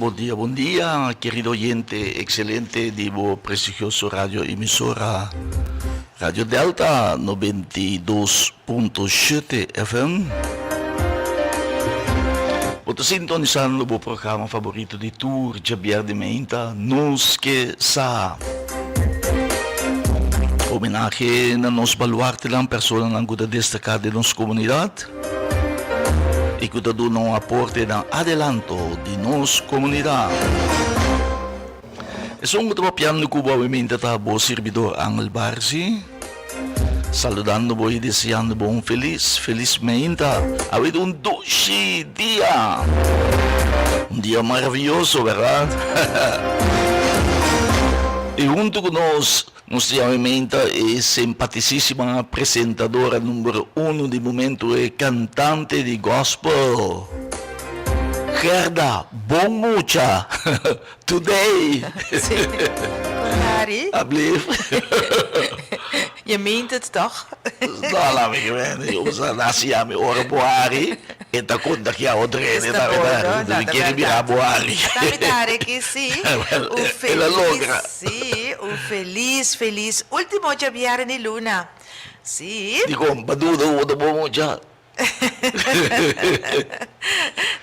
Bon dia, bon dia, kerido oyente excelente di bo prestigioso radio emisora Radio Delta 92.7 FM. Bo ta sintonisando bo programa favorito di tur djabier di meinta, Nos Ke Sa. Homenahe na nos baluartenan, personanan ku ta destaká den nos komunidat. I ku ta duna un aporte na adelanto di nos komunidat. Esun ku ta papiando ku bo awemente ta bo sirbidor Angel Barzi, saludando bo i deseando bo un felis, felis meinta. Awe ta un dushi dia! Un dia maraviyoso, bèrdat? I huntu ku nos Nos tin awe-menta e simpatisísima presentadora number uno di momento, e kantante di gospel, Gerda Bon Mucha, today! Sí, con Harry. Alblief. Je meent het toch? No, laat me gewende. Yo sa nasi ya mi ora bo hari, e ta konta ki a otro hende Esta tambe ta bo, hari. no, Mi ta kere bira berdad. bo hari. Ta mi ta hari ki si. Wel, Un el a felis, logra. si, un felis, felis ultimo djabièrnè di luna. Si. Dikon, pa duda ku bo ta bo mucha?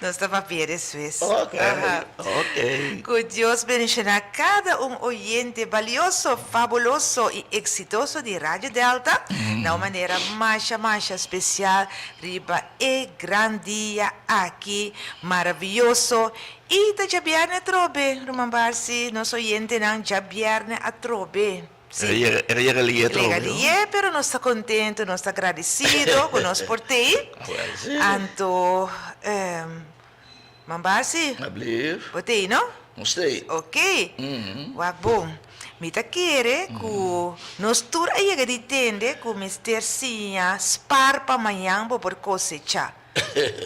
Nos ta papia despues. Ok, Aha. ok. Ku Dios bendishoná kada un oyente balioso, fabuloso i eksitoso di Radio Delta na un manera masha masha spesial riba e gran dia aki maravioso. I ta djabièrnè atrobe, ruman Barsi, nos oyentenan djabièrnè atrobe. Sí. Era yega lié atrobe, Yega no? lié, pero nos ta contento, nos ta agradecido cu nos por t'ey. Awel sí. Anto, Mambasi, Alblief. bo t'ey, no? Nos t'ey. Ok. Wak bon. Mi ta kere cu nos tur a yega di tende cu mester siña spar pa mañan bo por cosecha.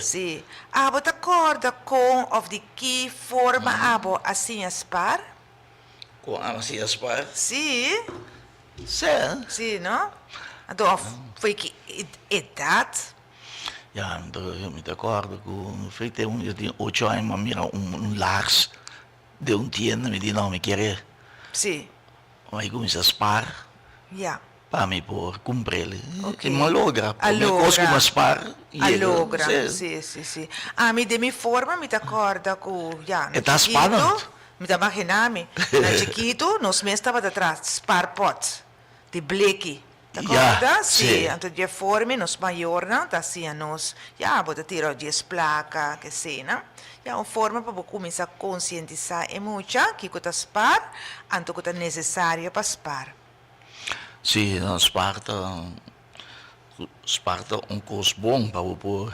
Sí. Abo ta corda con of di ki forma abo a siña spar? Ku a siña spar? Sí. Sí. Sí, no? Anto of foi ki edat? Ya, anto mi ta acorda ku foi te un yo tin ocho aña mi a mira un lars den un tienda mi di no mi kier e. Sí. Mi a kuminsa spar. Ya. Pa mi por kumprel. Ok. I mi a logra. A Prome kos ku mi logra. a spar A yega. logra. Sí. Sí, sí, sí. Ami den mi forma mi ta kòrda ku ya na E ta chikitu, spannend. mi ta maginá mi, na chikitu nos mes tabata traha sparpot di bleki. Ta Ya, kòrda? sí. Sí. Anto dje forma nos mayornan ta siña nos, ya bo ta tira dies plaka, keseinan. Ya un forma pa bo kuminsá konsientisá e mucha kiko ta spar, anto ku ta nesesario pa spar. Sí, spar ta spar ta un kos bon pa bo por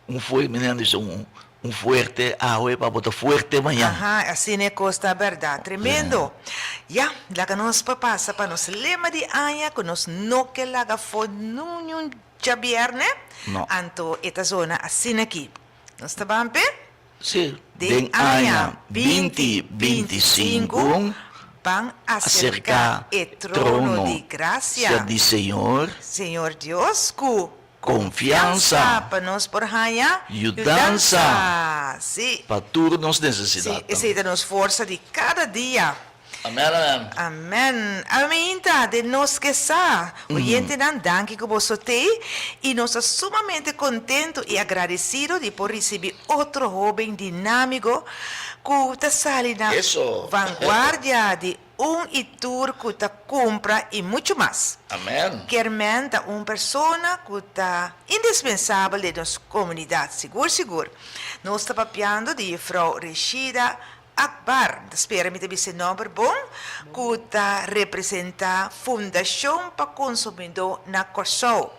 un fue mi nan bisa un un fuerte awe pa bo ta fuerte mañan. Aha, asina e kos ta bèrdat. Tremendo! Ya, laga nos pa pasa pa nos lema di aña ku nos no ke laga afó niun djabièrnè. No. Anto e ta zona asina aki. Nos ta ban p'e? Sí, Den den aña aña binti 25 ban aserká aserká e trono trono di grasia. di Señor. Señor Dios ku Konfiansa. pa nos por haña Yudansa. yudansa. Sí. Pa tur nos Sí, nesesidatnan. esei ta nos forsa di kada dia. Amèn, amèn. Amèn. Aminta den nos ke sa. Oyentenan, danki ku boso t'ei i nos ta sumamente kontentu i agradesido di por risibí otro hóben dinámiko ku ta sali na Eso. vanguardia di un i tur ku ta kumpra i muchu mas. Amèn. Kermen ta un persona ku ta indispensabel den nos komunidat, sigur sigur. Nos ta papiando di Jefrou Reshida Akbar, mi ta spera mi ta bisa e nòmber bon, ku ta representá Fundashon pa Konsumidó na Kòrsou.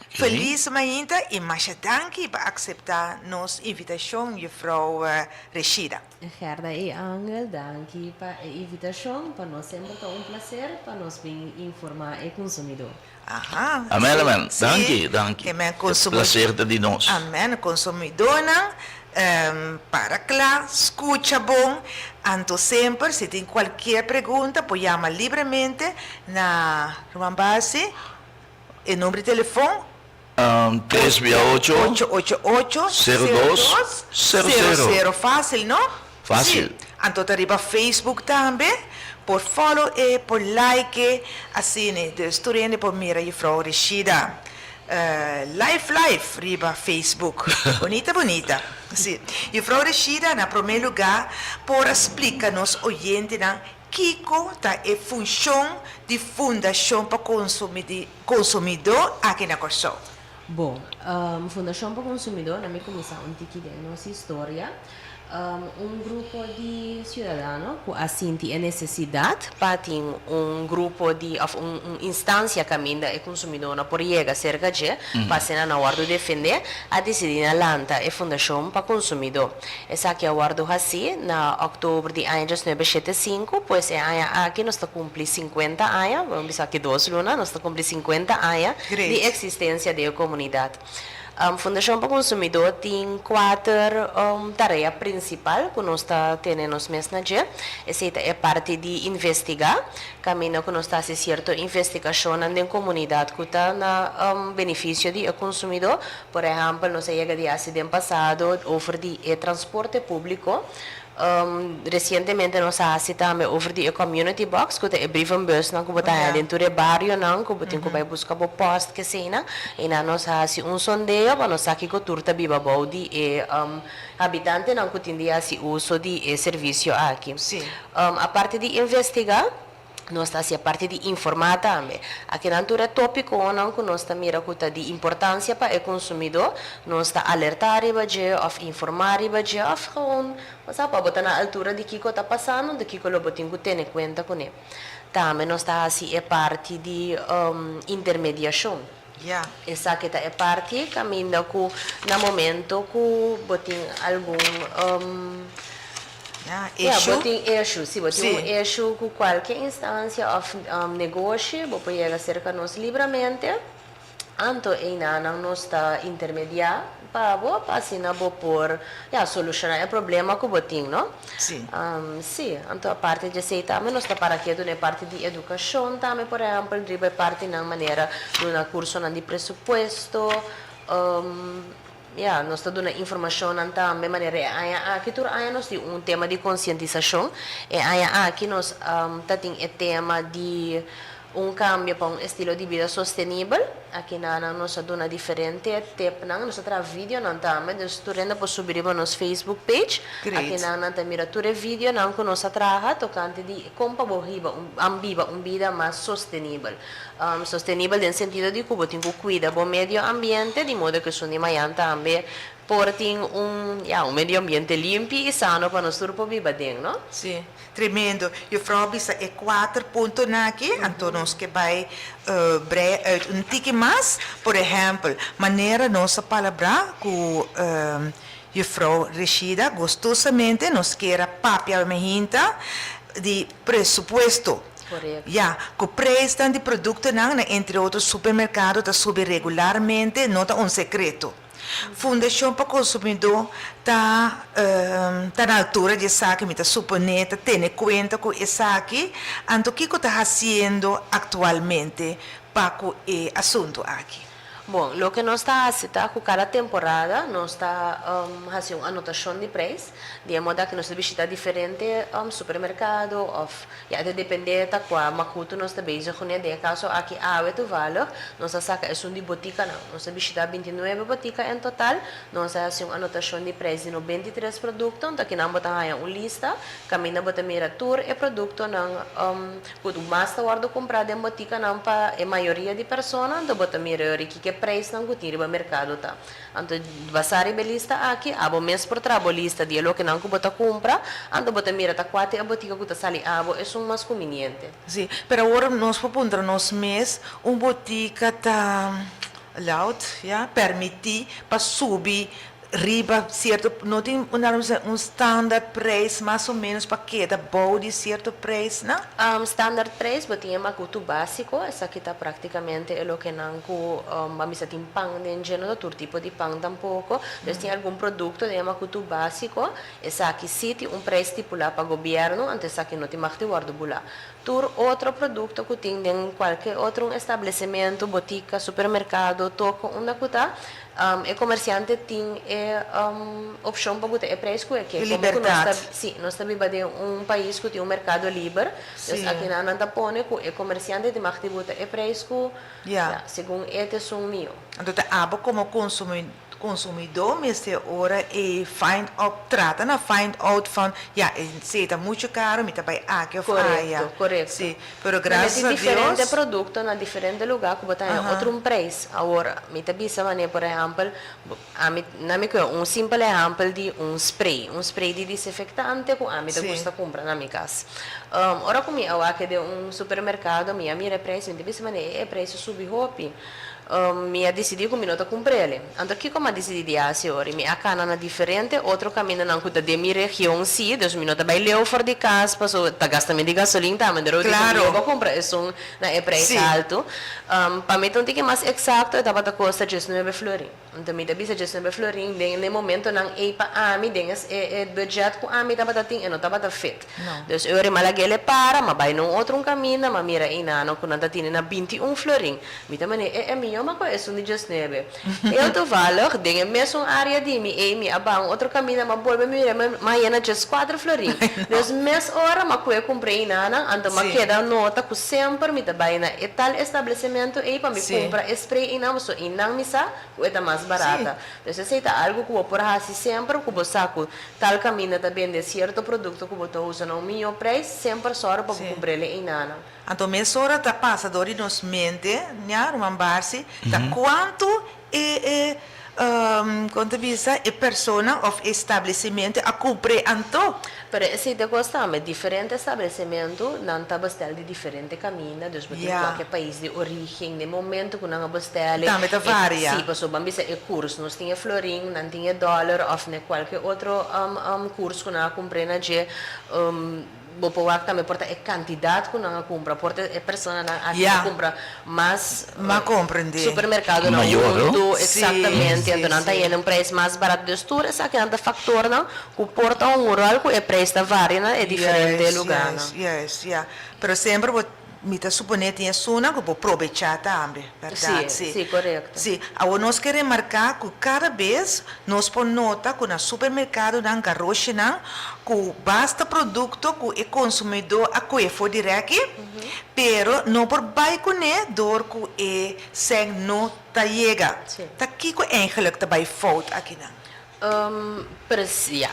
Felis mainta i masha danki pa akseptá nos invitashon, Jufrou Reshida. Gerda i Angel, danki pa e invitashon. Pa nos semper ta un plaser pa nos bin informá e konsumidó. Aha, Amen, sí, amen. sí. Danki, danki. Amen. E Consumi- placer ta di nos. Amen. Consumidónan, para kla, skucha bon. Anto semper si tin kualkier pregunta por yama libremente na Ruman Basi. E number di telefon. Tres bia ocho. Ocho ocho ocho Sero dos sero sero sero. sero. Fácil, no? Fásil. Sí, anto ta riba Facebook tambe, por follow e, por like e, asina, dus tur hende por mira Juffrouw Rishida live live riba Facebook. Bunita bunita. Sí. Juffrouw Rishida na prome lugar por a splica nos oyentenan kico ta e funcion di Fundacion pa Consumidó aki na Kòrsou. Bon, Fundashon pa Konsumidó, na mi kuminsá un tiki den nos historia. Un grupo di siudadano ku a sinti e nesesidat pa tin un grupo di òf un un instansia kaminda e konsumidónan por yega serka dje pa asina nan wòrdu defendé, a disidí na lanta e Fundashon pa Konsumidó. Esaki a wòrdu hasí na òktober di aña diesnuebe shete sinku, pues e aña aki nos ta kumpli sinkuenta aña, bo bisa aki dos luna, nos ta kumpli sinkuenta aña di eksistensia di e komunidat. Fundashon pa Konsumidó tin kuater tarea prinsipal ku nos ta tene nos mes na dje. Esei ta e parti di investigá, kaminda ku nos ta hasi sierto investigashonnan den komunidat ku ta na benefisio di e konsumidó. Por ehèmpel, nos a yega di hasi den pasado over di e transporte públiko. Resientemente nos a hasi tambe over di e community box, ku ta e brievenbusnan ku bo ta haña den tur e barionan ku bo tin ku bai buska bo pòst keseinan. Einan nos a hasi un sondeo pa nos sa kiko tur ta biba bou di e habitantenan ku tin di hasi uso di e servisio aki. Aparte di investigá. Nos ta hasi e parti di informá tambe. Akinan tur e tópikonan ku nos ta mira ku ta di importansia pa e konsumidó, nos ta alertá riba dje òf informá riba dje òf gewoon, bo sa, pa bo ta na altura di kiko ta pasando, di kiko lo bo tin ku tene kuenta kuné. Tambe nos ta hasi e parti di intermediashon. Esaki ta e parti kaminda ku na momento ku bo tin algun ya bo tin issue, si bo tin un issue ku kualke instansia òf negoshi bo por yega serka nos libramente, anto einanan nos ta intermediá pa bo pa asina bo por ya solushoná e problema ku bo tin no. Sí. Sí, anto aparte di esei tambe nos ta para ketu na e parti di edukashon tambe, por ehèmpel riba e partinan manera duna kursonan di presupuesto, ya, nos ta duna informashonnan tambe manera e aña aki tur aña nos tin un tema di konsientisashon, e aña aki nos ta tin e tema di Un kambio pa un estilo di bida sostenibel. Aki nan nos a duna diferente tipnan, nos a traha videonan tambe, dus tur hende por subi riba nos Facebook page. Aki nan nan ta mira tur e videonan ku nos a traha tokante di kon pa bo hiba un biba un bida mas sostenibel. Sostenibel den sentido di ku bo tin ku kuida bo medio ambiente di modo ku esun di mayan tambe por tin un ya un medio ambiente limpi i sano pa nos tur por biba den, no? Sí. Tremendo. Juffrouw a bisa e kuater puntonan aki, anto nos ke bai brei uit un tiki mas. Por ehèmpel, manera nos a palabrá ku juffrouw Reshida, gustosamente nos kier a papia mehinta di presupuesto. Ya, ku preisnan di produktonan na entre otro supermerkado ta subi regularmente no ta un sekreto. Fundashon pa Konsumidó ta ta na altura di esaki, mi ta suponé ta tene kuenta ku esaki, anto kiko ta hasiendo aktualmente pa ku e asuntu aki? Bon, loke nos ta hasi ta ku kada temporada nos ta hasi un anotashon di preis, di e moda ku nos ta bishita diferente supermerkado òf Ya ta depende ta kua makutu nos ta bezig kuné. Den e kaso aki awe toevallig nos a saka esun di botikanan. Nos a bishita bintinuebe botika en total. Nos a hasi un anotashon di preis di 93 produkto. Anto akinan bo ta haña un lista kaminda bo ta mira tur e produktonan ku mas ta wòrdu kumprá den botikanan pa e mayoria di persona. Anto bo ta mira yori kiko e preisnan ku tin riba merkado ta. Anto basá riba e lista aki, abo mes por traha bo lista di e lokenan ku bo ta kumpra, anto bo ta mira ta kua ta e botika ku ta sali abo esun mas kumbiniente. Sí, pero awor nos por puntra nos mes, un botika ta allowed, ya, permití pa subi riba sierto, no tin un un standaard prijs mas o menos pa keda bou di sierto prijsnan? Standaard prijs, bo tin e makutu básiko, esaki ta práktikamente e lokenan ku ban bisa tin pan den dje, no ta tur tipo di pan tampoko. Pues tin algun produkto den e makutu básiko, esaki sí tin un prijs stipulá pa gobièrnu, anto esaki no tin mag di wòrdu bulá. Tur otro produkto ku tin den kualke otro un establesementu, botika, supermerkado, toko, unda ku ta. E komersiante tin e opshon pa buta e preis ku e ke. E Komo ku nos ta, libertat. sí, nos ta biba den un pais ku tin un merkado liber, dus akinan nan ta pone ku e komersiante tin mag di buta e preis ku, ya, segun e ta esun mihó. Anto ta abo komo konsumidó mester ora e find out, trata na find out van, ya, esei ta muchu karo, mi ta bai aki òf aya. Korekto, korekto. Sí, pero Pero gracias tin a diferente Dios. producto na diferente lugar cu bo ta haña otro un prijs. Awor, mi ta bisa manera, por ehempel, ami, na mi cuer un simpel ehempel di un spray, un spray di disinfectante cu ami ta gusta cumpra na mi cas. Ora cu mi a wak den un supermercado, mi a mira e prijs, mi ta bisa manera, e prijs a subi hopi. Mi a disidí ku mi no ta kumpr'el. Anto kiko mi a disidí di hasi ora? Mi a kana na diferente otro kamindanan ku ta den mi region sí, dus mi no ta bai leu for di kas paso ta gasta mi di gasolin tambe. Dor di mi lo bo kumpra esun na e preis haltu. Pa mi ta un tiki mas eksakto e tabata kosta diesnuebe florin. Anto mi ta bisa diesnuebe florin den e momentonan ei pa ami den e budget ku ami tabata tin e no tabata fit. Dus e ora mi a lag'el e para, mi a bai na un otro un kaminda, mi a mira einano ku nan ta tene na binti un florin. Mi ta manera, e e mihó ma ku esun di diesnuebe. Heel toevallig, den e mesun área di mi ei, mi a baha un otro kaminda, mi a bolbe mira, mi a haña na dieskuater florin. Dus mes ora mi a kue kumpra einanan, anto mi a keda nota ku semper mi ta bai na e tal establesimentu ei pa mi kumpra e spray einan, pasobra einan mi sa ku e ta mas barata. Dus esei ta algu ku bo por hasi semper ku bo sa ku tal kaminda ta bende sierto produkto ku bo ta usa na un mihó preis, semper sòru pa bo kumpr'el einanan. Anto mesora ta pasa dor di nos mente, ña, ruman Barsi, ta cuanto e e con ta bisa, e persona of e establecimento a cumpre anto. Pero esey ta cos tambe, diferente establecimento nan ta bestel di diferente caminda, dus bo tin cualke pais di origen, den momento cu nan a bestel e, Tambe ta varia. si, pasobra ban bisa e curs, nos tin e florin, nan tin e dollar of ne cualke otro curs cu nan a cumpre na dje. Bo por wak tambe por ta e kantidat ku nan a kumpra, por ta e personanan aki a kumpra mas supermerkadonan huntu, eksaktamente, anto nan ta yena un preis mas barato. Dus tur esakinan ta faktornan ku por ta un ròl ku e preis ta varia na e diferente lugánan. Juist, juist, ya. Pero semper bo, mi ta suponé tin esunnan ku por probechá tambe, bèrdat? Sí, sí, korekto. Sí. Awor nos ke remarká ku kada bes Nos por nota ku na supermerkadonan garoshinan ku basta produkto ku e konsumidó a kue for di rèki, pero no por bai kuné dor ku e sèn no ta yega. Ta kiko eigenlik ta bai fout akinan? Pero ya,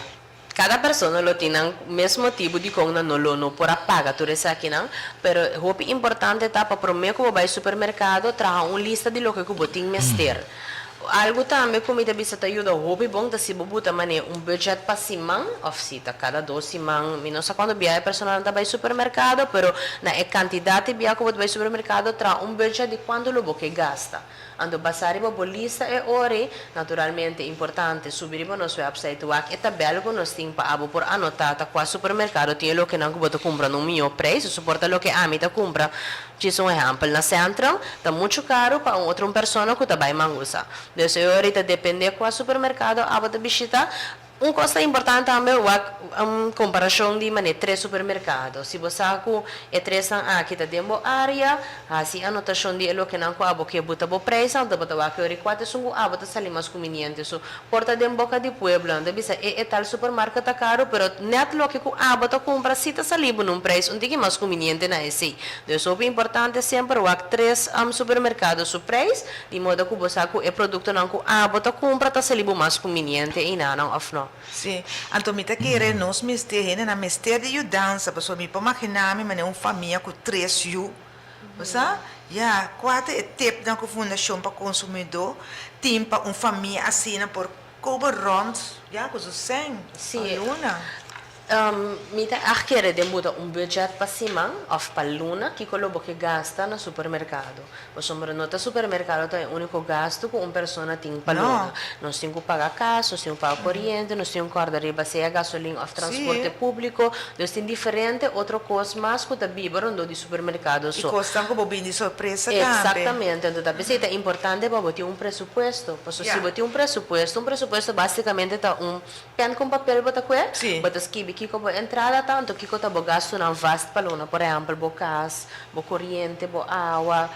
kada persona lo tin nan mes motibu dikon nan no lo no por a paga tur esakinan, pero hopi importante ta pa promé ku bo bai supermerkado traha un lista di loke ku bo tin mester. Algu tambe ku mi ta bisa ta yuda hopi bon ta si bo buta manera un budget pa siman òf si ta kada dos siman, mi no sa kuantu bia e personanan ta bai supermerkado, pero na e kantidat di bia ku bo ta bai supermerkado traha un budget di kuantu lo bo ke gasta. Anto basá riba bo lista e ora ei, naturalmente importante, subi riba nos website wak e tabèl ku nos tin pa abo por anotá ta kua supermerkado tin e lokenan ku bo ta kumpra na un mihó preis. Su por ta loke ami ta kumpra, djis un ehèmpel, na Centrum ta muchu karu pa un otro un persona ku ta bai Mangusa. Dus e ora ei ta dependé kua supermerkado abo ta bishitá. Un kos ta importante tambe wak un komparashon di manera tres supermerkado. Si bo sa ku e tresnan aki ta den bo área, hasi anotashon di e lokenan ku abo ke buta bo preisnan, anto bo ta wak yori kua ta esun ku abo ta sali mas kumbiniente. So, por ta den boka di pueblo, nan ta bisa e e tal supermarket ta karu, pero nèt loke ku abo ta kumpra si ta sali bo na un preis un tiki mas kumbiniente na esei. Dus hopi importante semper wak tres supermerkado su preis. Di modo ku bo sa ku e produktonan ku abo ta kumpra ta sali bo mas kumbiniente einanan òf no. Sí, anto mi ta kere nos mester, hendenan mester di yudansa, pasobra mi por maginá mi manera un famia ku tres yu, bo sa? Ya, kua ta e tipnan ku Fundashon pa Konsumidó tin pa un famia asina por koba rònt, ya, ku su sèn pa luna? Mi ta ègt kere den buta un budget pa siman òf pa luna kiko lo bo ke gasta na supermerkado. Pasobra no ta supermerkado ta e úniko gastu ku un persona tin pa luna. Nos tin ku paga kas, nos tin ku paga koriente, nos tin ku kòrda riba sea gasolin òf transporte públiko. Dus tin diferente otro kos mas ku ta biba rondó di supermerkado I so. kosnan ku bo bini di sorpresa tambe. Eksaktamente. Anto ta p'esei ta importante pa bo tin un presupuesto. Pasobra si bo tin un presupuesto, un presupuesto básikamente ta un Pen ku un papel bo ta kue, bo ta skibi kiko bo entrada ta, anto kiko ta bo gastunan vast pa luna. Por ehèmpel, bo kas, bo koriente, bo awa,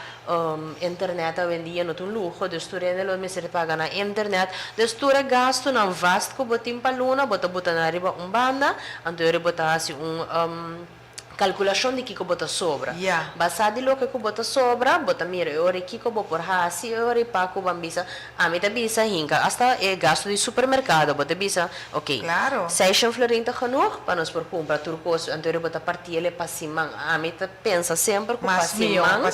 internet awendia no ta un luho, dus tur hende lo mester paga nan internet. Dus tur e gastunan vast ku bo tin pa luna, bo ta buta nan riba un banda, anto yori bo ta hasi un kalkulashon di kiko bo ta sobra. Basá di loke ku bo ta sobra, bo ta mira e ora i kiko bo por hasi, e ora i pa ku bo a bisa, ami ta bisa hinka asta e gastu di supermerkado, bo ta bisa, ok, seishon florin ta genoeg pa nos por kumpra tur kos, anto ora bo ta parti el e pa siman. Ami ta pensa semper ku pa siman,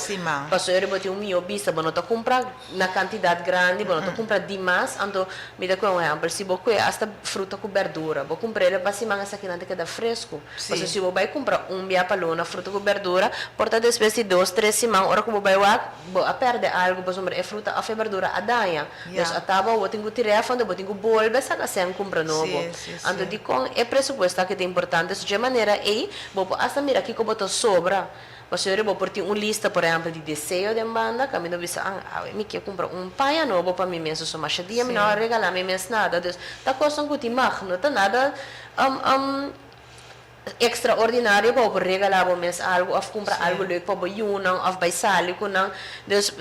pasobra ora bo tin un mihó bista, bo no ta kumpra na kantidat grandi, bo no ta kumpra dimas, anto mi ta kue un ehèmpel, si bo kue asta fruta ku bèrdura, bo kumpra el pa siman esakinan ta keda fresku. Pasobra si bo bai kumpra un bia pa luna fruta ku berdura, por ta despues di dos, tres siman ora ku bo bai wak, bo a pèrdè algu pasobra e fruta òf e berdura a daña. Dus a taba bo tin ku tir'é afó, anto bo tin ku bolbe saka sèn kumpra nobo. Anto dikon e presupuesto aki ta importante? So dje manera ei bo por asta mira kiko bo ta sobra. Pasobra bo por tin un lista, por ehèmpel, di deseo den banda, kaminda bo bisa, ah, awe mi ke kumpra un paña nobo pa mi mes, so masha dia mi no a regalá mi mes nada. Dus ta kosnan ku tin mag, no ta nada extraordinario pa bo por regalá bo mes algu òf kumpra algu leuk pa bo yunan òf bai sali ku nan. Dus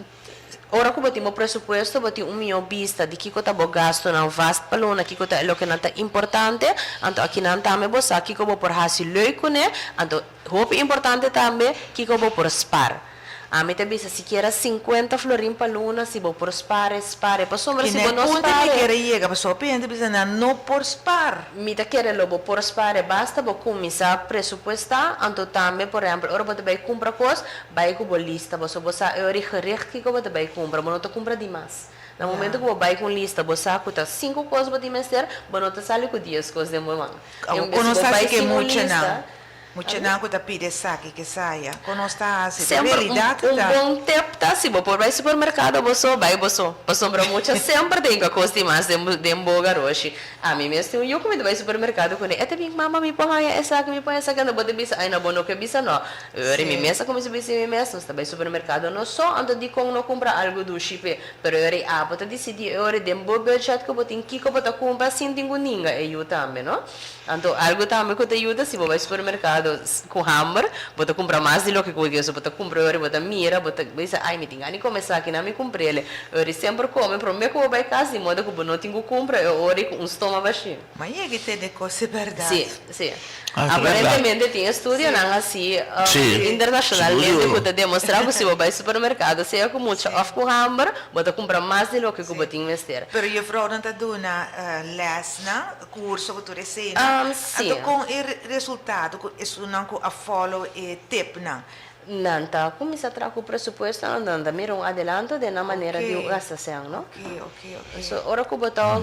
ora ku bo tin bo presupuesto bo tin un mihó bista di kiko ta bo gastunan vast pa luna, kiko ta e lokenan ta importante. Anto akinan tambe bo sa kiko bo por hasi leuk kuné. Anto hopi importante tambe kiko bo por spar. Ami ta bisa sikiera sinkuenta florin pa luna si bo por spar e spar e pasobra I si na bo e no punto spar mi e. kere yega pasobra hopi hende bisa nan no por spar. Mi ta kere lo bo por spar e basta bo kuminsá presupuestá anto tambe por ehèmpel ora bo ta bai kumpra kos bai ku bo lista pasobra bo sa e ora gericht kiko bo ta bai kumpra bo no ta kumpra dimas na momento ku bo bai ku un lista bo sa ku ta sinku kos bo tin mester bo no ta sali ku dies kos den bo man Awor en bes ku si nos bo hasi bai ku e sin un muchanan lista. Muchanan ku ta pidi esaki ke saya, kon nos ta hasi? Ta Semper un realidat un ta. bon tip ta si bo por bai supermerkado bo so, bai bo so. Pasobra mucha semper tin ka kos di mas den bo den bo garoshi. Ami mes tin un yu ku mi ta bai supermerkado kuné, e ta bin, mama mi por haña esaki, mi por haña esaki, anto bo ta bisa, ai no bo no ke bisa no. Ora mi mes a kuminsá bisa mi mes, nos ta bai supermerkado nos so, anto dikon no kumpra algu dushi p'e? Pero e ora ei abo ta disidí e ora den bo budget ku bo tin kiko bo ta kumpra sin tin ku ninga e yu tambe no. Anto algu tambe ku ta yuda, si bo bai supermerkado ku hamber, bo ta kumpra mas di loke ku bo ke. So bo ta kumpra ora bo ta mira, bo ta bisa, ai mi tin gana di kome esaki, nan mi kumpr'el. Ora semper kome promé ku bo bai kas, di moda ku bo no tin ku kumpra e ora ku un stoma bashí. Ma yega tende kos e bèrdat. Sí, sí. Ah, ta bèrdat. Aparentemente tin estudionan hasi Sí, internashonalmente sigur. ku ta demostrá ku si bo bai supermerkado sea ku mucha òf ku hamber, bo ta kumpra mas di loke ku bo tin mester. Pero jufrounan ta duna lèsnan Curso cu tur eseinan. Sí. Anto con e resultado cu esunnan cu a follow e tipnan? Nan ta cuminsa traha cu presupuesto, nan ta mira un adelanto den nan manera di gasta cen, no? Ok, ok, ok. So ora cu bo ta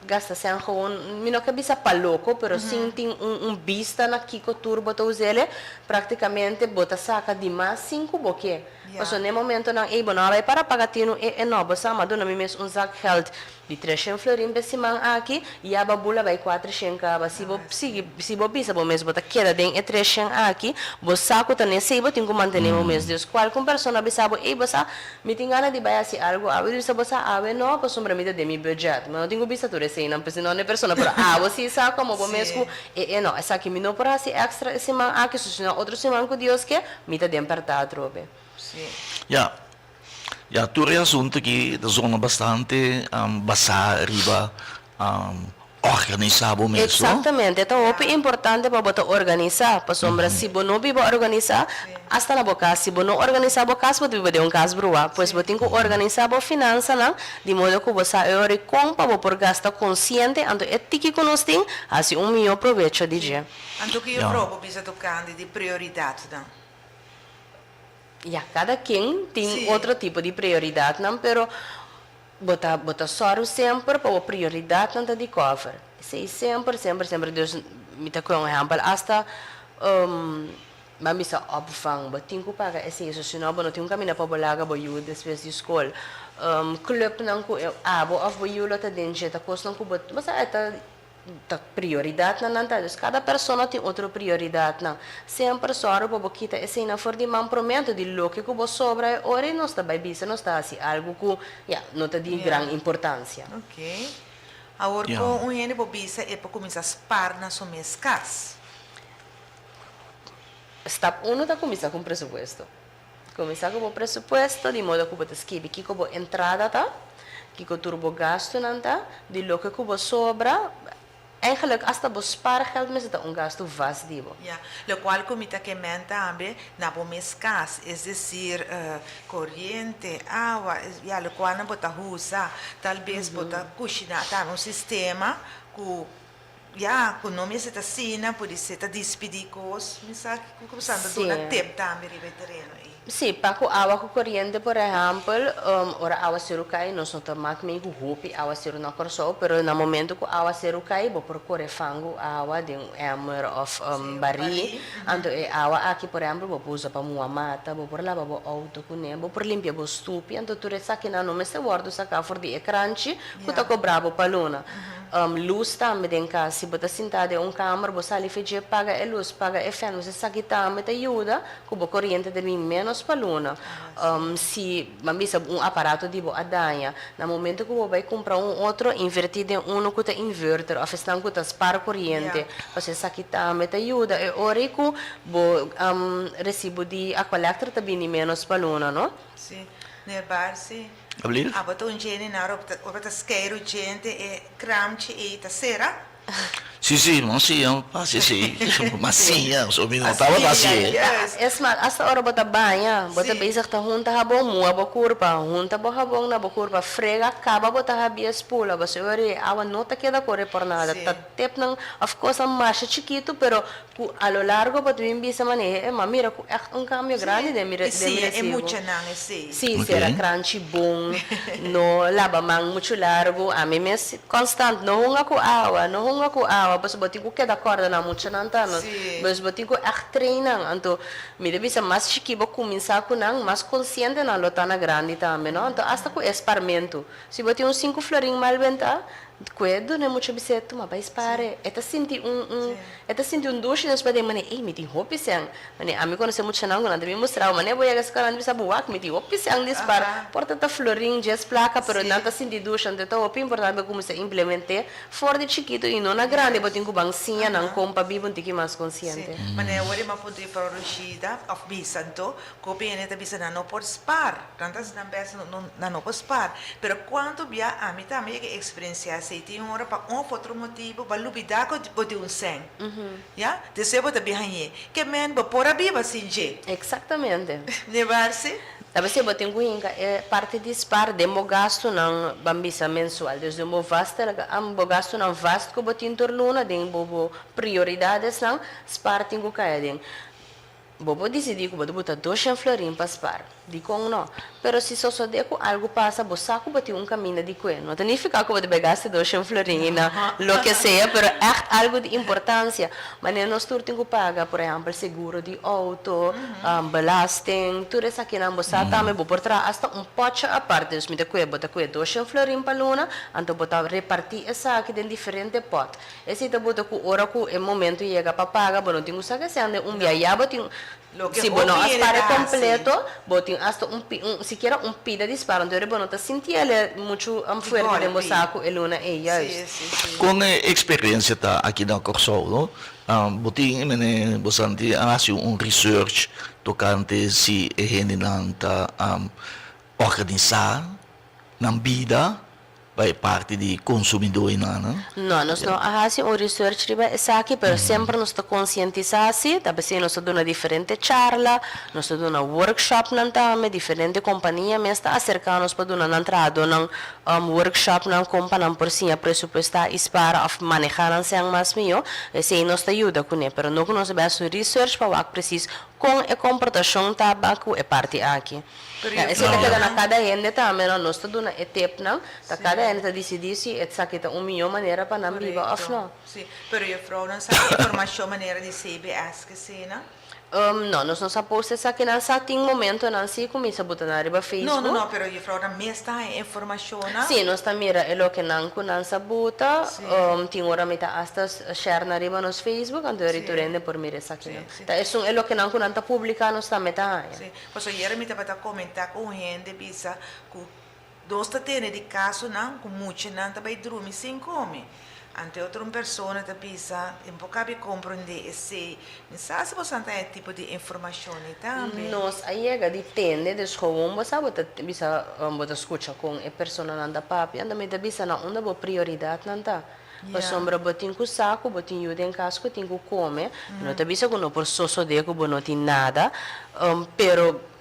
gasta cen gewoon, mi no ke bisa pa loco, pero sin tin un bista na kico tur bo ta us'ele, practicamente bo ta saca di mas sin cu bo ke. Pasobra na e momentonan ey bo no a bay para paga tinu e e no, bo sa, m'a duna mi mes un zak geld. Di treshen florin p'e siman aki, ya bo bula bai kuatershen kaba. Si bo sigui, si bo bisa bo mes bo ta keda den e treshen aki, bo sa ku ta nesei bo tin ku mantené bo mes. Dus kualke un persona bisa bo, ey bo sa, mi tin gana di bai hasi algu awe, di bisa bo sa awe no, pasobra mi ta den mi budget. Mi no tin ku bisa tur eseinan, pasobra no e persona, pero abo si sa komo bo mes ku e e no, esaki mi no por hasi èkstra e siman aki, so si no otro siman ku Dios ke, mi ta den pèrtá atrobe. Ya. Ya, tur e asuntu aki ta zona bastante basá riba organisá bo mes, no? Exactamente, e ta hopi importante pa bo ta organisá, pasobra si bo no biba organisá, asta na bo kas, si bo no organisá bo kas, bo ta biba den un kas bruá. Pues bo tin ku organisá bo finansanan di modo ku bo sa e ora i kon pa bo por gasta konsiente, anto e tiki ku nos tin, hasi un mihó probecho di dje. Anto ki yo probo bisa tokante di prioridatnan? Ya, kada ken tin otro tipo di prioridatnan, pero bo ta bo ta sòru semper pa bo prioridatnan ta di kòver. Esei semper, semper, semper. Dus, mi ta kohe un ehèmpel, asta ban bisa opvang, bo tin ku paga esei, so si no bo no tin un kaminda pa bo laga bo yu despues di skol. Klùpnan ku abo òf bo yu lo ta den dje ta kosnan ku bo, bo sa e ta Ta prioridatnan nan ta. Dus kada persona tin otro prioridatnan. Semper sòru pa bo kita eseinan for di man promé anto di loke ku bo sobra e ora i nos ta bai bisa nos ta hasi algu ku, ya, no ta di gran importansia. Ok. Awor kon un hende por bisa e por kuminsá spar na su mes kas? Stap uno ta kuminsá ku un presupuesto. Kuminsá ku bo presupuesto di modo ku bo ta skibi kiko bo entrada ta, kiko tur bo gastunan ta, di loke ku bo sobra, Eigenlijk hasta bo spaargeld mester ta un gastu vast di bo. Ya, locual cu mi ta kemen tambe na bo mes cas, es decir, coriente, awa, ya, locualnan bo ta usa, tal bes bo ta cushina tambe un sistema cu, ya, cu no mester ta asina, pudi ser ta dispidi cos, mi sa kico cu bo ta duna tip tambe riba e tereno ey. Sí, pa ku awa ku koriente por ehèmpel, ora awaseru kai nos no ta mak mei ku hopi awaseru na Kòrsou, pero na momentu ku awaseru kai bo por kore fangu awa den un èmer òf barí, anto e awa aki por ehèmpel bo por usa pa muha mata, bo por laba bo outo kuné, bo por limpia bo stupi, anto tur esakinan no mester wòrdu saká for di e kranchi ku ta kobra bo pa luna. Lus tambe den kas, si bo ta sintá den un kamer bo sali fedjé paga e lus, paga e fèn, esaki tambe ta yuda. Ku bo koriente ta bin ménos pa luna. Si, ban bisa, un aparato di bo a daña, na momento ku bo bai kumpra un otro, invertí den unu ku ta inverter òf esnan ku ta spar koriente. Pasobra esaki tambe ta yuda e ora ei ku bo resibo di Aqualectra ta bini ménos pa luna, no? Sí, Nerbar, sí. Abo ta un djene na ora ta skeiru djente e kramchi ei ta sera. Sí, sí, no sí, no fácil, sí. Ma siña, so mi no tabata hasi e. Es mas, hasta ora bo ta baña, bo ta bezig ta hunta habon, muha bo kurpa, hunta bo habon na bo kurpa, frega, kaba bo ta habia spula, pasobra ora e awa no ta keda kore por nada, ta tepnan òf kosnan masha chikitu, pero ku a lo largo bo ta bin bisa manera, e ma mira ku ègt un kambio grandi den mi resibo. Sí, sera kranchi bon, no laba man muchu largu, ami mes konstant, no hunga ku awa, no hunga ku awa, pasobra bo tin ku keda kòrda nan muchanan ta, pues bo tin ku ègt train nan, anto mi ta bisa mas chikí bo kuminsá ku nan, mas konsiente nan lo ta na grandi tambe, no, anto asta ku e sparmentu, si bo tin un sinku florin mal bentá, Kue duna e mucha bis'é, Tuma, bai spare. E ta sinti un, un, e ta sinti un dushi den su paden, manera, Ey, mi tin hopi sèn. Manera, ami konosé muchanan ku nan ta bin mustra bo, manera bo yega skola nan ta bisa bo, Wak, mi tin hopi sèn di spar. Por ta ta florin, djes plaka, pero nan ta sinti dushi. Anto e ta hopi importante pa kuminsá implement'é for di chikitu i no na grandi. Bo tin ku ban siña nan kon pa biba un tiki mas konsiente. Manera awor e m'a puntra juffrouw Rushida, òf bisa anto, ku hopi hende ta bisa nan no por spar. Nan ta hasi nan best, nan no por spar. Pero cuanto bia ami tambe yega experiencia esey, tin un ora pa un of otro motibo bo a lubida cu bo tin un cen. Ya? Despues bo ta bin hañ'é. Ke men bo por a biba sin dje. Exactamente. Nebarsi? Ta p'esei bo tin cu hinca e parti di spar den bo gastunan, ban bisa mensual. Dus den bo vaste, bo gastunan vast cu bo tin tur luna, den bo bo prioridadesnan, spar tin cu cay aden. Bo por disidí ku bo ta buta doshen florin pa spar. Dikon no? Pero si sosodé ku algu pasa, bo sa ku bo tin un kaminda di kue. No ta nifiká ku bo ta bai gasta doshen florin i na loke sea, pero ègt algu di importansia. Manera nos tur tin ku paga, por ehèmpel, seguro di outo, belasting, tur esakinan bo sa tambe. Bo por traha asta un pòtje apart. Dus mi ta kue, bo ta kue doshen florin pa luna, anto bo ta repartí esaki den diferente pòt. Esei ta buta ku ora ku e momento yega pa paga, bo no tin ku saka esei ande un bia. Ya bo tin, si bo no a spar e kompleto, bo tin asta un pi, un, sikiera un pida di spar, anto bo no ta sinti el muchu fuerte den bo saku e luna ei, juist. Kon e eksperensia ta aki na Kòrsou, no? Bo tin, mene, bo santi a hasi un research tokante si e hendenan ta organisá nan bida Pa e parti di konsumidó i nan. No, nos no a hasi un research riba esaki, pero semper nos ta konsientisá si, ta p'esei nos ta duna diferente charla, nos ta duna workshopnan tambe, diferente kompania mes ta aserká nos pa duna nan trahadónan workshopnan kon pa nan por siña presupuestá i spara òf manehá nan sèn mas mihó. Esei nos ta yuda kuné, pero no ku nos a bai hasi un research pa wak presis kon e komportashon ta ku e parti aki. Pero Esei ta keda na kada hende tambe, no? Nos ta duna e tipnan, ta kada hende ta disidí si esaki ta un mihó manera pa nan biba òf no. Sí, pero juffrounan sa informashon manera di CBS ke sena? No, nos no sa post esakinan. Sa tin momentonan sí ku mi sa buta nan riba Facebook. No, no, no, pero juffrounan mes ta haña informashonnan. Sí, nos ta mira e lokenan ku nan sa buta. Tin ora mi ta asta share nan riba nos Facebook, anto e tur hende por mira esakinan. Ta esun e lokenan ku nan ta publiká nos tambe ta haña. Pasobra ayera mi tabata comenta cu un hende bisa cu Nos ta tene di kasonan ku muchanan ta bai drumi sin kome. Ante otro un persona ta bisa, E bo kabi komprondé esei. Mi sa si boso a haña e tipo di informashon ei tambe. Nos a yega di tende, dus gewoon bo sa bo ta bisa, bo ta skucha kon e personanan ta papia, anto mi ta bisa nan unda bo prioridatnan ta. Pasobra bo tin ku sa ku bo tin yu den kas ku tin ku kome, no ta bisa ku no por sosodé ku bo no tin nada, pero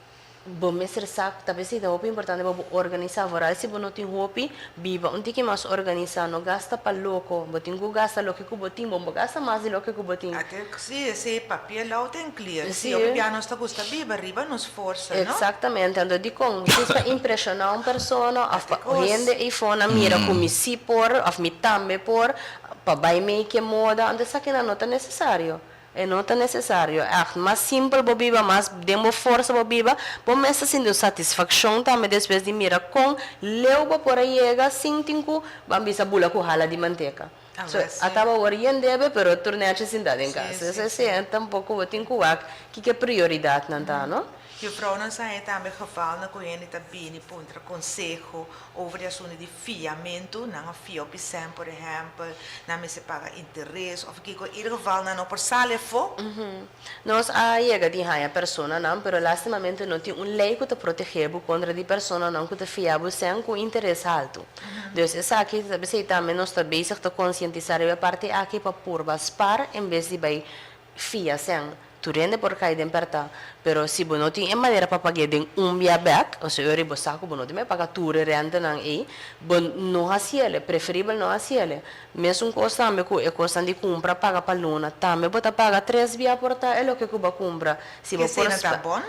Bo mester sa ku ta besi ta hopi importante pa bo organisá. Vooral si bo no tin hopi, biba un tiki mas organisá. No gasta pa loko. Bo tin ku gasta loke ku bo tin. Bo no por gasta mas di loke ku bo tin. Ate si esei papia loud and clear. Si hopi bia nos ta gusta biba riba nos forsa, no? Exactamente. Anto dikon? Si es pa impreshoná un persona òf pa hende eifó nan mira ku mi si por òf mi tambe por, pa bai mei ke moda, anto esakinan no ta nesesario. E no ta nesesario. Ègt, mas simpel bo biba, mas den bo forsa bo biba, bo mes ta sinti un satisfakshon tambe despues di mira kon leu bo por a yega sin tin ku, ban bisa, bula ku hala di manteka. So, a taba wor yen debe, pero tur nechi sinta den kas. Esei tampoko bo tin ku wak kiko e prioridatnan ta, no? Jufrounan sa e tambe gevalnan ku hende ta bini puntra konseho over di asuntu di fiamentu, nan a fia op isèn por ehèmpel, nan mester paga interes òf kiko, in ieder geval nan no por sali afó. Nos a yega di haña personanan, pero lastimamente no tin un lei ku ta protegé bo kontra di personanan ku ta fia bo sèn ku interes haltu. Dus esaki ta p'esei tambe nos ta bezig ta konsientisá riba e parti aki pa purba spar en bes di bai fia sèn. Tur hende por kai den pèrtá, pero si bo no tin e manera pa pag'é den un bia bèk, osea ora bo sa ku bo no tin bai paga tur e rentenan ei, bo no hasiel, preferibel no hasiel. Mesun kos tambe ku e kosnan di kumpra paga pa luna, tambe bo ta paga tres bia por ta e loke ku bo a kumpra. Si bo por Esei no ta bon?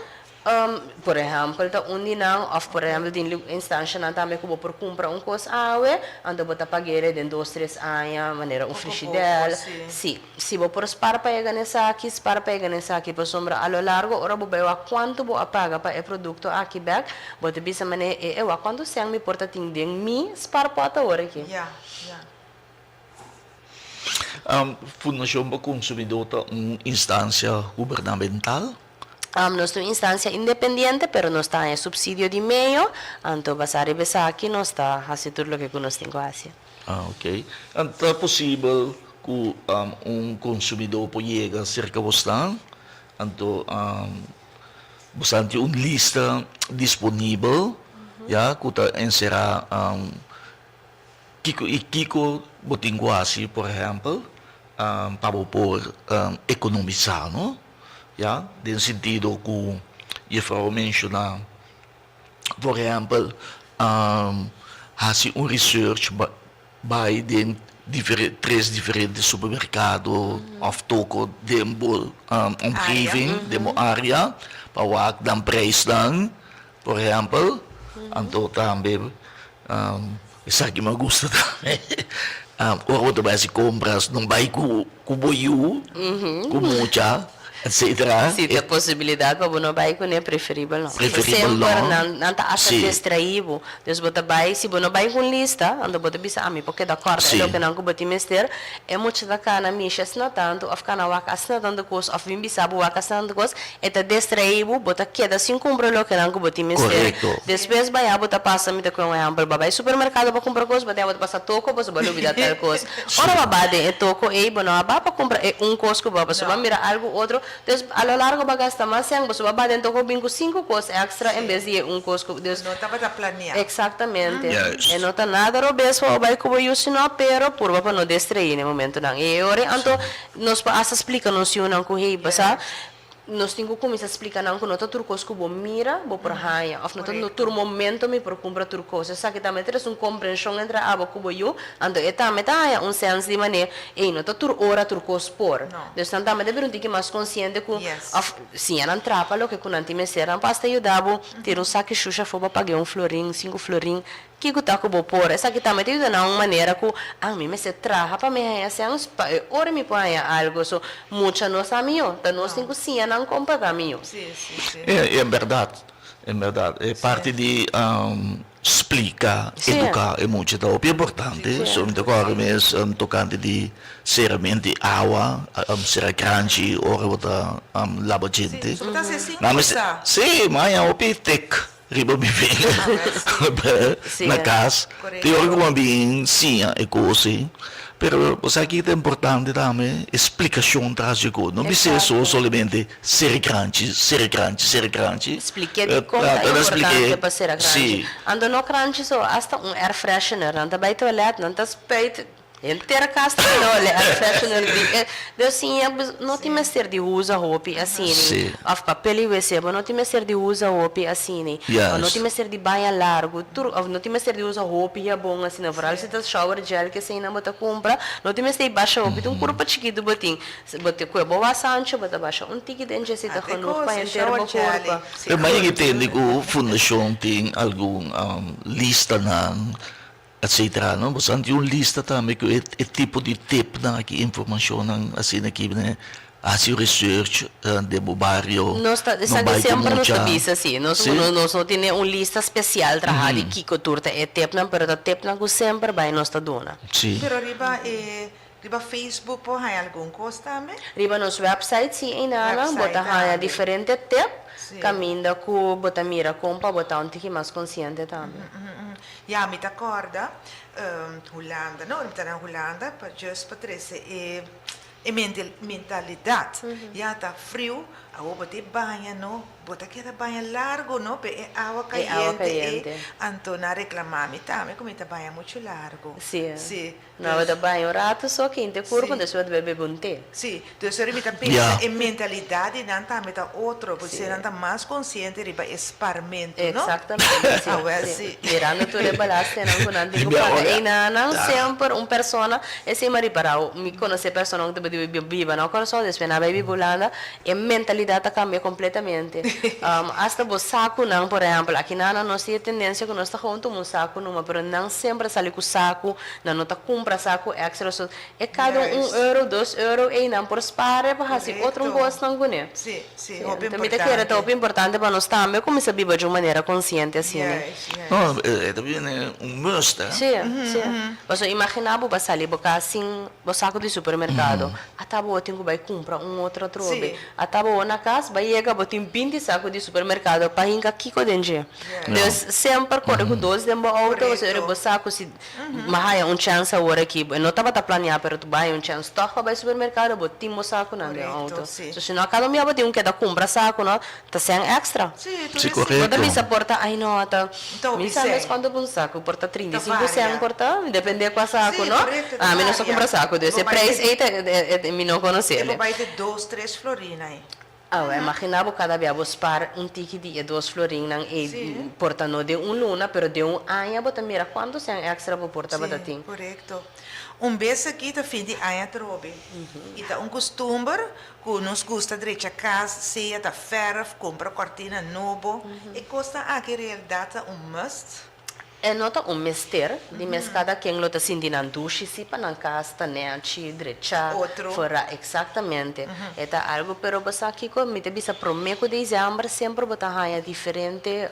Por ehèmpel ta un di nan òf por ehèmpel tin instanshanan tambe ku bo por kumpra un kos awe, anto bo ta pag'é den dos tres aña, manera un Poko poko, frishidèl. sí. Sí, si bo por spar pa yega na esaki, spar pa yega na esaki, pasobra a lo largo ora bo bai wak kuantu bo a paga pa e produkto aki bèk, bo ta bisa manera e e wak kuantu sèn mi por ta tin den mi spaarpot awor aki. Ya, ya. Fundashon pa Konsumidó ta un instansia gubernamental? Nos ta un instansia independiente, pero nos ta haña supsidio di meio, anto basá riba esaki nos ta hasi tur loke ku nos tin ku hasi. Ah, ok. Ta posibel ku un konsumidó por yega serka bosnan? Anto bosnan tin un lista disponibel, ya, ku ta enserá Kiko i kiko bo tin ku hasi, por ehèmpel, pa bo por ekonomisá, no? Ya, den sentido ku jefrou a menshoná, por ehèmpel, hasi un research bai den tres diferente supermerkado òf toko den bo omgeving, den bo área, pa wak nan preisnan, por ehèmpel. Anto tambe Esaki mi a gusta tambe. Ora bo ta bai hasi compras no bai ku bo yu, ku mucha, etcetera. Si ta posibilidad pa bo no bai kuné, preferibel no. Preferibel no. Semper nan nan ta hasta distraí bo. Dus bo ta bai, si bo no bai ku un lista, anto bo ta bisa ami por keda kòrta e lokenan ku bo tin mester. E mucha ta kana mishi asina tantu òf kana wak asina tantu kos òf bin bisa bo wak asina tantu kos. E ta distraí bo, bo ta keda sin kumpra lokenan ku bo tin mester. Korekto. Despues baya bo ta pasa, mi ta kue un ehèmpel, bo a bai supermerkado pa kumpra kos, bo ta bo ta pasa toko pasobra bo a lubidá tal kos. Ora bo a ba den e toko ei, bo no a ba pa kumpra e un kos ku bo a pasobra bo a mira algu otro. Dus a lo largo bo a gasta mas sèn, pasobra bo a ba den toko bin ku sinku kos èkstra en bes di e un kos ku. Dus. No tabata planeá. Eksaktamente. Juist. E no ta nada robes pa bo bai ku bo yu sino, pero purba pa no distraí na e momentunan. I e ora ei anto Nos por hasta splika nos yunan ku hey pasá nos tin ku kuminsá splika nan ku no ta tur kos ku bo mira bo por haña òf no ta tur momento mi por kumpra tur kos. Esaki tambe ta tres un komprenshon entre abo ku bo yu, anto e tambe ta haña un sèns di manera ey no ta tur ora tur kos por. Dus nan tambe ta bira un tiki mas konsiente ku òf siña nan trapa loke ku nan tin mester. Nan por hasta yuda bo tira un saki shusha afó pa pag'é un florin, sinku florin. Kiko ta ku bo por? Esaki tambe ta yuda na un manera ku, ah, mi mester traha pa mi haña sèns, pa e ora mi por haña algu. So, mucha no sa mihó. Ta nos tin ku siña nan kon pa ta mihó. E, en bèrdat, en bèrdat. E parti di splika, eduká e mucha ta hopi importante. So, mi ta kòrda mes tokante di serament di awa, sera kranchi ora bo ta laba djente. Sí, so bo ta hasi sin ku sa. Sí, mi haña hopi tek. Riba mi vinger na cas. Te ora cu bo a bin siña e cos ei. Pero bo sa kico ta importante tambe? E splicacion tras dje cos. No bis'é so solamente sera kranchi, sera kranchi, sera kranchi. Spliké dikon ta importante pa sera kranchi. Anto no kranchi so, hasta un air freshener. Nan ta bai toilet, nan ta spuit Henter cas ta keda ole air freshener di e dus siña no tin mester di usa hopi asini of papel i wc bo no tin mester di usa hopi asini of no tin mester di baña largu tur of no tin mester di usa hopi habon asina vooral si ta shower gel keseinan bo ta cumpra no tin mester di basha hopi ta un curpa chikitu bo tin bo ta cue bo was ancho bo ta basha un tiki den dje si ta genoeg pa henter bo curpa. Pero mi a yega tende cu fundacion tin algun listanan Etcetera no boso tin un lista tambe cu e tipo di tipnan aki informacionnan asina aki ne haci research den bo bario Nos ta no esaki bay cu semper nos ta mucha bisa si nos si. nos no tene un lista special traha di kico tur ta e tipnan pero ta tipnan cu semper bay nos ta duna. Si. Pero riba e riba Facebook por haña algun cos tambe? Riba nos website si einanan bo Website ta haña tambe. diferente tip Si. caminda cu bo ta mira con pa bo ta un tiki mas consciente tambe. Ya, mi ta kòrda Hulanda, no, mi ta na Hulanda pa just pa trese e e mentalidat. Ya ta friu, awor bo ta e baña no, bo ta keda baña largu no, pe e awa kayente ei, anto nan a reklamá mi tambe ku mi ta baña muchu largu. Sí. No, bo ta baña un ratu so kinte kurpo, despues bo ta bebe un te. Sí, dus ora mi ta pensa e mentalidat di nan tambe ta otro, porque nan ta mas konsiente riba e sparmentu, no? Exactamente, sí. Awel sí. Mirando tur e balastenan ku nan tin ku paga, einan nan semper un persona, esei mi a ripará, mi konosé personanan ku ta biba na Kòrsou, despues nan a bai biba Hulanda, e mentalidat a kambia kompletamente. Asta bo sakunan, por ehèmpel, aki nan nos tin e tendensia ku nos ta gewoon tuma un saku numa, pero nan semper a sali ku saku, nan no ta kumpra saku èkstra, so E kada un euro, dos euro ei nan por spar pa hasi otro kosnan kuné. Sí, sí, hopi Enton mi ta kere ta hopi importante pa nos tambe kuminsá biba di un manera konsiente asina. No, e ta bini un must, eh. Sí, sí. Pasobra imaginá bo ba sali bo kas sin bo saku di supermerkado. Ata bo tin ku bai kumpra un otro atrobe. Ata bo na kas bai yega bo tin binti saku di supermerkado pa hinka kiko den dje. Dus semper kore ku dos den bo outo pasobra bo sa ku si M'a haya un chèns awor aki. E no tabata planeá, pero tu bo haya un chèns tòg pa bai supermerkado, bo tin bo sakunan den outo. So si no kada un bia bo tin un keda kumpra saku, no, ta sèn èkstra. Sí, Bo ta korekto. bisa por ta, ai no, ta, mi sa mes kuantu pa un saku, por ta 35 sèn por ta, dependé kua saku, no. Ami no sa kumpra saku, dus e preis ei ta, mi no konosé. Awe, imagina bo kada bia bo spar un tiki di e dos florinnan ei por ta no den un luna, pero den un aña bo ta mira kuantu sèn èkstra bo por tabata tin. Sí, korekto. Un bes aki ta fin di aña atrobe i ta un kustumber ku nos gusta drecha kas, sea ta fèrf, kumpra kòrtina nobo. E kosnan aki en realidat ta un must. E no ta un mester di mes kada ken lo ta sinti nan dushi si pa nan kas ta nechi, drechá, forá, eksaktamente. E ta algu pero bo sa kiko mi ta bisa promé ku desèmber semper bo ta haña diferente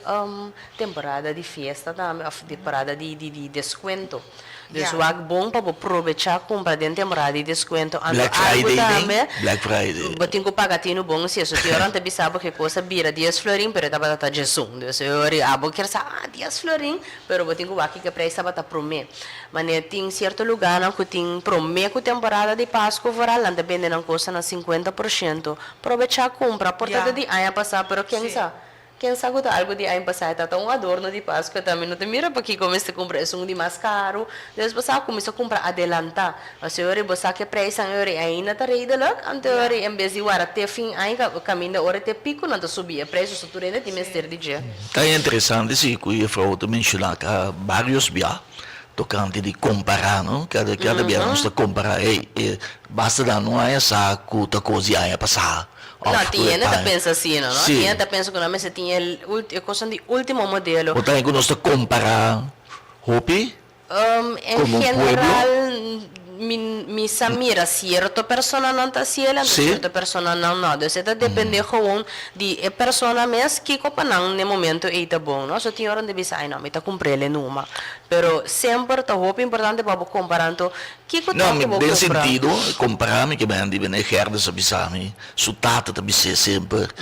temporada di fiesta tambe òf temporada di di deskuento. Dus wak bon pa bo probechá kumpra den temporada di deskuento anto Black algu Friday den tambe Black Friday. bo tin ku paga tinu bon si eso tin ora nan ta bisa bo ke kos a bira dies florin pero e tabata ta djesun dus e ora abo kier sa ah dies florin pero bo tin ku wak kiko preis tabata promé manera tin sierto lugarnan ku tin promé ku temporada di Pasku vooral nan ta bende nan kosnan na 50% probechá kumpra por ta di aña pasá pero ken sa Ken sa ku ta algu di aña pasá e ta ta un adorno di Paskua tambe. No ta mira pakiko mester kumpra esun di mas karu. Despues bo sa kuminsá kumpra adelantá. Pasobra ora bo sa ku e preisnan ora ei ainda ta redelijk, anto ora ei en bes di wara te fin aña kaminda ora te piku nan ta subi e preis pasobra tur hende tin mester di dje. Ta interesante si ku juffrouw ta menshoná ka barios bia tokante di kompará no. Kada kada bia nos ta kompará ey basta nan no aña sa ku ta kos di aña pasá. No, tin hende ta pensa asina, no? Tin hende ta pensa ku nan mester tin e e kosnan di ultimo modelo. Bo ta ku nos ta kompará hopi En komo pueblo? general mi mi sa mira sierto personanan ta hasiel anto sierto personanan no. Dus e ta depende gewoon di e persona mes kiko pa nan n'e momento ei ta bon, no? So tin ora nan ta bisa, ai no, mi ta kumpr'el e numa. Pero semper ta hopi importante pa bo compara anto kico No, ta mi cu bo den cumpra. sentido, compara mi ke bayan di bene Gerda sa bisa mi, su tata ta bis'é semper,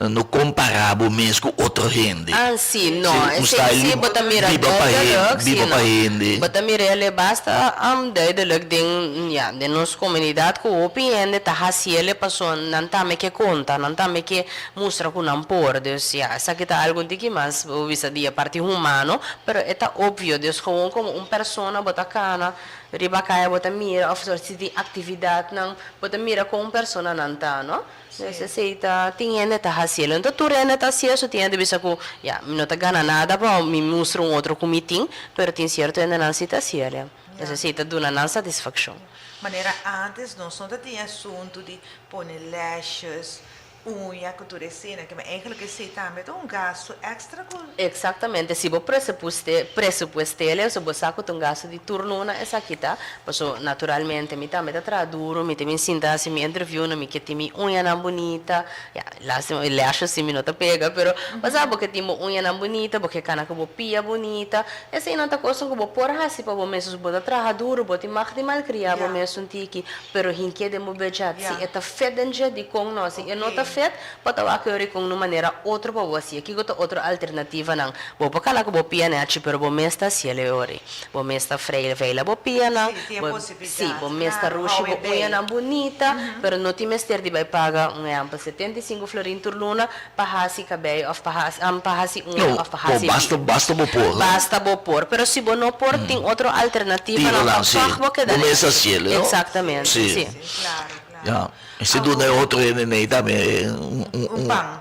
no compara bo mes cu otro hende. Ah, si, no, Sí, un esei style si di bo ta mira biba pa hende, duidelijk, si biba pa no. hende. Bo ta mira el e basta duidelijk den, ya, den nos comunidad cu hopi hende ta haciele paso nan tambe ke conta, nan tambe ke Mustra ku nan por. Dus ya, esaki ta algun tiki mas, bo bisa di e parti humano, pero e ta obvio. Dus gewoon komo un persona bo ta kana riba kaya bo ta mira òf si tin aktividatnan bo ta mira kon un persona nan ta, no? Dus esei ta, tin hende ta hasiel. No ta tur hende ta hasiel, so tin hende bisa ku ya, mi no ta gana nada pa mi mustra un otro ku mi tin, pero tin sierto hendenan si ta hasiel, ya. Dus esei ta duna nan satisfakshon. Manera antes nos no ta tin e asuntu di pone lashes, Uña ku tur esena, ke eigenlijk esei tambe ta un gastu èkstra ku. Eksaktamente, si bo presupuste presupuestele, so bo sa ku ta un gastu di tur luna esaki ta, paso naturalmente mi tambe ta traha duru, mi ta bin sinta hasi mi interviewnan, mi ke tin mi uñanan bunita, ya, lastima lashes si mi no ta pega, pero bo sa bo ke tin bo uñanan bunita, bo ke kana ku bo pia bunita, eseinan ta kosnan ku bo por hasi pa bo mes, so bo ta traha duru, bo tin mag di malkria bo mes un tiki, Pero hinkié den bo bejat. Si e ta fet den dje, dikon no? Si e no ta fet, bo ta wak yori kon un manera otro pa bo hasié. Kiko ta otro alternativanan? Bo por kala ku bo pia nèchi, pero bo mes ta hasié leori. Bo mes ta freil veila bo pianan. Bo, sí, bo mes ta rushi bo uñanan bunita, pero no tin mester di bai paga un ehèmpel 75 florin tur luna pa hasi kabei òf pa hasi, pa hasi uña No, òf pa bo hasi basta, pia. basta bo por. Basta bo por. Pero si bo no por, tin otro alternativanan Tiro pa nan, sí. tòg bo keda Bo mes nèchi. hasiel, no? Eksaktamente, Sí. sí. Sí, klaro, klaro. Ya. E si Awor. duna e otro hende nei tambe un, un, Un un. pan.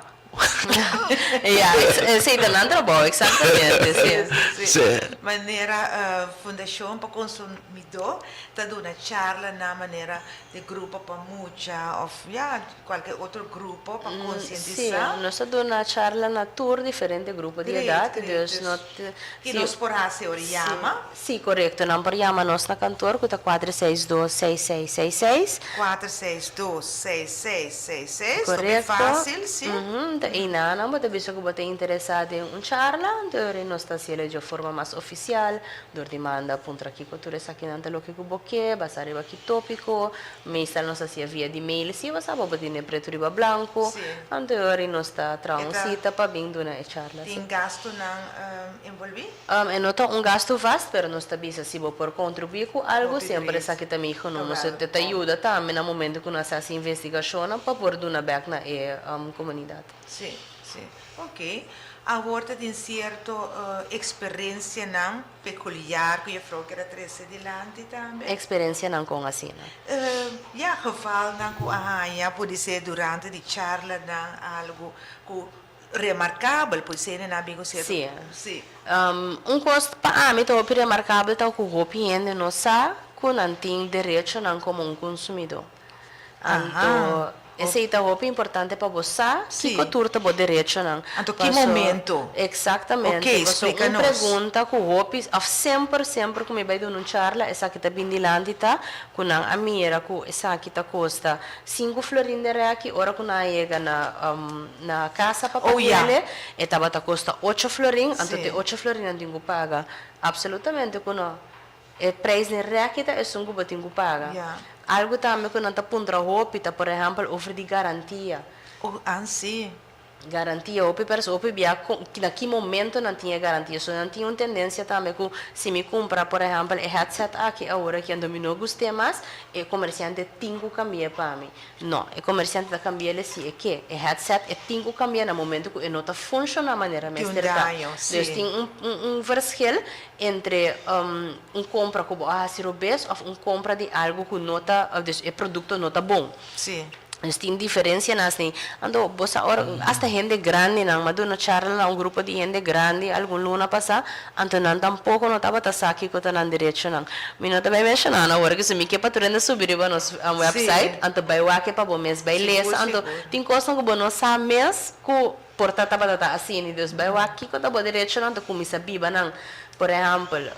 Ya, esei ta nan trabou, eksaktamente, sí. Sí. Sí. Manera Fundashon pa Konsumidó ta duna charlanan manera di grupo pa mucha òf ya Cualke otro grupo pa Sí, concientisa. nos a duna charla na tur diferente grupo di Great, edad, great. dus Dus no ki si nos por haci ora yama? Sí, corecto. Nan por yama nos na kantoor cu ta kuater seis dos seis seis seis seis. Kuater seis dos seis seis seis seis, Topi Corecto. facil, sí. Ta einan nan bo ta bisa cu bo ta interesa den un charla, anto ora nos ta hacielo dje forma mas oficial, dor di manda puntra kico tur esakinan ta loke cu bo ke, basa riba ki topico, Meestal nos hacia via di mail si bo sa bo tene pretu riba blanco, anto e ora nos ta traha un cita pa bin duna e charla. Tin gastonan envolvi? E no ta un gasto vast pero nos ta bisa si bo por contribui cu algo semper esaki ta miho no nos ta yuda tambe na momento cu nos haci investigacionnan pa por duna bek na e comunidad. Si, si. Ok. Awor ta tin cierto experiencianan Peculiar cu juffrouw kier a trece dilanti tambe. Experiencianan con asina. Ya, gevalnan cu a haña pudi ser durante di charlanan algo cu remarcabel, pudi ser nan a bin cu cierto. Sí. Sí. Un cos pa ami ta hopi remarcabel ta cu hopi hende no sa cu nan tin derechonan como un consumidor. Anto esei ta hopi importante pa bo sa kiko tur ta bo derechonan. Anto ki momento? Exactamente. Ok, Paso splika un nos. pregunta ku hopi of semper semper ku mi bai duna un charla esaki ta bin dilanti ta ku nan a mira ku esaki ta kosta sinku florin de rèki ora ku nan a yega na na kasa pa Oh ya. papiele e tabata kosta ocho florin anto Sí. te ocho florin nan tin ku paga. Absolutamente ku no. E prijs den rèki ta esun ku bo tin ku paga. Algu tambe ku nan ta puntra hopi ta por ehèmpel over di garantia. Oh, an si. Garantia, hopi pers hopi bia kon na ki momento nan tin e garantia. So nan tin un tendensia tambe ku si mi kumpra por ehèmpel e headset aki awor aki anto mi no gust'é mas, e komersiante tin ku kambi'é pa mi. No, e komersiante ta kambi'é si e ke. E headset e tin ku kambia na momento ku e no ta funshoná manera Tin un mester ta. daño, si. Dus tin un un verschil entre un kompra ku bo a hasi robes òf un kompra di algu ku no ta, dus e produkto no ta bon. Si. Dus tin diferensianan asina. Anto bo sa ora asta hende grandinan, mi a duna charla na un grupo di hende grandi algun luna pasá, anto nan tampoko no tabata sa kiko ta nan derechonan. Mi no ta bai menshoná nan awor, kese mi ke pa tur hende subi riba nos website, anto bai wak pa bo mes bai lesa. Anto tin kosnan ku bo no sa mes ku por ta tabata ta asina. Dus bai wak kiko ta bo derechonan, anto kuminsá biba nan. Por ehèmpel,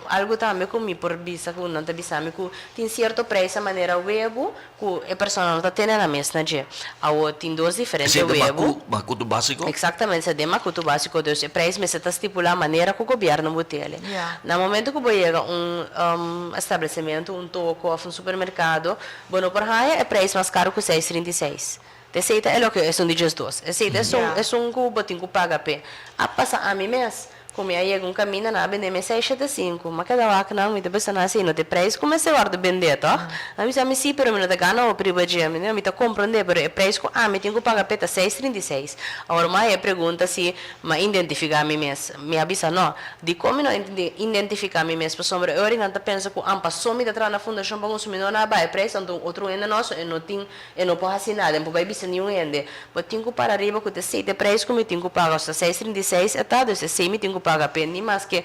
algu tambe ku mi por bisa ku nan ta bisa mi ku tin sierto prijs a manera webu ku e persona no ta tene nan mes na dje. Awor tin dos diferente Esei ta webu. makutu básiko? Eksaktamente, esei den makutu básiko. Dus e prijs mester ta stipulá manera ku gobièrnu bo tele. Na momento ku bo yega un establesimentu, un toko òf un supermerkado, bo no por haña e prijs mas karu ku seis 36. Esei ta e loke esun di djesdos. Esei ta esun esun ku bo tin ku paga p'e. A pasa ami mes ku mi a yega un kaminda nan a bende mi seis shete sinku. M'a keda wak nan, mi ta pensa nan esei no ta e preis ku mester wòrdu bendé tòg? Nan bisa mi si, pero mi no ta gana hopi riba dje. Mi di, mi ta komprondé, pero e preis ku ami tin ku paga p'e ta seis 36. Awor m'a haña e pregunta si m'a identifiká mi mes. Mi a bisa nò. Dikon mi no a identifiká mi mes? Pasobra e ora nan ta pensa ku ampa so mi ta traha na Fundashon pa Konsumidó nan a baha e preis, anto un otro hende nò, so e no tin E no por hasi nada, e no por bai bisa niun hende. Bo tin ku para riba ku ta esei ta e preis ku mi tin ku paga. Osea seis 36 e ta, dus esei mi tin ku paga p'e. Ni maske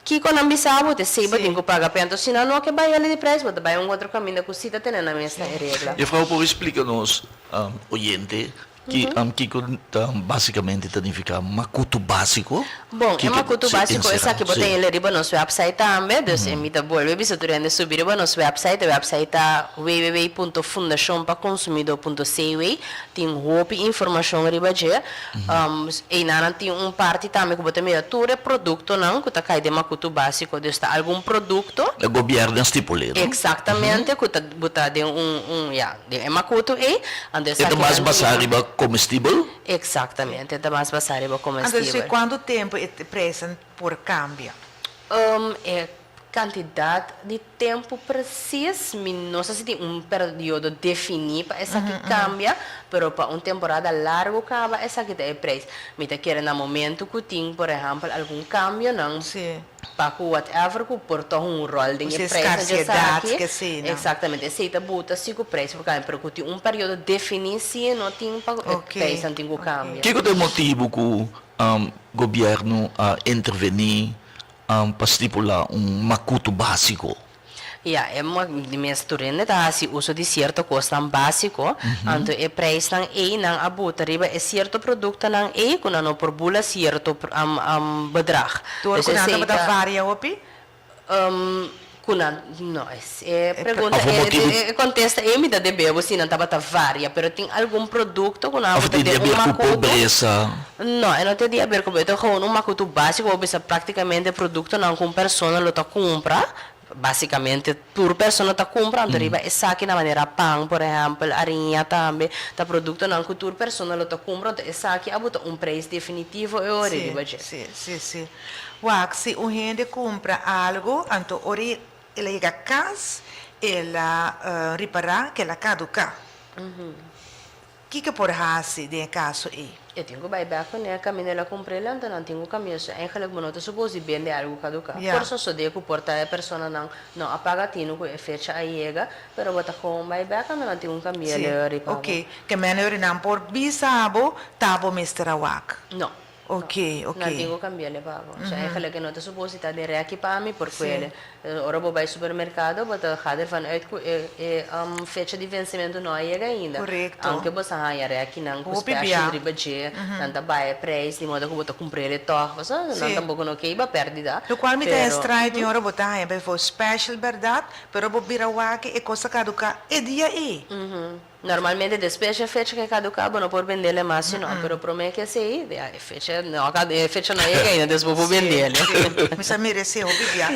kiko nan bisa bo, ta esei bo tin ku paga p'e. Anto si nan no ke bai hali di preis, bo ta bai un otro kaminda ku si ta tene nan mes na e regla. Juffrouw por explica nos oyente Ki kiko ta basikamente ta nifiká makutu básiko? Bon, e Kiko makutu si básiko enserá? esaki bo ta Sí. hende riba nos wèpsait tambe, dus e mi ta bolbe bisa tur hende subi riba nos wèpsait. E wèpsait ta www.fundashonpakonsumidó.cw. Tin hopi informashon riba dje. Einan tin un parti tambe ku bo ta mira tur e produktonan ku ta kai den makutu básiko. Dus ta algun produkto. E gobièrnu a stipul'é, no? Eksaktamente, ku ta bo ta den un un ya. Den e makutu ei, anto E ta esaki mas nan basá tin. riba komestibel? Eksaktamente, e ta mas basá riba Anto si komestibel. kuantu tempu e prijsnan por kambia? E kantidat di tempu presis mi no sa si tin un periodo definí pa esaki kambia, pero pa un temporada largu kaba esaki ta e prijs. Mi ta kere na momentu ku tin, por ehèmpel, algun kambionan. Pa ku whatever ku por tòg un ròl den e prijsnan dje esaki. Eksaktamente, esei ta buta si ku prijs por kambia, pero ku tin un periodo definí si no tin pa e prijsnan tin ku kambia. Kiko ta e motibu ku gobièrnu a intervení pa stipulá un makutu básiko? Ya, e mes tur hende ta hasi uso di sierto kosnan básiko, anto e prijsnan ei nan a buta riba e sierto produktonan ei ku nan no por bula sierto bedrag. Tur Dus ku nan esei tabata ta varia hopi? Ku nan, no, e pregunta Of motibu. e kontesta ei mi ta debe bo si nan tabata varia, pero tin algun produkto ku nan a Of buta tin di den un haber ku makutu. pobresa? No, e no tin di haber ku, e ta gewoon un makutu básiko, bo bisa praktikamente produktonan ku un persona lo ta kumpra. Básicamente tur persona ta cumpra anto riba esaki na manera pan por ehempel, ariña tambe ta productonan cu tur persona lo ta cumpra anto esaki a buta un prijs definitivo e ora Sí, riba dje. sí, sí, sí. Wak, si un hende cumpra algo anto ora el a yega cas el a ripara cu el a caduca. Kiko por hasi den e kaso ei? E tin ku bai bek kuné kaminda el a kumpr'é anto nan tin ku kambia su. Eigenlijk bo no ta supos di bende algu kaduká. Por sosodé ku por ta e personanan no a paga tinu ku e fecha a yega, pero bo ta gewoon bai bek anto nan tin ku kambia Sí, leu riba bo. oké. Ke mèneurenan por bisa bo ta bo mester a wak. No. Oké, oké. Nan tin ku kambi'é pa bo. So eigenlijk e no ta supos di ta den rèki pa mi por kuele. Ora bo bai supermerkado bo ta ga dervan uit ku e e fecha di vensementu no a yega ainda. Korekto. Aunke bo sa haña rèkinan ku Hopi special bia. riba dje, nan ta bai e preis di modo ku bo ta kumpr'é tòg. Pasobra nan tampoko no ke iba pèrdida. Lokual mi ta Pero. estraño tin ora bo ta haña bijvoorbeeld special bèrdat, pero bo bira wak e kos ta kaduká e dia ei. Normalmente despues dje fecha ke kaduká bo no por bendele mas sino, pero promé ke esei, ya e fecha no a e fecha no a yega ainda des bo por bendele. Sí, mi sa mira esei hopi bia.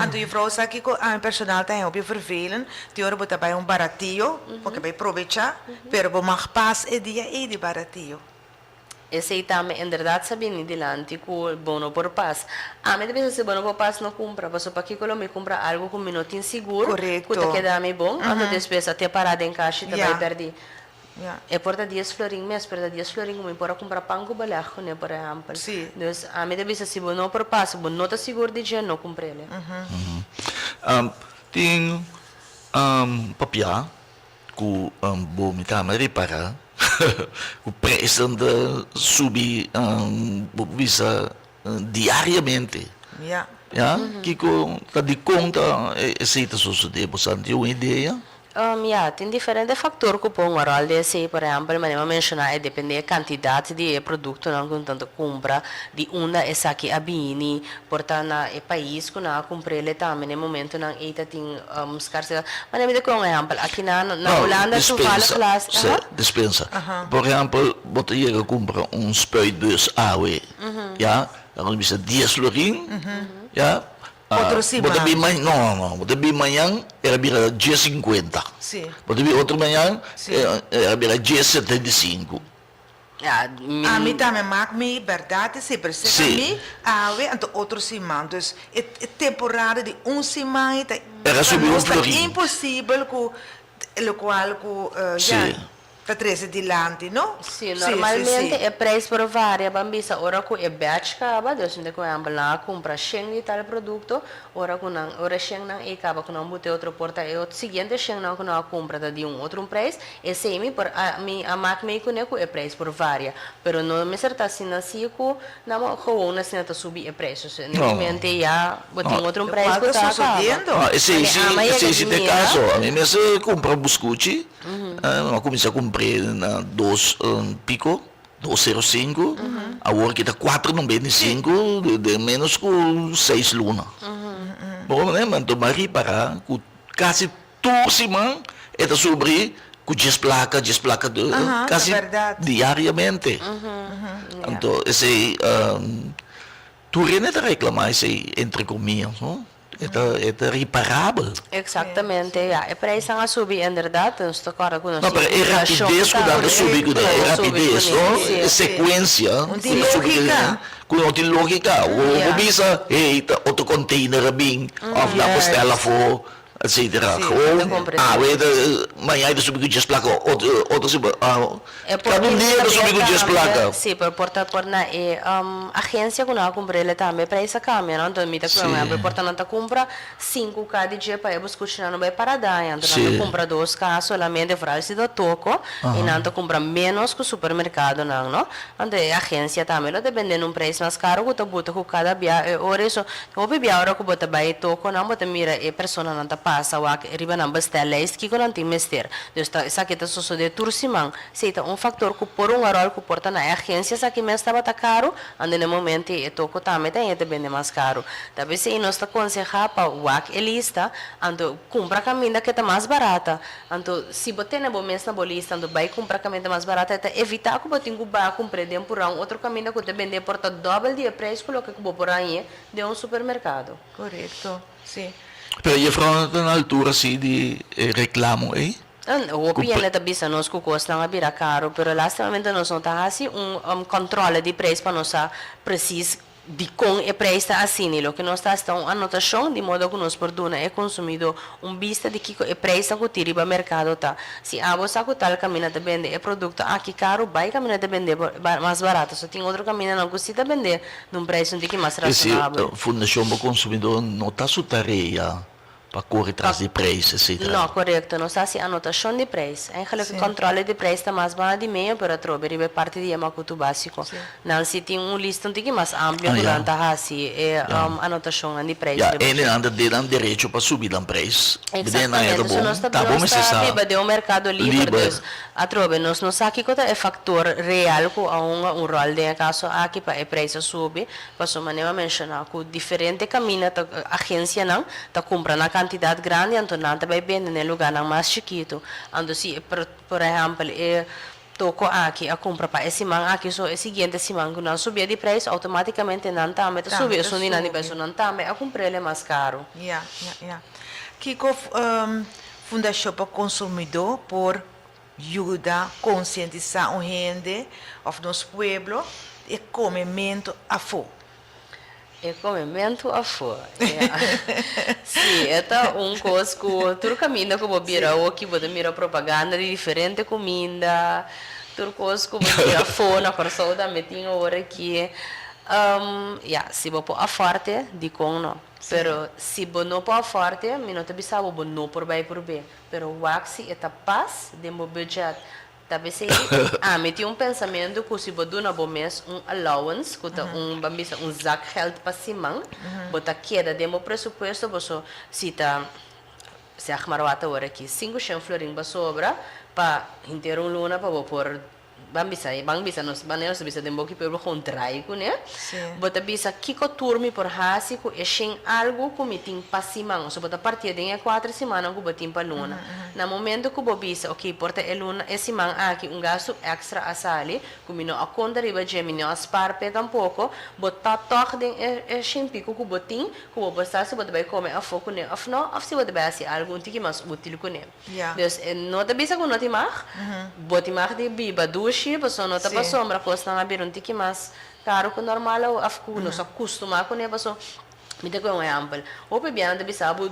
Anto juffrouw sa kiko ami personal ta hopi vervelend, tin ora bo ta bai un baratio, bo ke bai probecha, pero bo mag pas e dia ei di baratio. Esei tambe inderdat sa bini dilanti ku bo no por pas. Ami ta bisa si bo no por pas no kumpra, pasobra pakiko lo mi kumpra algu ku mi no tin sigur ku ta Korekto. keda mi bon, anto despues a te pará den kashi ta bai Ya. pèrdí. Ya. E por ta dies florin mes, pero ta dies florin ku mi por a kumpra pan ku beleg kuné, por ehèmpel. Sí. Dus ami ta bisa si bo no por pas, si bo no ta sigur di dje, no kumpr'el. Tin papiá Ku bo mi ta ripará ku prijsnan ta subi bo por bisa diariamente. Ya. Ya, kiko ta dikon ta esei ta sosodé? Bo sa tin un idea? Ya, tin diferente factor cu por hunga rol den esey. Por ehempel, manera mi a menciona, e depende e cantidad di e productonan cu nan ta cumpra, di unda esaki a bini, por ta na e pais cu nan a cumprele tambe na e momentonan ey ta tin scarcedad. Manera mi ta coge un ehempel, aki na No, Hulanda toevallig dispensa, laatst, se, aha. dispensa. Por ehempel, bo ta yega cumpra un spuitbus awe, ya, nan a bisa dies florin, ya, Otro Bo ta siman. bin mañan, no, no, no, bo ta bin mañan era bira dies sinkuenta. Sí. Bo ta bin otro mañan Sí. era bira dies 75. Ja, mi. Ami tambe mak mi bèrdat esei, pero seka Sí. mi awe anto otro siman. Dus e e temporada di un siman ei ta Era pa subi un nos ta florin. imposibel ku lokual ku ya Sí. Ta trece dilanti, no? Sí, normalmente e prijs por varia, ban bisa ora cu e batch caba, dus hende cu ehempel nan a cumpra shen di tal producto, ora cu nan, ora e shen nan ey caba cu nan buta e otro por ta e otro siguiente shen nan cu nan a cumpra ta di un otro un prijs, esey mi por a mi a mak mey cune cu e prijs por varia, pero no mester ta asina si cu nan mo gewoon asina ta subi e prijs, dus en e momente ya bo tin otro un prijs Locual cu ta ta caba. sucediendo. No, esey Mane si, ama yega esey di si ta e mira. caso, ami mester cumpra buscuchi. A kuminsá kumpr'é na dos piko, dos sero sinku, awor ki ta kuater 95 den ménos ku seis luna. Bo kono ne? Anto mi a ripará ku kasi tur siman e ta subri ku djes plaka, djes plaka, kasi diariamente. Anto esei tur hende ta reklamá esei entre komia, no? E ta e ta riparabel. Exactamente, ya. E prijsnan a subi inderdaad, nos ta corda cu nos No, tin pero e inflacion rapidez cu nan ta tambe. subi cu nan, e Ta subi rapidez, cu no? nan, E si. secuencia Un cu tin ta subi cu logica. nan, cu no tin logica. Bo Ya. bisa, hey, ta otro container a bin, of nan por stel Juist. afo, etcetera. Si. Ta Gewoon, comprende. awe ta, mañana ta subi cu djes placa, otro otro siman, E por cada un tin dia ta tambe subi cu djes tambe, placa. si, pero por ta por na e agencia cu nan a cumpra ele tambe prijs a cambia, no? Entonces mi ta Si. cu por ta nan ta cumpra sinku ca di dje pa e buscuchi nan no bay para daña, entonces nan Si. ta cumpra dos ca solamente, vooral si ta toko, y nan ta cumpra menos cu supermercadonan, no? Anto e agencia tambe lo ta bende na un prijs mas caro cu ta buta cu cada bia e ora eso. Hopi bia ora cu bo ta bay toko nan bo ta mira e personanan ta pasa wak riba nan bestellijst kico nan tin mester. Dus ta esaki ta sosode tur siman. Si ta un factor cu por hunga rol cu por ta na e agencia esaki mes tabata caro, ando na e momento e toko tambe ta e ta bende mas caro. Ta pesey nos ta conseha pa wak e lista, anto cumpra caminda ke ta mas barata. Anto si bo tene bo mes na bo lista anto bay cumpra caminda mas barata e ta evita cu bo tin cu baha cumpre den pura un otro caminda cu ta bende por ta dobel di e prijs cu loke cu bo por hañe den un supermercado. Correcto, si. Pero juffrouw no ta na altura si di e reclamo ey? Hopi hende ta bisa nos cu cosnan a bira caro, pero lastimamente nos no ta haci un controle di prijs pa nos sa precies dicon e prijs ta asina. Y loke nos ta haci ta un anotacion di modo cu nos por duna e consumido un bista di kico e prijsnan cu tin riba mercado ta. Si abo sa cu tal caminda ta bende e producto aki caro, bay caminda ta bende mas barato. So tin otro camindanan cu si ta bende Na un prijs un tiki mas Es decir, rasonabel. Fundashon pa Konsumidó no ta su tarea pa kore tras di prijs, etcetera. No, korekto. Nos ta hasi anotashon di prijs. Eigenlijk e kòntròle di prijs ta mas banda di medio, pero atrobe riba e parti di e makutu básiko. Nan si tin un lista un tiki mas amplio ku nan ta hasi e anotashonnan di prijs Ya, riba. e nan ta den nan derecho pa subi nan prijs. Den nan e ta Exactamente. So bon. nos ta Ta bon nos mester ta sa. biba den un merkado liber, Liber. dus Atrobe, nos no sa kiko ta e faktor real ku a hunga un ròl den e kaso aki pa e preis a subi, pasobra manera mi a menshoná ku diferente kaminda ta agensianan ta kumpra na kantidat grandi anto nan ta bai bende na e lugánan mas chikitu. Anto si por por ehèmpel e toko aki a kumpra pa e siman aki so e siguiente siman ku nan subia di preis outomátikamente nan tambe ta subi esun di nan di bai so nan tambe a kumpr'el e mas karu. Ya, ya, ya. Kiko Fundashon pa Konsumidó por yuda konsientisá un hende òf nos pueblo di e komementu afó? E komementu afó, ya. Sí, e ta un kos ku tur kaminda ku bo bira awoki bo ta mira propaganda di diferente kuminda, tur kos ku bo mira afó na Kòrsou tambe tin awor aki. Ya, si bo por afòrte, dikon no? Pero si bo no por afòrte, mi no ta bisa bo bo no por bai prob'é. Pero wak si e ta pas den bo budget. Ta p'esei ami tin un pensamentu ku si bo duna bo mes un allowance, ku ta un, ban bisa un zakgeld pa siman, bo ta keda den bo presupuesto, boso si ta. Zeg maar wat awor aki, 500 florin bo a sobra pa henter un luna pa bo por ban bisa, ban bisa nos, ban nos ta bisa den boki pueblo gewoon draai kuné. Bo ta bisa kiko tur mi por hasi ku e shen algu ku mi tin pa siman. Oso bo ta partié den e kuater simannan ku bo tin pa luna. Na momento ku bo bisa, oké, por ta e luna, e siman aki un gastu èkstra a sali ku mi no a konta riba dje, mi no a spar p'e tampoko, bo ta tòg den e e shen piku ku bo tin Ku bo por sa si bo ta bai kome afó kuné òf no, òf si bo ta bai hasi algu un tiki mas útil kuné. Dus e no ta bisa ku no tin mag, bo tin mag di biba dushi, pasobra no ta pasobra kosnan a bira un tiki mas karu ku normal òf ku nos a kustumá kuné. Pasobra mi ta kohe un ehèmpel, hopi bianan ta bisa bo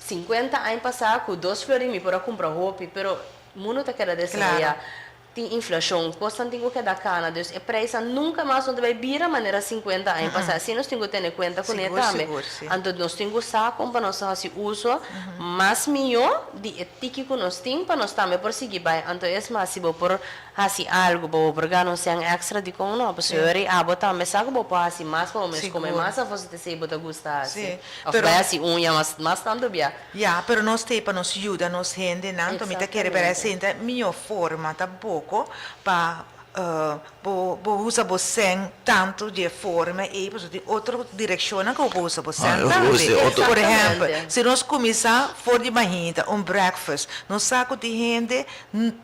sinkuenta aña pasá ku dos florin mi por a kumpra hopi, pero mundu ta keda desaroyá. Tin inflashon, kosnan tin ku keda kana, dus e prijsnan nunka mas no ta bai bira manera sinkuenta aña pasá. Asina nos tin ku tene kuenta kuné tambe. Anto nos tin ku sa kon pa nos ta hasi uso mas mihó di e tiki ku nos tin pa nos tambe por sigui bai. Anto es mas, si bo por hasi algu pa bo por gana un sèn èkstra, dikon no? Pasobra ora abo tambe sa ku bo por hasi mas pa bo mes kome mas afo si ta esei bo ta gusta hasi. Òf bai hasi uña mas tantu bia. Ya, pero nos t'ei pa nos yuda nos hendenan, to mi ta kere bera esei ta mihó forma tampoko pa bo bo usa bo sèn tantu di e forma ei, pasobra tin otro direkshonnan ku bo por usa bo sèn tambe. Por ehèmpel, si nos kuminsá for di mainta un breakfast, nos sa ku tin hende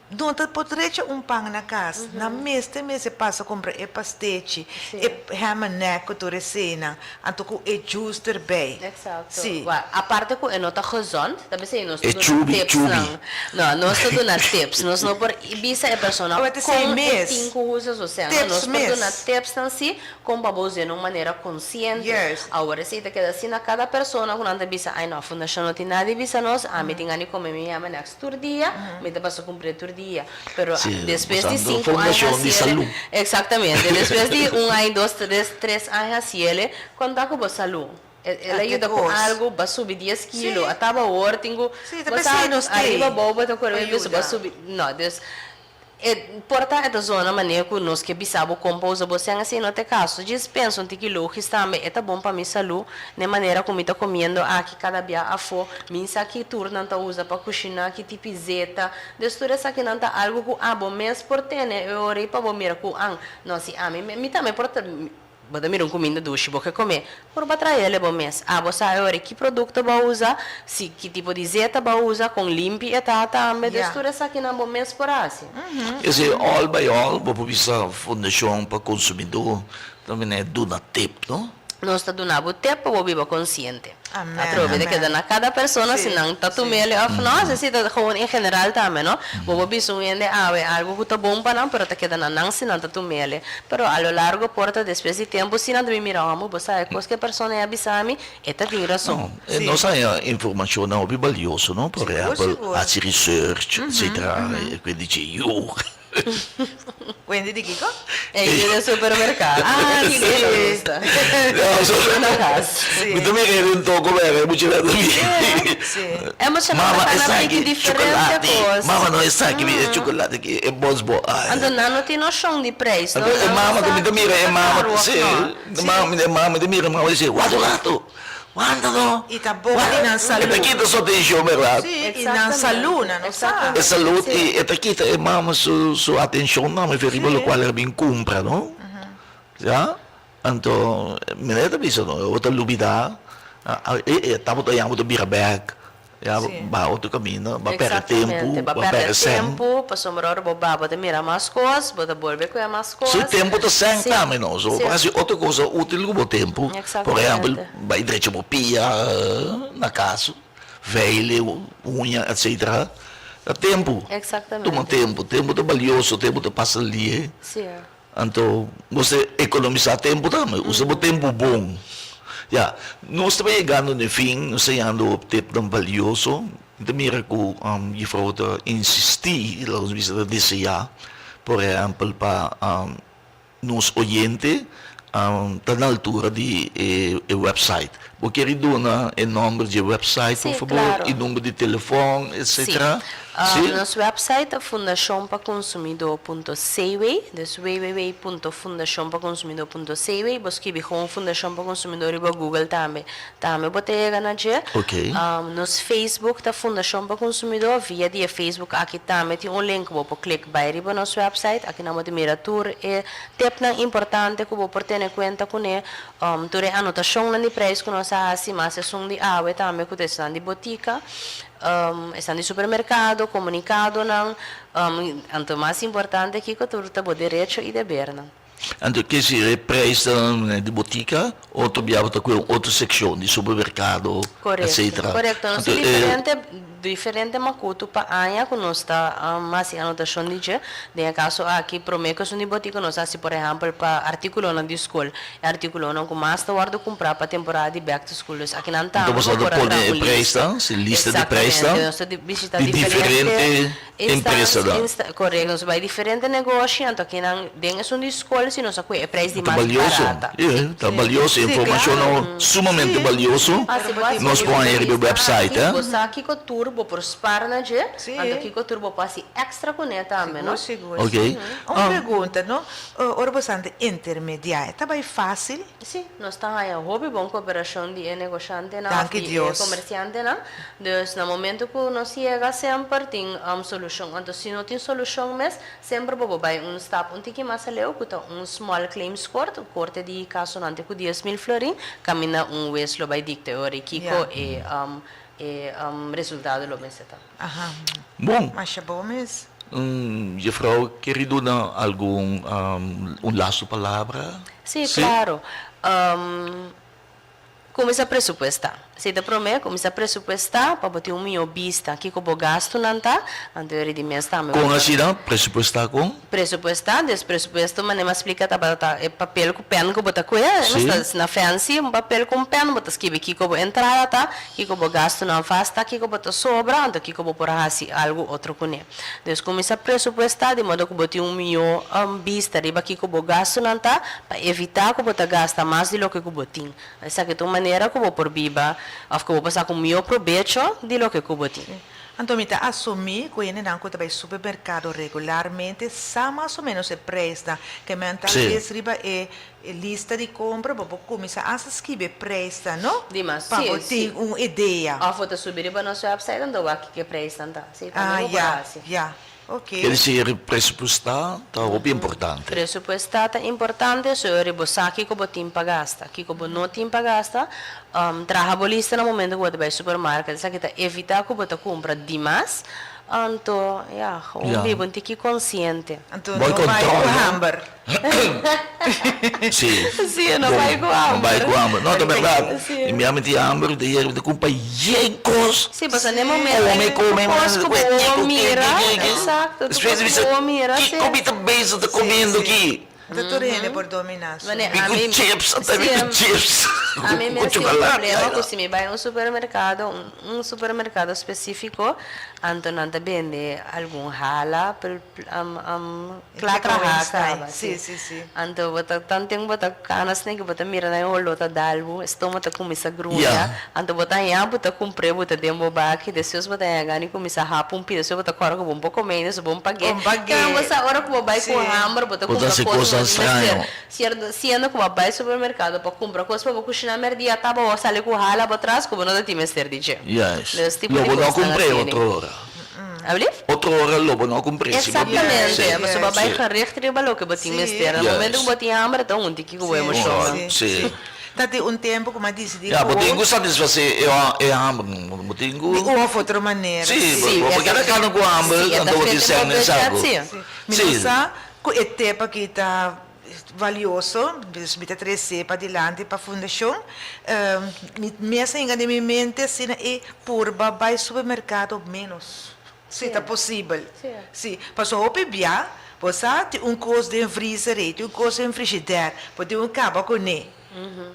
No ta por drecha un pan na kas. Nan mester mester pasa kumpra e pastechi, e ham and egg ku tur eseinan, anto ku e juice erbij. Exacto. Si. Wak, aparte ku e no ta gezond, ta bisa nos ta E duna chubi tips chubi. nan. No, nos ta duna tips. Nos no por bisa e persona Awor ta esei kon e mes. tin ku usa su sèn. Tips Nos por duna mes. tips nan si kon pa bo us'é na un manera konsiente. Juist. Awor esei ta keda asina kada persona ku nan ta bisa, ai no, fundashon no tin nada di bisa nos, ami tin gana di kome mi ham and eggs. Tur dia, mi ta pasa cumpr'é tur dia. Pero Sí, despues di usando cinco aña Fundacion di haciele, Salú. exactamente, despues di un aña, dos, tres, tres aña haciele, conta cu bo salú. El a Ah, ke yuda cu kos. algo, bo a subi dies kilo, Sí. a taba awor tin cu, Sí, ta bo sa, p'esei nos t'ei, ariba abou bo ta pa core mi bisa bo a yuda. subi, no, dus E por ta e ta zona manera ku nos ke bisa bo kon pa usa bo sèn asina no ta e kaso. Djis pensa un tiki logis tambe, e ta bon pa mi salú n'e manera ku mi ta komiendo aki kada bia afó, mi sa ki tur nan ta usa pa kushiná, ki tipi zeta. Dus tur esakinan ta algu ku abo mes por tene e ora ei pa bo mira ku an, no si ami mi tambe por ta. Bo ta mira un kuminda dushi, bo ke kome. Purba trael bo mes. Abo sa e ora ki produkto bo a usa, si ki tipo di zeta bo a usa, kon limpi e ta tambe. Dus tur esakinan bo mes por hasi. Esei all by all bo por bisa Fundashon pa Konsumidó ta mene duna tip, no? Nos ta duna bo tip pa bo biba konsiente. Amen, Atrobe ta keda amen. na kada persona si Sí, nan ta sí. tum'el òf no. Así ta gewoon en general tambe, no? Bo por bisa un hende awe algu ku ta bon pa nan, pero ta keda na nan si nan ta tum'el. Pero a lo largo por ta despues di tempu si nan ta bin mira, Hòmber, bo sa e kos ku e persona ei a bisa mi, e ta tin rason. No, e nos haña informashonnan hopi balioso, no? Por Sigur, ehèmpel, sigur. hasi research, etcetera, e ku e dichi yu. Wendy di kiko? E yu den supermercado. Ah, E si. kiko ta gusta. No, so, Na cas. Si. Mi ta mira e den toko bera, e mucha ta mi. Si. E mucha nan ta Mama, gana esaki piki diferente chocolate. cos. Mama, no esaki, mi e chocolate ki e bons bo. Ay. Anto nan no tin nocion di prijs, no? Anto e Nan no mama sa mi ta mira kiko e ta mama, caro of si, no. e mama, e mama mi ta mira e mama di si, wak un rato. Wanta no. I ta bon di nan salú. E ta kita su atencion, berdad? Sí, i nan salú, nan no sa. E salú i e ta kita e mama su su atencion tambe fe riba locual el a bin cumpra, no? Ya? Anto, mi ta bisa no, bo ta lubida, e tabata ya bo ta bira bek. Ya ba otro caminda, ba perde tempu, Ba ba perde perde sèn. tempu, pasobra ora bo ba bo ta mira mas kos, bo ta bolbe ku e mas kos. Si tempu ta sèn Sí, tambe no, so bo sí. por hasi otro cosa útil ku bo tempu. Por ehèmpel, bai drecha bo pia na kas, veile, uña, etcetera. Ta tempu. Tuma tempu, tempu ta balioso, tempu ta pasa lihe. Sí. Anto bo ta ekonomisá tempu tambe, usa bo tempu bon. Ya, nos ta bai yegando na e fin, nos ta yegando tipnan balioso. Mi ta mira ku jefrou ta insistí, laga nos bisa ta deseá, por ehèmpel pa nos oyente ta na altura di e wèpsait. Bo keri duna e nomber dje website por Sí, fabor claro. i number di telefon Sí. etcetera. Sí? Nos website ta fundashonpaconsumidor punto cw, dus www punto fundashonpaconsumidor punto cw. Bo skibi gewoon Fundashon pa Konsumidó riba Google tambe. Tambe bo ta yega na dje. Ok. Nos Facebook ta Fundashon pa Konsumidó. Via di e Facebook aki tambe tin un link ku bo por klik bai riba nos website. Akinan bo ta mira tur e tipnan importante ku bo por tene kuenta kuné. Tur e anotashonnan di prijs ku nos a hasi, mas esun di awe tambe ku ta esnan di botika, esnan di supermerkado, komunikadonan. Anto mas importante kiko tur ta bo derecho i debernan. Anto ke si e prijsnan di botika, otro bia bo ta kohe un otro sekshon di supermerkado, Korekto, etcetera. korekto. Nos Anto tin e. diferente diferente makutu pa aña ku nos ta hasi anotashon di dje. Den e kaso aki promé ku esun di botika nos hasi por ehèmpel pa artíkulonan di skol, e artíkulonan ku mas ta wòrdu kumprá pa temporada di back to school. Dus akinan Anto tambe boso bo ta por a pone traha e un lista. prijsnan, si lista di prijsnan Eksaktamente, nos ta bishita di diferente diferente Instans, empresanan. insta, korekto, nos bai diferente negoshi, anto akinan den esun di skol si nos a kue e prijs di Ta mas balioso, barata. e, ta balioso, Sí, informashonnan claro. sumamente Sí. balioso. Ah, si bo hasi Nos por haña riba e lista website, aki, eh. bo sa kiko tur bo por spar na dje, Sí. anto kiko tur bo por hasi extra kuné tambe, no? Sigur, sigur. Ok. Sí. Un Ah. pregunta, no? Ora bo sa ta intermediá, e ta bai fácil? Sí, nos ta haña hopi bon koperashon di e negoshantenan òf Danki di e Dios. komersiantenan. Dus na momento ku nos yega semper tin solushon. Anto si no tin solushon mes, semper bo por bai un stap un tiki mas aleu ku ta un small claims court, un korte di kasonan te ku 10,000 florin, kaminda un wes lo bai dikta e ora i kiko e e resultado lo mester ta. Aha. Bon. Masha bon mes. Jefrouw keri duna algun un lastu palabra? Sí, claro. Kuminsá presupuestá. Si ta promé, kuminsá presupuestá pa bo tin un mihó bista kiko bo gastunan ta, anto e di mes tambe bo Kon ta. asina? Presupuestá kon? Presupuestá, des presupuesto manera mi a splika tabata e papel ku pèn ku bo ta kué, Sí. na fancy un papel ku un pèn bo ta skibi kiko bo entrada ta, kiko bo gastunan vast ta, kiko bo ta sobra, anto kiko bo por hasi algu otro kuné. Dus kuminsá presupuestá di modo ku bo tin un mihó bista riba kiko bo gastunan ta pa evitá ku bo ta gasta mas di loke ku bo tin. Esaki ta un manera ku bo por biba òf ku bo por saka un mihó probecho di loke ku bo tin. Anto mi ta asumí ku hendenan ku ta bai supermerkado regularmente sa mas o ménos e preisnan. Ke men tal bes riba e lista di kompra bo por kuminsá asta skibi e preisnan, no? Dimas, Pa sí, bo sí. tin un idea. Òf bo ta subi riba nos wèpsait anto wak kiko e preisnan ta. Sí, Ah, tambe bo por ya, hasi. ya. Ok. Ker disi presupuestá ta hopi importante. Presupuestá ta importante, so ora bo sa kiko bo tin pa gasta, kiko bo no tin pa gasta, traha bo lista na momento ku bo ta bai supermarket, esaki ta evitá ku bo ta kumpra dimas, anto ya, gewoon Ya. biba un tiki konsiente. Anto Bo no bai control, ku no? hamber. Sí. Sí, no Bon, bai ku no hamber. bai ku hamber. No, ta bèrdat. Sí. I mi a meti hamber, te yega te kumpa yen kos. Sí, pasobra na e momento Kome, kome, tur kos ku bo kiko, mira, kiko, kiko. eksakto, tur Despues kos mi ku bisa, bo mira, sí. Kiko mi ta bezig ta komiendo Sí, sí. aki? Ta tur hende por dominá su. Mane, Mi a ku mi, chips, ata mi sí, ku chips. a mi Ku mes tin un chocolate. problema Ay, ku no. si mi bai un supermerkado, un un supermerkado spesífiko, anto nan ta bende algun hala, Kla traha kaba, si. Anto bo ta tanten bo ta kana asina ki bo ta mira nan e holó ta dal bo, e stoma ta kuminsá gruña, anto bo ta haña bo ta kumpr'é bo ta den bo baki, despues bo ta haña gana di kuminsá hap un pida, despues bo ta kòrda ku bo no por kom'é, despues bo no pag'é. Kende bo sa ora ku bo bai ku hamber bo ta kumpra kos ku bo tin mester, sierto, siendo ku bo a bai supermerkado pa kumpra kos pa bo kushiná mèrdia ta bo sali ku hala bo tras ku bo no ta tin mester di dje. Juist. Lo bo no kumpr'é otro ora. Alblief? Otro ora lo bo no cumpri si bo tin. Exactamente, pasobra bo bai gericht riba loke bo tin mester. Na momento cu bo tin hamber ta un tiki cu bo emocionnan. Si. Ta tin un tempo cu mi a dicidi Ya, bo cu. tin cu satisface e hamber, bo tin cu. Di un of otro manera. Si, bo por keda cana cu hamber, anto bo tin sèn den saco. Si, mi no sa cu e tep aki ta valioso, dus mi ta trece padilanti pa fundacion. Mi mes a hinga den mi mente asina e purba bai supermercado menos, si ta posibel. Si, pasobra hopi bia bo sa tin un cos den freezer ei, tin un cos den frigidaire, bo tin un caba cune.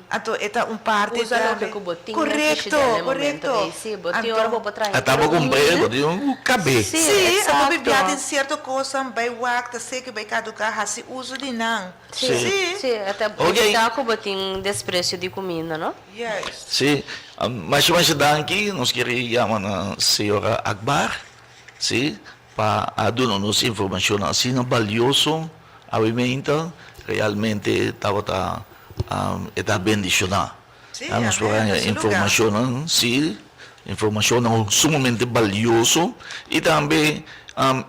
Anto e ta un parti Usa loke tambe. ku bo tin na Korekto, frishider na e momento korekto. ei. Sí, bo tin ora Anto. bo por traha Ata bo henter un kumpr'é, bo mil. tin un kab'é. Sí, Sí, anto mi bia eksakto. tin sierto kosnan bai wak ta seki bai kaduká hasi uso di nan. Sí, Sí. Sí. sí, e ta Ok. evitá ku bo tin despresio di kuminda, no? Juist. Sí, masha masha danki. Nos kere yama na señora Akbar, sí, pa a duna nos informashonnan asina balioso awe meinta. Realmente tabata e ta bendishoná. Sí, Ya nos por amén, haña na su lugar. informashonnan, sí, informashonnan sumamente balioso i tambe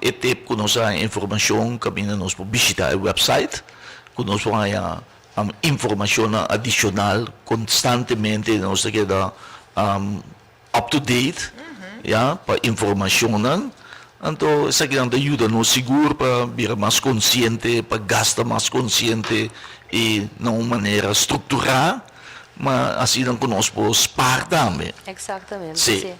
e tip ku nos a haña informashon kaminda nos por bishita e website ku nos por haña informashonnan adishonal konstantemente nos ta keda up to date ya pa informashonnan anto esakinan ta yuda nos sigur pa bira mas konsiente pa gasta mas konsiente i na un manera strukturá ma asina ku nos por spaar tambe. Exactamente, Sí. sí.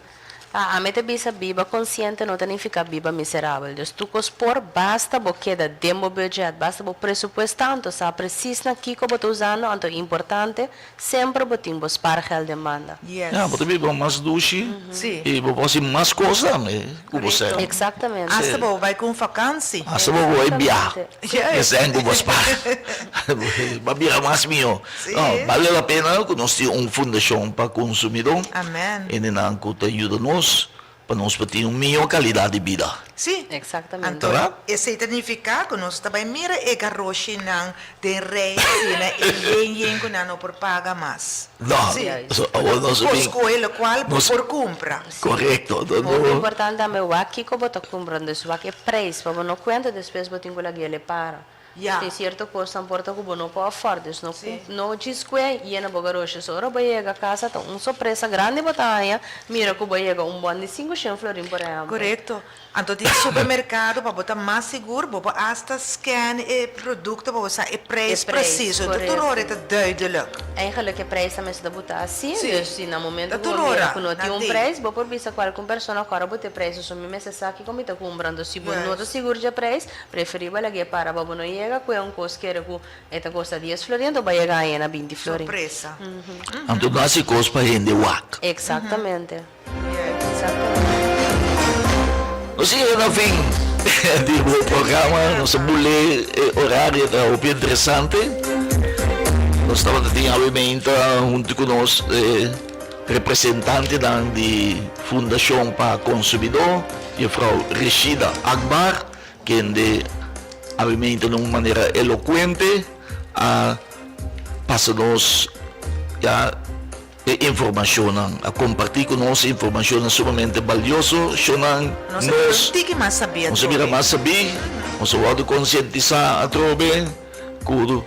Ami ta bisa biba konsiente no ta nifiká biba miserabel. Dus tur kos por, basta bo keda den bo budget, basta bo presupuestá, anto sa presis na kiko bo ta usando, anto importante, Semper bo tin bo spaargeld den banda. Yes. Ya, bo ta biba mas dushi Sí. i bo por hasi mas kos tambe ku bo sèn. Korekto. Exactamente. Hasta bo bai ku un vakansi. Hasta bo bai biaha Exactamente. Yes. e sèn ku bo spaar. Bo bira mas mihó. Sí. No, bale la pena ku nos tin un fundashon pa konsumidó. Amen. Hendenan ku ta yuda nos Pa nos por tin un mihó kalidat di bida. Sí. Exactamente. Anto, Verdad? esei ta nifiká ku nos ta bai mira e garoshinan den rei asina i yen yen ku nan no por paga mas. No, Sí. so awor nos Por bin. skohe lokual bo Nos por kumpra. Korekto. Hopi importante tambe wak kiko bo ta kumpra, dus wak e prijs, pa bo no kuenta despues bo tin ku laga el e para. Ya. Tin cierto cosnan por ta cu bo no por afford, dus no Sí. no djis cue yena bo garoshi. So ora bo yega casa ta un sorpresa grandi bo ta haña, mira cu bo yega un bon di cinco shen florin por ehempel. Correcto. Anto tin supermercado pa bo ta mas sigur, bo por hasta scan e producto pa bo sa e E prijs prijs, preciso. Tur tur ora e correcto. ta duidelijk. Eigenlijk e prijs ta mester ta buta asi, Sí. dus si na momento Ta cu tur bo mira ora cu no tin nan un tin. prijs, bo por bisa cualcun persona cu ora bo ta e prijs, so mi mester sa kico mi ta cumpra. Anto si bo no ta Juist. sigur dje prijs, Preferibel a para pa bo no yega ku e un kos kere ku e ta kosta dies florin anto bo a yega aña na binti florin. Sorpresa. Anto no hasi kos pa hende wak. Exactamente. Exactamente. Nos yega na fin di bo programa. Nos a bule e orario ta hopi interesante. Nos tabata tin awe meinta huntu ku nos e representantenan di Fundashon pa Konsumidó, Juffrouw Rishida Akbar. Kende abimente na un manera elokuente a pasa nos ya e informashonnan, a kompartí ku nos informashonnan sumamente balioso, shonnan Nos a bira un nos tiki mas sabí nos a bira atrobe. mas sabí, nos a wòrdu konsientisá atrobe ku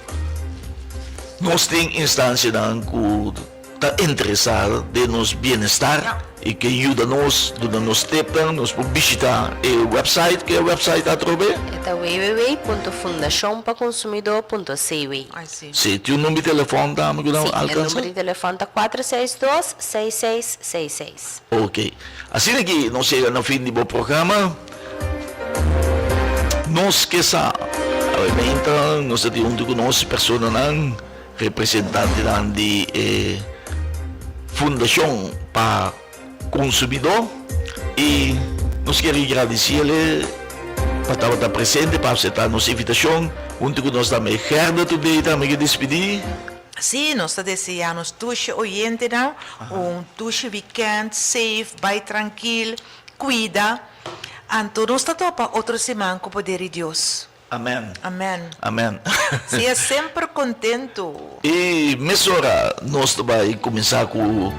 nos tin instansianan ku ta interesá den nos bienestar i ke yuda nos, duna nos tepnan, nos por bishita e website. Ke website atrobe? E ta www.fundashonpaconsumidor.cw. Si, tin un number di telefòn tambe ku nan Si, e alkansa? number di telefòn ta 462 6666. Ok. Asina ki nos yega na fin di bo programa. Nos ke sa, awe nos ta tin huntu ku nos personanan. Representantenan di e Fundashon pa Konsumidó i nos kier gradisiele pa tabata presente pa aseptá nos invitashon. Huntu ku nos tambe Gerda Today tambe ke despidí. Sí, nos ta deseá nos tushe oyentenan un tushe weekend safe, bai trankil, kuida. Anto nos ta topa otro siman ku poder di Dios. Amen. Amen. Amen. Sea semper kontentu. I mesora nos ta bai kuminsá ku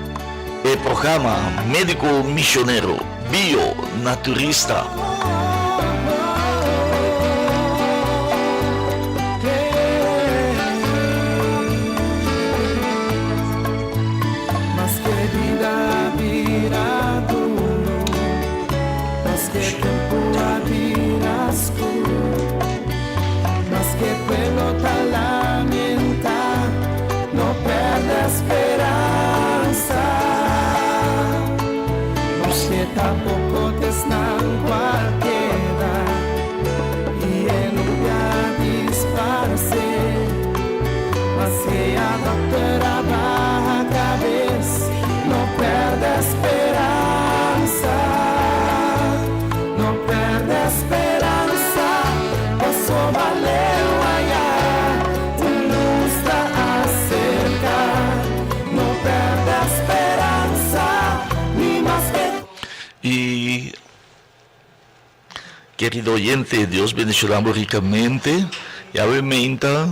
e programa Médiko Misionero Bio Naturista. Maske pueblo ta lamenta, no perde speransa. Maske ta poko t'esnan ku a Kerido oyente, Dios bendiciona bo ricamente. Yahweh meinta.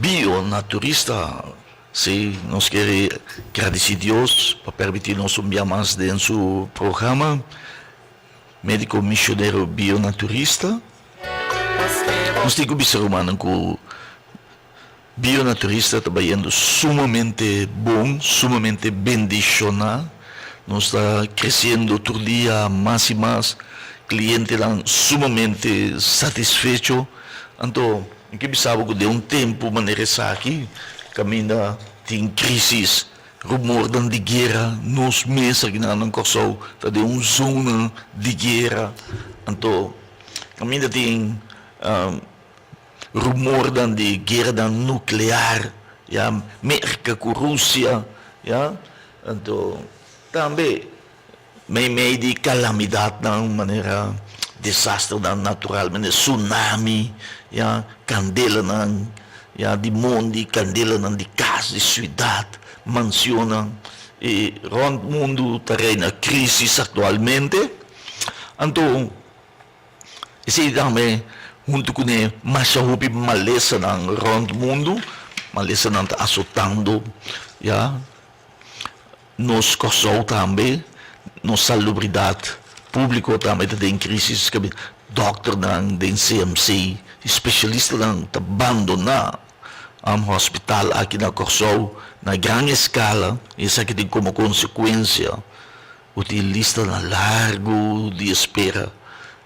Bio naturista, si, nos kere gradici Dios pa permiti nos un bia mas den su programa. Medico misionero bio naturista. Nos tin cu bisa rumannan cu Bionaturista ta bayendo sumamente bon, sumamente bendiciona. Nos ta creciendo tur dia mas y mas, clientenan sumamente satisfecho. Anto, mi ke bisa bo cu den un tempo manera esaki, caminda tin crisis, rumornan di guera, nos mes akinan na Corsou ta den un zona di guera. Anto, caminda tin. Rumornan di gueranan nuklear, ya, Merka ku Rusia, ya, anto tambe meimei di kalamidatnan manera desasternan natural manera tsunami, ya, kandelanan, ya, di mondi, kandelanan di kas, di siudat, mansionnan, i rònt mundu ta reina krisis aktualmente, anto. Esei tambe huntu ku ne masha hopi malesanan rònt mundu, malesanan ta asotando ya nos Kòrsou tambe, nos salubridat públiko tambe ta den krísis, dòkternan den CMC, spesialistanan ta bandoná hòspital aki na Kòrsou na gran eskala i esaki tin komo konsekuensia Bo tin listanan largu di espera,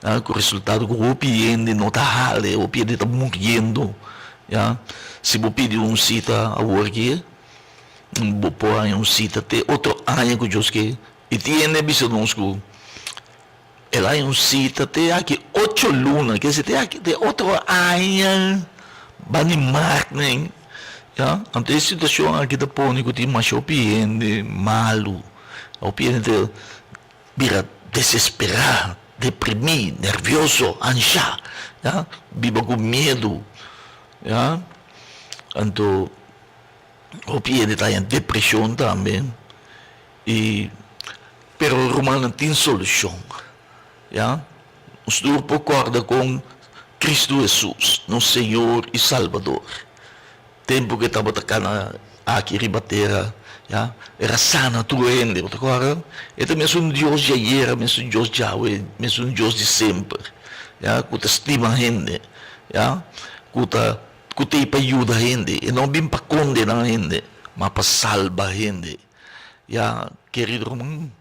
ya, ku resultado ku hopi hende no ta hale, hopi hende ta muriendo, ya. Si bo pidi un sita awor aki, bo por haña un sita te otro aña ku Dios ke. I tin hende a bisa nos ku el haña un sita te aki ocho luna, ke si te aki te otro aña bani mart nen, ya. Anto e situashon aki ta pone ku tin masha hopi hende malu. Hopi hende ta bira desesperá, deprimí, nervioso, anshá, ya, biba ku miedu, ya. Anto hopi hende ta haña depreshon tambe i pero rumannan tin solushon, ya. Nos tur por kòrda kon Kristu Hesus, nos Señor i Salbador, Tempu ku e tabata kana aki riba tera, ya, e ra sana tur hende. Bo ta kòrda? E ta mesun Dios di ayera, mesun Dios djawe, mesun Dios di semper, ya, ku ta stima hende, ya, ku ta ku t'ei pa yuda hende. E no bin pa kondená hende, ma pa salba hende. Ya, kerido ruman,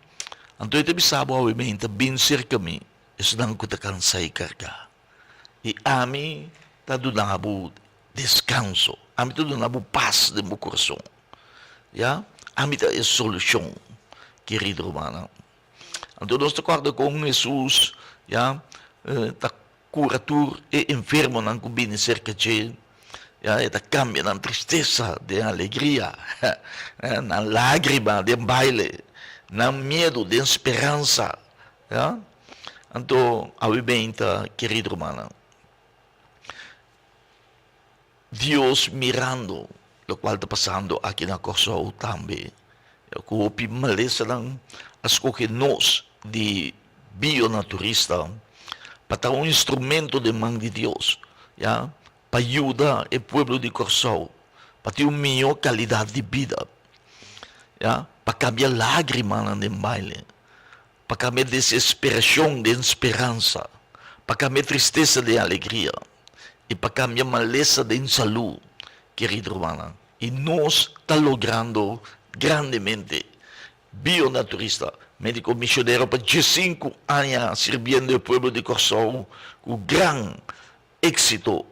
anto e ta bisa bo awe meinta, Bin serka mi, esnan ku ta kansá i kargá, i ami ta duna bo Deskanso. Ami ta duna bo pas den bo kurason. Ya, ami ta e solushon, kerido rumannan. Anto nos ta kòrda kon Hesus, ya, ta kura tur e enfermonan ku bini serka dje. Ya, e ta kambia nan tristesa den alegria, nan lágrima den baile, nan miedu den speransa. Ya, anto awe beinta, kerido rumannan. Dios mirando lokual ta pasando aki na Kòrsou tambe, ku hopi malesanan a skohe nos di bionaturista pa ta un instrumento den man di Dios, ya, pa yuda e pueblo di Kòrsou pa tin un mihó kalidat di bida, ya, pa kambia lágrimanan den baile. Pa kambia desesperashon den speransa, pa kambia tristesa den alegria, i pa kambia malesa den salú, kerido rumannan. I nos ta logrando grandemente. Bionaturista, médiko misionero pa diesinku aña sirbiendo e pueblo di Kòrsou ku gran éksito.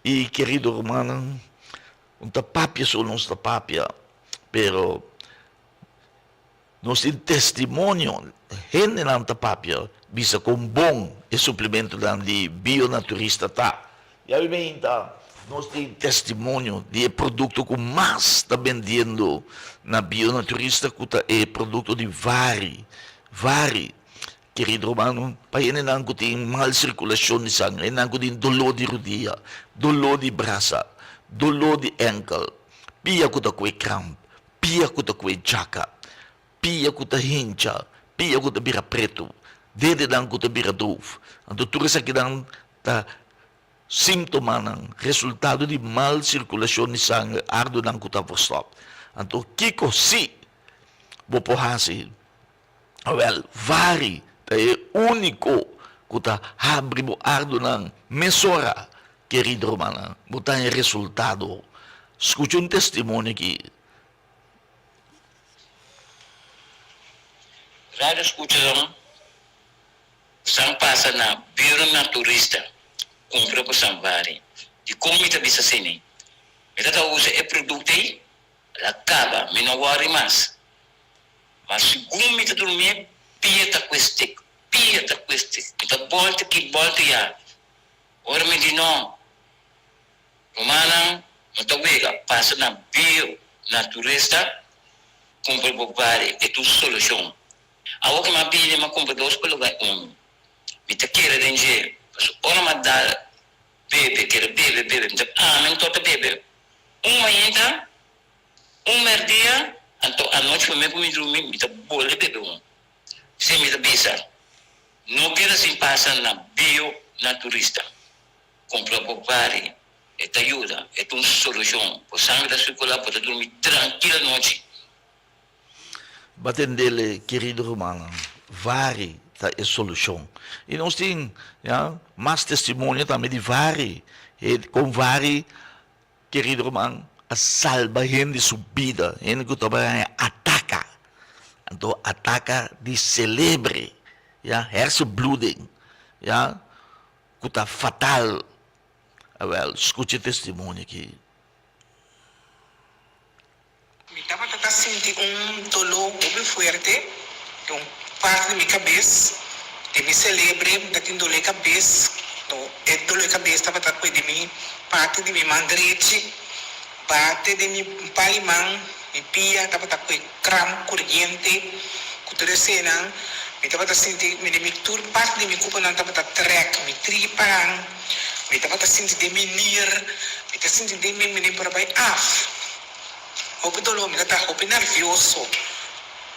I kerido rumannan, un ta papia so nos ta papia, pero Nos tin testimonio, hendenan ta papia bisa kon bon e suplementonan di Bionaturista ta. Ya mi meinta, nos tin testimonio di e produkto ku mas ta bendiendo na Bionaturista ku ta e produkto di Vari. Vari, kerido rumannan, pa hendenan ku tin mal sirkulashon di sanger, hendenan ku tin doló di rudia, doló di brasa, doló di ènkel, pia ku ta kue kramp, Pia ku ta kue djaka, pia ku ta hincha, Pia ku ta bira pretu, dedenan ku ta bira doof. Anto tur esakinan ta síntomanan, resultado di mal sirkulashon di sanger, ardunan ku ta verstòp. Anto kiko si bo por hasi? Awèl, vari ta e úniko ku ta habri bo ardunan mesora, kerido rumannan. Bo ta haña resultado. Skucha un testimonio aki. Radio Skuchanan san pasa na Bureau Naturista kumpra ku san vari. Dikon mi ta bisa asina? Mi ta ta usa e produkto ei, el a kaba, mi no wòri mas. Ma segun mi ta durmié, pia ta ku e stek, pia ta ku e stek. Mi ta bòlta aki, bòlta ya. Ora mi di no, Rumannan no ta wega pasa na bio naturista kumpra bo bari e ta un solushon. Awor ku mi a bini mi a kumpra dos pa luga unu. Mi ta kere den dje pasobra ora mi a dal bebe kere bebe bebe mi ta ami no ta bebe un mainta un merdia anto anochi prome ku mi drumi mi ta bolbe bebe un. P'esei mi ta bisa no keda sin pasa na bio naturista. Cumpra bo bari, e ta yuda, e ta un solucion. Bo sangre ta circula, bo ta durmi trankil anochi. Batendele, kerido rumannan, vari ta e solucion. I nos tin, ya, mas testimonio tambe di vari, e con vari, kerido ruman, a salba hende su bida, hende cu tabata haña ataka, anto ataka di celebre, ya, hersenbloeding, ya. Ku ta fatal. Awel, skucha e testimonio aki. Mi tabata ta sinti un doló hopi fuerte den un parti di mi kabes, den mi selebre mi ta tin doló e kabes, no e doló e kabes tabata kue den mi parti di mi man drechi, bate den mi pal man, mi pia tabata kue kramp kuriente ku tur esenan mi tabata sinti mi den mi tur parti di mi kuponan tabata trèk mi tripanan mi tabata sinti den mi nir mi ta sinti den mi mi den por a bai af hopi doló mi ta hopi nervioso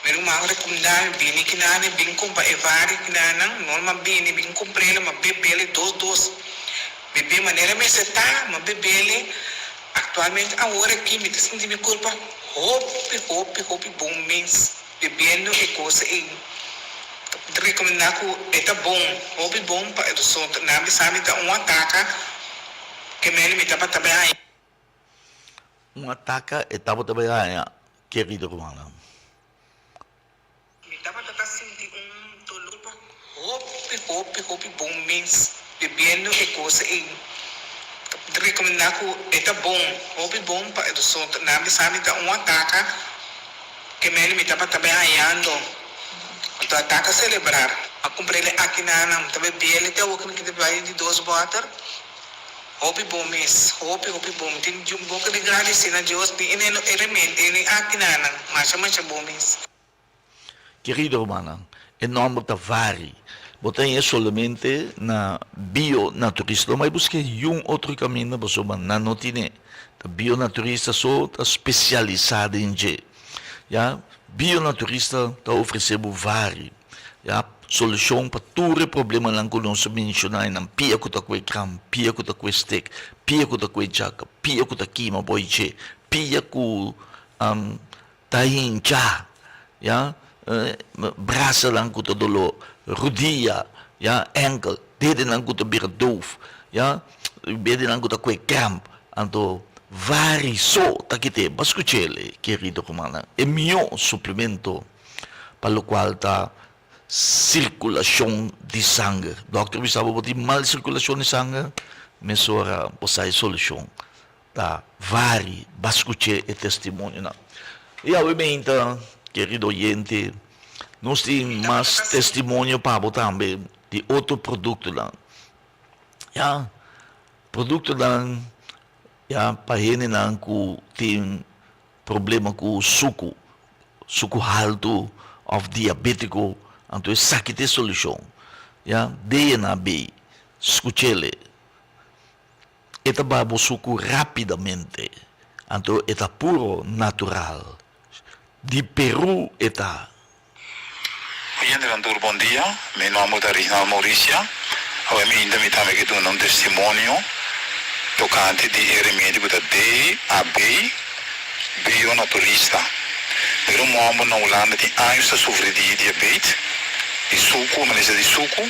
mi ruman rekomendá mi bini kinane bin kumpra e vari kinanan normal bini bin kumpr'el ma bebel dos dos bebe manera mester ta ma bebel. Actualmente awor aki mi ta sinti mi curpa hopi hopi hopi bon mes bebiendo e cosa ey. Mi ta recomenda cu e ta bon, hopi bon pa e so nan bisa mi ta un ataka ke mende mi tabata bay haña. Un ataka e tabata bay haña kerido rumannan. Mi tabata ta sinti un dolor pa hopi hopi hopi bon mes bebiendo e cosa ey. Mi ta recomenda cu e ta bon, hopi bon pa e so nan bisa mi ta un ataka ke mende mi tabata bay hañando. Anto ataka celebrar. A cumprele aki na nan mi ta bebele te awor cu mi kita bay di dos boter. Hopi bon mes, hopi hopi bon. Mi tin di un boca di gradeci na Dios ni e remente ni aki na nan. Masha masha bon mes. Kerido rumannan, e nòmber ta vari. Bo ta hañ'é solamente na Bionaturista. Lo mai buska yun otro kaminda pasobra nan no tine. Ta Bionaturista so ta spesialisá den dje. Ya, Bionaturista ta ofresé bo vari, ya, solushon pa tur e problemanan ku nos a menshoná einan, pia ku ta kue kram, pia ku ta kue stek, pia ku ta kue djaka, pia ku ta kima bo dje, pia ku Ta hincha, ya, brasanan ku ta doló, rudia, ya, enkel, dedenan ku ta bira doof, ya, dedenan ku ta kue kramp. Anto vari so ta kit'é. Bo a skuch'el, kerido rumannan, e mihó suplemento pa lokual ta sirkulashon di sanger. Dòkter bisa bo bo tin mal sirkulashon di sanger, mesora bo sa e solushon. Ta vari ba scuché e testimonionan. Y awe meinta, kerido oyente, nos tin mas testimonio pa bo tambe di otro productonan. Ya, productonan ya pa hendenan cu tin problema cu sucu, sucu haltu of diabetico, anto esaki ta e solucion. Ya, DNA-B, scuchele. E ta baha bo suku rapidamente, anto e ta puro natural. Di Peru e ta. Oyentenan tur bon dia, mi nomber ta Rignald Mauricia, awe mi inta mi tambe ke duna un testimonio tokante di e remedi ku ta DAB, Bio Naturista. Mi ruman homber na Hulanda tin años ta sufri di diabet, di suku, malesa di suku,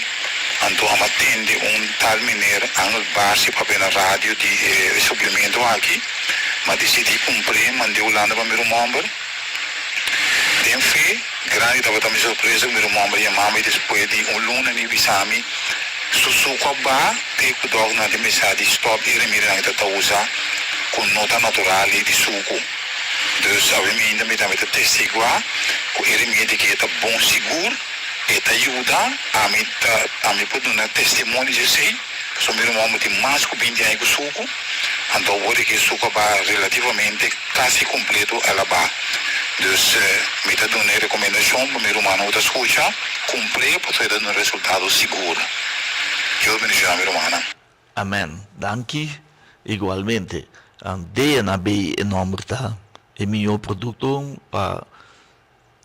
anto a tende un tal meneer Angel Barsi papia na radio di e suplemento aki, m'a disidí kumpr'é, mand'é Hulanda pa mi ruman homber. Den fe, grandi tabata mi sorpresa ku mi ruman homber yama mi despues di un luna mi bisa mi su suku a baha te ku dòkternan a mesa di stòp e remedinan ku ta ta usa ku no ta natural i di suku. Dus awe mainta mi tambe ta testiguá ku e remedi ke ta bon sigur, e ta yuda, ami ta ami por duna testimonio di esei. Pasobra mi ruman bo tin mas ku binti aña ku suku, anto awor e ke suku a baha relativamente kasi kompleto el a baha. Dus mi ta duna e rekomendashon pa mi rumannan ku ta skucha, kumpl'é pasobra e ta duna resultado sigur. Dios bendishoná mi rumannan. Amen danki igualmente. DNA bay e nomber ta e mihor producto pa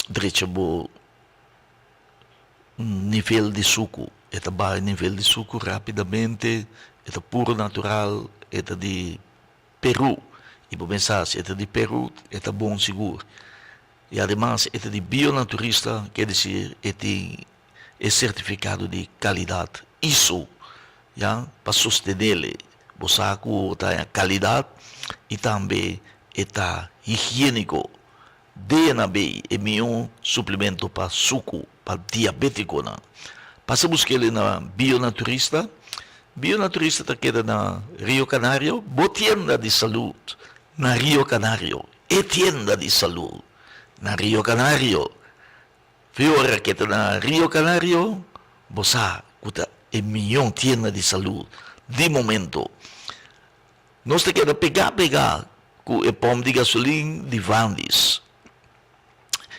drecha bo nivel di suku. E ta baha e nivel di suku rapidamente, e ta puro natural, e ta di Peru. I bo pensa si e ta di Peru e ta bon sigur. I ademas e ta di bionaturista, ke desir e tin e sertifikado di kalidat ISO ya pa sostenele. Bo sa ku ta kalidat i tambe e ta higieniko. DNAB e mihó suplemento pa suku pa diabétikonan. Pasa busk'el na Bionaturista. Bionaturista ta keda na Rio Canario, bo tienda di salud na Rio Canario, e tienda di salud na Rio Canario. Fi ora ke ta na Rio Canario, bo sa ku ta e mihó tienda di salud di momento. Nos ta keda pegá pegá ku e pòmp di gasolin di Vandis.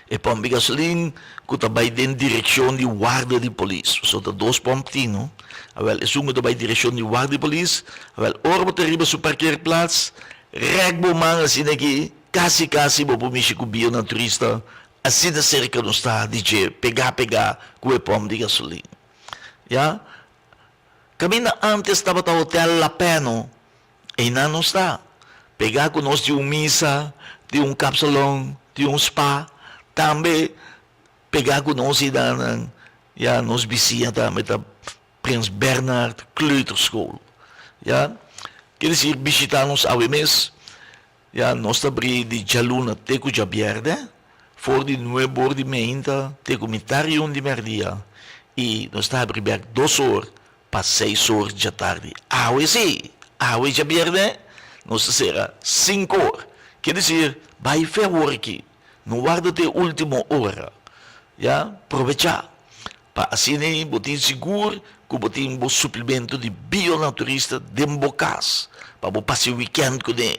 E pòmp di gasolin ku ta bai den direkshon di warda di polis. Pasobra ta dos pòmp tin, no? Awèl, esun ku ta bai direkshon di warda di polis, awèl, ora bo ta riba su parkeerplaats, rèk bo man asina aki, kasi kasi bo por mishi ku bio na turista, asina serka nos ta di dje, pegá pegá ku e pòmp di gasolin. Ya? Kaminda antes tabata Hotel La Peno, einan nos ta. Pegá ku nos tin un misa, tin un kapsalon, tin un spa. Tambe pegá ku nos einan, ya, nos bisiña tambe ta Prins Bernhard Kleuterschool. Ya, ker desir bishitá nos awe mes. Ya, nos ta bri di djaluna te ku djabièrnè, for di nuebe or di meinta te ku mitar i un di mèrdia, i nos ta habri bèk dos or pa seis or djatardi. Awe sí, awe djabièrnè, nos ta sera sinku or. Ke desir, bai fe awor aki, no warda te último ora. Ya, probechá. Pa asina ei bo tin sigur ku bo tin bo suplemento di bionaturista den bo kas pa bo pasa e wikènt kuné.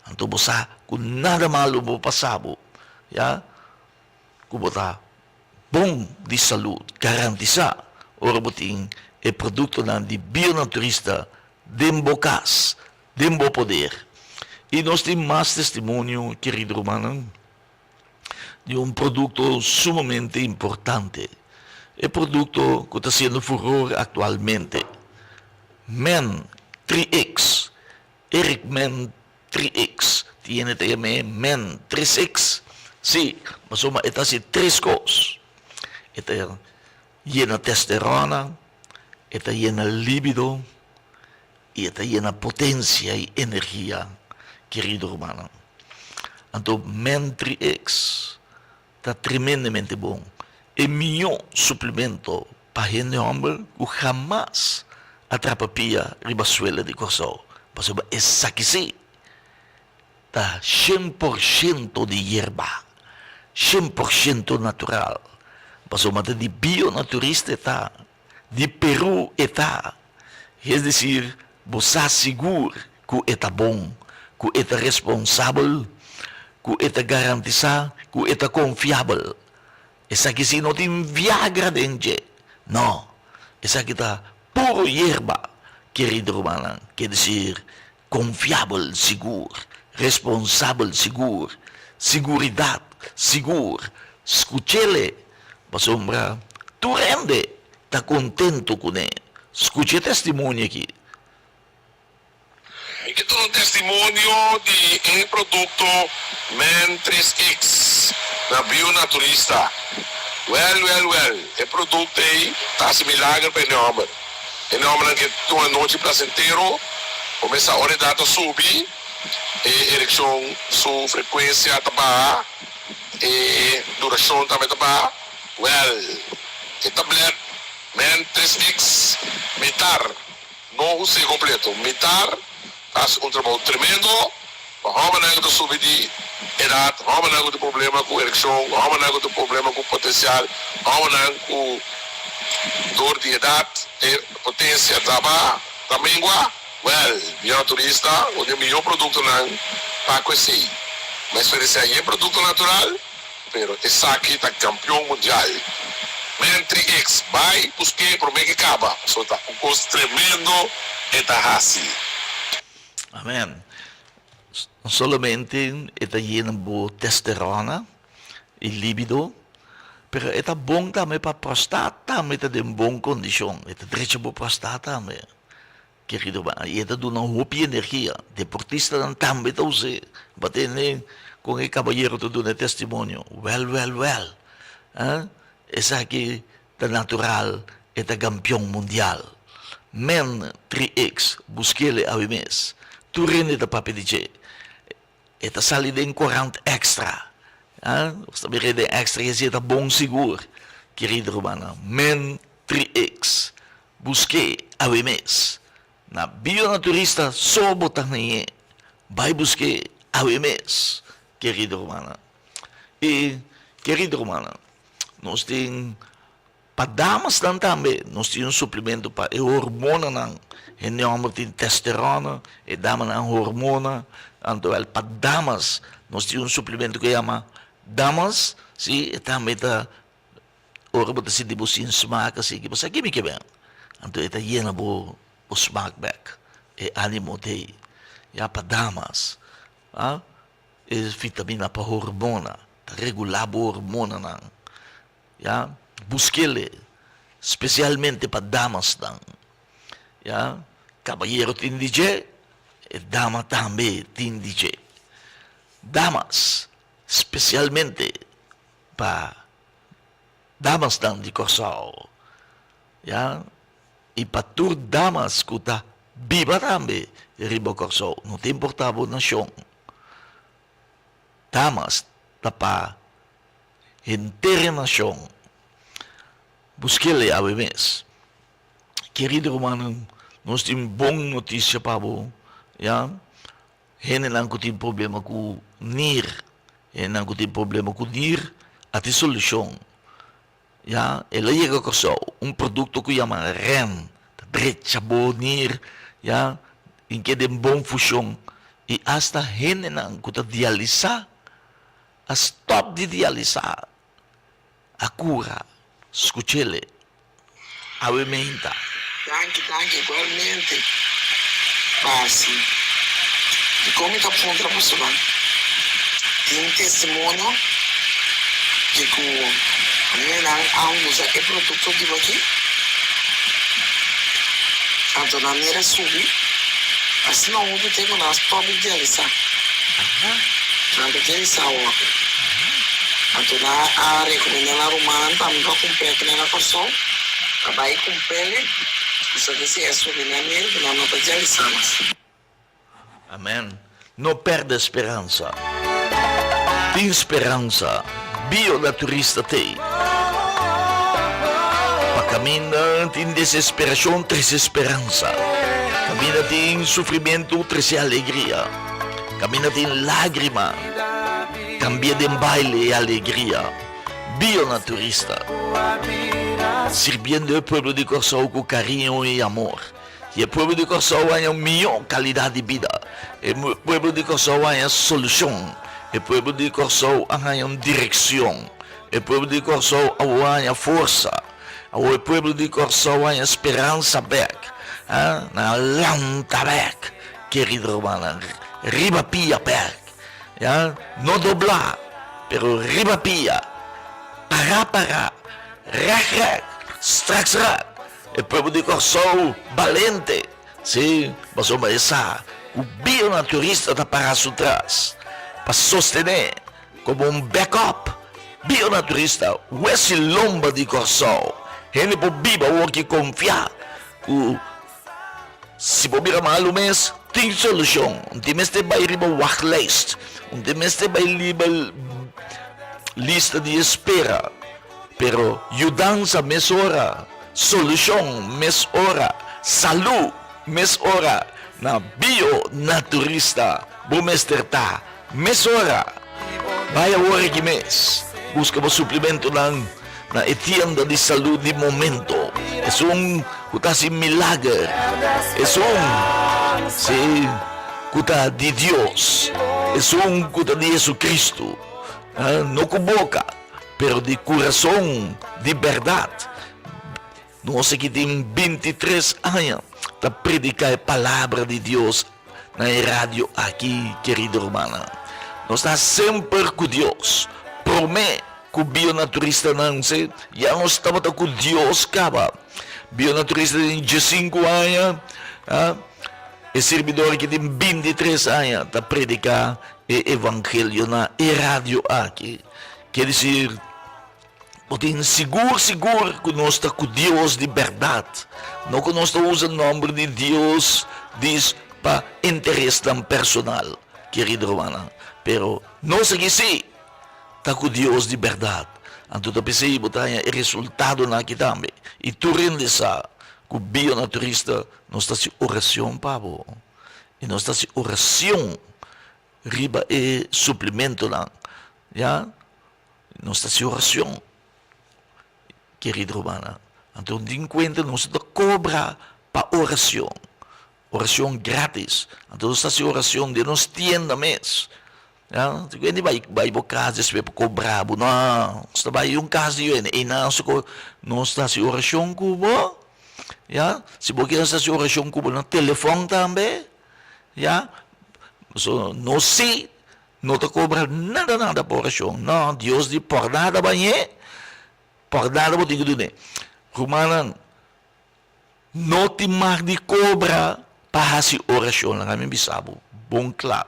Anto bo sa ku nada malu bo pasa bo, ya ku bo ta bon di salud, garantisá ora bo tin e produktonan di bionaturista den bo kas, den bo poder. I nos tin mas testimonio, kerido rumannan. di un produkto sumamente importante, e produkto ku ta hasiendo furor aktualmente, Men 3X, Eric Men 3X, tin hende ta yam'é Men 3X, sí, pasobra e ta hasi tres kos, e ta yena testerona, e ta yena libido i e ta yena potensia i energia, kerido rumannan. Anto Mentrix ta tremendamente bon. E mihó suplemento pa hende hòmber ku hamas a trapa pia riba suela di Kòrsou. Pasobra esaki sí ta shen por shento di yerba, shen por shento natural. Pasobra ta di bionaturista e ta. Di Peru e ta. Es desir, bo sa sigur ku e ta bon, ku e ta responsabel, ku e ta garantisá, ku e ta konfiabel. Esaki si no tin Viagra den dje. No, esaki ta puru yerba, kerido rumannan. Ke desir, konfiabel sigur, responsabel sigur, siguridat sigur. Skuch'ele, pasobra. Tur hende ta kontentu kuné. Skucha e testimonio aki. Mi ke duna un testimonio di e produkto Men tres X na Bionaturista. Wèl, wèl, wèl, e produkto ei ta hasi milager pa e nòmber. E nòmbernan ke tuma nochi plasentero, kumesa ora e dat a subi, e erekshon su frekuensia ta baha, e durashon tambe ta baha. Wèl, e tablèt Men tres X mitar. No hus'é kompleto. Mitar ta hasi un trabou tremendo pa hòmbernan ku ta subi di edat, hòmbernan ku tin problema ku erekshon, hòmbernan ku tin problema ku potensial, hòmbernan ku dor di edat e potensia ta baha, ta mengua. Wèl, mi turista, un di e mihó produktonan pa ku esei. Mi a eksperensiá yen produkto natural. Pero esaki ta campeon mundial. Mentri ex bay buske prome ke caba pasobra ta un cos tremendo e ta haci. Amen. No solamente e ta yena bo testerona y libido, pero e ta bon tambe pa prostat tambe ta den bon condicion. E ta drecha bo prostat tambe. Kerido ba, i e ta duna hopi energia. Deportistanan tambe ta us'é. Bo a tende kon e kabayero ta duna e testimonio? Wèl, wèl, wèl! Ah, esaki ta natural, e ta kampion mundial. Men 3X, busk'el awe mes. Tur hende ta papia di dje. E ta sali den korant Extra. Ah, nos ta mira den Extra i esei ta bon sigur, kerido rumannan. Men 3X. Busk'é awe mes. Na Bionaturista so bo ta hañ'é. Bai busk'é awe mes, kerido rumannan. I, kerido rumannan, nos tin pa damasnan tambe, nos tin un suplemento pa e hormonanan. Hende hòmber tin testerona, e damanan hormona. Anto wèl pa damas nos tin un suplemento ku yama Damas, si, e tambe ta Ora bo ta sinti bo sin smaak así ki bo sa kimi ke ben, anto e ta yena bo bo smaak bek, e animo t'ei. Ya pa damas, a e vitamina pa hormona, ta regulá bo hormonanan, ya. Busk'el spesialmente pa damasnan, ya. Kabayero tin di dje, e dama tambe tin di dje. Damas, spesialmente pa damasnan di Kòrsou, ya, i pa tur damas ku ta biba tambe riba Kòrsou, no ta importá bo nashon, damas ta pa henter e nashon. Busk'el awe mes. Kerido rumannan, nos tin bon notisia pa bo, ya. Hendenan ku tin problema ku nir, hendenan ku tin problema ku nir, a tin solushon. Ya, el a yega Kòrsou, un produkto ku yama Ren, ta drecha bo nir, ya, i ke den bon fushon. I asta hendenan ku ta dialisá, a stòp di dialisá, a kura. Skuch'el. Awe meinta. Danki danki igualmente Basi. Dikon mi ta puntra pasobra tin testimonio di ku hendenan a usa e produkto di bo aki anto nan mira subi asina hopi te ku nan a stop di dialisa nan ta dialisa awor. Anto nan a rekomendá nan rumannan tambe pa kumpr'é akinan na Kòrsou, pa bai kumpr'é, pasobra si e subi nan mil, nan no ta dialisá mas. Amen. No perde speransa. Tin speransa. Bio naturista t'ei. Pa kaminda tin desesperashon trese speransa. Kaminda tin sufrimentu trese alegria. Kaminda tin lágrima. Cambia den baile e alegria. Bio Naturista. Sirbiendo e pueblo di Kòrsou ku kariño i amor. I e pueblo di Kòrsou haña un mihó kalidat di bida. E pueblo di Kòrsou haña solushon. E pueblo di Kòrsou a haña un direkshon. E pueblo di Kòrsou awor a haña forsa. Awor e pueblo di Kòrsou a haña speransa bèk. Nan a lanta bèk, kerido rumannan, riba pia bèk. Ya, no doblá, pero riba pia, pará pará, rèk rèk. Straks raak, e pueblo di Kòrsou balente, sí, pasobra e sa ku Bionaturista ta para su tras pa sostené komo un backup. Bionaturista, wes i lomba di Kòrsou. Hende por biba awor ki konfiá ku si bo bira malu mes, tin solushon. Un tin mester bai riba wachtlijst, un tin mester bai riba lista di espera. Pero yudansa mesora, solushon mesora, salú mesora na Bionaturista bo mester ta mesora. Bai awor aki mes, buska bo suplimentonan na e tienda di salú di momento. Esun ku ta hasi milager, esun, sí, ku ta di Dios, esun ku ta di Jesucristo, no ku boka. Pero di kurason, di bèrdat. Nos aki tin bintitres aña ta prediká e Palabra di Dios na e radio aki, kerido rumannan. Nos ta semper ku Dios. Promé ku bionaturistanan se, ya nos tabata ku Dios kaba. Bionaturista tin diesinku aña, e sirbidor aki tin bintitres aña ta prediká e evangelio na e radio aki. Ke disir, bo tin sigur sigur ku nos ta ku Dios di bèrdat, no ku nos ta usa nòmber di Dios dis pa interesnan personal, kerido rumannan. Pero nos aki sí ta ku Dios di bèrdat. Anto ta p'esei bo ta haña e resultadonan aki tambe. I tur hende sa ku bionaturista nos ta hasi orashon pa bo. I nos ta hasi orashon Riba e suplimentonan, ya, nos ta hasi oracion, kerido rumannan. Anto tin cuenta nos no ta cobra pa oracion, oracion gratis. Anto nos ta hasi oracion den nos tienda mes, ya. Si cu hende bai bai bo cas despues pa cobra bo, no, nos ta bai un cas di hende, einan nos ta hasi oracion cu bo, ya. Si bo kier nos ta hasi oracion cu bo na telefon tambe. Ya, so nos sí no ta cobra nada nada pa oracion, no, Dios di por nada bañ'é, por nada bo tin cu dun'é. Rumannan, no tin mag di cobra pa haci oracion, laga mi bisa bo bon cla.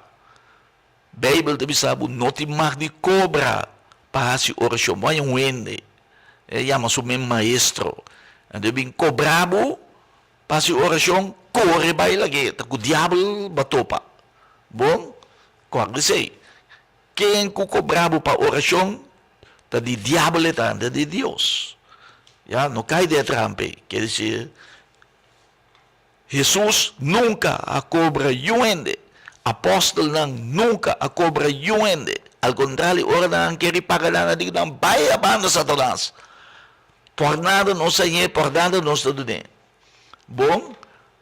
Bijbel ta bisa bo no tin mag di cobra pa haci oracion. Bo haña un hende, e yama su mes maestro, anto e bin cobra bo Pa hasi orashon, kore bai lag'é ta ku diabel bo a topa. Bon, kòrda esei. Ken ku kobra bo pa orashon, ta di diabel e ta, no ta di Dios. Ya, no kai den e trampa ei. Ker disi, Hesus nunka a kobra yu hende. Apòstelnan nunka a kobra yu hende. Al kontrario, ora nan a kere paga nan, nan a di ku nan, Bai a banda, Satanas! Por nada nos a ñe, por nada nos ta dun'é. Bon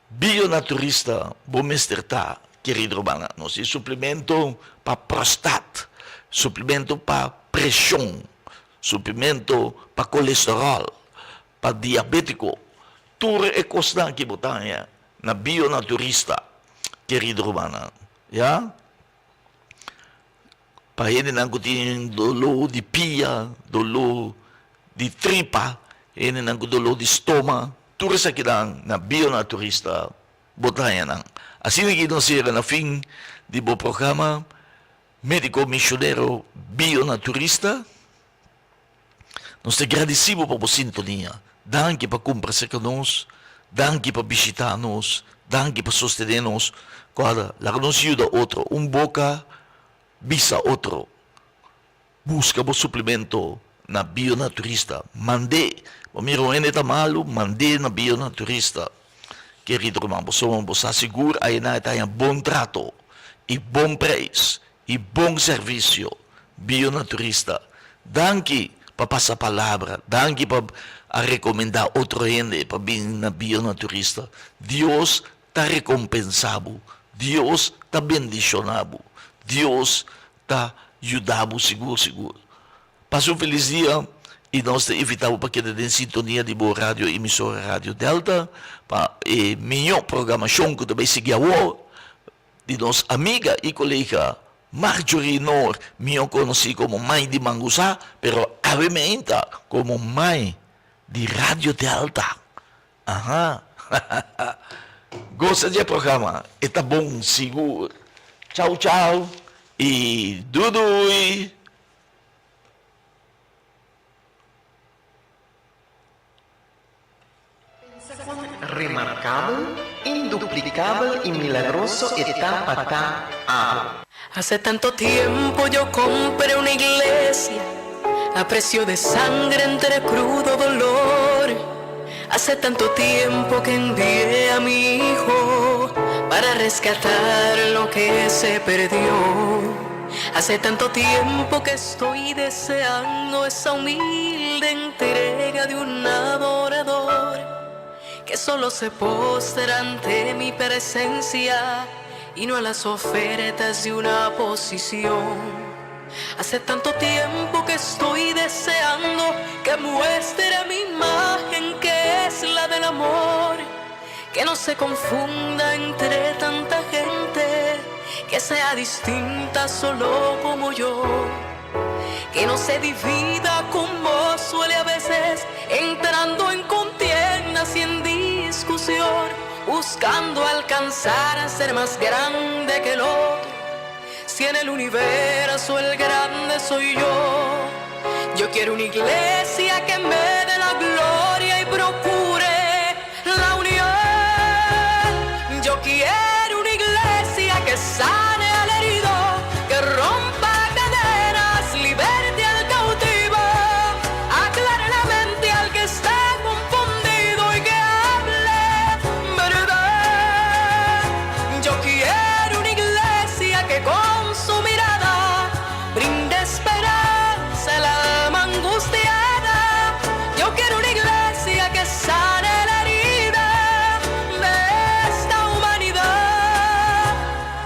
bionaturista bo mester ta, kerido rumannan. Nos tin suplemento pa prostat, suplemento pa preshon, suplemento pa kolesteròl, pa diabétiko. Tur e kosnan aki bo ta haña na bionaturista, kerido rumannan. Ya. Pa hendenan ku tin doló di pia, doló di tripa, hendenan ku doló di stoma, tur esakinan na Bionaturista bo ta haña nan. Asina ki nos yega na fin di bo programa Médiko Misionero Bionaturista. Nos ta gradisí bo pa bo sintonia. Danki pa kumpra serka nos, danki pa bishitá nos, danki pa sostené nos. Kòrda, laga nos yuda otro, un boka bisa otro. Buska bo suplemento na Bionaturista. Mand'é. Bo mira un hende ta malu, mand'é na Bionaturista. Kerido ruman, bo soma bo sa sigur ayina e ta haña bon trato i bon preis. I bon servisio, Bionaturista. Danki pa pasa palabra, danki pa a rekomendá otro hende pa bin na Bionaturista. Dios ta rekompensá bo, Dios ta bendishoná bo, Dios ta yuda bo sigur sigur. Pasa un felis dia i nos ta invitá bo pa keda den sintonia di bo radio emisora Radio Delta pa e mihó programashon ku ta bai sigui awor. Di nos amiga i kolega Marjorie Noor, mihó konosí komo Mai di Mangusá, pero awe meinta komo Mai. di Radio Delta. Aha. Gosa di e programa, e ta bon sigur. Chau chau y dudui. Pensa kon remarkabel, induplikabel i milagroso e ta pa ta abo. Hace tanto tiempo yo compré una iglesia a precio de sangre entre crudo dolor. Hace tanto tiempo que envié a mi hijo para rescatar lo que se perdió. Hace tanto tiempo que estoy deseando esa humilde entrega de un adorador que solo se postra ante mi presencia y no a las ofertas de una posición. Hace tanto tiempo que estoy deseando que muestre mi imagen que es la del amor, que no se confunda entre tanta gente, que sea distinta solo como yo, que no se divida como suele a veces, entrando en contiendas y en discusión, buscando alcanzar a ser más grande que el otro. Si en el universo el grande soy yo, yo quiero una iglesia que me dé la gloria y procure la unión. Yo quiero una iglesia que sane al herido, que rompa cadenas, liberte al cautivo, aclare la mente al que está confundido y que hable verdad. Yo quiero una iglesia que con su mirada brinde esperanza al alma angustiada. Yo quiero una iglesia que sane la herida de esta humanidad.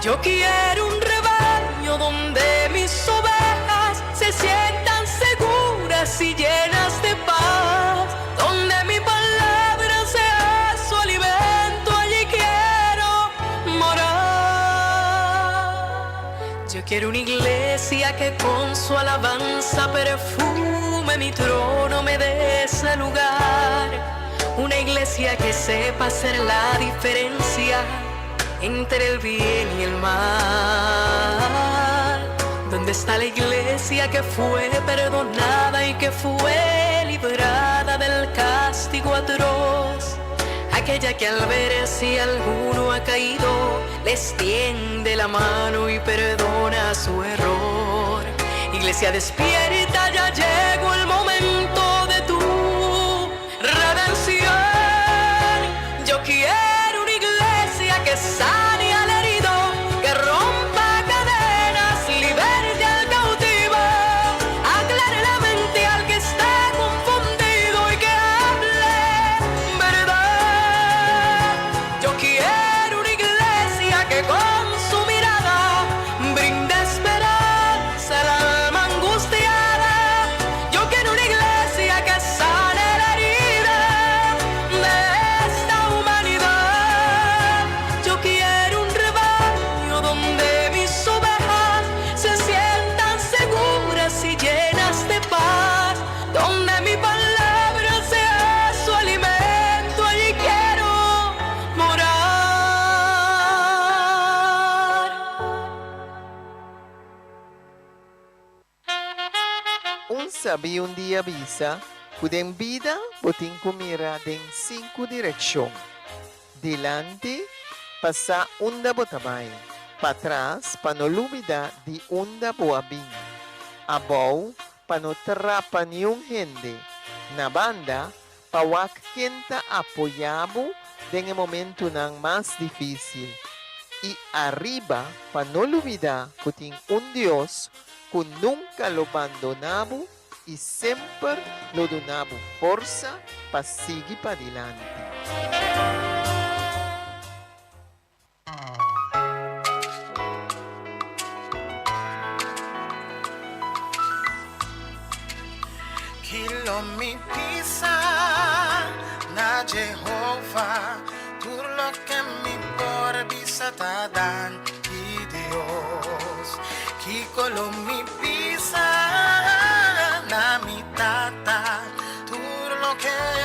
Yo quiero un rebaño donde mis ovejas se sientan seguras y llenas de paz, donde mi palabra sea su alimento, allí quiero morar. Yo quiero una iglesia que con su alabanza perfume mi trono, me dé ese lugar. Una iglesia que sepa hacer la diferencia entre el bien y el mal. ¿Dónde está la iglesia que fue perdonada y que fue librada del castigo atroz? Aquella que al ver si alguno ha caído, les tiende la mano y perdona su error. Iglesia despierta, ya llegó el momento de tu redención. Yo quiero una iglesia que sane al herido, que rompa cadenas, liberte al cautivo, aclare la mente al que está confundido y que hable verdad. Yo quiero una iglesia que con su mirada brinde esperanza al alma angustiada. Yo quiero una iglesia que sane la herida de esta humanidad. Yo quiero un rebaño donde mis ovejas se sientan seguras y llenas de paz, donde mi palabra sea su alimento, allí quiero morar. Un sabí un dia bisa ku den bida bo tin ku mira den sinku direkshon, dilanti pa sa unda bo ta bai, patras pa no lubida di unda bo a bin, abou pa no trapa niun hende, na banda pa wak ken ta apoyá bo den e momentunan mas difísil, i ariba pa no lubidá ku tin un Dios ku nunka lo bandoná bo i semper lo duna bo forsa pa sigui padilanti. Ki lo mi bisa na Jehova? Tur loke mi por bisa ta danki Dios. Kiko lo mi bisa na mi Tata? Tur loke.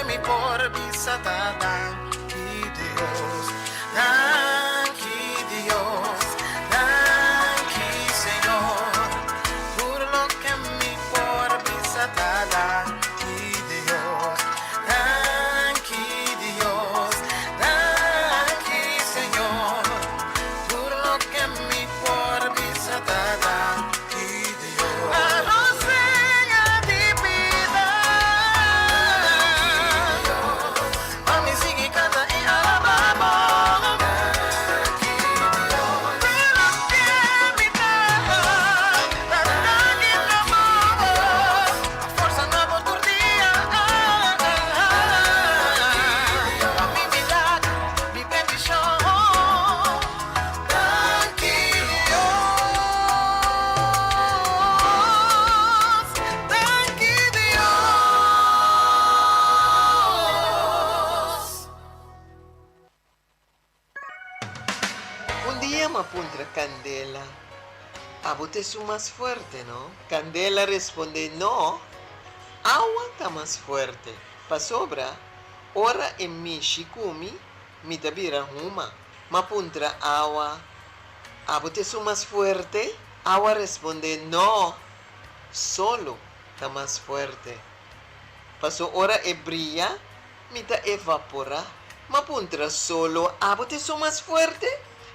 dia m'a puntra Kandela, Abo ta esun mas fuerte, no? Kandela respondé, No, awa ta mas fuerte, pasobra ora e mishi ku mi, mi ta bira huma. M'a puntra awa, Abo ta esun mas fuerte? Awa respondé, No, solo ta mas fuerte. Paso ora e bria, mi ta evaporá. M'a puntra solo, Abo ta esun mas fuerte?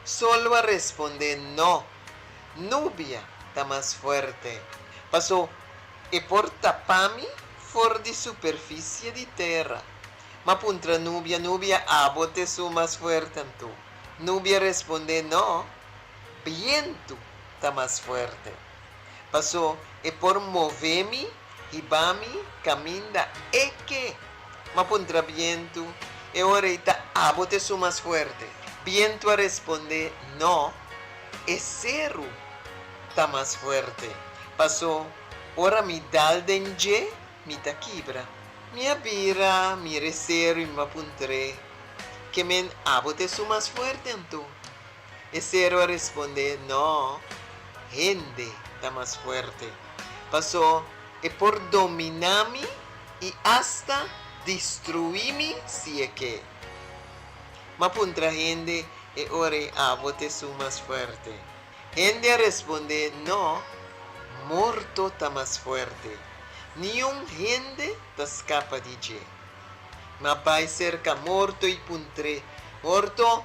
Solo a respondé, No, nubia ta mas fuerte. Paso e por tapá mi for di superfisie di tera. M'a puntra nubia, Nubia, abo ta esun mas fuerte anto? Nubia respondé, No, bientu ta mas fuerte. Paso e por move mi, hiba mi kaminda e ke. M'a puntra bientu, E ora ei ta abo ta esun mas fuerte? Bientu a respondé, No, e seru ta mas fuerte. Paso ora mi dal den dje, mi ta kibra. Mi a bira mira e seru i mi a puntr'é, Ke men abo ta esun mas fuerte anto? E seru a respondé, No, hende ta mas fuerte. Pasó e por dominá mi i asta destruí mi si e ke. M'a puntra hende e ora ei abo ta esun mas fuerte. Hende a respondé, No, morto ta mas fuerte. Niun hende ta skapa di dje. M'a bai serka morto i puntr'é, Morto,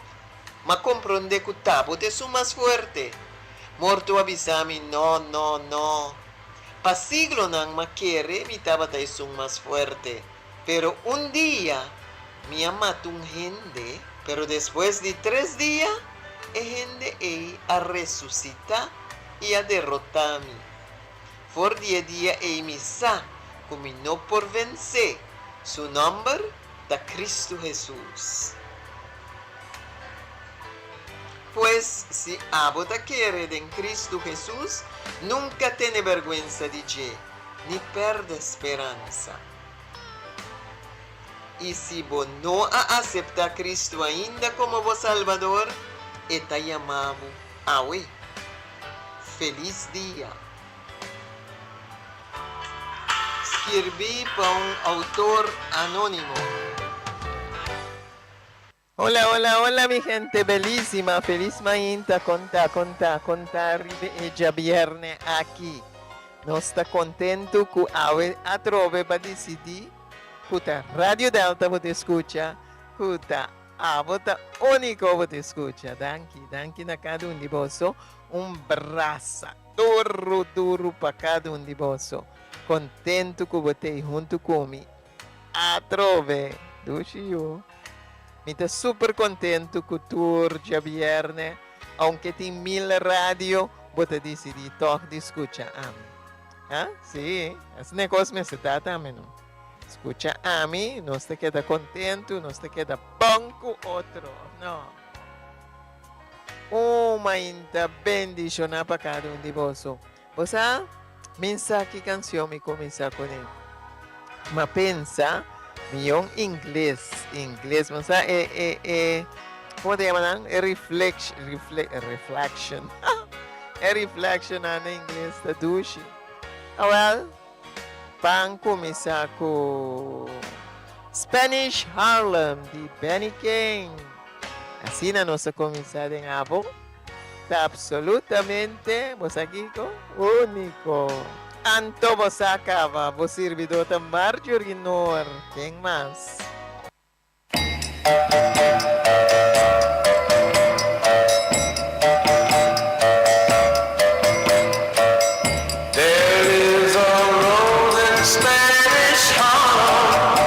M'a komprondé ku ta bo ta esun mas fuerte. Morto a bisa mi, No, no, no. Pa siglonan m'a kere mi tabata esun mas fuerte. Pero un dia mi a mata un hende, pero despues di tres dia e hende ei a resusitá i a derotá mi. For di e dia ei mi sa ku mi no por vensé. Su nòmber ta Kristu Hesus. Pues, si abo ta kere den Kristu Hesus, nunka tene bèrgwensa di dje, ni pèrdè speransa. I si bo no a aseptá Kristu ainda komo bo Salbador, e ta yama bo awe. Felis dia! Skirbí pa un outor anónimo. Hola hola hola mi gente belísima felis mainta konta konta konta riba e djabierne aki nos ta kontentu ku awe atrobe pa disidí ku ta Radio Delta bo ta skucha ku ta abo ta úniko bo ta skucha danki danki na kada un di boso un brasa duru duru pa kada un di boso kontentu ku bo t'ei huntu ku mi Atrobe, dushi yu. Mi ta super kontentu ku tur djabierne, aunke tin mil radio, bo ta disidí tòg di skucha ami. Ha? Sí, asina e kos mester ta tambe, no? Skucha ami, nos ta keda kontentu, nos ta keda bon ku otro, òf no? Un mainta bendishoná pa kada un di boso. Bo sa, mi sa ki kansion mi kuminsá kuné. M'a pensa, mion ingles, ingles, bo sa e, e, e, komo ta yama nan? E reflex, refle, reflection. E reflectionnan na ingles ta dushi. Awèl, ban kuminsá ku Spanish Harlem di Benny King. Asina nos a kuminsá den abo. Ta absolutamente, bo sa kiko? Úniko. Anto bo sa kaba, bo sirbidó ta Marjorie Noor. Ken mas? There is a rose in Spanish Harlem.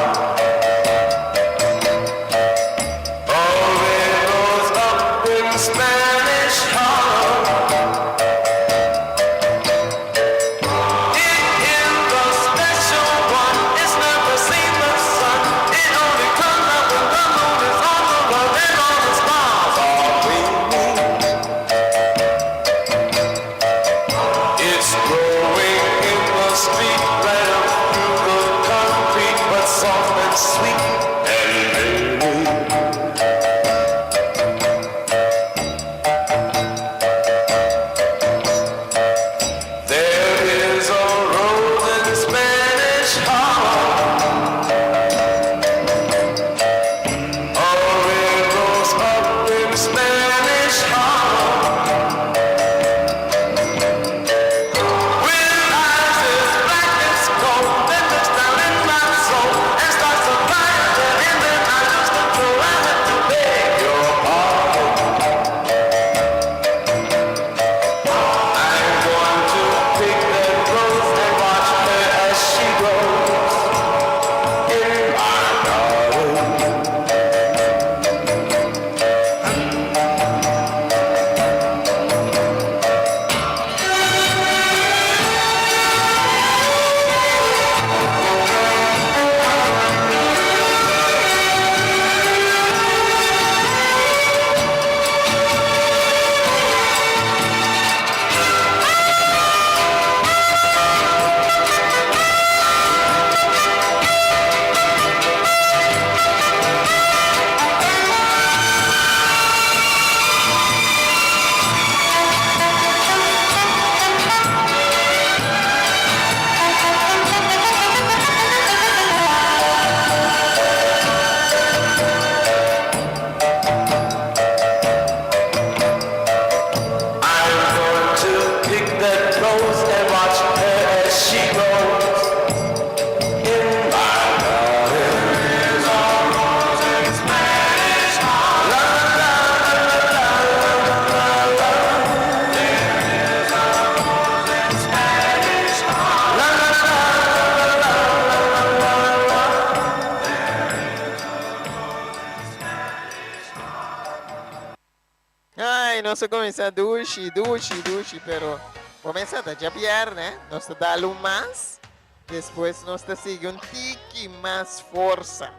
Ai, nos a kuminsá dushi, dushi, dushi, pero bo mester ta djabièrnè, nos ta dal un mas, despues nos ta sigui un tiki mas forsa,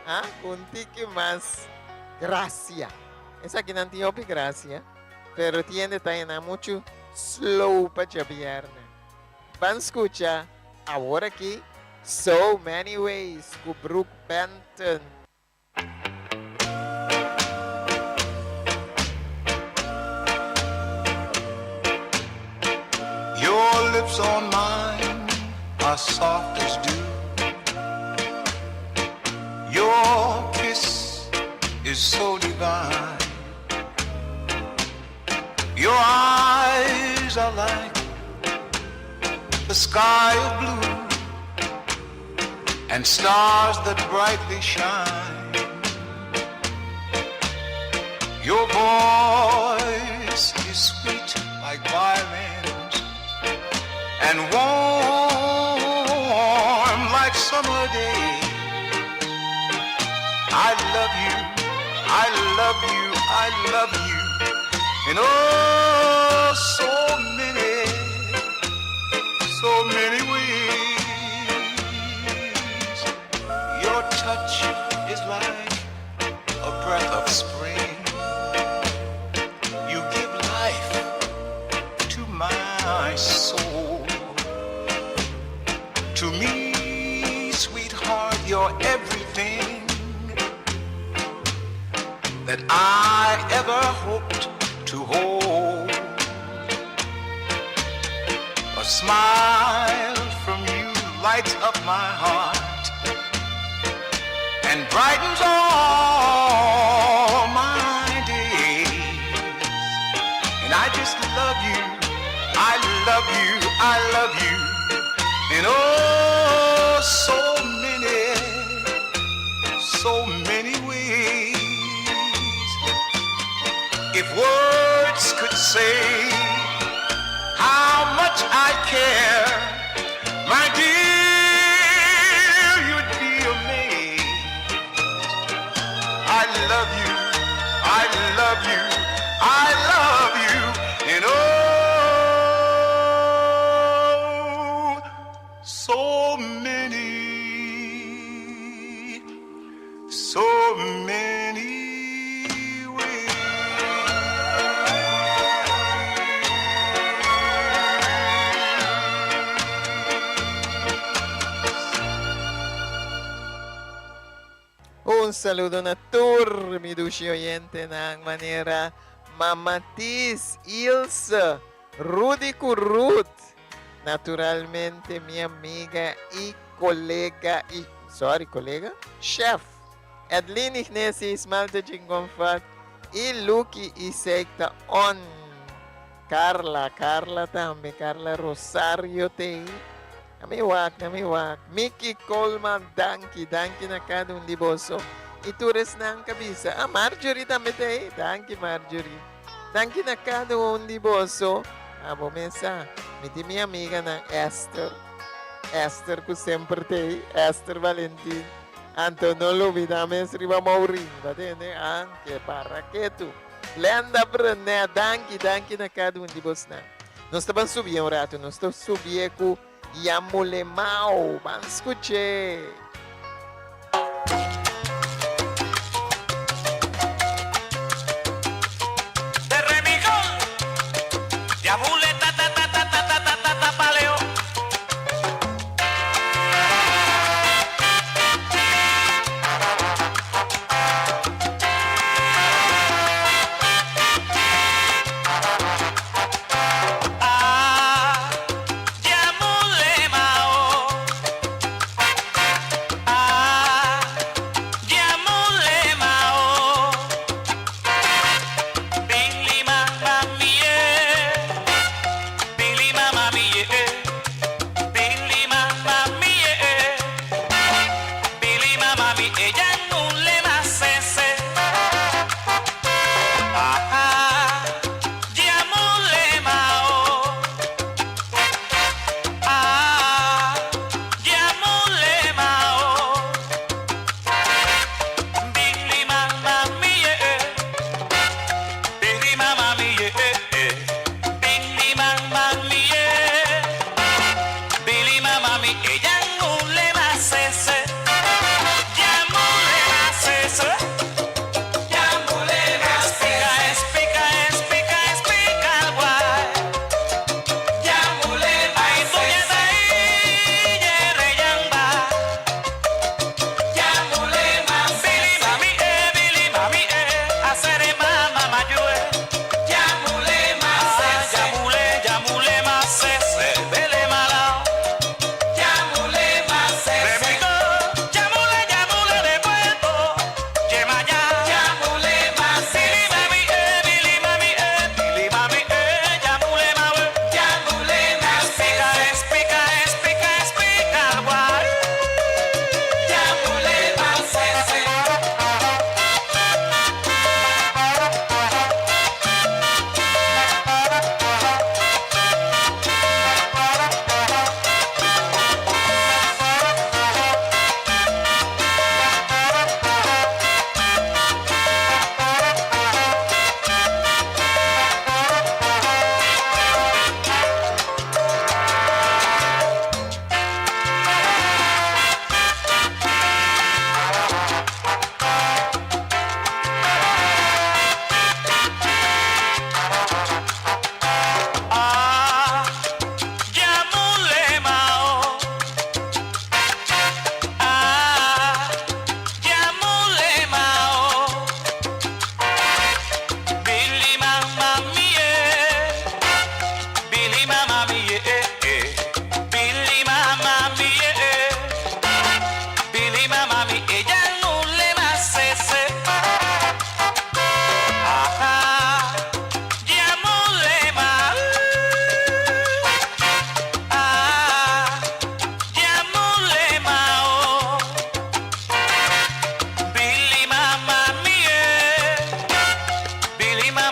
ah, un tiki mas grasia. Esakinan tin hopi grasia, pero tin hende ta hena muchu slow pa djabièrnè. Ban skucha awor aki So Many Ways ku Brook Benton. Your lips on mine are soft as dew. Your kiss is so divine. Your eyes are like the sky of blue and stars that brightly shine. Your voice is sweet like violins and warm like summer day. I love you, I love you, I love you in oh so many, so many ways. Your touch is like a breath of spring. You give life to my soul. To me, sweetheart, you're everything that I ever hoped to hold. A smile from you lights up my heart and brightens all my days. And I just love you, I love you, I love you. In oh, so many, so many ways. If words could say how much I care, my dear, you'd be amazed. I love you, I love you, I love you in oh, so many, so many ways. Un saludo na tur mi dushi oyentenan manera Mama Tis, Ilse, Rudy ku Ruth, naturalmente mi amiga i kolega i, sorry kolega? Chef, Edlin Ignesis, Malte Chingonfat i Lucky i Seikta on. Carla, Carla tambe, Carla Rosario t'ei. Na mi wak, na mi wak. Mickey Coleman, danki, danki na kada un di boso. I tur esnan ka bisa. Ah, Marjorie tambe t'ei. Danki, Marjorie. Danki na kada un di boso. Ah, bo mes sa, mi tin mi amiganan Esther, Esther ku semper t'ei, Esther Valentin. Anto no lubida mes riba Maureen, bo a tende? Ah, ke para ketu. Glenda Brenet, danki, danki na kada un di bosnan. Nos ta ban subié un ratu, nos ta subié ku Yamulemao. Ban skuch'é!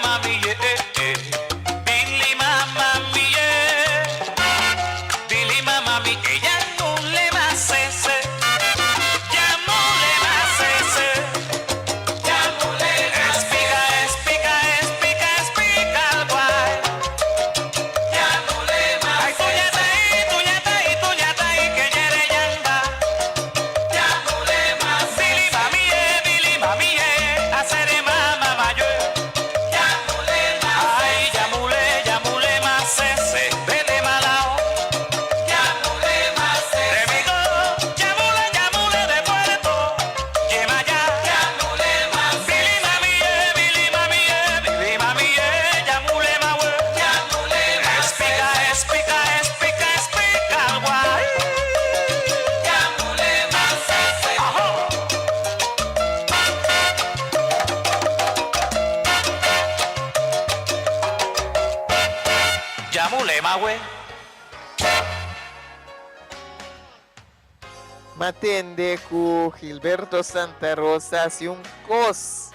mama mi ye eh, Billy mama mi ye Billy mama mi ella no le masese Yamule masese Yamule Espiga espiga espiga espiga guay Yamule masese Ay tuñata y tuñata y tuñata y que yere yanda Yamule masese Billy mami ye Billy mami ye Hacer mama mayo Ay, yamule, yamule masese, vele malao. Yamule masese. Remigo, yamule, yamule de Puerto, Yemayá. Yamule masese. Billy mami ye, Billy mami ye, Billy mami ye, yamule mawe. Yamule masese. Espica, espica, espica, espica, guay. Yamule masese. Ajo. Yamule mawe. M'a tende ku Gilberto Santa Rosa hasi un kos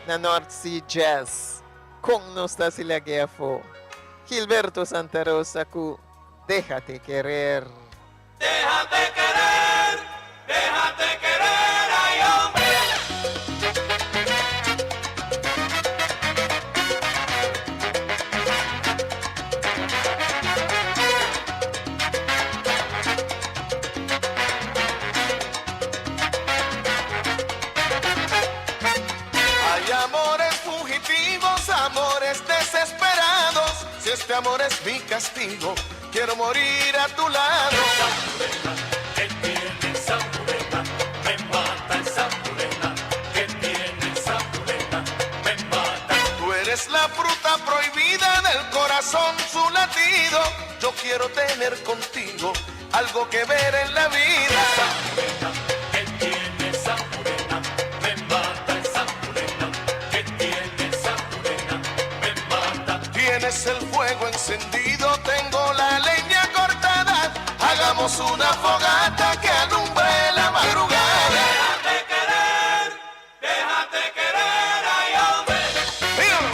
na North Sea Jazz. Kon nos ta hasi lag'é afó? Gilberto Santa Rosa ku Déjate Querer. Déjate querer, déjate querer, ay hombre. Hay amores fugitivos, amores desesperados. Si este amor es mi castigo, quiero morir a tu lado. Que tiene esa morena, me mata esa morena. Que tiene esa morena, me mata. Tú eres la fruta prohibida del corazón, su latido. Yo quiero tener contigo algo que ver en la vida. Que tiene esa morena, me mata esa morena. Que tiene esa morena, me mata. Tienes el fuego encendido, tengo la leña cortada. Hagamos una fogata que alumbre la madrugada. Déjate querer, déjate querer, ay hombre. Míralo.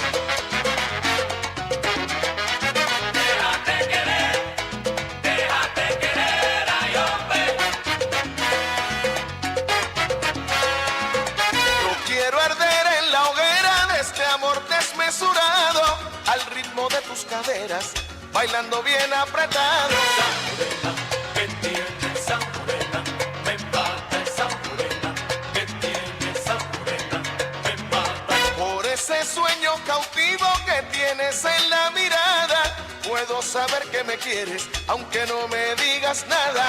Déjate querer, déjate querer, ay hombre. Yo quiero arder en la hoguera de este amor desmesurado, al ritmo de tus caderas, bailando bien apretado. Que tiene esa morena, me mata esa morena. Que tiene esa morena, me mata. Por ese sueño cautivo que tienes en la mirada, puedo saber que me quieres, aunque no me digas nada.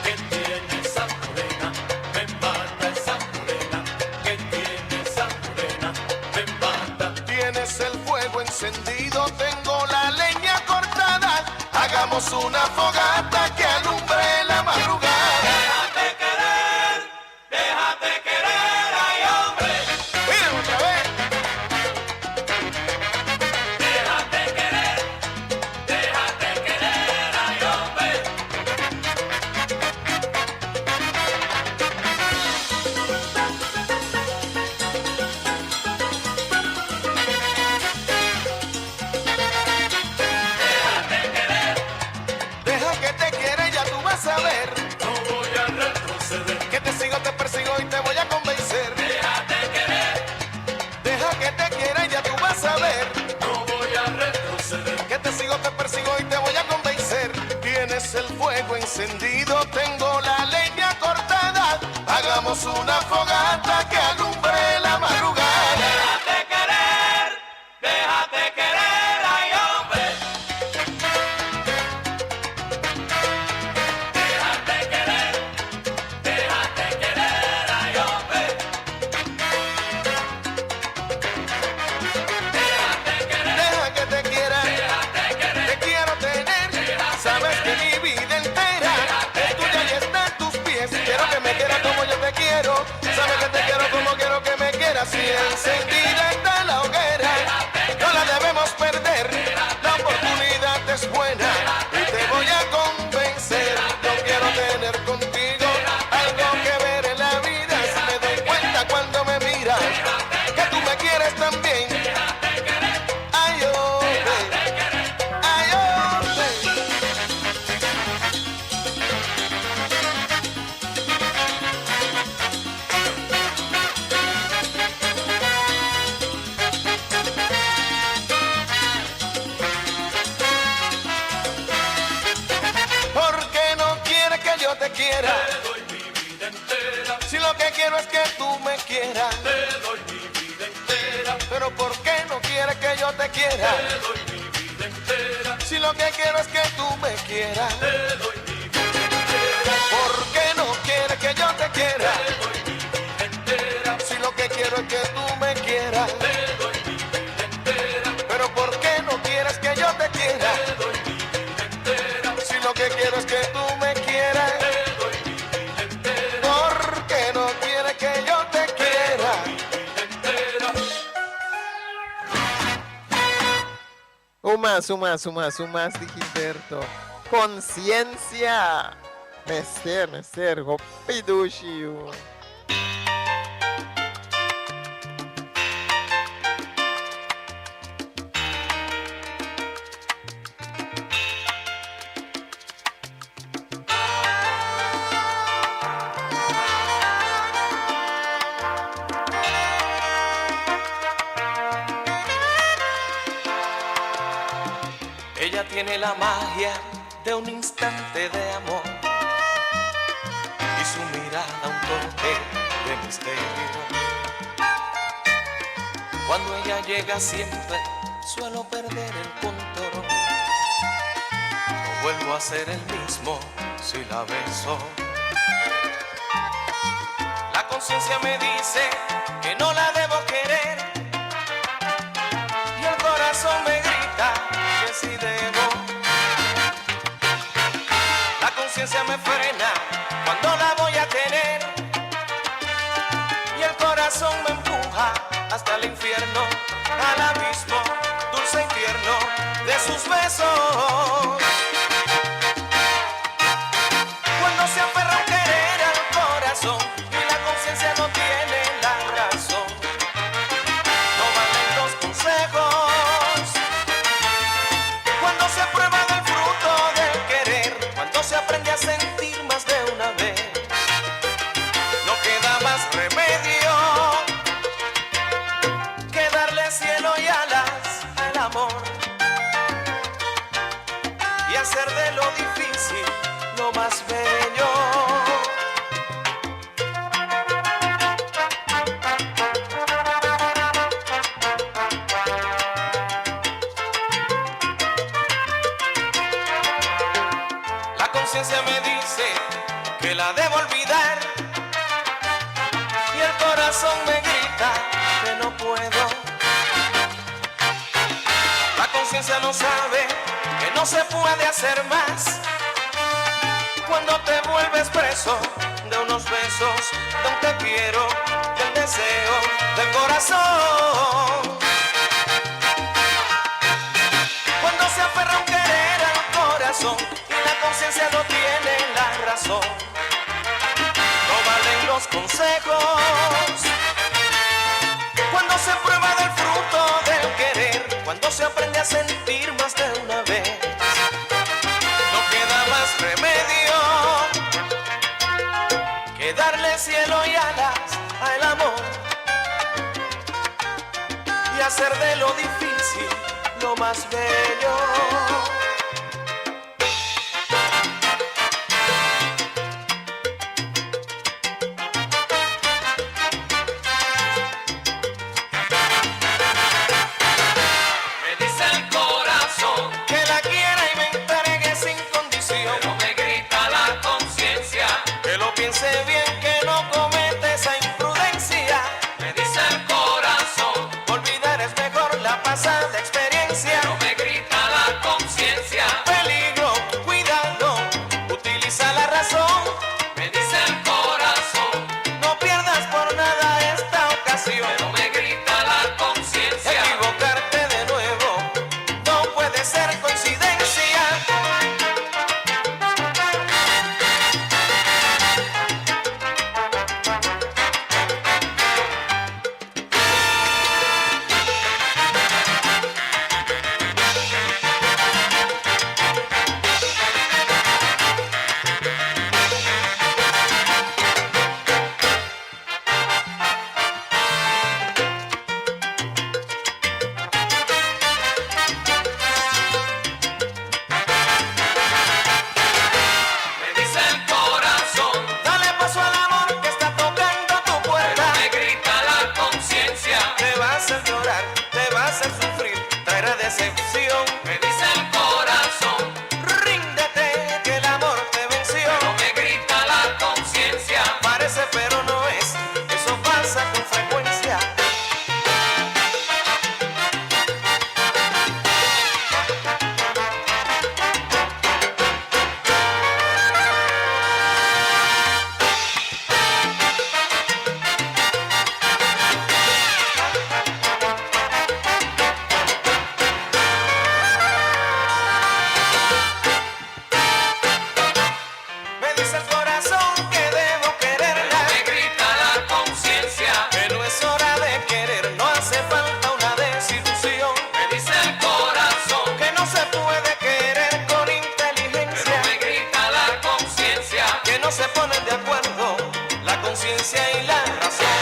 Que tiene esa morena, me mata esa morena. Que tiene esa morena, me mata. Tienes el fuego encendido, tengo la leña cortada. Hagamos una fogata que alumbre la madrugada. Déjate querer, déjate querer, ay hombre. Mira otra vez. Déjate querer, déjate querer, ay hombre. Deja que te quiera y ya tú vas a ver. No voy a retroceder. Que te sigo, te persigo y te voy a convencer. Déjate querer, Deja que te quiera y ya tú vas a ver. no voy a retroceder. Que te sigo, te persigo y te voy a convencer. Tienes el fuego encendido, tengo la leña cortada. Hagamos una fogata que alumbre la madrugada. Déjate querer, déjate querer, ay hombre. Déjate querer, déjate querer, ay hombre. Déjate querer, Deja que te quiera, déjate querer, te quiero tener. Sabes que mi vida entera es tuya y está en tus pies. Quiero que me quieras como yo te quiero. Sabes que te quiero como quiero que me quieras. Y encendida está la hoguera, no la debemos perder. La oportunidad es buena y te voy a convencer. Yo quiero tener contigo algo que ver en la vida. Si me doy cuenta cuando me miras que tú me quieres también. quiera. Te doy mi vida entera. Pero ¿por qué no quieres que yo te quiera? Te doy mi vida entera. Si lo que quiero es que tú me quieras. Te doy mi vida entera. ¿Por qué no quieres que yo te quiera? Te doy mi vida entera. Si lo que quiero es que tú me quieras. Te doy mi vida entera. Pero ¿por qué no quieres que yo te quiera? Te doy mi vida entera. Si lo que quiero es que tú me quieras. Te doy mi vida entera. ¿Por qué no quieres que yo te quiera? Un mas, un mas, un mas, un mas di Gilberto. Conciencia! Mester, mester, hopi dushi yu. Ella tiene la magia de un instante de amor y su mirada un toque de misterio. Cuando ella llega siempre suelo perder el control. No vuelvo a ser el mismo si la beso. La conciencia me dice que no la debo querer y el corazón me grita que sí debo. La conciencia me frena cuando la voy a tener y el corazón me empuja hasta el infierno, al abismo dulce y tierno de sus besos. Cuando se aferra un querer al corazón y la conciencia no tiene la razón, no valen los consejos. Cuando se prueba del fruto del querer, cuando se aprende a sentir más de una vez, no queda más remedio que darle cielo y alas al amor y hacer de lo difícil lo más bello. La conciencia me dice que la debo olvidar y el corazón me grita que no puedo. La conciencia no sabe que no se puede hacer más cuando te vuelves preso de unos besos, de un te quiero, del deseo del corazón. Cuando se aferra un querer al corazón y la conciencia no tiene la razón, no valen los consejos. Cuando se prueba del fruto del querer, cuando se aprende a sentir más de una vez, no queda más remedio que darle cielo y alas al amor y hacer de lo difícil lo más bello. Me dice el corazón que la quiera y me entregue sin condición. Pero me grita la conciencia que lo piense bien, que no comete esa imprudencia. Me dice el corazón olvidar es mejor la pasada experiencia. Pero me grita la conciencia. Traerá decepción. Me dice el corazón, Ríndete que el amor te venció. pero me grita la conciencia. Parece pero no es, eso pasa con frecuencia. Me dice el corazón que debo quererla. Me grita la conciencia, Que no es hora de querer, no hace falta una desilusión. me dice el corazón, Que no se puede querer con pero inteligencia. me grita la conciencia. Que no se ponen de acuerdo la conciencia y la razón.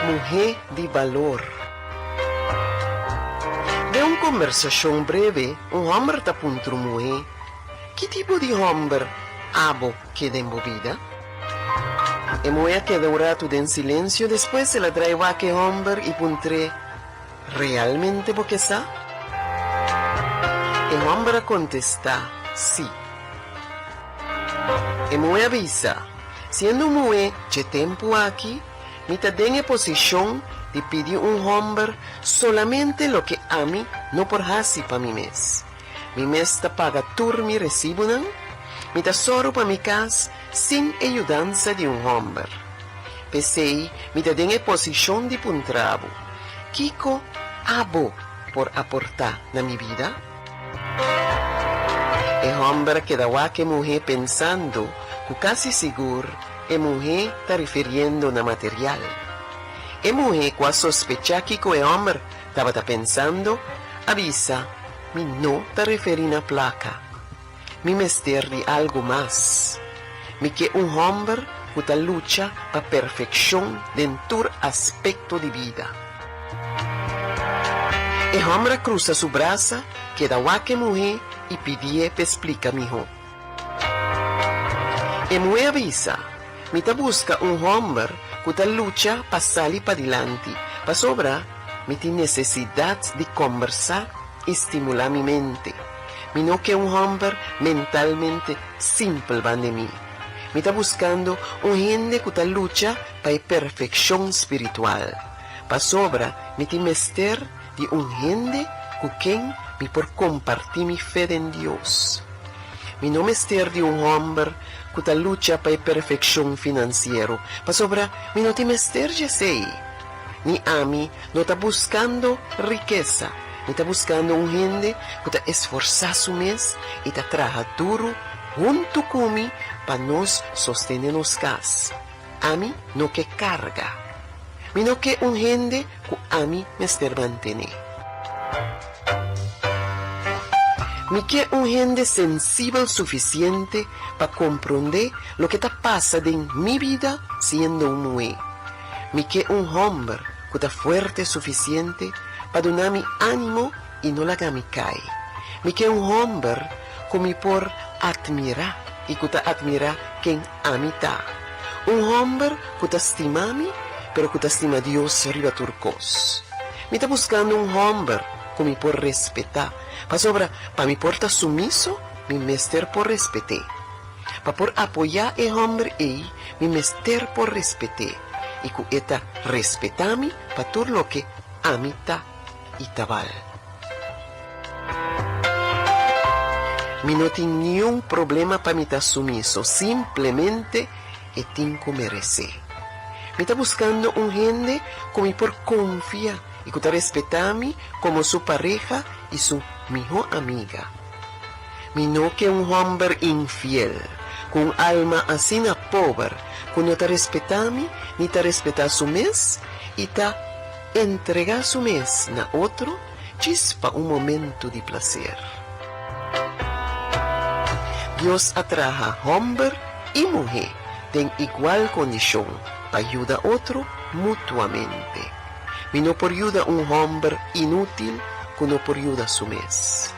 Muhé di balor. Den un kombersashon breve, un hòmber ta puntra un muhé, Ki tipo di hòmber abo ke den bo bida? E muhé a keda un ratu den silensio, despues el a drai wak e hòmber i puntr'é, Realmente bo ke sa? E hòmber a kontestá, Sí. E muhé a bisa, Siendo un muhé dje tempu aki, mi ta den e posishon di pidi un hòmber solamente loke ami no por hasi pa mi mes. Mi mes ta paga tur mi resibunan, mi ta sòru pa mi kas sin e yudansa di un hòmber. P'esei mi ta den e posishon di puntra bo, Kiko abo por aportá na mi bida? E hòmber a keda wak e muhé pensando ku kasi sigur e muhé ta refiriendo na material. E muhé ku a sospechá kiko e hòmber tabata pensando a bisa, Mi no ta referí na plaka. Mi mester di algu mas. Mi ke un hòmber ku ta lucha pa perfekshon den tur aspekto di bida. E hòmber a krusa su brasa, keda wak e muhé i pidié p'e splika mihó. E muhé a bisa, Mi ta buska un hòmber ku ta lucha pa sali padilanti, pasobra mi tin nesesidat di kòmbersá i stimulá mi mente. Mi no ke un hòmber mentalmente simpel banda mi. Mi ta buskando un hende ku ta lucha pa e perfekshon spiritual, pasobra mi tin mester di un hende ku ken mi por kompartí mi fe den Dios. Mi no mester di un hòmber ku ta lucha pa e perfekshon finansiero, pasobra mi no tin mester dje esei. Ni ami no ta buskando rikesa, mi ta buskando un hende ku ta esforsá su mes i ta traha duru huntu ku mi pa nos sostené nos kas. Ami no ke karga. Mi no ke un hende ku ami mester mantené. Mi ke un hende sensibel sufisiente pa komprondé loke ta pasa den mi bida siendo un muhé. Mi ke un hòmber ku ta fuerte sufisiente pa duna mi ánimo i no laga mi kai. Mi ke un hòmber ku mi por atmirá i ku ta atmirá ken ami ta. Un hòmber ku ta stima mi, pero ku ta stima Dios riba tur kos. Mi ta buskando un hòmber ku mi por respetá, pasobra pa mi por ta sumiso, mi mester por respet'é. Pa por apoyá e hòmber ei, mi mester por respet'é i ku e ta respetá mi pa tur loke ami ta i ta bal. Mi no tin niun problema pa mi ta sumiso, simplemente e tin ku meresé. Mi ta buskando un hende ku mi por konfia i ku ta respetá mi komo su pareha i su mihó amiga. Mi no ke un hòmber infiel, ku un alma asina pober ku no ta respetá mi ni ta respetá su mes i ta entregá su mes na otro djis pa un momentu di plaser. Dios a traha hòmber i muhé den igual kondishon pa yuda otro. mutuamente. Mi no por yuda un hòmber inútil ku no por yuda su mes.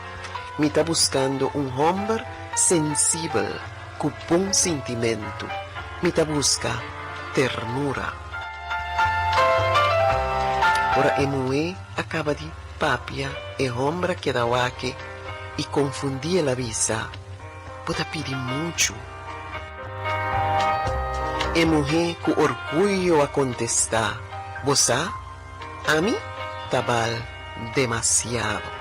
Mi ta buskando un hòmber sensibel ku bon sintimentu. Mi ta buska ternura. Ora e muhé a kaba di papia, e hòmber a keda wak i konfundí el a bisa, Bo ta pidi muchu. E muhé ku orguyo a kontestá, Bo sa, ami ta bal demasiado.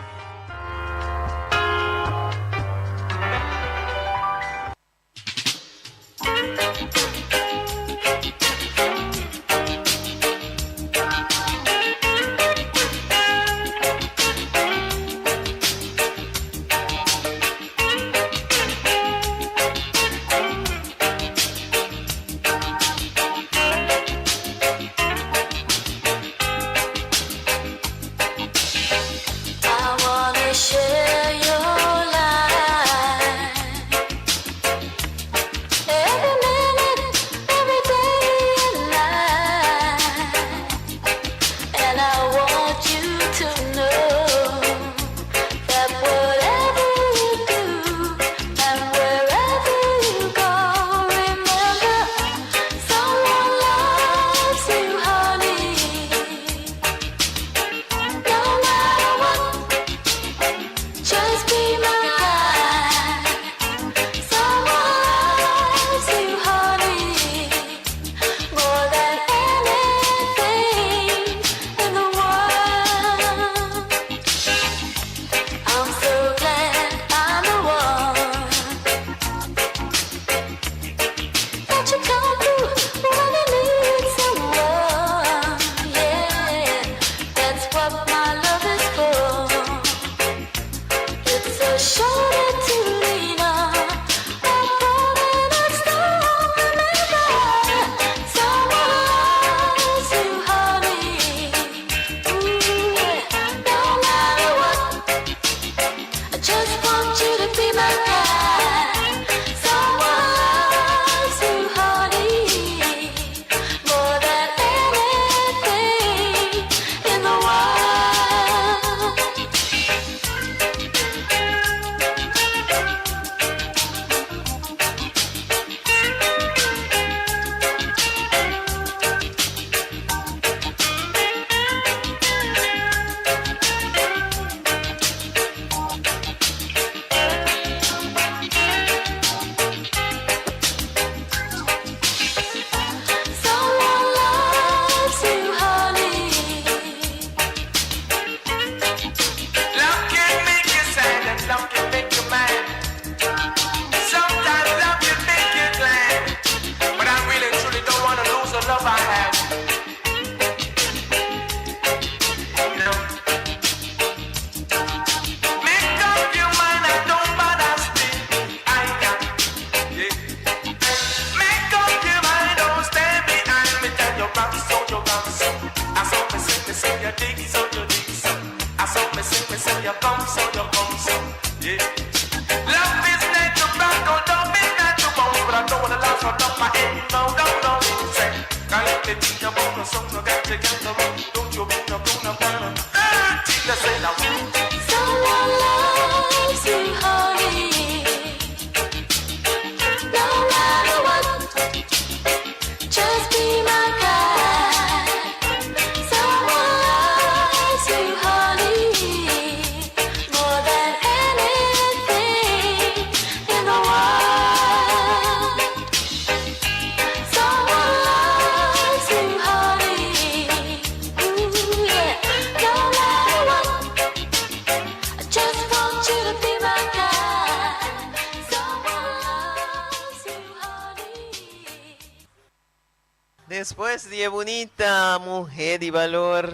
Despues di e bunita Muhé di Balor,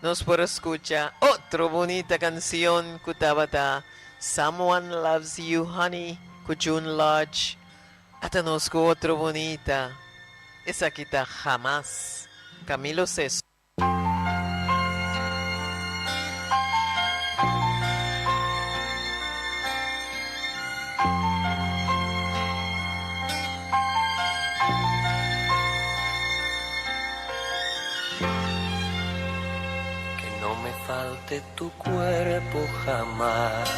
nos por a skucha otro bunita kansion ku tabata Someone Loves You Honey ku June Lodge. Ata nos ku otro bunita, esaki ta Jamás, Camilo Sesto. No me falte tu cuerpo jamás,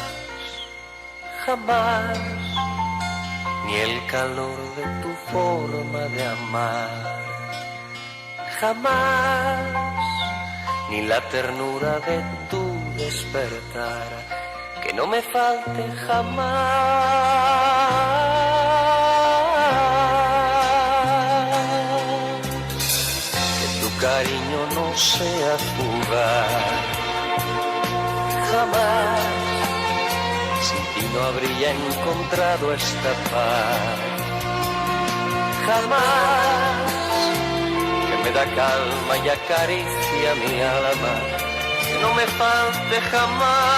jamás, ni el calor de tu forma de amar, jamás, ni la ternura de tu despertar, que no me falte jamás. Que tu cariño no sea fugaz, jamás. Sin ti no habría encontrado esta paz, jamás. Que me da calma y acaricia mi alma, que no me falte jamás.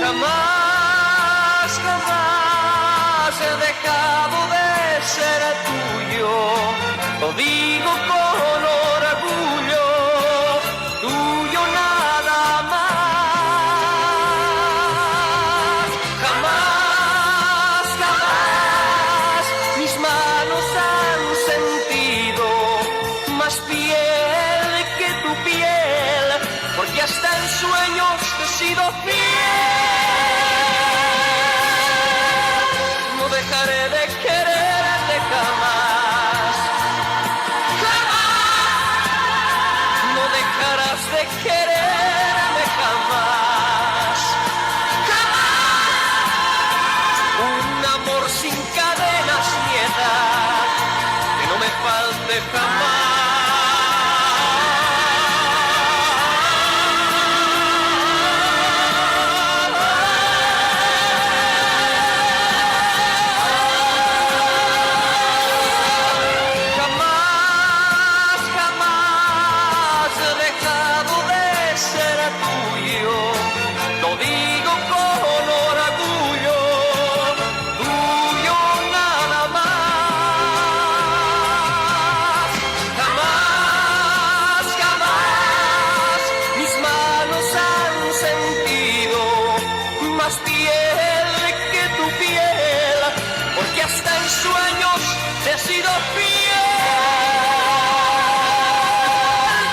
Jamás, jamás he dejado de ser tuyo, lo digo con orgullo, tuyo nada más. Jamás, jamás mis manos han sentido más piel que tu piel, porque hasta en sueños te he sido fiel. No dejaré de quererte jamás, jamás. No dejarás de quererme jamás, jamás. Un amor sin cadenas ni edad, que no me falte jamás. Jamás, jamás he dejado de ser tuyo, lo digo con orgullo, tuyo nada más. Jamás, jamás mis manos han sentido más piel que tu piel, porque hasta en sueños te he sido fiel.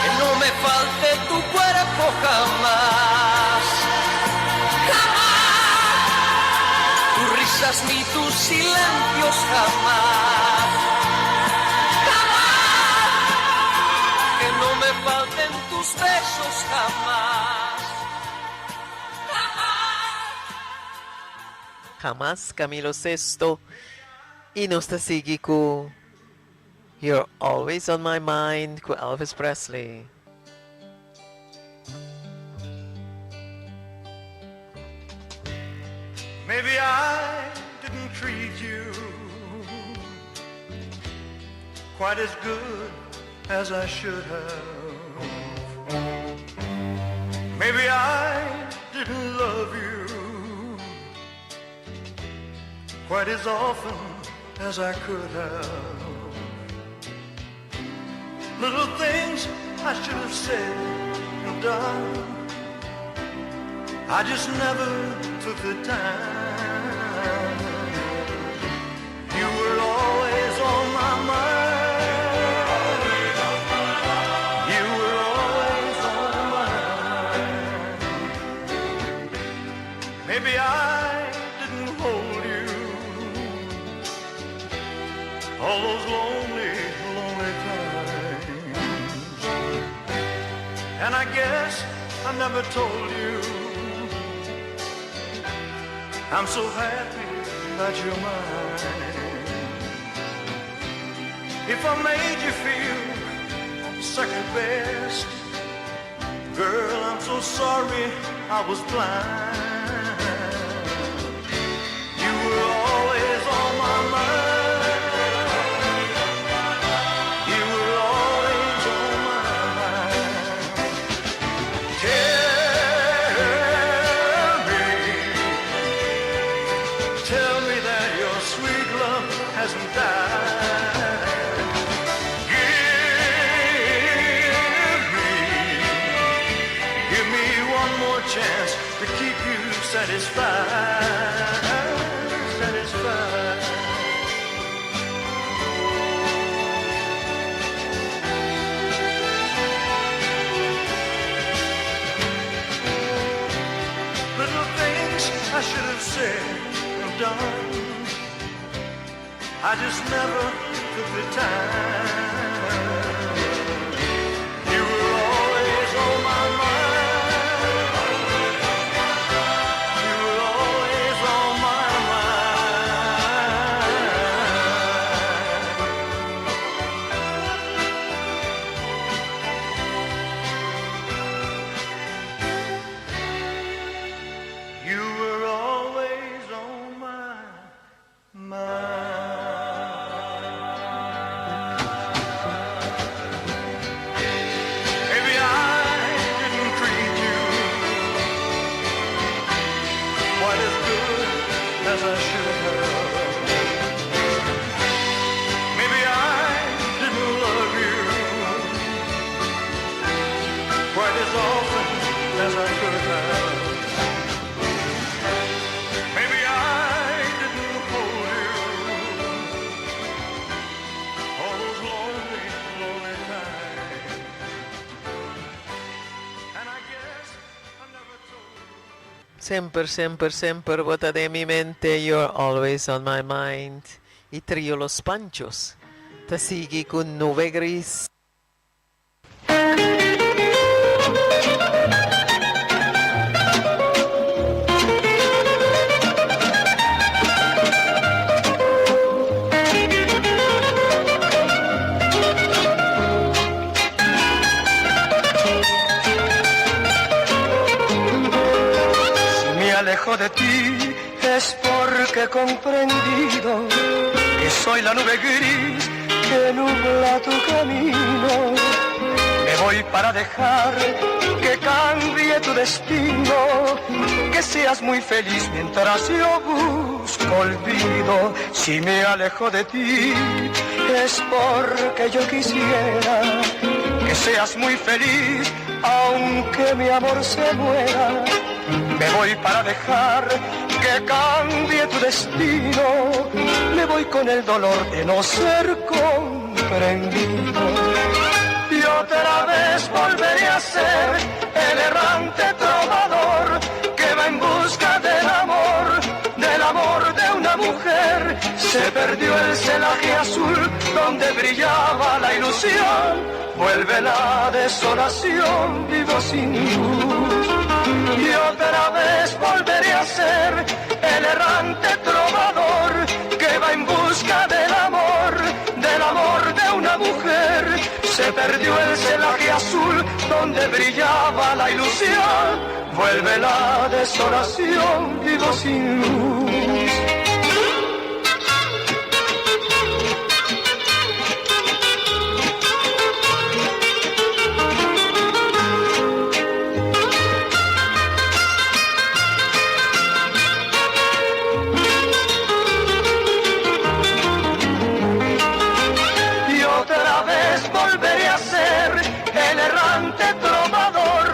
Que no me falte tu cuerpo jamás, jamás, tus risas ni tus silencios jamás, jamás, que no me falten tus besos jamás. Jamás Camilo Sesto i nos ta sigui ku You're Always on My Mind ku Elvis Presley. Maybe I didn't treat you quite as good as I should have. Maybe I didn't love you quite as often as I could have. Little things I should have said and done. I just never took the time. You were always on my mind. You were always on my mind. Maybe I didn't hold you all those lonely, lonely times. And I guess I never told you I'm so happy that you're mine. If I made you feel second best, girl, I'm so sorry I was blind. You were always on my mind. You were always on my mind. Tell me, tell me that your sweet love hasn't died. Give me, give me one more chance to keep you satisfied, satisfied. said and done. I just never took the time. You were always on my mind. You were always on my mind. You were always on my mind. Maybe I didn't treat you quite as good as I should have. Maybe I didn't love you quite as often as I could have. Maybe I didn't hold you all those lonely, lonely times. And I guess I never told Semper, semper, semper bo ta den mi mente, You're always on my mind. Y Trio Los Panchos ta sigui cu Nube Gris. Si me alejo de ti es porque he comprendido que soy la nube gris que nubla tu camino. Me voy para dejar que cambie tu destino, que seas muy feliz mientras yo busco olvido. Si me alejo de ti es porque yo quisiera que seas muy feliz aunque mi amor se muera. Me voy para dejar que cambie tu destino. Me voy con el dolor de no ser comprendido. Y otra vez volveré a ser el errante trovador que va en busca del amor, del amor de una mujer. Se perdió el celaje azul donde brillaba la ilusión. Vuelve la desolación, vivo sin luz. Y otra vez volveré a ser el errante trovador que va en busca del amor, del amor de una mujer. Se perdió el celaje azul donde brillaba la ilusión. Vuelve la desolación, vivo sin luz. Y otra vez volveré a ser el errante trovador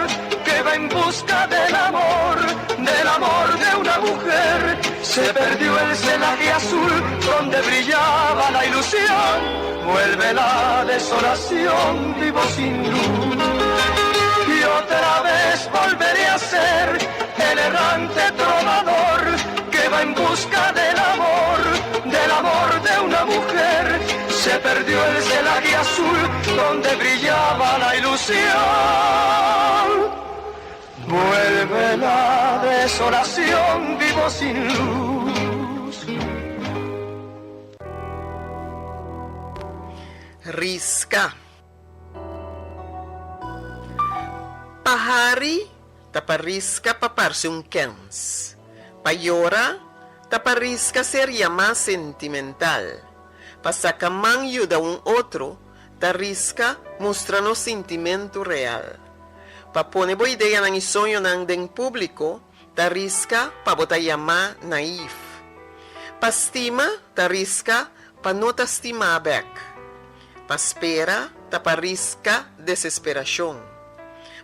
que va en busca del amor, del amor de una mujer. Se perdió el celaje azul donde brillaba la ilusión. Vuelve la desolación, vivo sin luz. Y otra vez volveré a ser el errante trovador que va en busca del amor, del amor de una mujer. Se perdió el celaje azul donde brillaba la ilusión. Vuelve la desolación, vivo sin luz. Riska. Pa hari ta pa riska pa parse un kens. Pa yora ta pa riska ser yamá sentimental. Pa saka man yuda un otro ta riska mustra nos sintimentu real. Pa pone bo ideanan i soñonan den públiko ta riska pa bo ta yamá naïf. Pa stima ta riska pa no ta stimá bèk. Pa spera ta pa riska desesperashon.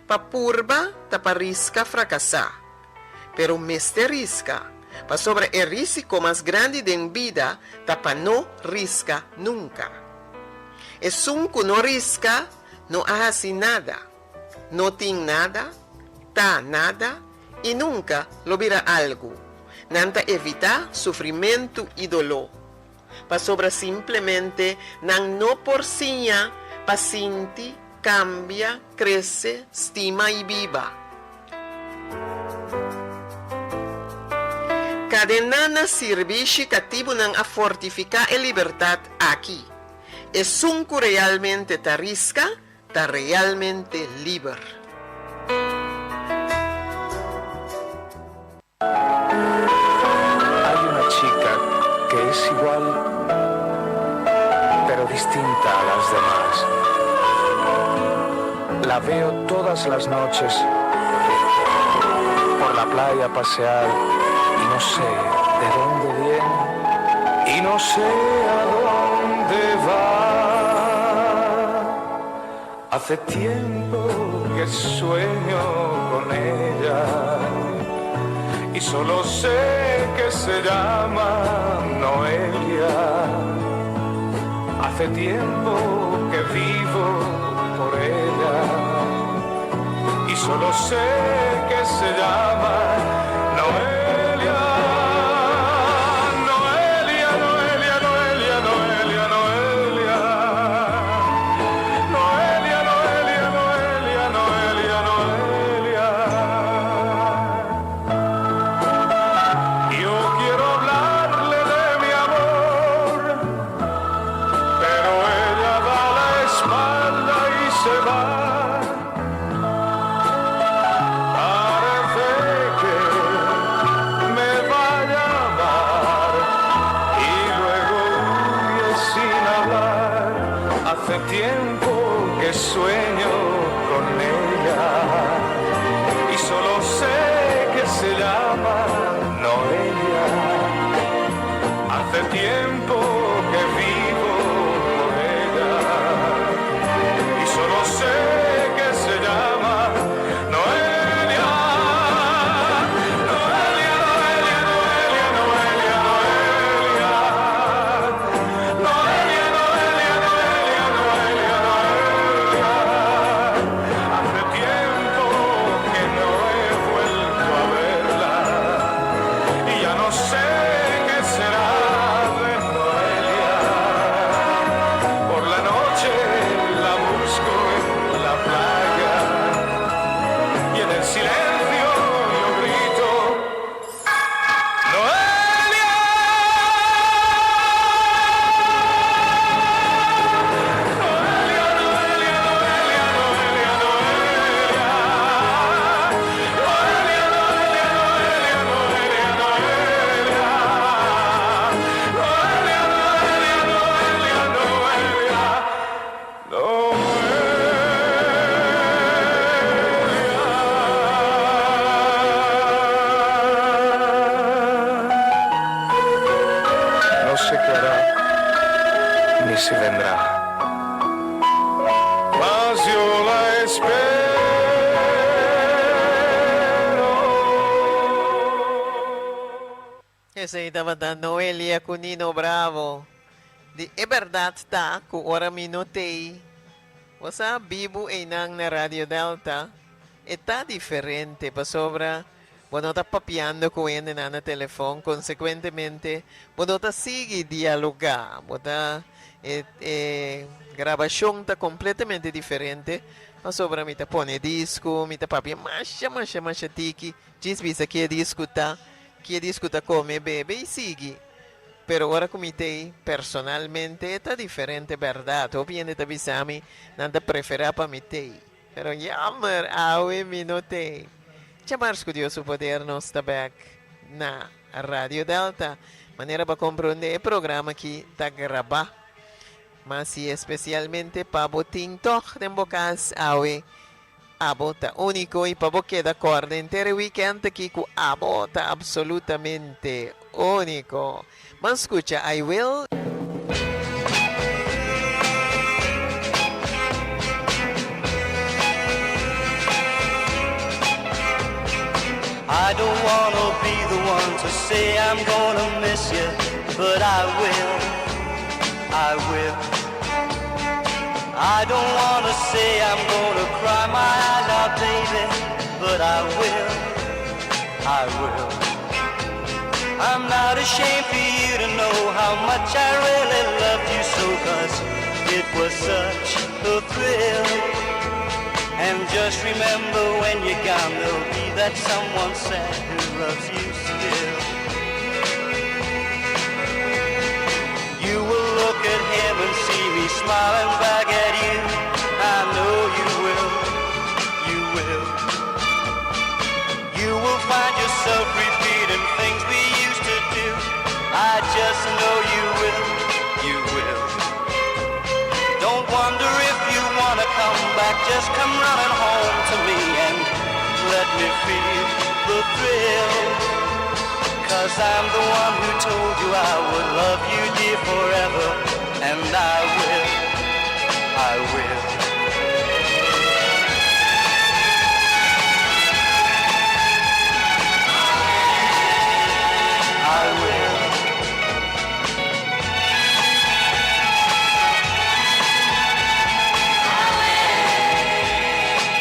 Pa purba ta pa riska frakasá. Pero mester riska, pasobra e rísiko mas grandi den bida ta pa no riska nunka. Esun ku no riska no a hasi nada, no tin nada, ta nada i nunka lo bira algu. Nan ta evitá sufrimentu i doló, pasobra simplemente nan no por siña pa sinti, kambia, krese, stima i biba. Kadená na sirbishi katibunan a fortifiká e libertat aki. Esun ku realmente ta riska, ta realmente liber. Hay una chica que es igual, pero distinta a las demás. La veo todas las noches por la playa pasear y no sé de dónde viene y no sé a dónde va. Hace tiempo que sueño con ella y solo sé que se llama Noelia. Hace tiempo que vivo por ella y solo sé que se llama Noelia. Noelia, Noelia, Noelia, Noelia, Noelia. Noelia, Noelia, Noelia, Noelia, Noelia. Yo quiero hablarle de mi amor, pero ella da la espalda y se va. Parece que me va a llamar y luego huye sin hablar. Hace tiempo que sueño con ella y solo sé que se llama Noelia. Hace tiempo que vivo por ella y solo sé que se llama Noelia. Noelia, Noelia, Noelia, Noelia, Noelia. Noelia, Noelia, Noelia, Noelia, Noelia. Hace tiempo que no he vuelto a verla y ya no sé qué será de Noelia. Por la noche la busco en la playa y en el silencio yo grito Noelia. Noelia, Noelia, Noelia, Noelia, Noelia. Noelia, Noelia, Noelia, Noelia, Noelia. Noelia, Noelia, Noelia, Noelia. No sé qué hará, ni si vendrá. Mas yo la espero. Esei tabata Noelia ku Nino Bravo. Di e bèrdat ta ku ora mi no t'ei, bo sa bibu einan na Radio Delta e ta diferente pasobra bo no ta papiando ku hendenan na telefòn, konsekuentemente bo no ta sigui dialogá, bo ta e e grabashon ta kompletamente diferente pasobra mi ta pone disku, mi ta papia masha masha masha tiki djis bisa ke disku ta, ke disku ta kome bebe i sigui. Pero ora ku mi t'ei personalmente e ta diferente bèrdat. Hopi hende ta bisa mi nan ta preferá pa mi t'ei. Pero jammer, awe mi no t'ei. Djamars ku Dios su poder nos ta bèk na Radio Delta. Manera pa komprondé e programa aki ta grabá. Mas i espesialmente pa bo tin tòg den bo kas awe. Abo ta úniko i pa bo keda kòrda henter e wikènt aki ku abo ta apsolutamente úniko. Ban skucha I Will. I don't wanna be the one to say I'm gonna miss you, but I will, I will. I don't wanna say I'm gonna cry my eyes out, baby, but I will, I will. I'm not ashamed for you to know how much I really loved you so, cause it was such a thrill. And just remember when you're gone, there'll be that someone sad who loves you still. You will look at him and see me smiling back at you. I know you will, you will. You will find yourself repeating things we used to do. I just know you will, you will. Don't wonder if you wanna come back, just come running home to me and let me feel the thrill. Cause I'm the one who told you I would love you dear forever, and I will, I will. I will.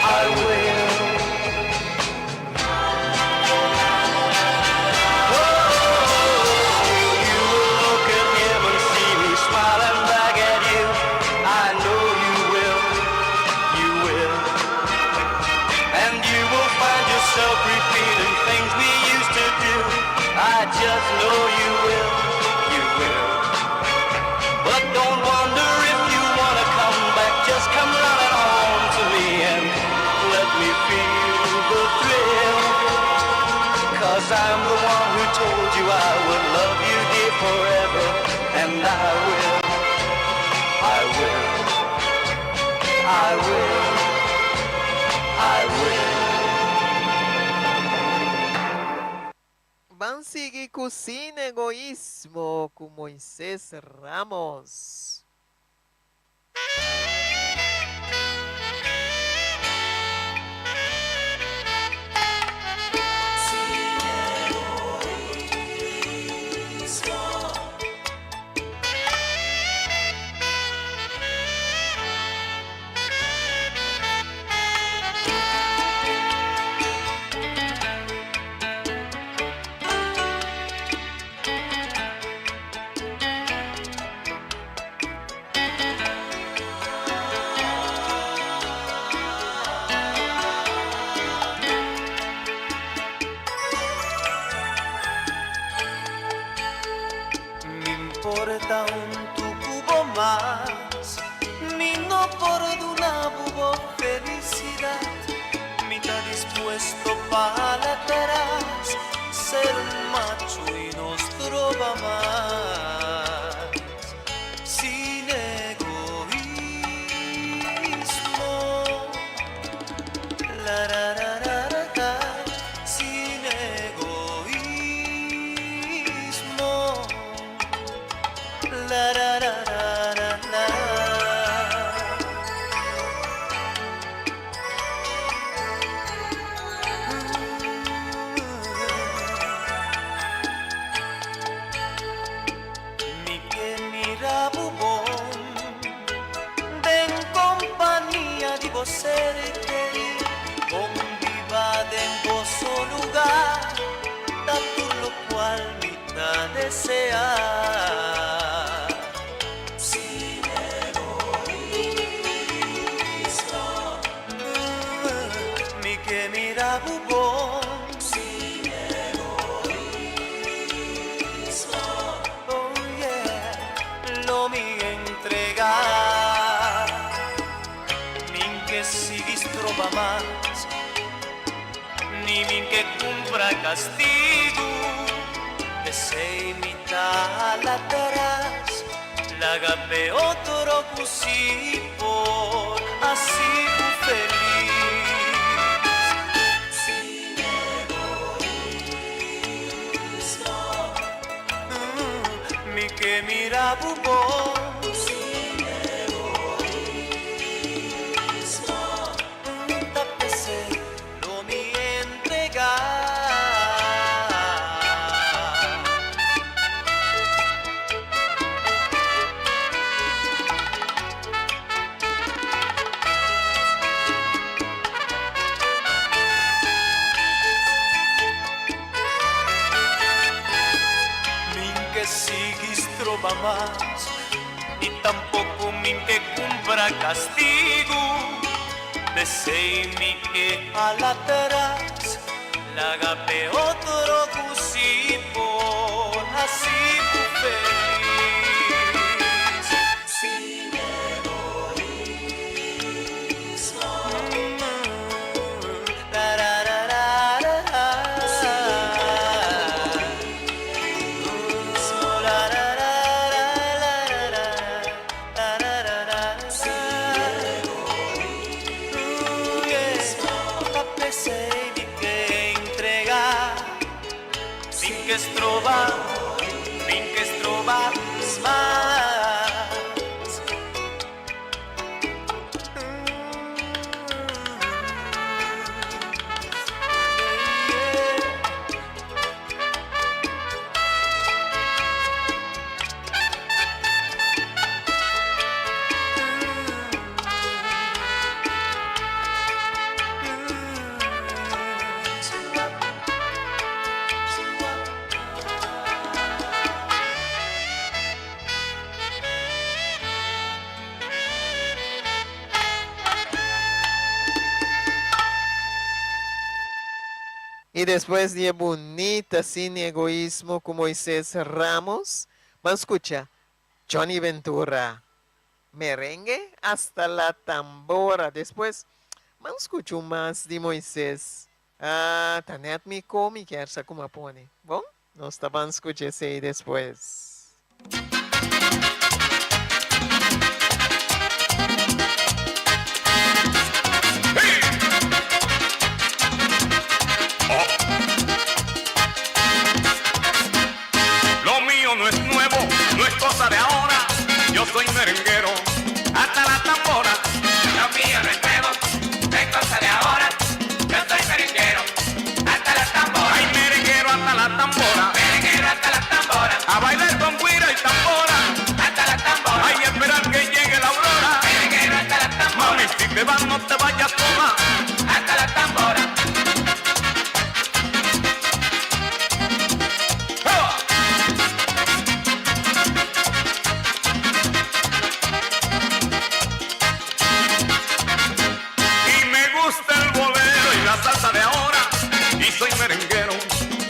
I will. Oh, you will look at him and see me smiling back at you. I know you will, you will. And you will find yourself repeating things we used to do. I just know you will, you will. But don't wonder if you wanna come back, just come running home to me and let me feel the thrill. Cause I'm the one who told you I would love you dear forever, and I will, I will, I will, I will. Ban sigui ku Sin Egoismo ku Moises Ramos. Mi importa un tucubo mas, mi no por duna bo felicidad, mi ta dispuesto pa atras, ser un macho y no stroba mas. Sin egoísmo, la ra ra ra ra ra, sin egoísmo. La ra ra ra ra la. Mi ke mira bo bon den kompania di bo ser kerí bon biba den bo lugá ta tur lokual mi ta deseá. Sin egoísmo, mi ke mira bo bon. Sin egoísmo, oh yeah, lo mi entregá. Mi n'ke sigui stroba mas, ni mi n'ke kumpra kastigu. P'esei mi ta hala atras, laga p'e otro ku si por hasi bo felis. Sin egoísmo, mi ke mira bo bon. Sin egoísmo, ta p'esei lo mi entregá. mas I tampoco mi ke kumpra kastigu P'esei mi ke hala atras Laga p'e otro ku si por hasi bo felis. Sin egoismo. Y despues di e bunita Sin Egoismo cu Moises Ramos, ban scucha Johnny Ventura, Merengue hasta la tambora. Despues ban scucha un mas di Moises. Ah, ta net mi co mi kier sa como a pone. Bon, nos ta ban scucha esey despues. Lo mío no es nuevo, no es cosa de ahora. Yo soy merenguero, hasta la tambora. Lo mío no es nuevo, no es cosa de ahora. Yo soy merenguero, hasta la tambora. Ay, merenguero hasta la tambora. Merenguero hasta la tambora. A bailar con güira y tambora. Hasta la tambora. Ay, esperar que llegue la aurora. Merenguero hasta la tambora. Mami, si te vas, no te vayas sola. Hasta la tambora. Y me gusta el bolero y la salsa de ahora. Y soy merenguero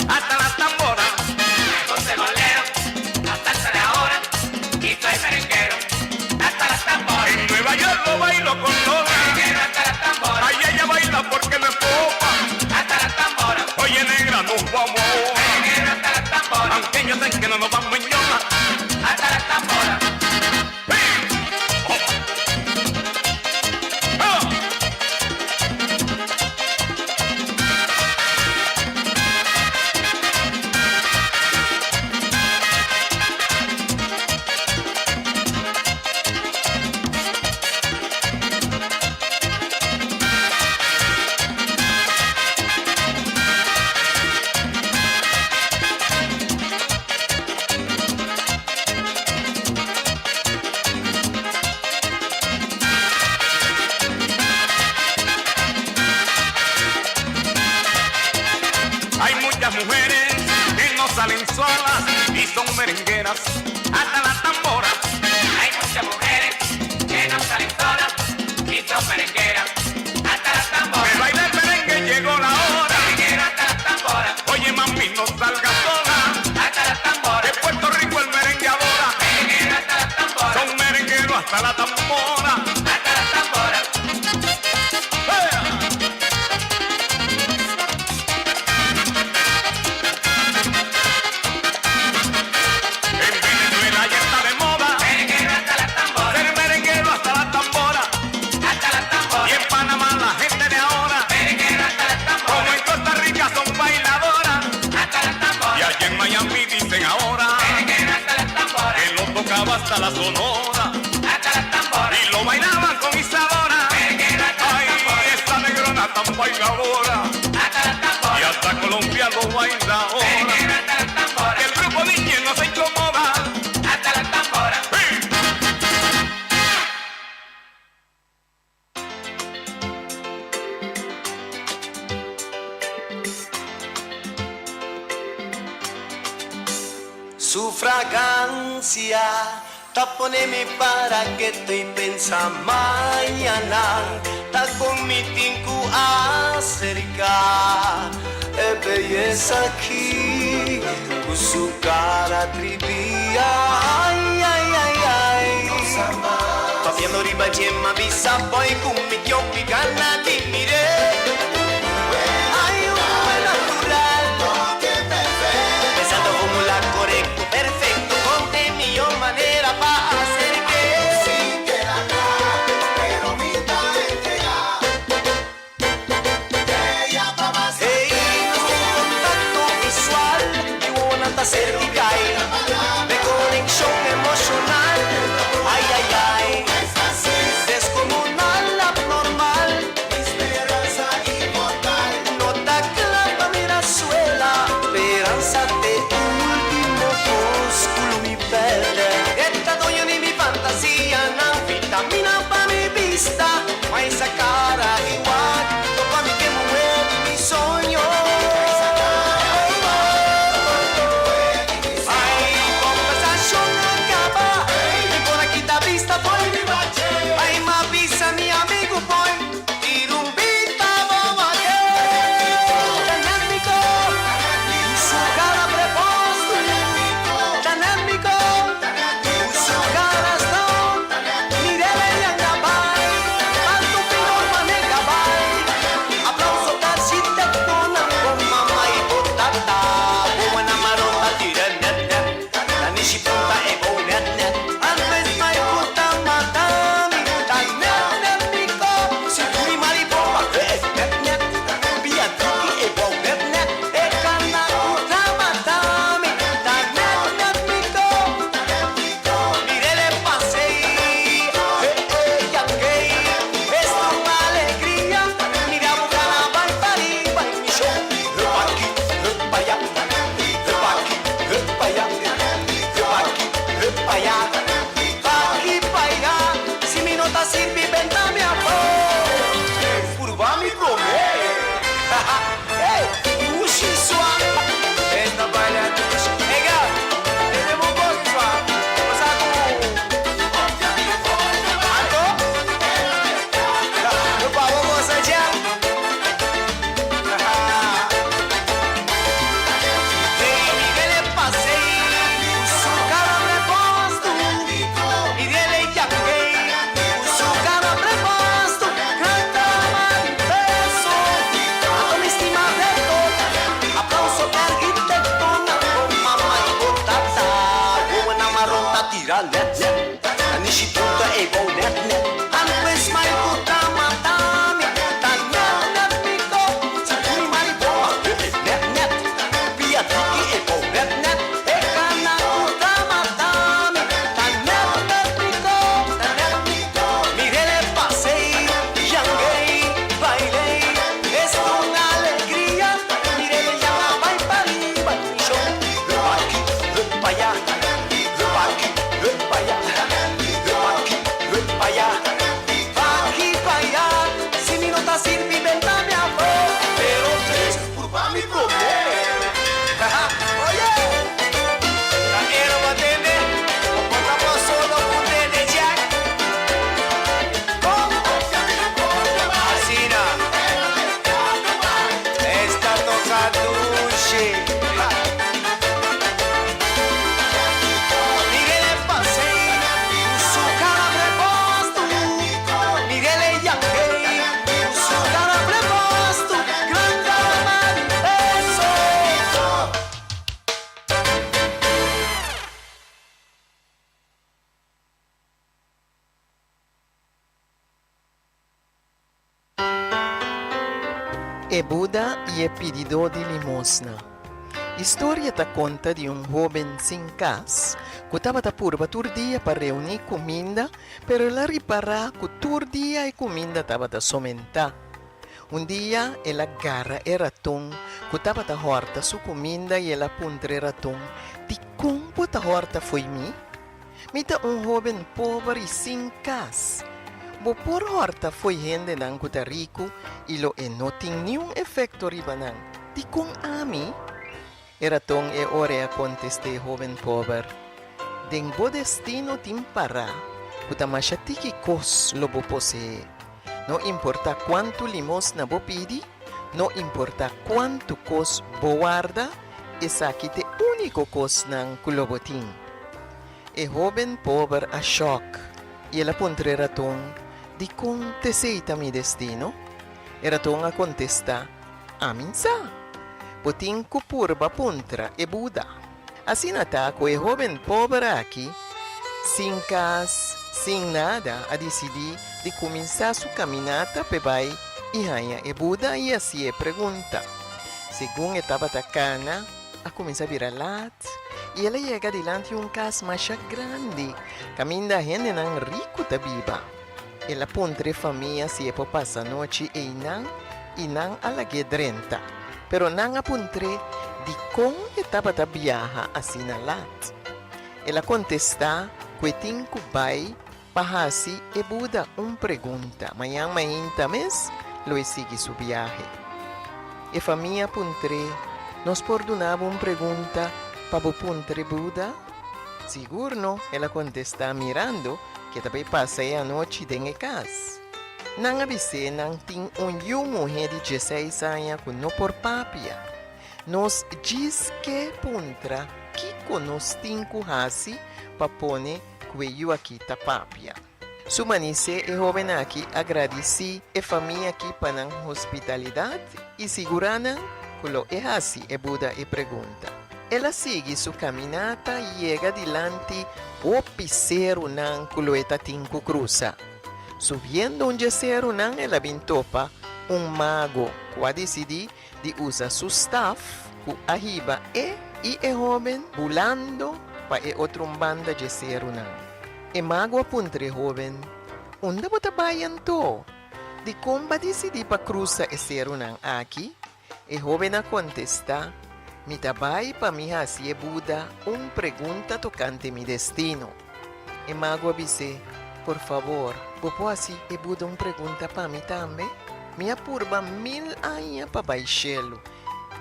hasta la tambora. Me gusta el bolero, la salsa de ahora. Y soy merenguero hasta la tambora. En Nueva York lo bailo con Lola. Merenguero hasta la tambora. Ay, ella baila porque no es popa. Hasta la tambora. Oye, negra, nos vamos ahora. Merenguero hasta la tambora. Aunque yo sé que no nos vamos en yola. Hasta la tambora. Hay muchas mujeres que no salen solas y son merengueras hasta la tambora. Hay muchas mujeres que no salen solas y son merengueras hasta la tambora. De bailar merengue llegó la hora. Merenguero hasta la tambora. Oye, mami, no salgas sola. Hasta la tambora. De Puerto Rico el merengue adora. Merenguero hasta la tambora. Son merengueros hasta la tambora. Hasta la tambora. En Venezuela ya está de moda. Merenguero hasta la tambora. Ser merenguero hasta la tambora. Hasta la tambora. Y en Panamá la gente de ahora. Merenguero hasta la tambora. Como en Costa Rica son bailadoras. Hasta la tambora. Y allá en Miami dicen ahora. Merenguero hasta la tambora. Que lo tocaba hasta la sonora. Hasta la tambora. Y lo bailaban con Isadora. Merenguero hasta la Ay, tambora. esa negrona tan bailadora. Hasta la tambora. Y hasta Colombia lo baila ahora. Merenguero hasta la tambora. Que el grupo Niñez no se incomoda. Hasta la tambora. Su fragancia ta pone mi para keto y pensa mañana ta con mi tin cu acerca. E beyesa aki cu su cara tribia ay ay ay ay. Papiando riba dje m'a bisa boy cu mi kiopi gana di mir'é. Ay un muhe natural. Pensando formula corecto perfecto con e miyo manera pa acerqué. Hey, nos tin contacto visual, mi wowonan ta certifica e conexion emocional. Ay, ay, ay, descomunal, abnormal. No ta cla pa mira suela, speranza t'e ultimo cos cu lo mi perde. E ta doño di mi fantasianan, vitamina pa mi bista, ma esa cara igual topa mi ke muhe di mi soño. Ay, conversacion a caba, mi por a kita bista fo'i mi Ay, m'a bisa mi amigo boy, tira un bista bo wak. Ta nèt mi ko, su cara preposto. Ta nèt mi ko, su cara stone. Mirele yanga bai, tanto pino manega bai. Aplauso ta architectonan bo mama y bo tata. Bo na marota tira nèt nèt, nanishi punta e bo nèt nèt. Antes mai ku ta mata mi, ta nèt nèt mi ko. Sinturi maripopa, eh nèt nèt. Pia triki e bo nèt nèt. E kana ku ta mata mi, ta nèt nèt mi ko. Mirele pasei, eh eh yankei. Esta un alegria, mira bo kana bai pariba i mi show. Hup aki, hup aya, hup aki, hup aya, hup aki, hup aya, p'aki p'aya. Si mi no ta sirbi, benta mi afó. Purba mi promé. Hey, ushi swa. Esta baila dushi. Hey girl, tende bo bos swa. Bo sa ku Anto? Hupa bo gosa dja. Hey, Miguel pasei, su cara preposto. Miguel yankei, su cara preposto. Canta manifesto, a mi stima recto. Aplauso arquitecto, bo mama y bo tata. Bo na marota tira net net. Nanishi punta e bo net net. Antes mai ku ta mata mi, ta net net mi ko. Sinturi maripopa, net net. Pia triki e bo net net. E kana ku ta mata mi, ta net net mi ko. Ta net mi ko. Mirele pasei, yangei, bailei. Es una alegria. Mirele yanga bai pariba mi show. Hup aki, hup aya. Hup aki, hup aya. Hup aki, hup aya. P'aki p'aya. Si mi no ta sirbi, benta mi afó. Pero tres, purba mi promé. Oye! Ta ero batende, o por ta solo ku Jack. Kom? Asina. Esta toca dushi. Ha. Miguel pasei, su cara preposto. Miguel yankei, su cara preposto. Grande manifesto. E Buda i e pididó di limosna. Historia ta konta di un hóben sin kas ku tabata purba tur dia pa reuní kuminda, pero el a ripará ku tur dia e kuminda tabata somentá. Un dia el a gara e raton ku tabata hòrta su kuminda i el a puntra e raton, Dikon bo ta hòrta fo'i mi? Mi ta un hóben pober i sin kas. Bo por hòrta fo'i hendenan ku ta riku i lo e no tin niun efekto riba nan. Dikon ami? E raton e ora ei a kontest'é e hóben pober, Den bo destino tin pará ku ta masha tiki kos lo bo poseé. No importá kuantu limosna bo pidi, no importá kuantu kos bo warda, esaki t'e úniko kosnan ku lo bo tin. E hóben pober a shòk i el a puntra e raton, Dikon t'esei ta mi destino? E raton a kontestá, Ami n'sa. Bo tin ku purba puntra e Buda. Asina ta ku e hóben pober aki, sin kas, sin nada, a disidí di kuminsá su kaminata p'e bai i haña e Buda i hasié e pregunta. Segun e tabata kana, a kuminsá bira lat i el a yega dilanti un kas masha grandi kaminda hendenan riku ta biba. El a puntra e famia si e por pasa nochi einan i nan a lag'é drenta. Pero nan a puntr'é dikon e tabata biaha asina lat. El a kontestá ku e tin ku bai pa hasi e Buda un pregunta. Mañan mainta mes lo e sigui su biahe. E famia a puntr'é, Nos por duna bo un pregunta pa bo puntra e Buda? Sigur no, el a kontestá mirando ku e ta bai pasa e anochi den e kas. Nan a bis'é nan tin un yu muhé di dieseis aña ku no por papia. Nos djis ke puntra kiko nos tin ku hasi pa pone ku e yu aki ta papia. Su manisé e hóben aki a gradisí e famia aki pa nan hospitalidat i sigurá nan ku lo e hasi e Buda e pregunta. El a sigui su kaminata yega dilanti hopi serunan ku lo e ta tin ku krusa. Subiendo un dje serunan el a bin topa un mago ku a disidí di usa su staf ku a hiba e i e hóben bulando pa e otro un banda dje serunan. E mago a puntra e hóben, Unda bo ta bai anto? Dikon bo a disidí pa krusa e serunan aki? E hóben a kontestá, Mi ta bai pa mi hasi e Buda un pregunta tokante mi destino. E mago a bis'é, Por fabor, bo por hasi e Buda un pregunta pa mi tambe? Mi a purba mil aña pa bai shelu,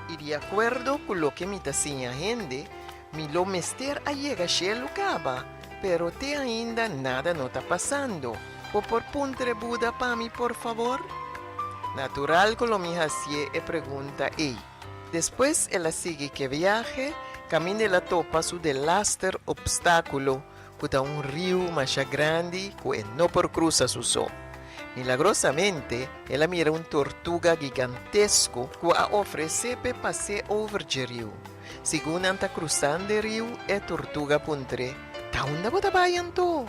i di akuerdo ku loke mi ta siña hende, mi lo mester a yega shelu kaba, pero te ainda nada no ta pasando. Bo por puntra e Buda pa mi, por fabor? Natural ku lo mi hasié e pregunta ei. Despues el a sigui k'e viahe, kaminda el a topa su delaster opstákulo, ku ta un riu masha grandi ku e no por krusa su so. Milagrosamente, el a mira un tortuga gigantesko ku a ofresé p'e pas'é over dje riu. Segun nan ta krusando e riu, e tortuga a puntr'é, Ta unda bo ta bai anto?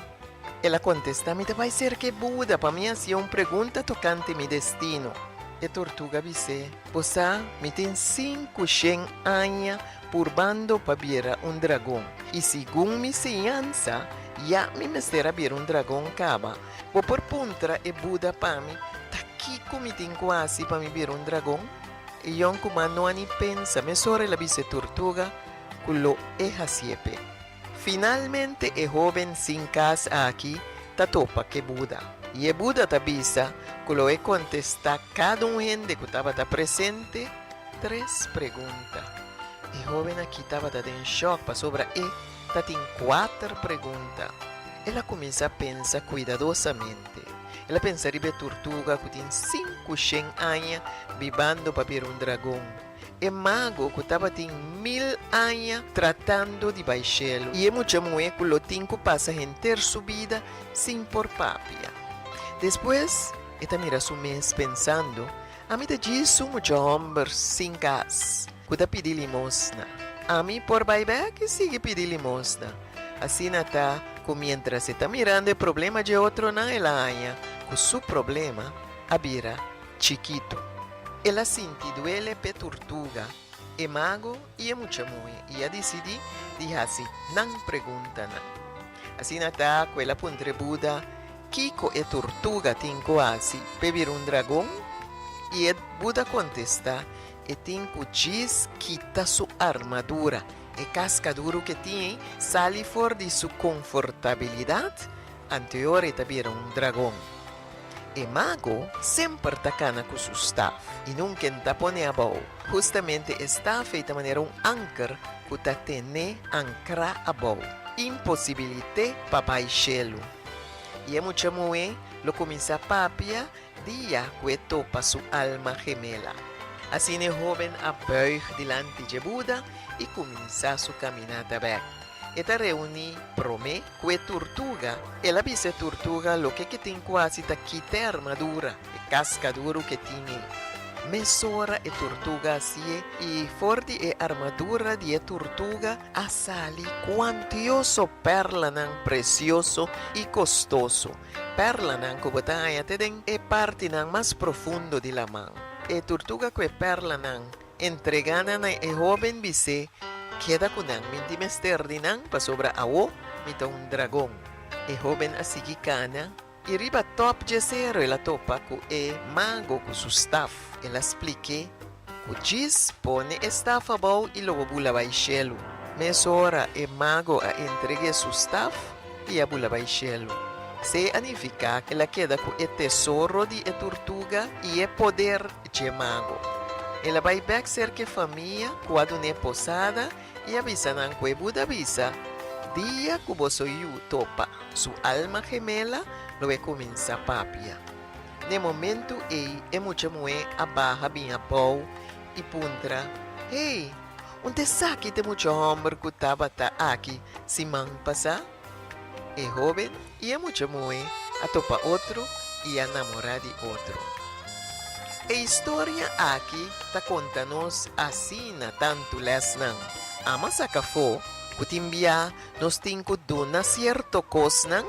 El a kontestá, Mi ta bai serka e Buda pa mi hasié un pregunta tokante mi destino. E tortuga a bis'é, Bo sa, mi tin 500 aña purbando pa bira un dragon, i segun mi siñansa, ya mi mester a bira un dragon kaba. Bo por puntra e Buda pa mi ta kiko mi tin ku hasi pa mi bira un dragon? E yònkuman no a ni pensa, mesora el a bisa e tortuga ku lo e hasié p'e. Finalmente e hóben sin kas aki ta topa ku e Buda, i e Buda ta bisa ku lo e kontestá kada un hende ku tabata presente tres pregunta. E hóben aki tabata den shòk pasobra e ta tin kuater pregunta. El a kuminsá pensa kuidadosamente. El a pensa riba e turtuga ku tin 500 aña bibando pa bira un dragon. E mago ku tabatin mil aña tratando di bai shelu i e mucha muhé ku lo tin ku pasa henter su bida sin por papia. Despues e ta mira su mes pensando, Ami ta djis un mucha hòmber sin kas ku ta pidi limosna. Ami por bai bèk i sigui pidi limosna. Asina ta ku miéntras e ta mirando e problema dje otronan el a haña ku su problema a bira chikitu. El a sinti duele p'e turtuga, e mago i e mucha muhe i a disidí di hasi nan preguntanan. Asina ta ku el a puntra e Buda kiko e turtuga tin ku hasi p'e bira un dragon i e Buda kontestá e tin ku djis kita su armadura, e kaska duru ku e tin ei, sali for di su konfortabilidat, anto e ora e ta bira un dragon. E mago semper ta kana ku su staf i nunka e n'ta pone abou. Hustamente e staf ei ta manera un anker ku ta ten'é ankrá abou, imposibilit'é pa bai shelu. I e mucha muhé lo kuminsá papia dia ku e topa su alma gemela. Asina e hóben a bùig dilanti dje Buda i kuminsá su kaminata bèk. E ta reuní promé ku e turtuga. El a bisa e turtuga loke ke tin ku hasi ta kita e armadura, e kaska duru ke tin ei. Mesora e turtuga hasié i for di e armadura di e turtuga a sali kuantioso pèrlanan presioso i kostoso, pèrlanan ku bo ta haña te den e partinan mas profundo di laman. E turtuga ku e pèrlanan Entregá nan na e hóben bis'é, Keda ku nan, mi tin mester di nan, pasobra awo mi ta un dragon. E hóben a sigui kana, i riba tòp dje sero el a topa ku e mago ku su staf. El a splik'é ku djis pone e staf abou i lo bo bula bai shelu. Mesora e mago a entreg'é su staf i a bula bai shelu. Esei a nifiká ku el a keda ku e tesoro di e turtuga i e poder dje mago. El a bai bèk serka e famia ku a dun'é posada i a bisa nan ku e Buda bisa, Dia ku boso yu topa su alma gemela, lo e kuminsá papia. N'e momentu ei e mucha muhé a baha bin abou i puntra, Hey, un ta esaki ta e mucha hòmber ku tabata aki siman pasá? E hóben i e mucha muhé a topa otro i a namorá di otro. E historia aki ta konta nos asina tantu lèsnan. Ama saka afó ku tin bia nos tin ku duna sierto kosnan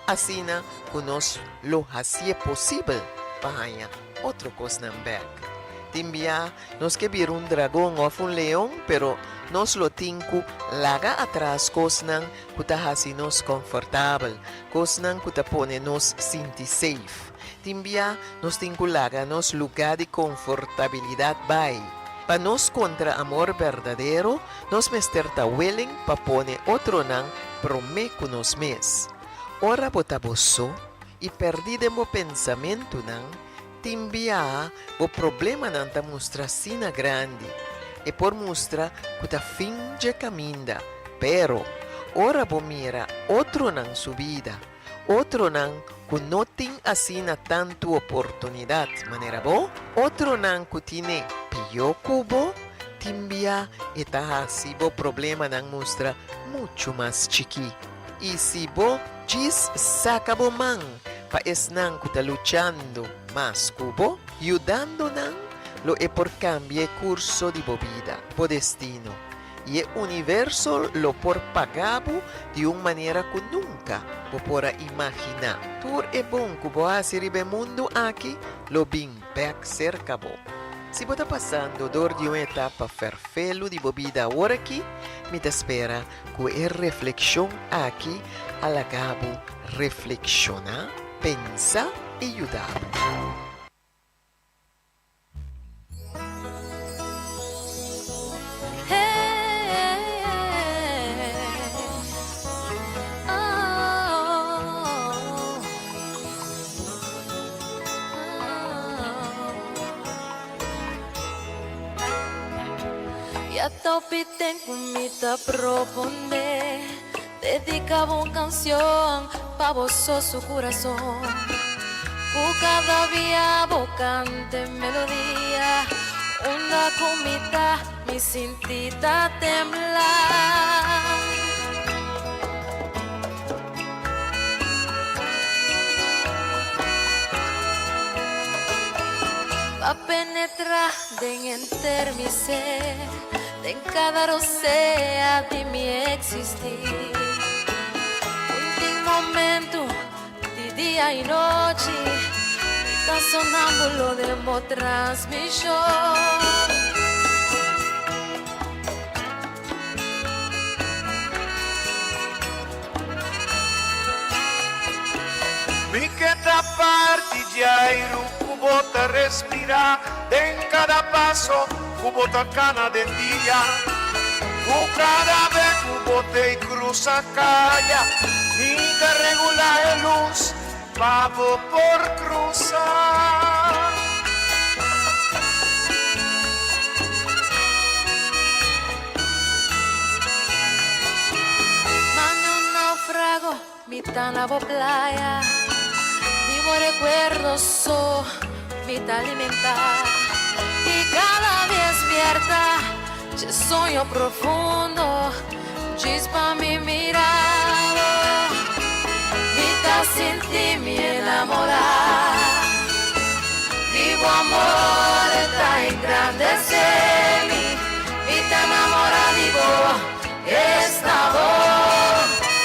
asina ku nos lo hasié posibel pa haña otro kosnan bèk. Tin bia Nos ke bira un dragon òf un leon, pero nos lo tin ku laga atras kosnan ku ta hasi nos konfortabel, kosnan ku ta pone nos sinti safe. Tin bia nos tin ku laga nos lugá di konfortabilidat bai. Pa nos kontra amor berdadero, nos mester ta willing pa pone otronan promé ku nos mes. Ora bo ta bo so i pèrdí den bo pensamentunan, Tin biaha bo problemanan ta mustra asina grandi. E por mustra ku ta fin dje kaminda. Pero, ora bo mira otronan su bida, otronan ku no tin asina tantu oportunidat manera bo, otronan ku tine pió ku bo, tin bia e ta hasi bo problemanan mustra muchu mas chikí. I si bo djis saka bo man pa esnan ku ta luchando mas ku bo, yudando nan, lo e por kambia e kurso di bo bida, bo destino, i e universo lo por paga bo di un manera ku nunka bo por a imaginá. Tur e bon ku bo hasi riba e mundu aki lo bin bèk serka bo. Si bo ta pasando dor di un etapa fèrfelu di bo bida aworakí, mi ta spera Ku e reflekshon aki a laga bo reflekshoná, pensa i yuda bo. Ya topi ten ku mi ta proponé Dedica bo un canción pa boso su corazón Ku cada bia bo cante melodia Unda ku mi ta mi sinti ta tembla. Pa penetra den enter mi ser, den cada rosea di mi existir. Un tin momento di dia y nochi, mi ta sonambulo den bo transmision. Mi ke ta parti di airu ku bo ta respirá den kada paso ku bo ta kana den dia. Ku kada be ku bo tei krusa kaya, mi ta regulá e lus. Pa bo por krusa. Manda un naufrago, mi ta na bo playa Di bo recuerdo so mi ta alimenta Y cada despierta dje soño profundo Djis pa mi mira bo Mi ta sinti mi enamora Di bo amor ta engrandece mi Mi ta enamora di bo Esta bo,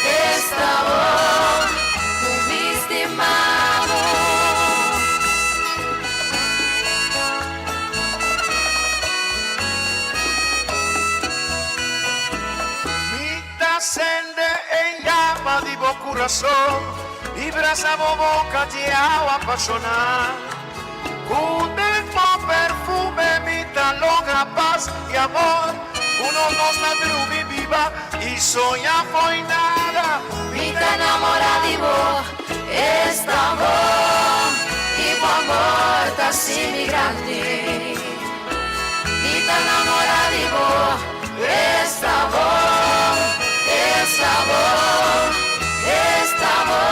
esta bo Ku mi stima bo. Mi ta sende e llama di bo kurason i brasa bo boka di awa pashoná. Ku den bo perfume mi ta logra pas i amor. Ku nos dos ta drumi biba i soña fo'i nada. Mi ta namorá di bo, esta bo i bo amor ta hasi mi grandi. Mi ta namorá di bo, esta bo, esta bo, esta bo.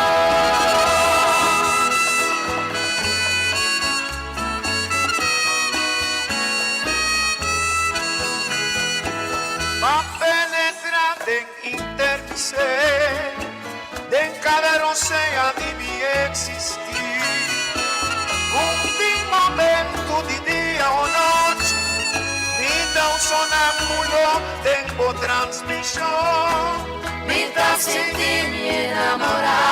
Pa penetrá den interser, den kada rosea di mi eksistí. Un tin momentu di dia o nochi, mi ta un sonambulo den bo transmishon. Mi ta sinti mi enamorá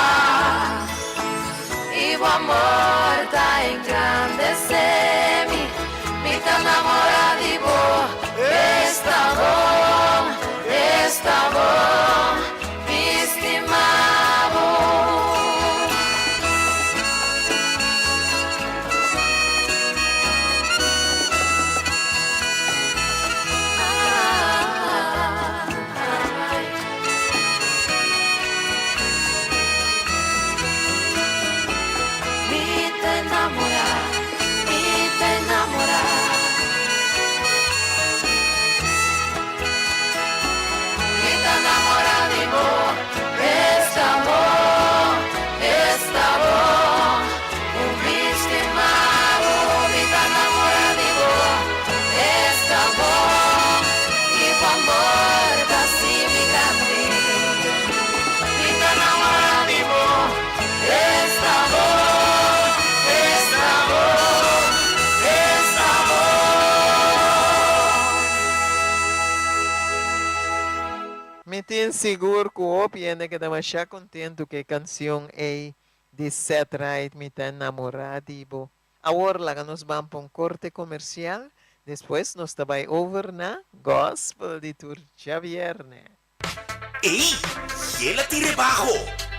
i bo amor ta engrandesé mi. Mi ta namorá di bo, esta bon, esta bon, mi stima bo. Mi ta enamorá, mi ta enamorá. Mi ta enamorá di bo, esta bo, esta bo, un mi stima bo. Mi ta enamorá di bo, esta bo, i bo amor ta hasi mi grandi. Mi ta enamorá di bo, esta bo, esta bo, esta bo. Mi tin sigur ku hopi hende keda masha kontentu ku e kansion ei di Ced Ride Mi ta enamorá di bo. Awor laga nos ban pa un korte komersial, despues nos ta bai over na Gospel di tur djabièrnè. Ey, Yela tin rebaho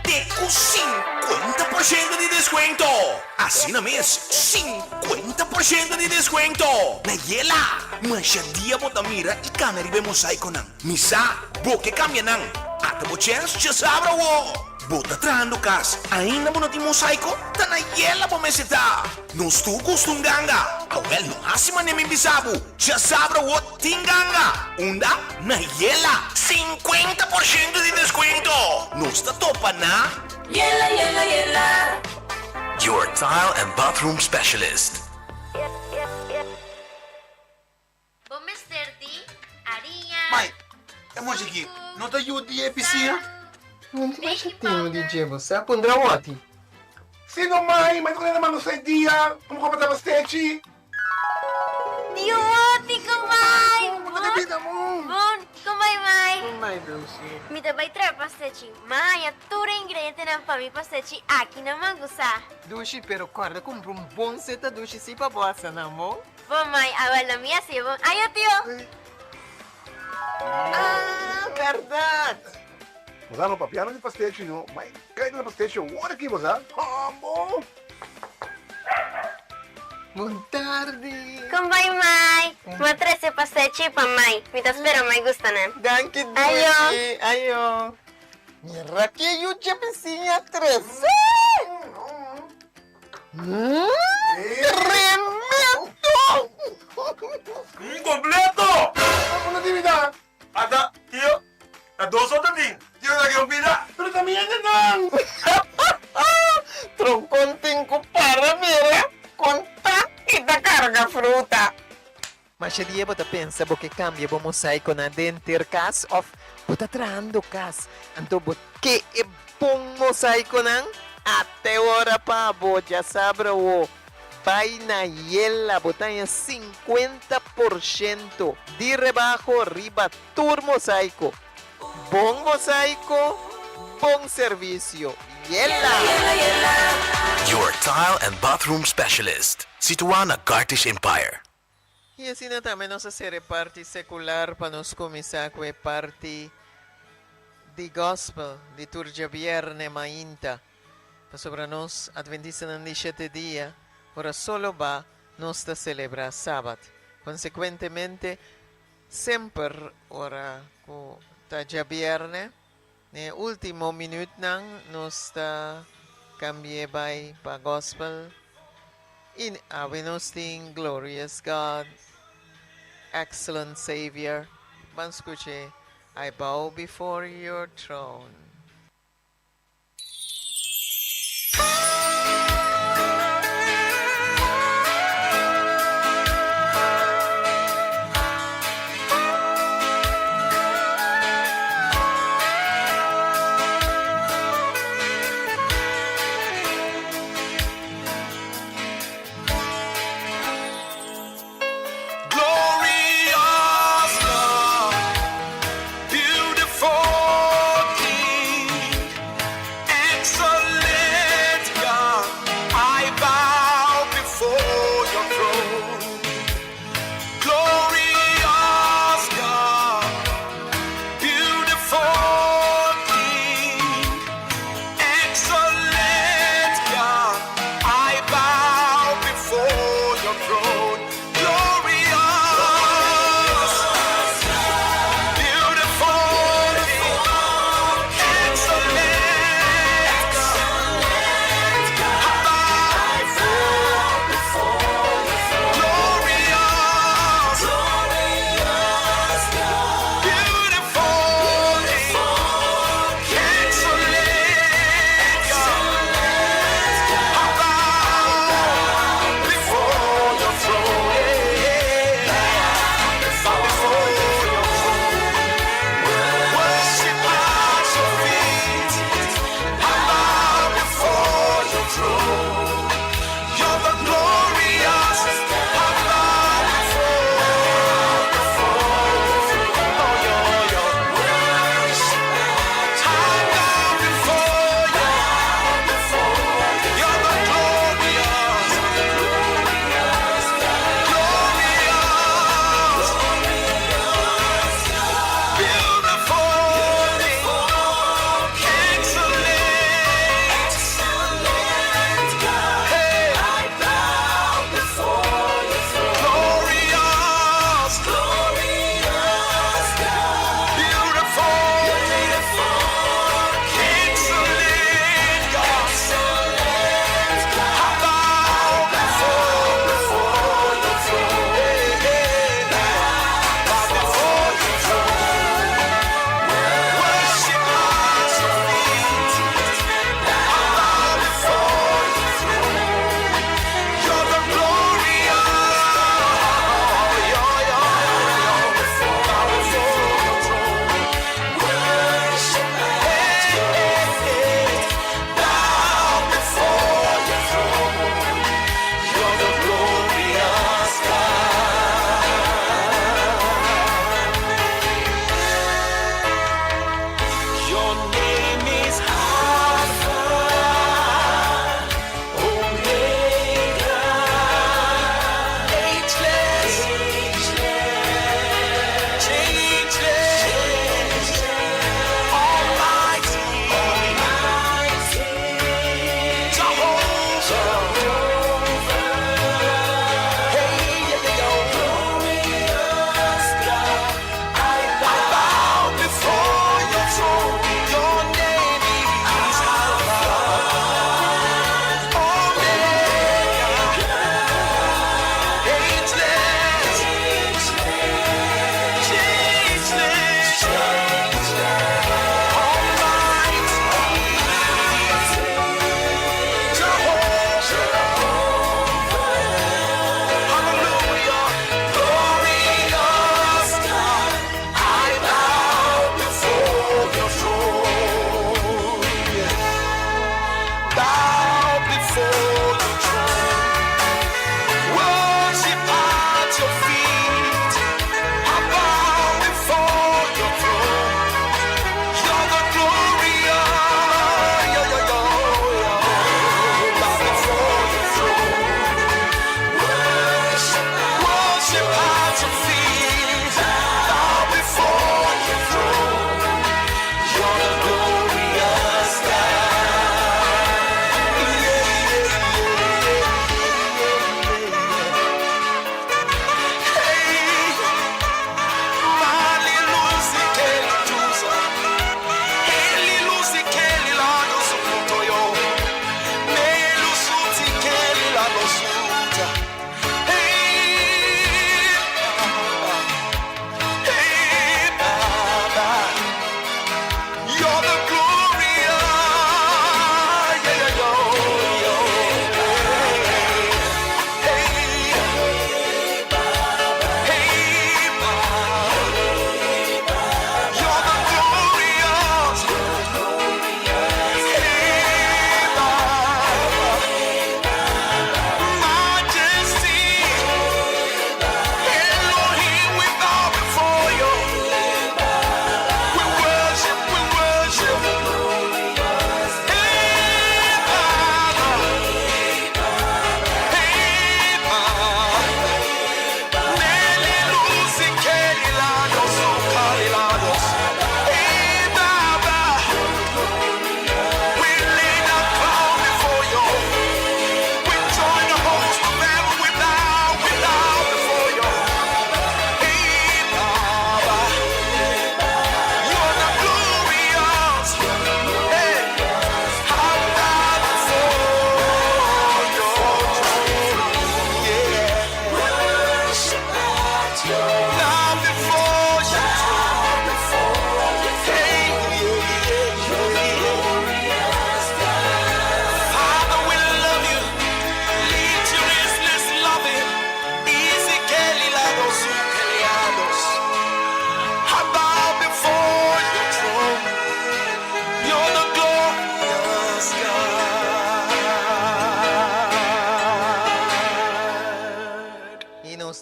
te cu 50% di descuento! Asina mes, 50% di descuento! Na Yela! Masha dia bo ta mira y cana riba e mosaiconan. Mi sa, bo ke cambia nan. Ata bo chens djasabra awo! Bo ta trahando cas, ainda bo no tin mosaico? Ta na Yela bo mester ta! Nos tur gusta un ganga. Awel no hasi manera mi bisa bo. Djasabra awo tin ganga. Unda? Na Yela. 50% di descuento. Nos ta topa na. Yela, yela, yela. Your tile and bathroom specialist. Bo mester di ariña, Mai, e mochi aki no ta yu di e bisiña? No tin masha tinu di dje, bo sa pundra woti. Si no mai, mai ta kore na mano sai dia, komo ku bo tabata stechi? Tio Woti, kumai! Bon, kumai mai! Kumai Lucy. Mi ta bai traha pastechi. M'a haña tur e ingredientenan pa mi pastechi aki na Mangusa. Dushi, pero kòrda kumpra un bon seta dushi si pa bo hasa nan bon. Bon mai, awel na mi a siña bon. Ayo tio! Ah, berdad! Bo sa no papiando di pastechi no, mai kai na pastechi awor aki bo sa. Hambo! Bon tardi! Kon bai mai? Mi a trese pastechi pa mai. Mi ta spera mai gusta nan. Danki dushi! Ayo! Ayo! Mira ke yu dje bisiña trese! Tremendo! Kompleto! Una actividad. Ata, tio, ta dos otro tin. Tio ta ke opina? Pero ta mi hendenan! Troncon tin cu para mira con ta y ta carga fruta. Masha dia bo ta pensa bo ke cambia bo mosaiconan den ter cas of bo ta trahando cas anto bo ke e bon mosaiconan? Ate ora pa bo djasabra wo bai na Yela bo ta haña 50% di rebaho riba tur mosaico. Bon mosaico, bon servicio. Yela! Your tile and bathroom specialist, situa na Gartish Empire. I asina tambe nos a sera e parti sekular pa nos kuminsá ku e parti di gospel di tur djabièrnè mainta, pasobra nos Adventistanan di shete dia ora solo ba nos ta selebrá Sabat. Konsekuentemente, semper ora ku ta djabièrnè, den e último minütnan nos ta kambi'é bai pa gospel i awe nos tin Glorious God, Excellent Savior. Ban skuch'é I Bow Before Your Throne. Glorious God, beautiful King.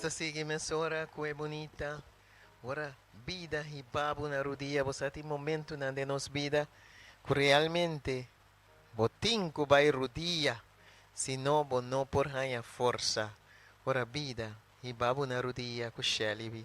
ta sigui mesora ku e bunita ora bida hiba bo na rudia. Bo sa tin momentunan den nos bida ku realmente bo tin ku bai rudia, si no bo no por haña forsa. Ora bida hiba bo na rudia ku Shelly B.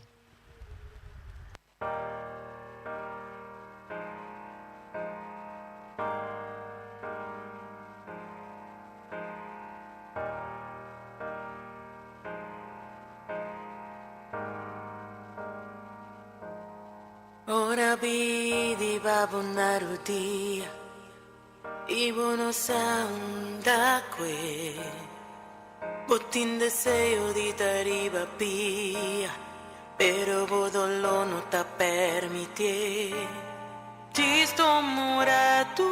Ora bida hiba bo na rudia i bo no sa unda kue. Bo tin deseo di ta riba pia, pero bo doló no ta permitié. Djis tuma un ratu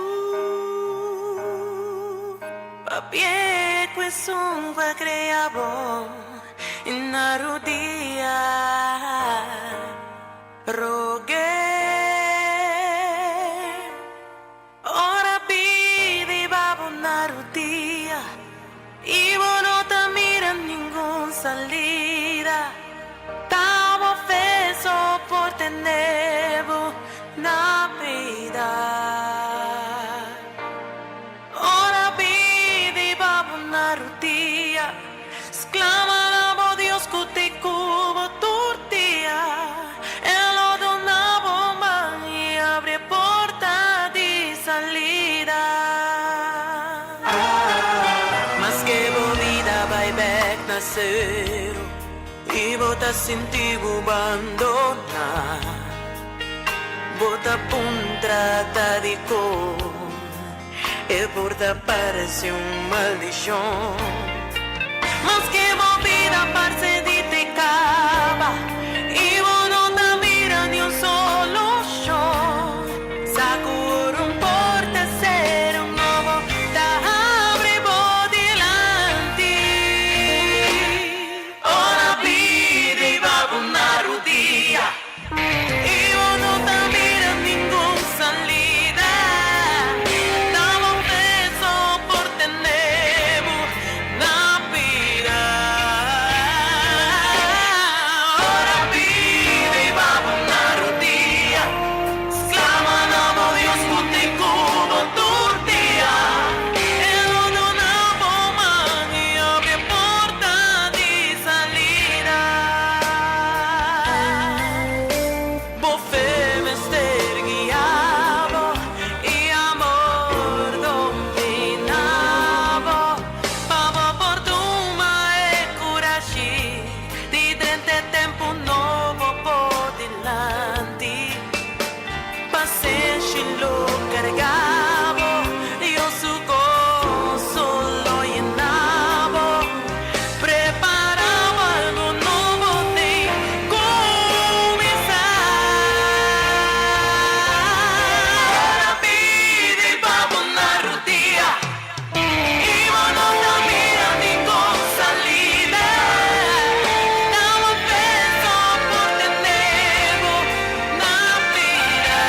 papia ku esun ku a krea bo i na rudia rog'é. Ora pidi pa bo na rudia i bo no ta mira ningun salida, ta bo fe so por tene bo na bida. Ora pidi pa bo na rudia, sklama na bo Dios ku te ku bo tur dia. E lo duna bo man i abri e porta di salida. Maske bo bida bai bek na sero i bo ta sinti bo bandoná, bo ta puntra ta dikon e por ta parse un maldishon. Maske bo bida parse di te kaba i bo no ta mira ni un solushon, sa ku ora un porta sera un nobo ta habri bo dilanti. Ora bida i ba bo na rudia. I bo no ta mira ningun salida. Ta bo fe so por tene bo na bida. Ora bida i ba bo na rudia. Sklama na bo Dios ku te ku bo tur dia. E lo duna bo man i abri e porta di salida. Bo fe mester guia bo i amor domina bo pa bo por tuma e kurashi di drenta e tempu nobo bo dilanti. Pasenshi lo karga bo, Dios su goso lo yena bo. Prepara bo algu nobo den kuminsá. Ora pidi pa bo na rudia i bo no ta mira ningun salida. Ta bo fe so por tene bo na bida.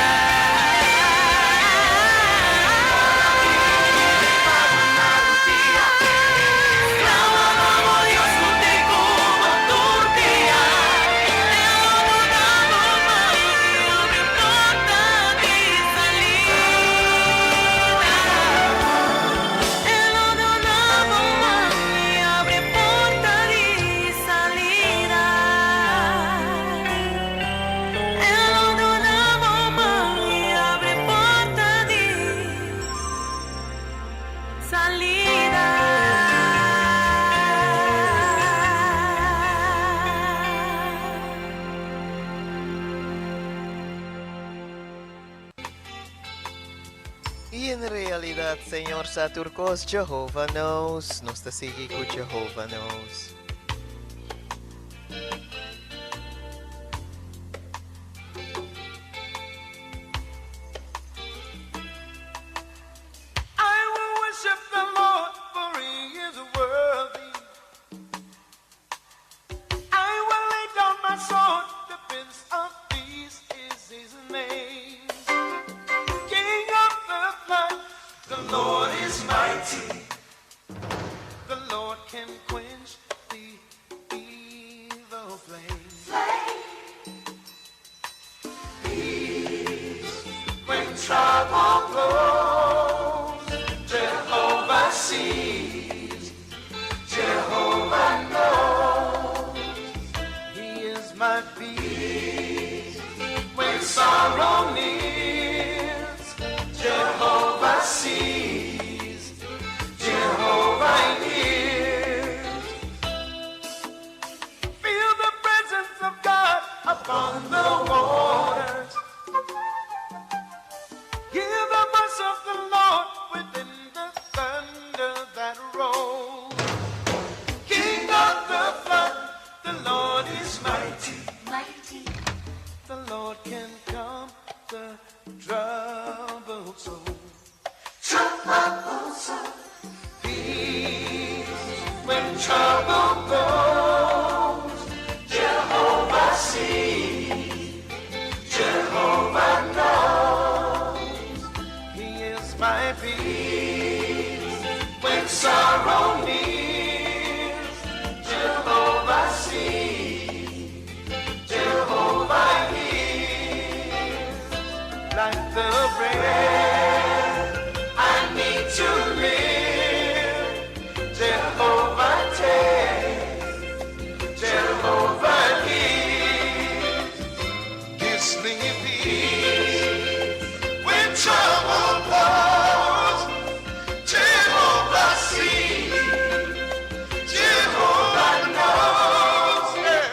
I en realidad, Señor sa tur cos, Jehovah knows. Nos ta sigui cu Jehovah knows. I will worship the Lord, for he is worthy. I will lay down my sword, the Prince of Peace is his name. King of the flood, the Lord is mighty. The Lord can quench the evil. flame. Peace when trouble blows. Jehovah sees, Jehovah knows. He is my peace when sorrow nears. Jehovah sees, Jehovah hears. Feel the presence of God upon the waters. Hear the voice of the Lord within the thunder that rolls. King of the flood, the Lord is mighty. Mighty. The Lord can calm the troubled soul. Troubled soul. Peace when trouble goes. Jehovah sees, Jehovah knows. He is my peace when sorrow nears. Jehovah sees, Jehovah hears. Like the breath I need to live. Jehovah takes, Jehovah gives. Gives me peace when trouble blows. Jehovah sees, Jehovah knows. Yeah.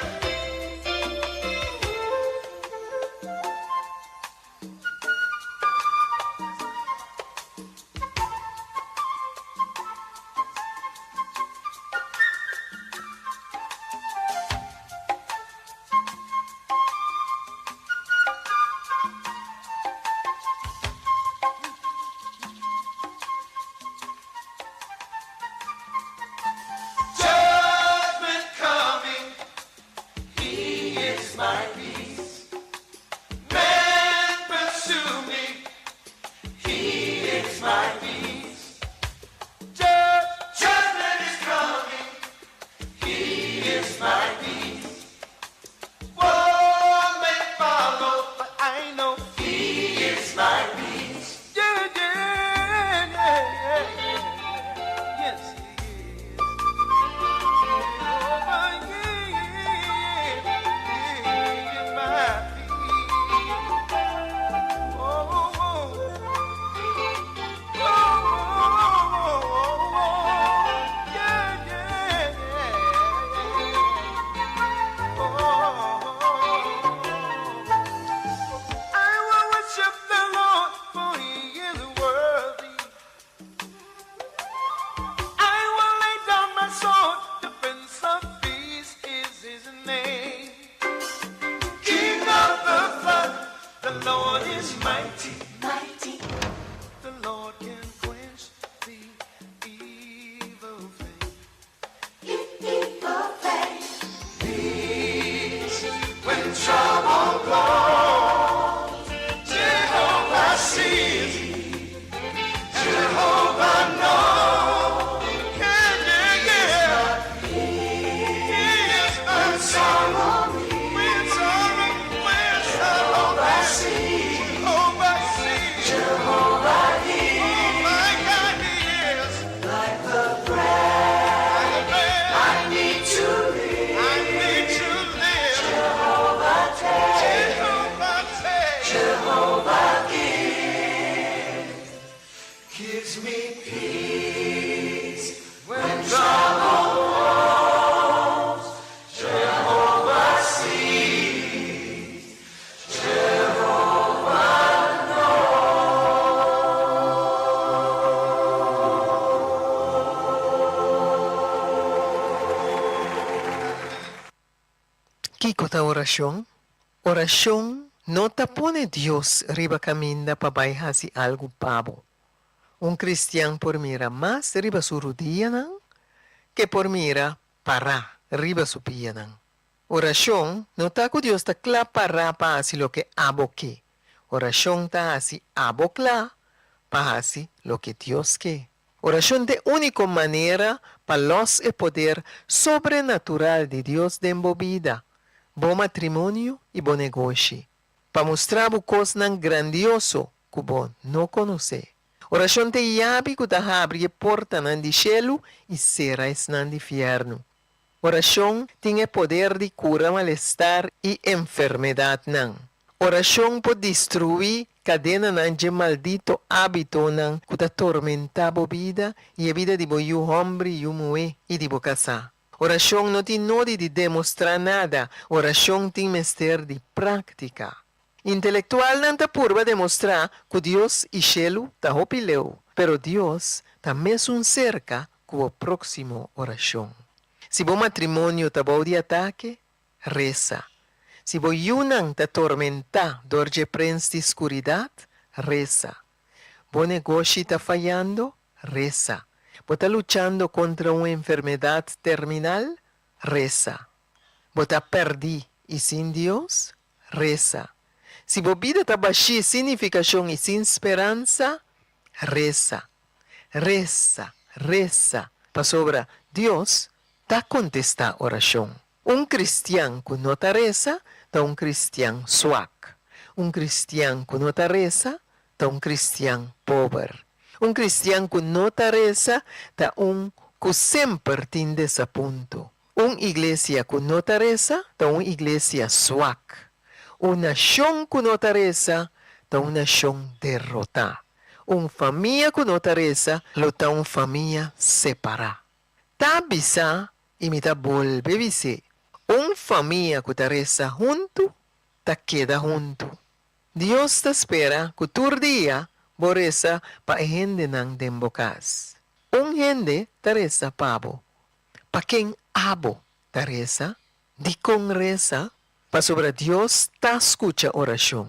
Judgment coming, He is my peace. Men pursue me, He is my peace. Judgment is coming, He is my peace. War may follow, but I know He is my peace. Yeah. Yes, He is. Jehovah, yeah, is my peace. Oh, yeah. Oh, I will worship the Lord, for He is worthy. I will lay down my sword, the Prince of Peace is His name. King of the flood, the Lord is mighty. Mighty. The Lord can quench the evil flame. Evil flame. Peace when trouble blows. Jehovah sees, Jehovah knows. Yeah. He is my sorrow. When sorrow, when sorrow sees, Jehovah sees, Jehovah hears. Oh my God, He is Like the breath I need to live. I need to live. Jehovah takes. Jehovah takes. Jehovah gives. Gives me peace when trouble blows. Jehovah sees, Jehovah Kiko ta orashon? Orashon no ta pone Dios riba kaminda pa bai hasi algu pa bo. Un kristian por mira mas riba su rudianan ke por mira pará riba su pianan. Orashon no ta ku Dios ta kla pará pa hasi loke abo ke. Orashon ta hasi abo kla pa hasi loke Dios ke. Orashon ta e úniko manera pa lòs e poder sobrenatural di Dios den bo bida. bo matrimonio i bo negoshi, pa mustra bo kosnan grandioso ku bo no konosé. Orashon ta e yabi ku ta habri e portanan di shelu i sera esnan di fièrnu. Orashon tin e poder di kura malestar i enfermedatnan. Orashon por destruí kadenanan dje maldito ábitonan ku ta tormentá bo bida i e bida di bo yu hòmber i yu muhé i di bo kasá. Orashon no tin nodi di demostrá nada, orashon tin mester di práktika. Intelektualnan ta purba demostrá ku Dios i shelu ta hopi leu, pero Dios ta mesun serka ku bo próksimo orashon. Si bo matrimonio ta bou di atake, resa. Si bo yunan ta tormentá dor dje prens di skuridat, resa. Bo negoshi ta fayando? Resa. Bo ta luchando kontra un enfermedat terminal? Resa. Bo ta pèrdí i sin Dios? Resa. Si bo bida ta bashí sin nifikashon i sin speransa, resa. Resa, resa, pasobra Dios ta kontestá orashon. Un kristian ku no ta resa ta un kristian swak. Un kristian ku no ta resa ta un kristian pober. Un kristian ku no ta resa ta un ku semper tin desapunto. Un iglesia ku no ta resa ta un iglesia swak. Un nashon ku no ta resa ta un nashon derotá. Un famia ku no ta resa lo ta un famia separá. Ta bisa i mi ta bolbe bis'é, un famia ku ta resa huntu ta keda huntu. Dios ta spera ku tur dia bo resa pa e hendenan den bo kas. Un hende ta resa pa bo. Pa ken abo ta resa? Dikon resa? Pasobra Dios ta skucha orashon.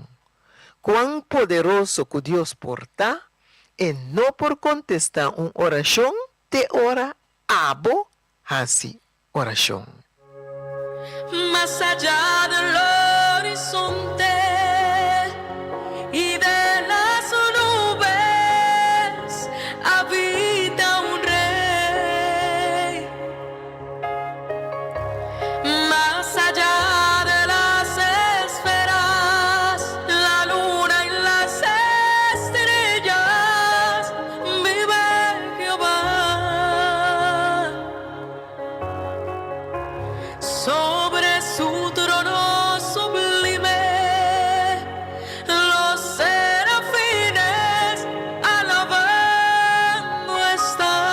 Kuan poderoso ku Dios por ta, e no por kontestá un orashon te ora abo hasi orashon. Mas allá del horizonte y de las nubes habita un rey. Mas allá de las esferas, la luna y las estrellas, vive Jehová. Sobre su trono sublime, los serafines alabando están.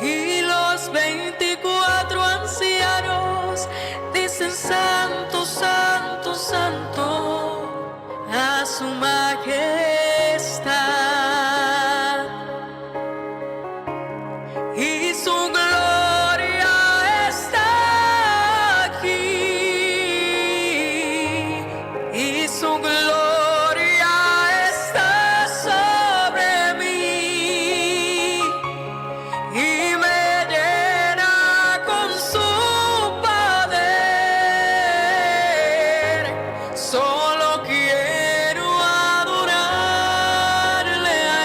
Y los 24 ancianos dicen santo, santo, santo a su majestad. Y su gloria está aquí. Y su gloria está sobre mí. Y me llena con su poder. Solo quiero adorarle a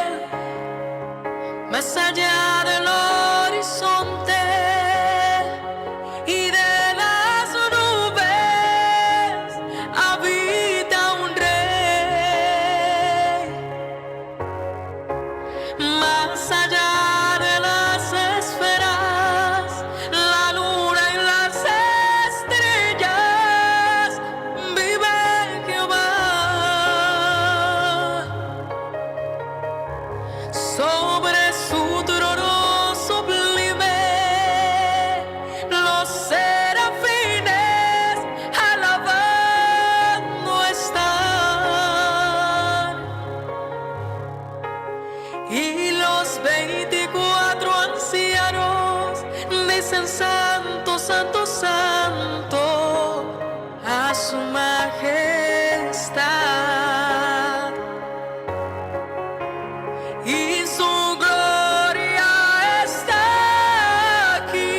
Él. Más allá del horizonte y de las nubes habita un rey. Más allá de las esferas, la luna y las estrellas, vive Jehová. Sobre su trono sublime, los serafines alabando están. Y los 24 ancianos dicen santo, santo, santo a su majestad. Y su gloria está aquí.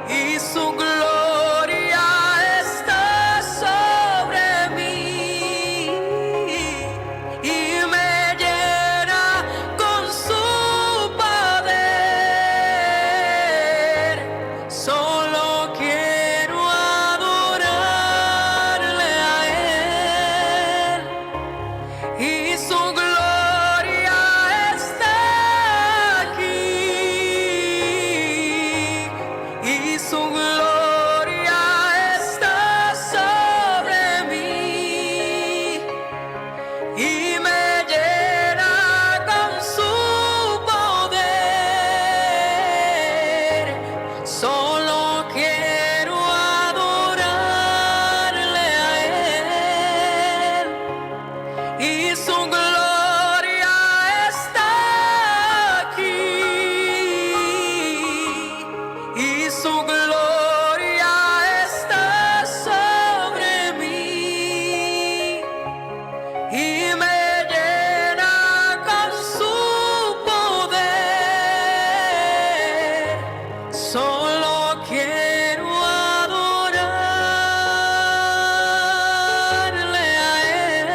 Y su gloria está sobre mí. Y me llena con su Y me llena con su poder. Solo quiero adorarle a Él. Y su gloria está aquí. Y su gloria está sobre mí. Y me llena con su poder. Solo quiero adorarle a Él.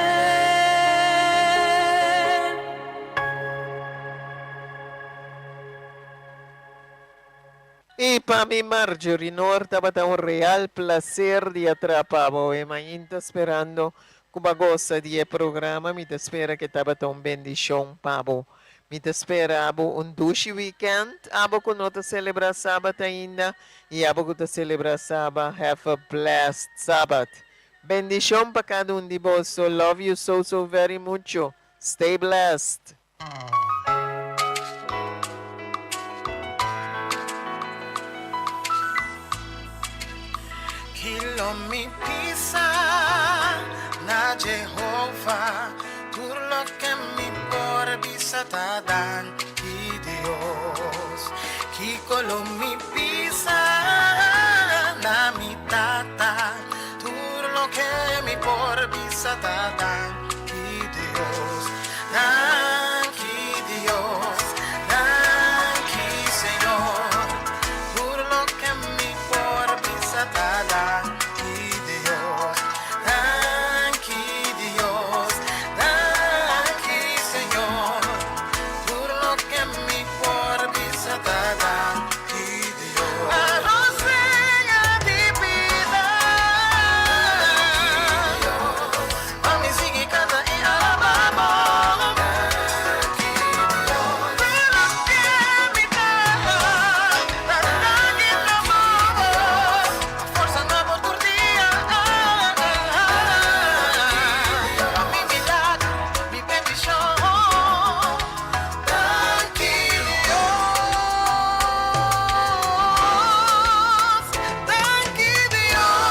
I pa mi Marjorie Noor tabata un real placer di a trapa bo e mainta sperando cu bo a gosa di e programa mi ta spera ke tabata un bendicion pa bo mi ta spera bo un dushi weekend abo cu no ta celebra Sabat ainda y abo cu ta celebra Saba have a blessed Sabbath bendicion pa cada un di boso love you so so very mucho stay blessed. Ki lo mi bisa na Jehova? Tur loke mi por bisa ta danki Dios. Kiko lo mi bisa na mi Tata? Tur loke mi por bisa ta danki Dios. Danki Dios, danki Señor. Tur loke mi por bisa ta danki Dios. Danki Dios, danki Señor. Tur loke mi por bisa ta danki Dios. Rosea di bida. Pa mi sigui canta y alaba bo. Danki Dios. Pero que mi ta, danki amor. Forsa nobo tur dia. Pa mi milagro, mi bendicion. Danki Dios. Danki Dios.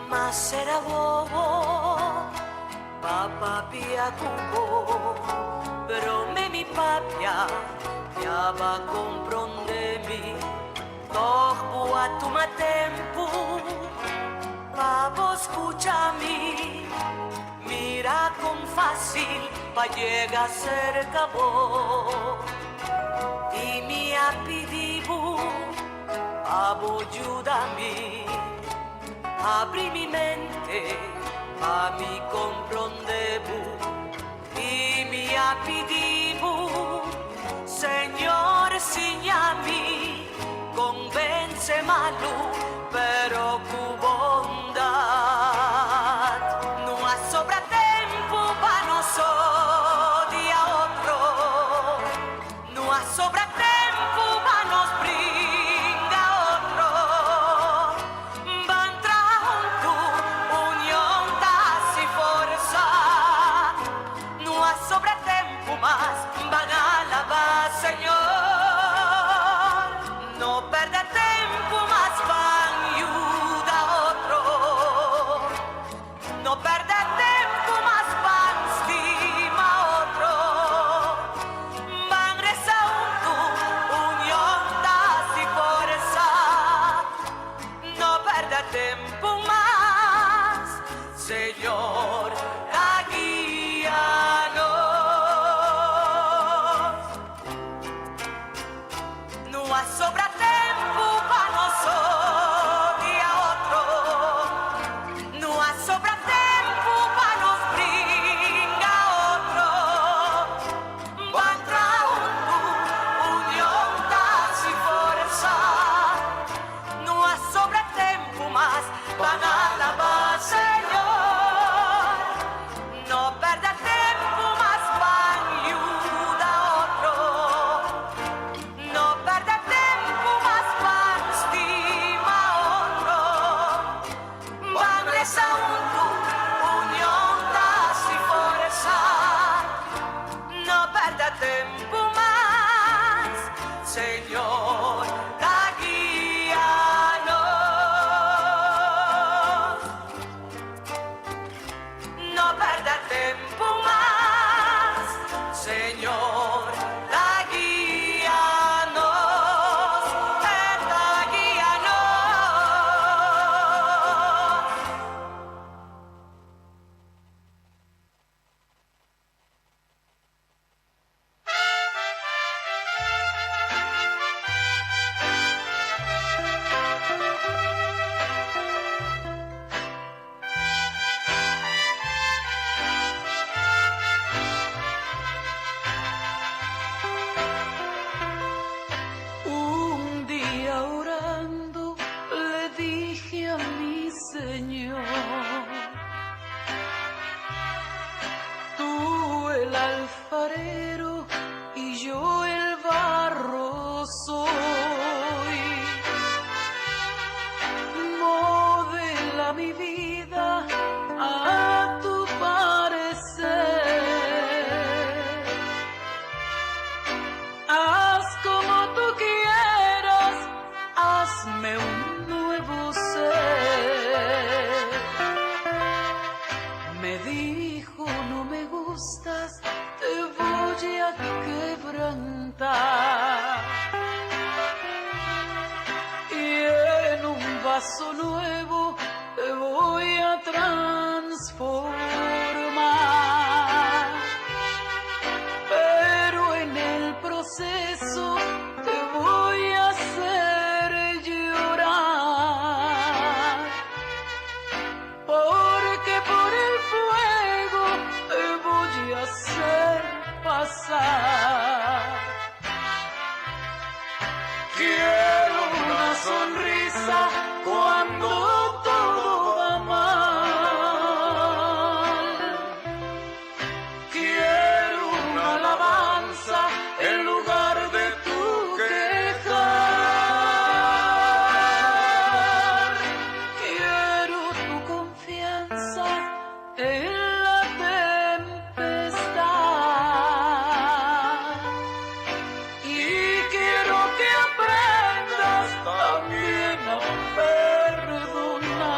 M'a sera wowo pa papia ku bo, promé mi papia ya b'a komprondé mi, tòg bo a tuma tempu pa bo skucha mi, mira kon fásil pa yega serka bo, i mi a pidi bo pa bo yuda mi. Abri mi mente pa mi komprondé bo i mi a pidi bo, Señor siña mi konvensé malu pero ku bondat. No a sobra tempu pa nos odia otro. No a sobra tempu pa nos bringa otro. Ban traha huntu, union ta hasi forsa. No a sobra tempu mas, ban alabá Señor. No pèrdè tempu mas, ban yuda otro. No pèrdè tempu mas, ban stima otro. Ban resa huntu, union ta hasi forsa. No pèrdè tempu mas, Señor ta guia nos. No a sobra tempu pa nos odia otro. resa huntu, union ta hasi forsa. No pèrdè tempu mas, Señor ta guia nos. No pèrdè tempu mas, Señor ta guia nos, E ta guia nos. Un día orando le dije a mi Señor, Tú el alfarero y yo el barro soy. Modela mi vida a tu parecer. Haz como tú quieras, hazme un nuevo ser. Me dijo, no me gustas, te voy a quebrantar. Y en un vaso nuevo te voy a transformar. Pero en el proceso te voy a hacer llorar. Porque por el fuego te voy a hacer pasar. Quiero una sonrisa cuando todo va mal. Quiero una alabanza en lugar de tu quejar. Quiero tu confianza en la tempestad. Y quiero que aprendas también a perdonar.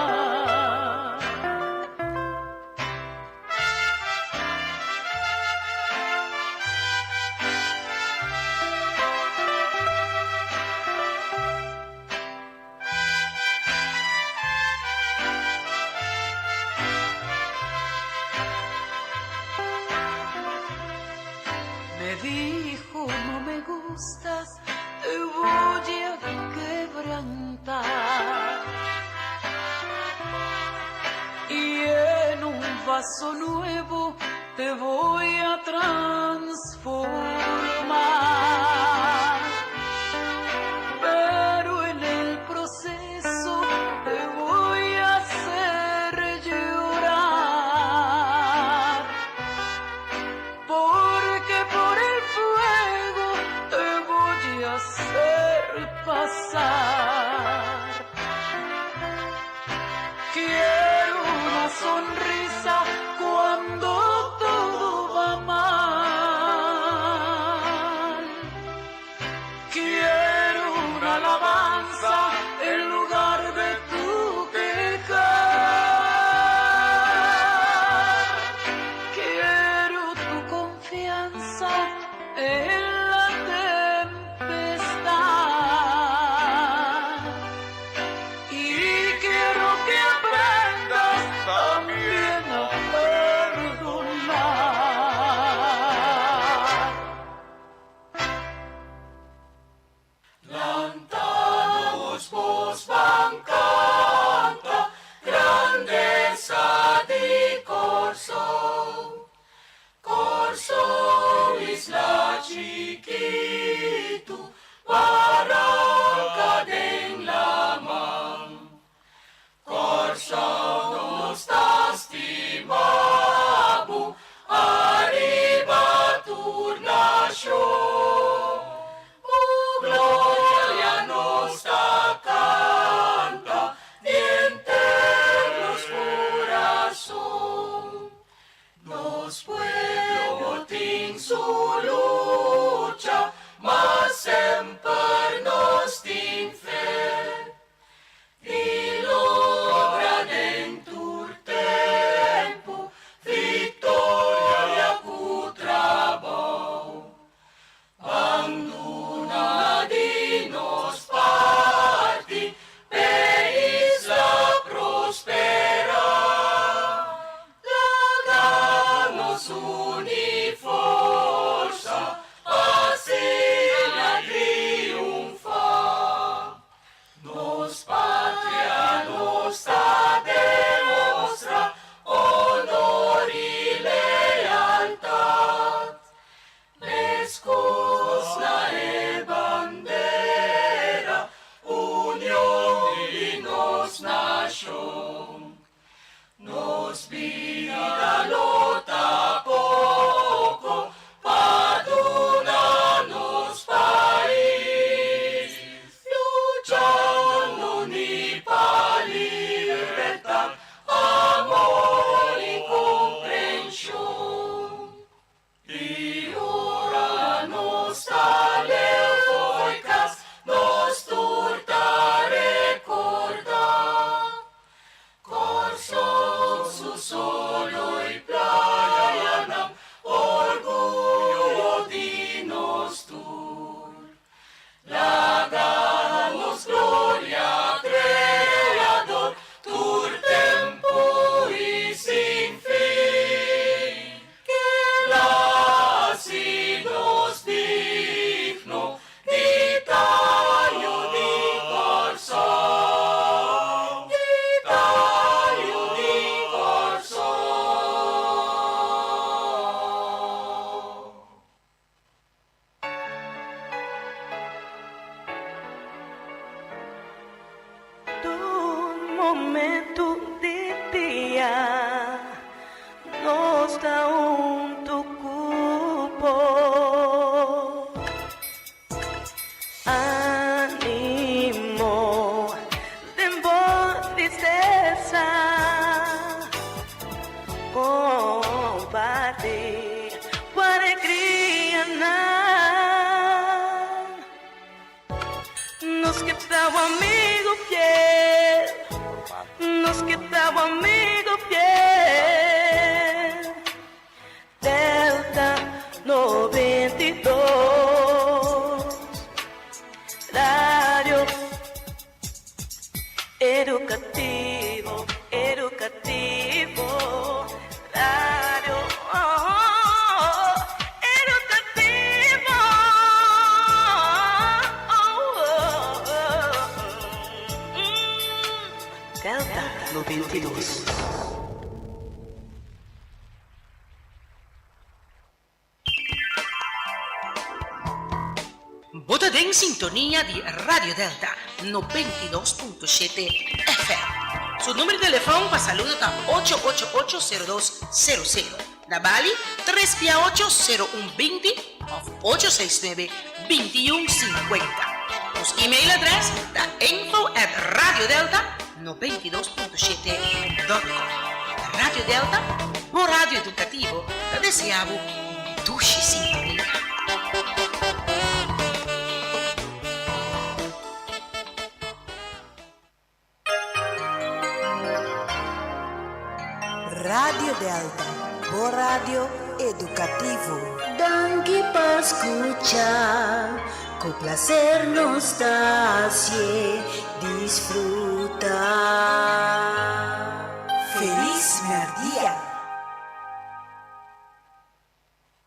Me dijo, no me gustas, te voy a quebrantar. Y en un vaso nuevo te voy a transformar. Pero en el proceso te voy a hacer llorar. Porque por el fuego te voy a hacer pasar. Quiero una sonrisa cuando todo va mal. su lucha, ma semper nos tin fe di logra den tur tempu viktoria ku trabou. Ban duna di nos parti p'e isla prosperá. Laga nos uni forsa pa asina triunfá. Nos patria nos ta demostrá honor i lealtat. Meskos na e bandera, union di nos nashon. Nos bida lo ta poko pa duna nos pais, luchando ni pa libertat, amor i komprenshon. I ora nos ta leu fo'i kas, nos tur ta rekordá Kòrsou su solo i playanan, orguyo di nos tur. Laga nos gloria Kreador tur tempu i sin fin. Keda hasi nos digno di ta yu di Kòrsou, di ta yu di Kòrsou. Tur momento di dia nos ta hunto cu bo. Animo den bo tristeza, comparti bo alegrianan. Nos ke ta bo amigo fiel, nos ke ta bo amigo fiel. Delta 92, Radio Educativo, educativo, radio educativo. Delta 92. Bo ta den sintonia di Radio Delta 92.7 FM. Su numero di telefon pa saludo ta ocho ocho ocho sero dos sero sero. Na Bali, tres pia ocho sero un binti of ocho seis nuebe binti un sinkuenta. Nos email adres ta info at radiodelta 92.7 dot com. Radio Delta, bo radio educativo, ta desea bo un dushi sintonia. Radio Delta, bo radio educativo. Danki pa scucha, cu placer nos ta hacié disfruta. Feliz Merdia!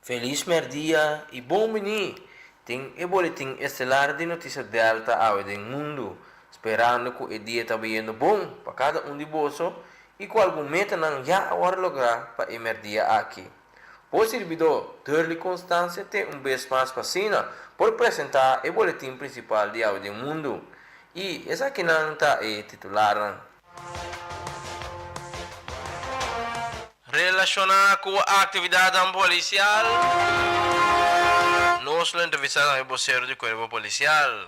Feliz merdia y bon bini den e boletin estelar di Noticia Delta awe den mundo, sperando cu e dia ta bayendo bon pa cada un di boso y cu algun metanan ya a worde logra pa e merdia aki. Bo sirbidó Durley Constancia te un bes mas pa asina por presenta e boletin principal di awe den mundo. Y esakinan ta e titularnan. Relashoná ku aktividatnan polisial, nos lo entrevistá tambe bosero di Kuerpo Polisial.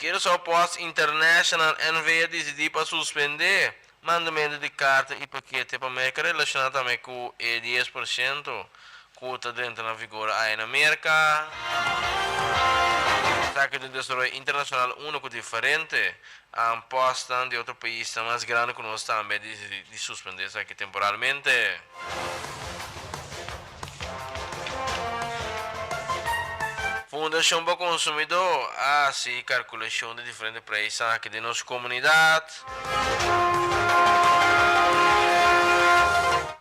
Curaçao Post International NV a disidí pa suspendé. Mandamentu di karta i pakete pa Merka relashoná tambe ku e 10% ku ta drenta na vigor aya na Merka. Esaki ta un desaroyo internashonal unu ku diferente pòstnan di otro paisnan mas grandi ku nos tambe a disidí di suspendé esaki temporalmente. Fundashon pa Konsumidó a hasi kalkulashon di diferente preisnan aki den nos komunidat.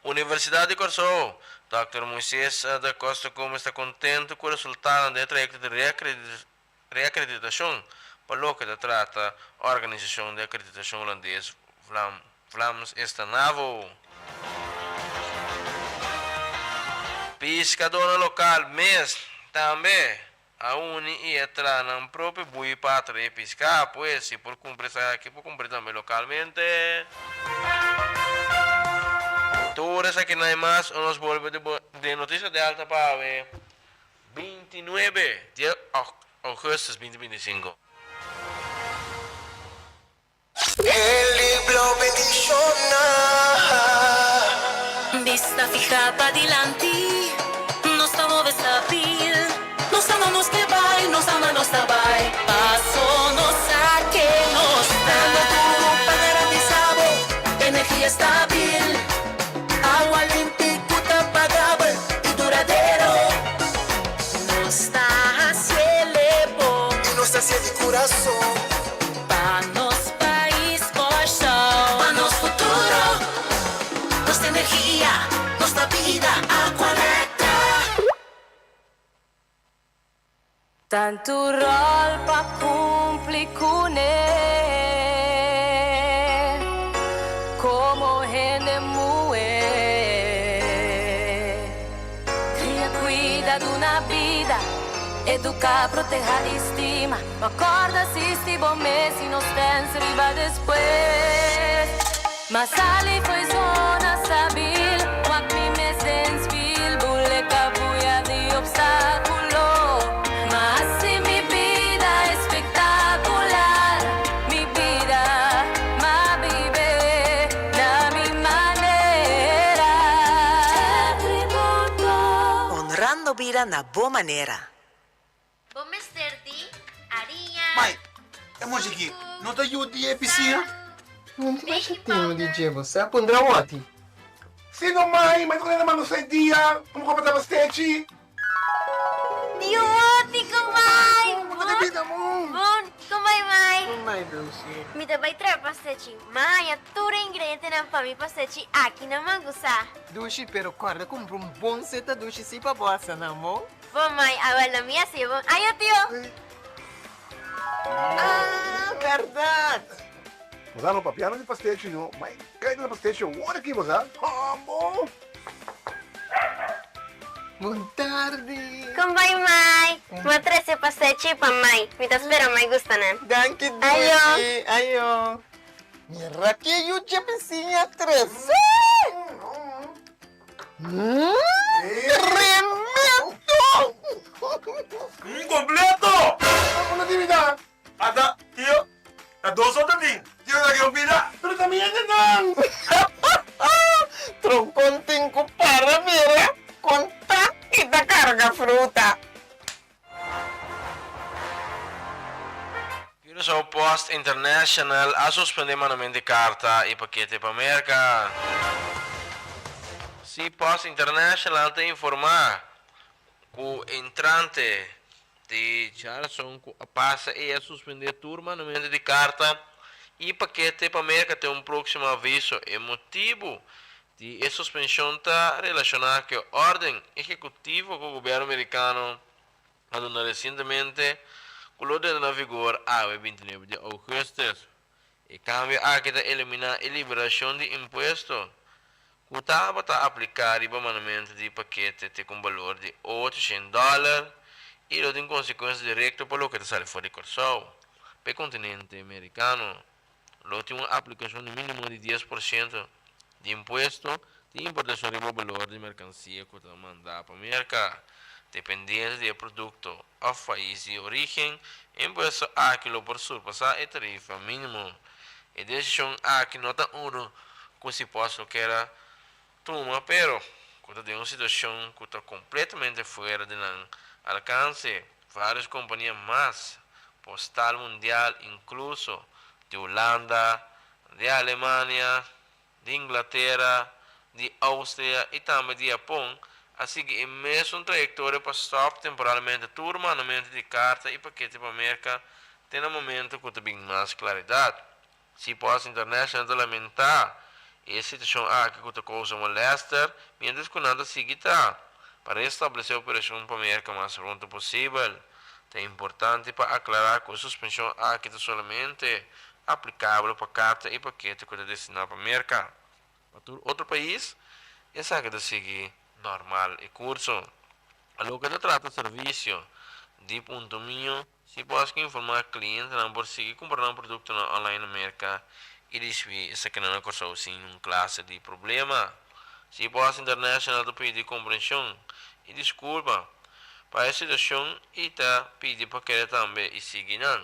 Universidat di Kòrsou, Dòkter Moises da Costa Gomez ta kontentu ku resultadonan den e trayekto di reakreditashon pa loke ta trata organisashon di akreditashon hulandes Vlaams esta NAVO. Piskadónan lokal mes tambe a uni i a traha nan propio bui pa atraé piská. Pues, si por kumpra esaki, por kumpra tambe lokalmente. Tur esakinan i mas o nos bolbe den Notisia Delta pa awe 29 di ougùstùs 2025. E libro bendiciona. Bista fija padilanti, nos ta move stabil. Nos sa no nos ke bai, nos sa na nos ta bai. Paso nos sa ke nos ta. Dando duro pa garantisa bo energia stabil. Awa limpi cu ta pagabel y duradero. Nos ta haciele bo. Y nos ta hacié di curason. Pa nos pais Kòrsou. Pa nos futuro, nos energia, nos ta bida, Aqualectra. Tantu ròl pa kumpli kuné komo hende muhé. Kria, kuida, duna bida, eduká, protehá i stima. Ma kòrda sisti bo mes i no stèns riba despues. Ma sali fo'i zona stabil, wak mi mes den spil, bule kabuya di opstákulo. Ma hasi mi bida espektakular, mi bida m'a bibe na mi manera. Honrando bida na bo manera. Bo mester di ariña, Mai, e mochi aki no ta yu di e bisiña? No tin masha tino di dje, bo sa pundra wòti. Si no mai, mai ta konena mano sei dia, komo ku bo tabata stechi? Tio Wòti, komai! Bon, komai mai? Komai, Lucy. Mi ta bai traha pastechi. M'a haña tur e ingredientenan pa mi pastechi aki na Mangusa. Dushi, pero kòrda kumpra un bon seta dushi si pa bo hasa nan, bo. Bon mai, awel no mi a siña bon. Ayo tio! Ah, berdad! Bo sa no papia no di pastechi no, mai kai na pastechi awor aki bo sa. Hambo! Bon tardi! Kon bai mai? Mi a trese pastechi pa mai. Mi ta spera mai gusta nan. Danki dushi! Ayo! Mira ke yu dje bisiña trese! Tremendo! Un completo! Una timida! Ata, tio, ta dos otro tin. Tio ta ke un pida. Pero ta mi hendenan! Troncon tin cu para mira con ta y ta carga fruta. Curaçao Post International a suspende mandament di karta i pakete pa Merka. Si Post International ta informá ku entrante di djarazon ku a pasa ei a suspende tur mandamentu di karta i pakete pa Merka te un próksimo aviso. E motibu di e suspenshon ta relashoná ku e órden ehekutivo ku gobièrnu merikano a duna resientemente ku lo drenta na vigor awe 29 di ougùstùs. E kambio aki ta eliminá e liberashon di impuesto ku tabata apliká riba mandamentu di pakete te ku un balor di 800 dòler i lo tin konsekuensia direkto pa loke ta sali for di Kòrsou pa e kontinente merikano. Lo tin un aplikashon di mínimo di 10% di impuesto di importashon riba balor di merkansia ku ta mandá pa Merka. Dependiente di e produkto òf pais di orígen, e impuesto aki lo por surpasá e tarifa mínimo. E desishon aki no ta unu ku Cpost lo kier a tuma pero ku ta den un situashon ku ta kompletamente fuera di nan alkanse. Vários kompania mas postal mundial inkluso di Hulanda, di Alemania, di Inglatera, di Austria i tambe di Japon a sigui e mesun trayektoria pa stòp temporalmente tur mandamentu di karta i pakete pa Merka te na momento ku ta bin mas klaridat. Cpost International ta lamentá e situashon aki ku ta kousa molèster miéntras ku nan ta sigui ta pa restablesé operashon pa Merka mas pronto posibel. Ta importante pa aklará ku e suspenshon aki ta solamente aplikabel pa karta i pakete ku ta destiná pa Merka. Pa tur otro pais, esaki ta sigui normal e kurso. Pa loke ta trata servisio di Punto Mio, si bo haci informá klientenan por sigui kumpra nan produktonan online na Merka i risibí esakinan na Kòrsou sin niun klase di problema. Si bo haci International ta pidi komprenshon i diskulpa pa e situashon i ta pidi pa kere tambe i sigui nan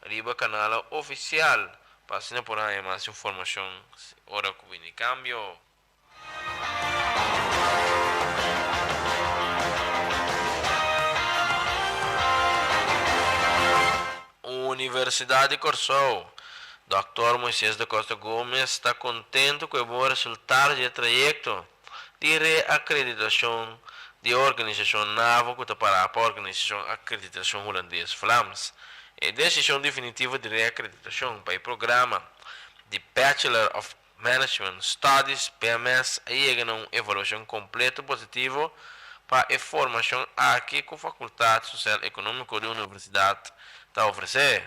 riba kanalnan ofisial pa asina por haña mas informashon ora ku bini kambio. Universidat di Kòrsou, Dòktor Moises da Costa Gomez ta kontentu ku e bon resultado di e trayekto di reakreditashon di e organisashon NAVO ku ta pará pa Organisashon Akreditashon Hulandes Vlaams. E desishon definitivo di reakreditashon pa e programa di Bachelor of Management Studies, BMS, a yega na un evaluashon kompleto positivo pa e formashon aki ku Fakultat Sosial Ekonómiko di Universidat ta ofresé.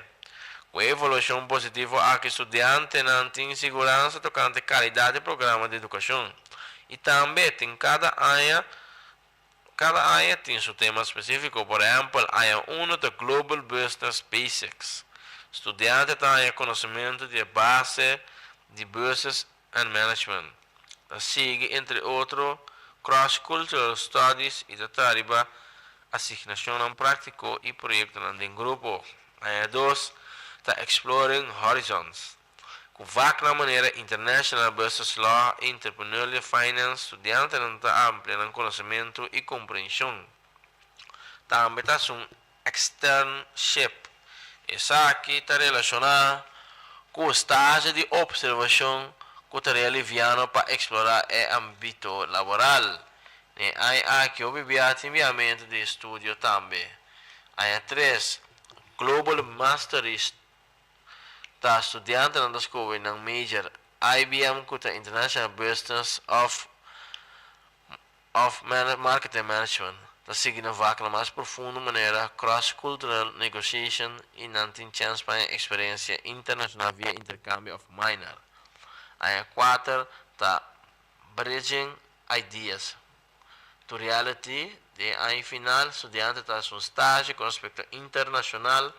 Ku e evaluashon positivo aki studiantenan tin siguransa tokante kalidat di programa di edukashon i tambe tin kada aña kada aña tin su tema spesífiko. Por ehèmpel, aña unu ta Global Business Basics. Studiante ta haña konosementu di e base di business and management. Ta sigui entre otro Cross Cultural Studies i ta traha riba asignashonnan práktiko i proyektonan den grupo. Aña dos ta Exploring Horizons. Ku vaknan manera International Business Law i Entrepreneurial Finance studiantenan ta amplia nan konosementu i komprenshon. Tambe ta hasi un Externship. Esaki ta relashoná ku stage di opservashon ku tarea liviano pa eksplorá e ambito laboral. Den e aña aki hopi bia tin biamentu di estudio tambe. Aña tres, Global Mastery ta studiantenan ta skohe nan major IBM ku ta International Business of Of Marketing Management ta sigui na vak na mas profundo manera cross-cultural negotiation i nan tin chèns pa haña eksperensia internashonal via interkambio òf minor. Aña kuater ta Bridging Ideas to Reality, den e aña final studiante ta hasi un stage ku aspekto internashonal,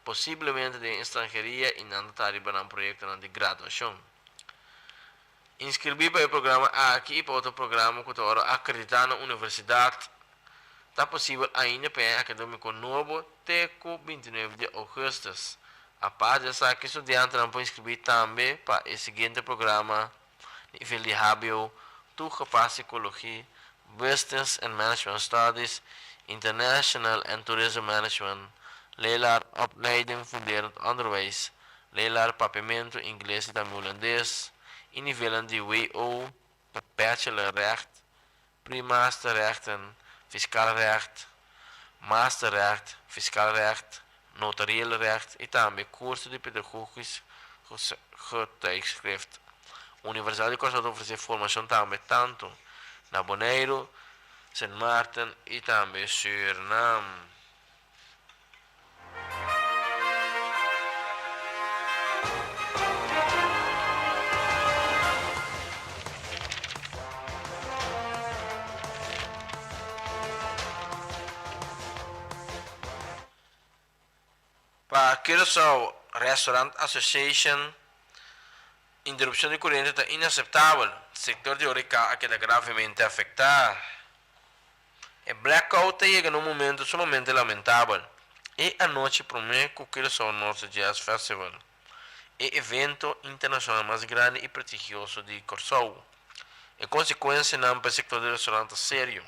posiblemente den estranheria i nan ta ta riba nan proyektonan di graduashon. Inskribí pa e programa aki i pa otro programa ku ta wòrdu akreditá na universidat ta posibel ainda pa e aña akadémiko nobo te ku bintinuebe di ougùstùs. Apart di esaki studiantenan por inskribí tambe pa e siguiente programa, nivel di hbo, Toegepaste Psychologie, Business and Management Studies, International and Tourism Management, Leraar Opleiding Funderend Onderwijs, Leraar Papiamentu, Ingles i tambe Hulandes, i nivelnan di WO pa Bachelor Recht, Pre-Master Rechten, Fiscaal Recht, Master Recht, Fiscaal Recht, Notarieel Recht i tambe kurso di Pedagogisch Getuigschrift. Universidat di Kòrsou ta ofresé formashon tambe tantu na Boneiru, Sint Maarten i tambe Sürnam. Pa Curaçao Restaurant Association, interupshon di kuriente ta inaseptabel. Sektor di horeca a keda gravemente afektá. E blackout ta yega na un momento sumamente lamentabel, e anochi promé ku Curaçao North Jazz Festival. E evento internashonal mas grandi i prestigioso di Kòrsou. E konsekuensianan pa e sektor di restaurant ta serio.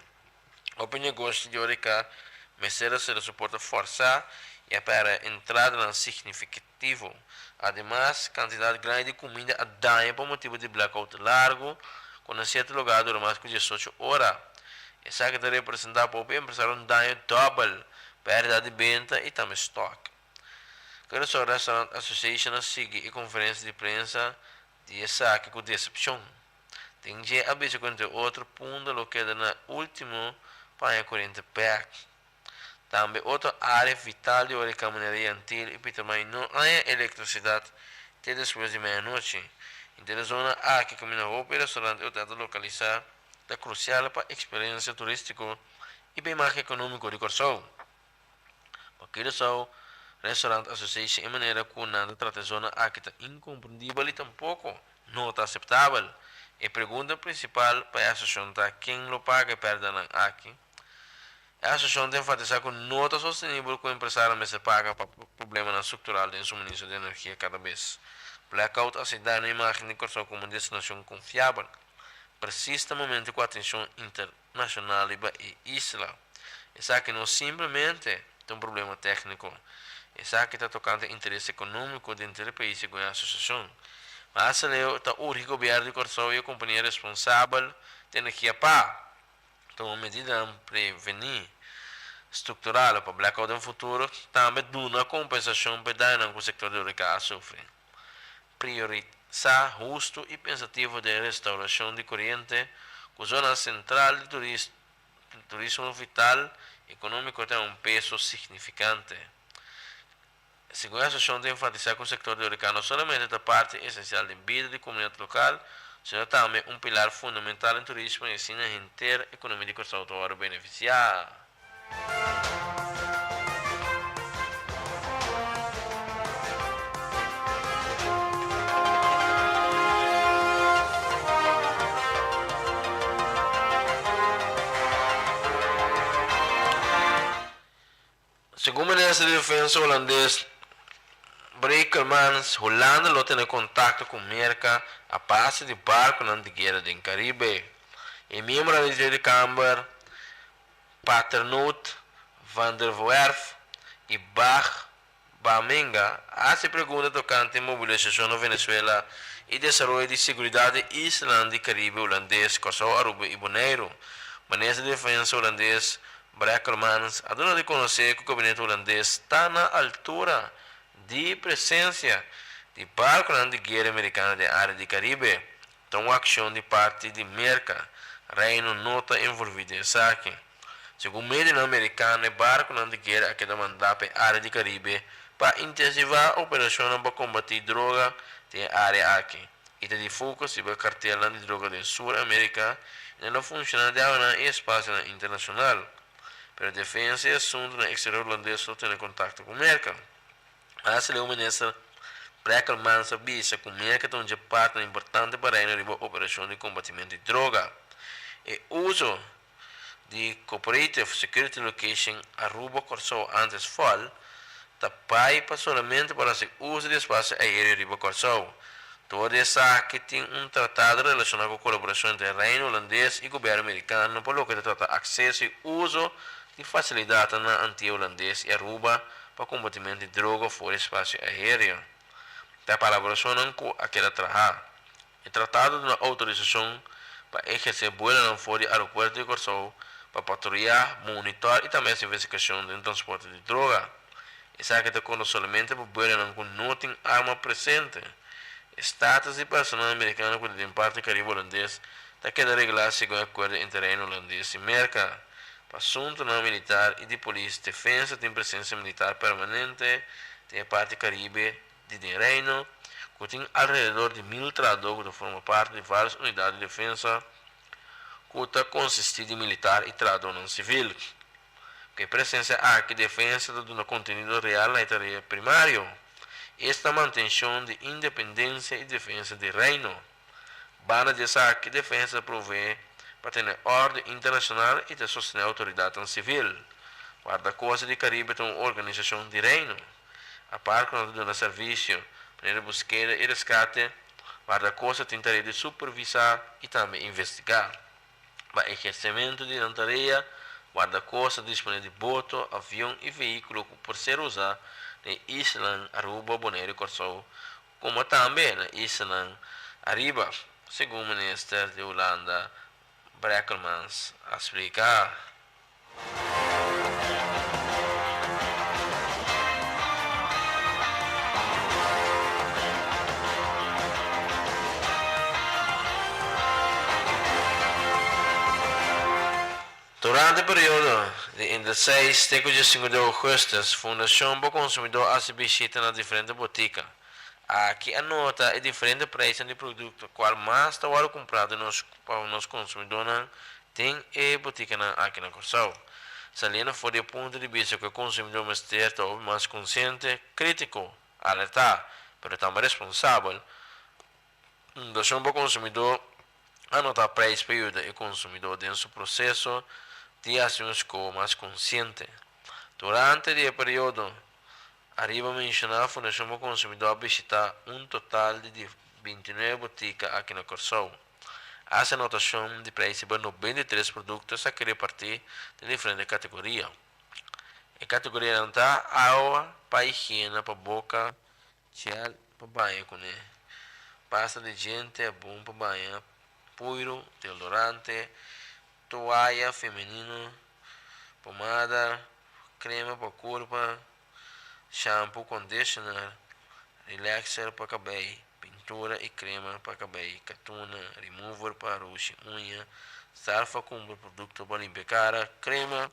Hopi negoshi di horeca mester a sera su porta fòrsá i a pèrdè entradanan signifikativo. Ademas, kantidat grandi di kuminda a daña pa motibu di blackout largu ku na sierto lugá a dura mas ku diesocho ora. Esaki ta representá pa hopi empresario un daño dòbel, pèrdida di benta i tambe stòk. Curaçao Restaurant Association a sigui e konferensia di prensa di esaki ku desepshon. Den dje a bisa ku entre otro punto lo keda na ultimo paña koriente bek. Tambe otro área vital di ora e kaminera Yantil i Pietermaai no haña elektrisidat te despues di medianochi. Henter e zona aki kaminda hopi restaurant i hotel ta lokalisá ta krusial pa eksperensia turístiko i pa imágen ekonómiko di Kòrsou. Pa Curaçao Restaurant Association e manera ku nan ta trata e zona aki ta inkomprendibel i tampoko no ta aseptabel. E pregunta prinsipal pa e asosiashon ta ken lo paga e pèrdidanan aki. E asosiashon ta enfatisá ku no ta sostenibel ku empresario mester paga pa problemanan struktural den suministro di energia kada bes. Blackout a hasi daño na imágen di Kòrsou komo un destinashon konfiabel, presis na momento ku atenshon inter. Nashonal riba e isla. Esaki no simplemente ta un problema tékniko. Esaki ta tokante interes ekonómiko denter e pais segun e asosiashon. Mas aleu ta urgi gobièrnu di Kòrsou i e kompania responsabel di energia pa tuma medidanan prevení struktural pa blackout den futuro, tambe duna kompensashon pa e dañonan ku sektor di horeca a sufri. Priorisá hustu i pensativo den restaurashon di koriente ku zona sentral di turismo vital ekonómiko ta un peso signifikante. Segun e asosiashon ta enfatisá ku sektor di horeca no solamente ta parti esensial den bida di komunidat lokal, sino tambe un pilar fundamental den turismo i asina henter ekonomia di Kòrsou ta wòrdu benefisiá. Segun minister di Defensa Hulandes Brekelmans, Hulanda lo tene kontakto ku Merka a base di barkunan di guera den Karibe. E miembronan di Tweede Kamer Paternoot, Van der Werf i Bach Bamenga a hasi pregunta tokante mobilisashon na Venezuela i desaroyo di seguridat den islanan di Karibe Hulandes, Kòrsou, Aruba i Boneiru. Minister di Defensa Hulandes Brekelmans a duna di konosé ku gabinete hulandes ta na altura di presensia di barkunan di guera merikano den área di Karibe. Ta un akshon di parti di Merka. Reino no ta envolví den esaki. Segun medionan merikano e barkunan di guera a keda mandá pa e área di Karibe pa intensivá operashonnan pa kombatí droga den e área aki i ta di focus riba kartelnan di droga den Sur Amerika i nan lo funshoná den awanan i espasionan internashonal. Pero Defensa i Asuntunan Eksterior Hulandes lo tene kontakto ku Merka. Haci leu minister Brekelmans a bisa cu Merca ta un dje partner importante pa Reino riba operacion di combatimento di droga. E uso di Cooperative Security Location Aruba Corsou antes fol ta bay pa solamente por haci uso di espacio aereo riba Corsou. Door di esaki tin un tratado relaciona cu colaboracion entre Reino Hulandes y gobierno Mericano pa loke ta trata acceso y uso di facilidadnan na Antia Hulandes y Aruba pa kombatimentu di droga for di espasio aéreo. Ta palabrashonnan ku a keda trahá. E tratado duna outorisashon pa ehersé buelonan for di aeropuerto di Kòrsou pa patruyá, monitòr i tambe hasi investigashon den transporte di droga. Esaki ta konta solamente pa buelonan ku no tin arma presente. E status di personal merikano ku ta den parti Karibe Hulandes ta keda reglá segun e akuerdo entre Reino Hulandes i Merka. Pa asuntunan militar i di polis, Defensa tin presensia militar permanente den e parti Karibe di den Reino, ku tin alrededor di mil trahadó ku ta forma parti di vários unidat di defensa ku ta konsistí di militar i trahadónan sivil. Ku e presensia aki, Defensa ta duna kontenido real na e tarea primario, esta mantenshon di independensia i defensa di Reino. Banda di esaki, Defensa ta proveé pa tene òrdu internashonal i ta sostené outoridatnan sivil. Guardakosta di Karibe ta un organisashon di Reino. Apart ku nan ta duna servisio. Manera buskeda i reskate, Wardakosta tin tarea di supervisá i tambe investigá. Pa ehersementu di nan tarea, Wardakosta ta disponé di boto, avion i vehíkulo ku por ser usá na e islanan Aruba, Boneiru i Kòrsou, komo tambe na islanan ariba, segun minister di Hulanda Brekelmans a splika. Durante e periodo di entre seis te ku diesinku di ougùstùs, Fundashon pa Konsumidó a hasi bishita na diferente botika. Aki a nota e diferente preisnan di produkto kual mas ta wòrdu kumprá di nos pa nos konsumidónan Den e botikanan aki na Kòrsou, saliendo for di e punto di bista ku e konsumidó mester ta hopi mas konsiente, krítiko, alertá, pero tambe responsabel, Fundashon pa Konsumidó a nota preis pa yuda e konsumidó den su proseso di hasi un skoho mas konsiente. Durante di e periodo ariba menshoná Fundashon pa Konsumidó a bishitá un total di 29 botika aki na Kòrsou. Hasi anotashon di preis riba 93 produkto esaki repartí den diferente kategoria. E kategorianan ta, awa pa higiena pa boka, gel pa baña kuné, pasta di djente, abon pa baña, puiru, deodorante, toaya femenino, pomada, krema pa kurpa, shampoo, conditioner, relaxer pa kabei, pintura y crema pa kabei, katuna, remover pa roshi uña, sal pa cumpra producto pa limpia cara, crema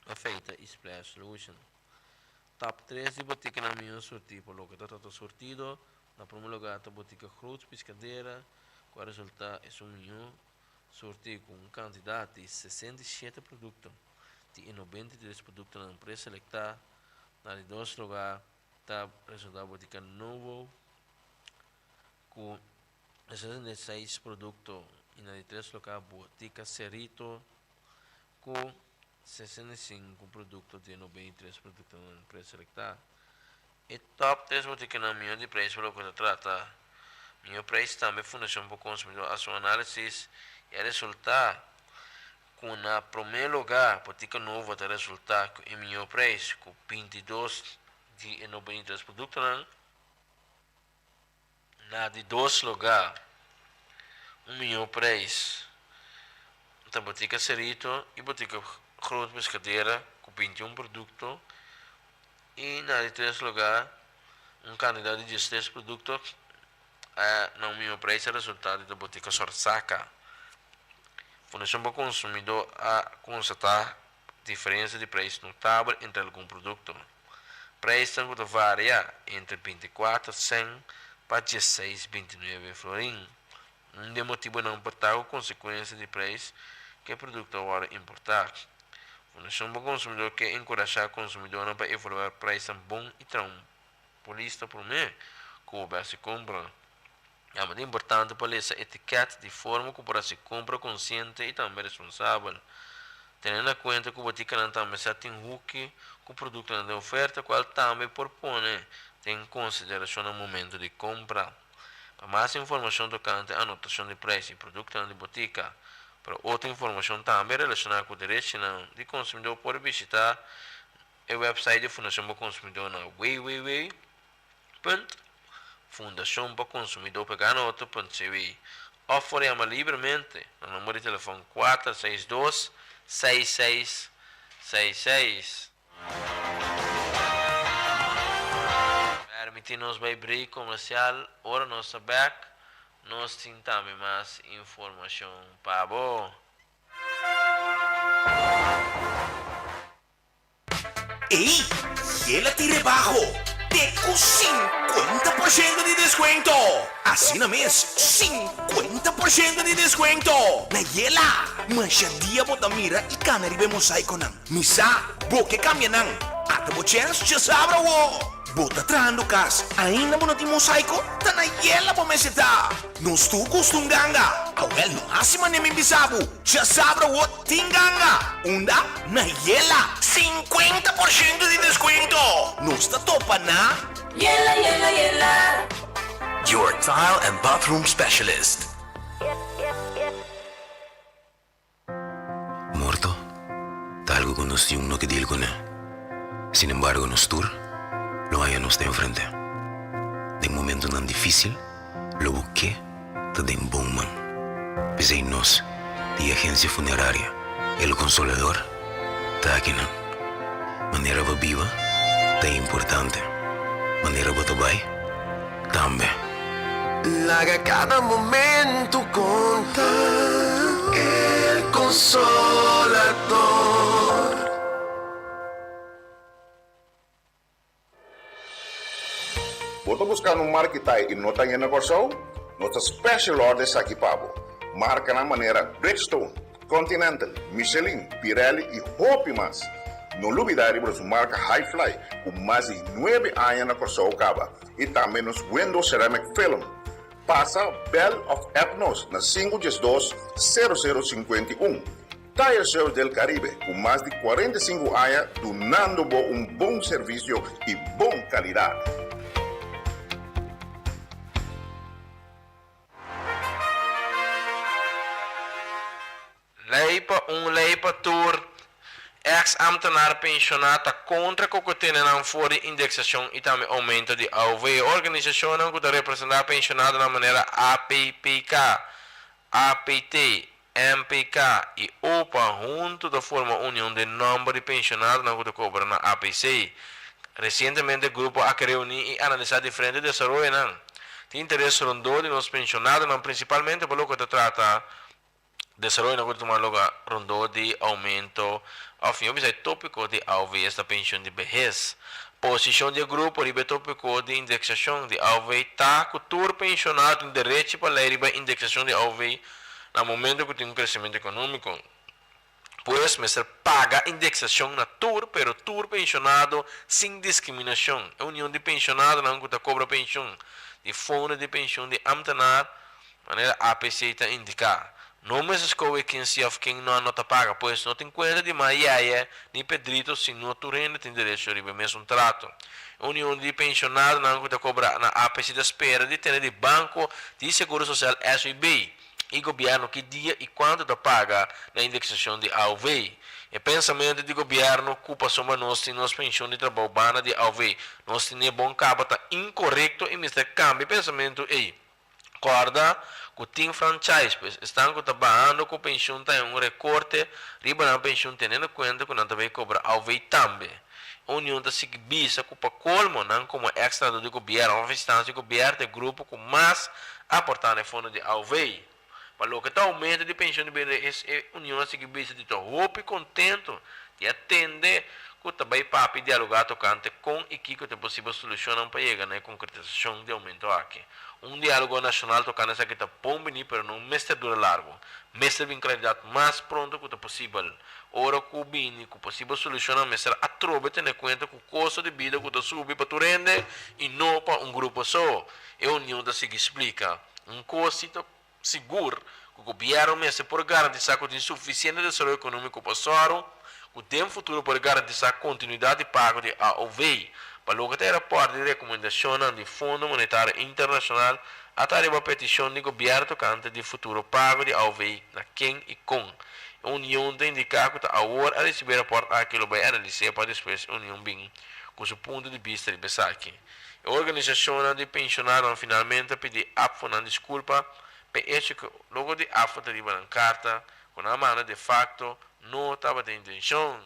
pa feita y splash lotion. Top tres di botikanan mihó surtí pa loke ta trata surtido, na prome lugar ta botika Groot Piscadera ku a resultá esun mihó surtí ku un kantidat di 67 produkto. Di e 93 produktonan preselektá, na di dos lugá ta resultá Botica Novo ku 66 produkto i na di tres lugá Botica Cerrito ku 65 produkto di e 93 produktonan preselektá. E top tres botikanan mihó di preis pa loke ta trata mihó preis tambe Fundashon pa Konsumidó a hasi un análisis i a resultá ku na promé lugá Botica Nova ta resultá ku e mihó preis ku 22 di e 93 produktonan. Na di dos lugá un mihó preis ta Botica Cerrito i Botica Groot Pescadera ku 21 produkto i na di tres lugá un kantidat di 13 produkto na un mihó preis a resultá di ta Botica Sorsaka. Fundashon pa Konsumidó a konstatá diferensia di preis notabel entre algun produkto. Preisnan ku ta varia entre 24 sèn pa 16,29 florin. Un di e motibunan por ta ku konsekuensia di preis ku e produkto a wòrdu importá. Fundashon pa Konsumidó ke enkurashá konsumidónan pa evaluá preisnan bon i traha un polista promé ku bo bai hasi kompra. Tabata importante pa lesa etikèt di forma ku por hasi kompra konsiente i tambe responsabel. Tene na kuenta ku botikanan tambe sa tin huki ku produktonan den oferta kual tambe por pone den konsiderashon na momentu di kompra. Pa mas informashon tokante anotashon di preis i produktonan di botika, pero otro informashon tambe relashoná ku derechinan di konsumidó por bishitá e wèpsait di Fundashon pa Konsumidó na www. Fundashon pa Konsumidó peganoto.cw òf por yama libremente na number di telefòn 462 6666. Permití nos bai break komersial, ora nos ta bèk nos tin tambe mas informashon pa bo. Ey! Yela tin rebaho te ku 50% di deskuento! Asina mes, 50% di deskuento na Yela! Masha dia bo ta mira i kana riba e mosaikonan. Mi sa, bo ke kambia nan. Ata bo chèns djasabra awo! Bo ta trahando kas, ainda bo no tin mosaiko? Ta na Yela bo mester ta! Nos tur gusta un ganga! Awel no hasi manera mi bisa bo, djasabra awor tin ganga! Unda? Na Yela! 50% di descuento! Nos ta topa na. Yela, yela, yela! Your tile and bathroom specialist. Morto ta algo ku nos niun no ke deal kuné. Sin embargo nos tur lo haña nos ta enfrent'é. Den momentunan difísil lo bo ke ta den bon man. P'esei nos di e agensia funeraria El Consolador ta akinan. Manera bo biba ta importante, manera bo ta bai tambe. Laga kada momento konta El Consolador. Bo ta buskando un marki tai i no ta haña na Kòrsou? Nos ta special order esaki pa bo. Markanan manera Bridgestone, Continental, Michelin, Pirelli i hopi mas. No lubidá riba nos marka Hi-Fly ku mas di nuebe aña na Kòrsou kaba i tambe nos Window Ceramic Film. Pasa, bèl òf app nos na sinku 12 sero sero 51. Tire Service del Caribe ku mas di 45 aña dunando bo un bon servisio i bon kalidat. Lei pa un, lei pa tur. Ex ambtenaar pensioná ta kontra ku ku tene nan for di indeksashon i tambe oumento di AOV. Organisashonnan ku ta representá penshonadonan manera APPK, APT, MPK i opa huntu ta forma union den nòmber di penshonadonan ku ta kobra na APC. Resientemente e grupo a ke reuní i analisá diferente desaroyonan. Tin interes rondó di nos penshonadonan prinsipalmente pa loke ta trata desaroyonan ku ta tuma loga rondó di oumento òf mihó bisa e tópiko di aov esta penshon di behes. Posishon di e grupo riba e tópiko di indeksashon di aov ta ku tur penshonado tin derechi pa lei riba indeksashon di aov na momento ku tin un kresementu ekonómiko. Pues mester paga indeksashon na tur pero tur penshonado sin diskriminashon. E union di penshonadonan ku ta kobra penshon di Fondo di Penshon di Ámtenar, manera APC ta indiká. No mester skohe ken si òf ken no a no ta paga, pues no tin kuenta di mas Yeye ni Pedrito si no tur hende tin derecho riba e mesun trato. E union di penshonadonan ku ta kobra na APC ta spera di tene di Banko di Seguro Sosial, SVB, i gobièrnu ki dia i kuantu ta paga na indeksashon di aov. E pensamentu di gobièrnu ku pasobra nos tin nos penshon di trabou banda di aov nos tine bon kaba ta inkorekto i mester kambia e pensamentu ei. Kòrda ku tin franchise, pues esnan ku ta bahando ku penshun ta haña un rekorte riba nan penshun teniendo kuenta ku nan ta bai kobra aov tambe. E union ta sigui bisa ku pa kolmo nan komo eks trahadó di gobièrnu òf instansia di gobièrnu ta e grupo ku mas aportá na e fondo di aov. Pa loke ta oumento di penshun di behes e union a sigui bisa di ta hopi kontentu di a tende ku ta bai papia i dialogá tokante kon i kiko ta e posibel solushonnan pa yega na e konkretisashon di oumento aki. Un diálogo nashonal tokante esaki ta bon bini pero no mester dura largu. Mester bin klaridat mas pronto ku ta posibel. Ora ku bini ku posibel solushonnan mester atrobe tene kuenta ku kosto di bida ku ta subi pa tur hende i no pa un grupo so, e union ta sigui splika. Un kos si ta sigur ku gobièrnu mester por garantisá ku tin sufisiente desaroyo ekonómiko pa sòru ku den futuro por garantisá kontinuidat di pago di AOV. Pa loke ta e rapòrt di rekomendashonnan di Fondo Monetario Internashonal a ta riba petishon di gobièrnu tokante di futuro pago di AOV na ken i kon. E union ta indiká ku ta awor a risibí e rapòrt aki lo bai analis'é pa despues e union bin ku su punto di bista riba esaki. E organisashonnan di penshonadonan finalmente a pidi APFO nan diskulpa p'e echo ku logo di APFO ta riba nan karta ku nan a manda de fakto no tabata intenshon.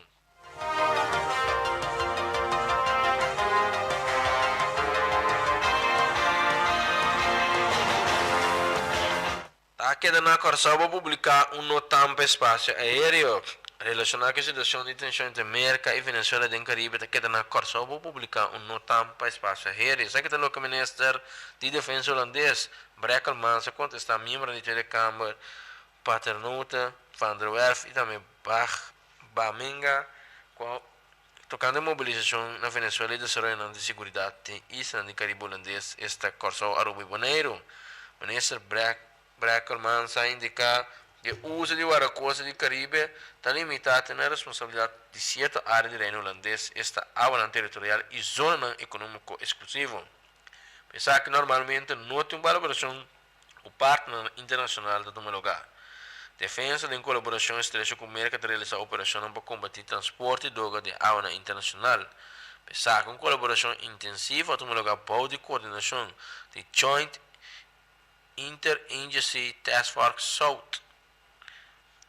Ta keda na Kòrsou pa publiká un notam pa espasio aéreo. Relashoná ku e situashon di tenshon entre Merka i Venezuela den Karibe ta keda na Kòrsou pa publiká un notam pa espasio aéreo. Esaki ta loke minister di Defensa Hulandes, Brekelmans a kontestá miembronan di Tweede Kamer Paternotte, Van der Werf i tambe Bach Bamenga ku tokante mobilisashon na Venezuela i desaroyonan di siguridat den islanan di Karibe Hulandes, esta Kòrsou, Aruba i Boneiru. Minister Brekelmans. Brekkelmans a indiká ku e uso di Wardakosta di Karibe ta limitá te na responsabilidat di sierto área di Reino Hulandes, esta awanan teritorial i zonanan ekonómiko eksklusivo. Pa esaki normalmente no tin un balaborashon ku partnernan internashonal ta tuma lugá. Defensa den kolaborashon estrecho ku Merka ta realisá operashonnan pa kombatí transporte di droga den awanan internashonal. Pa esaki un kolaborashon intensivo a tuma lugá bou di koordinashon di Joint Inter-Agency Task Force South.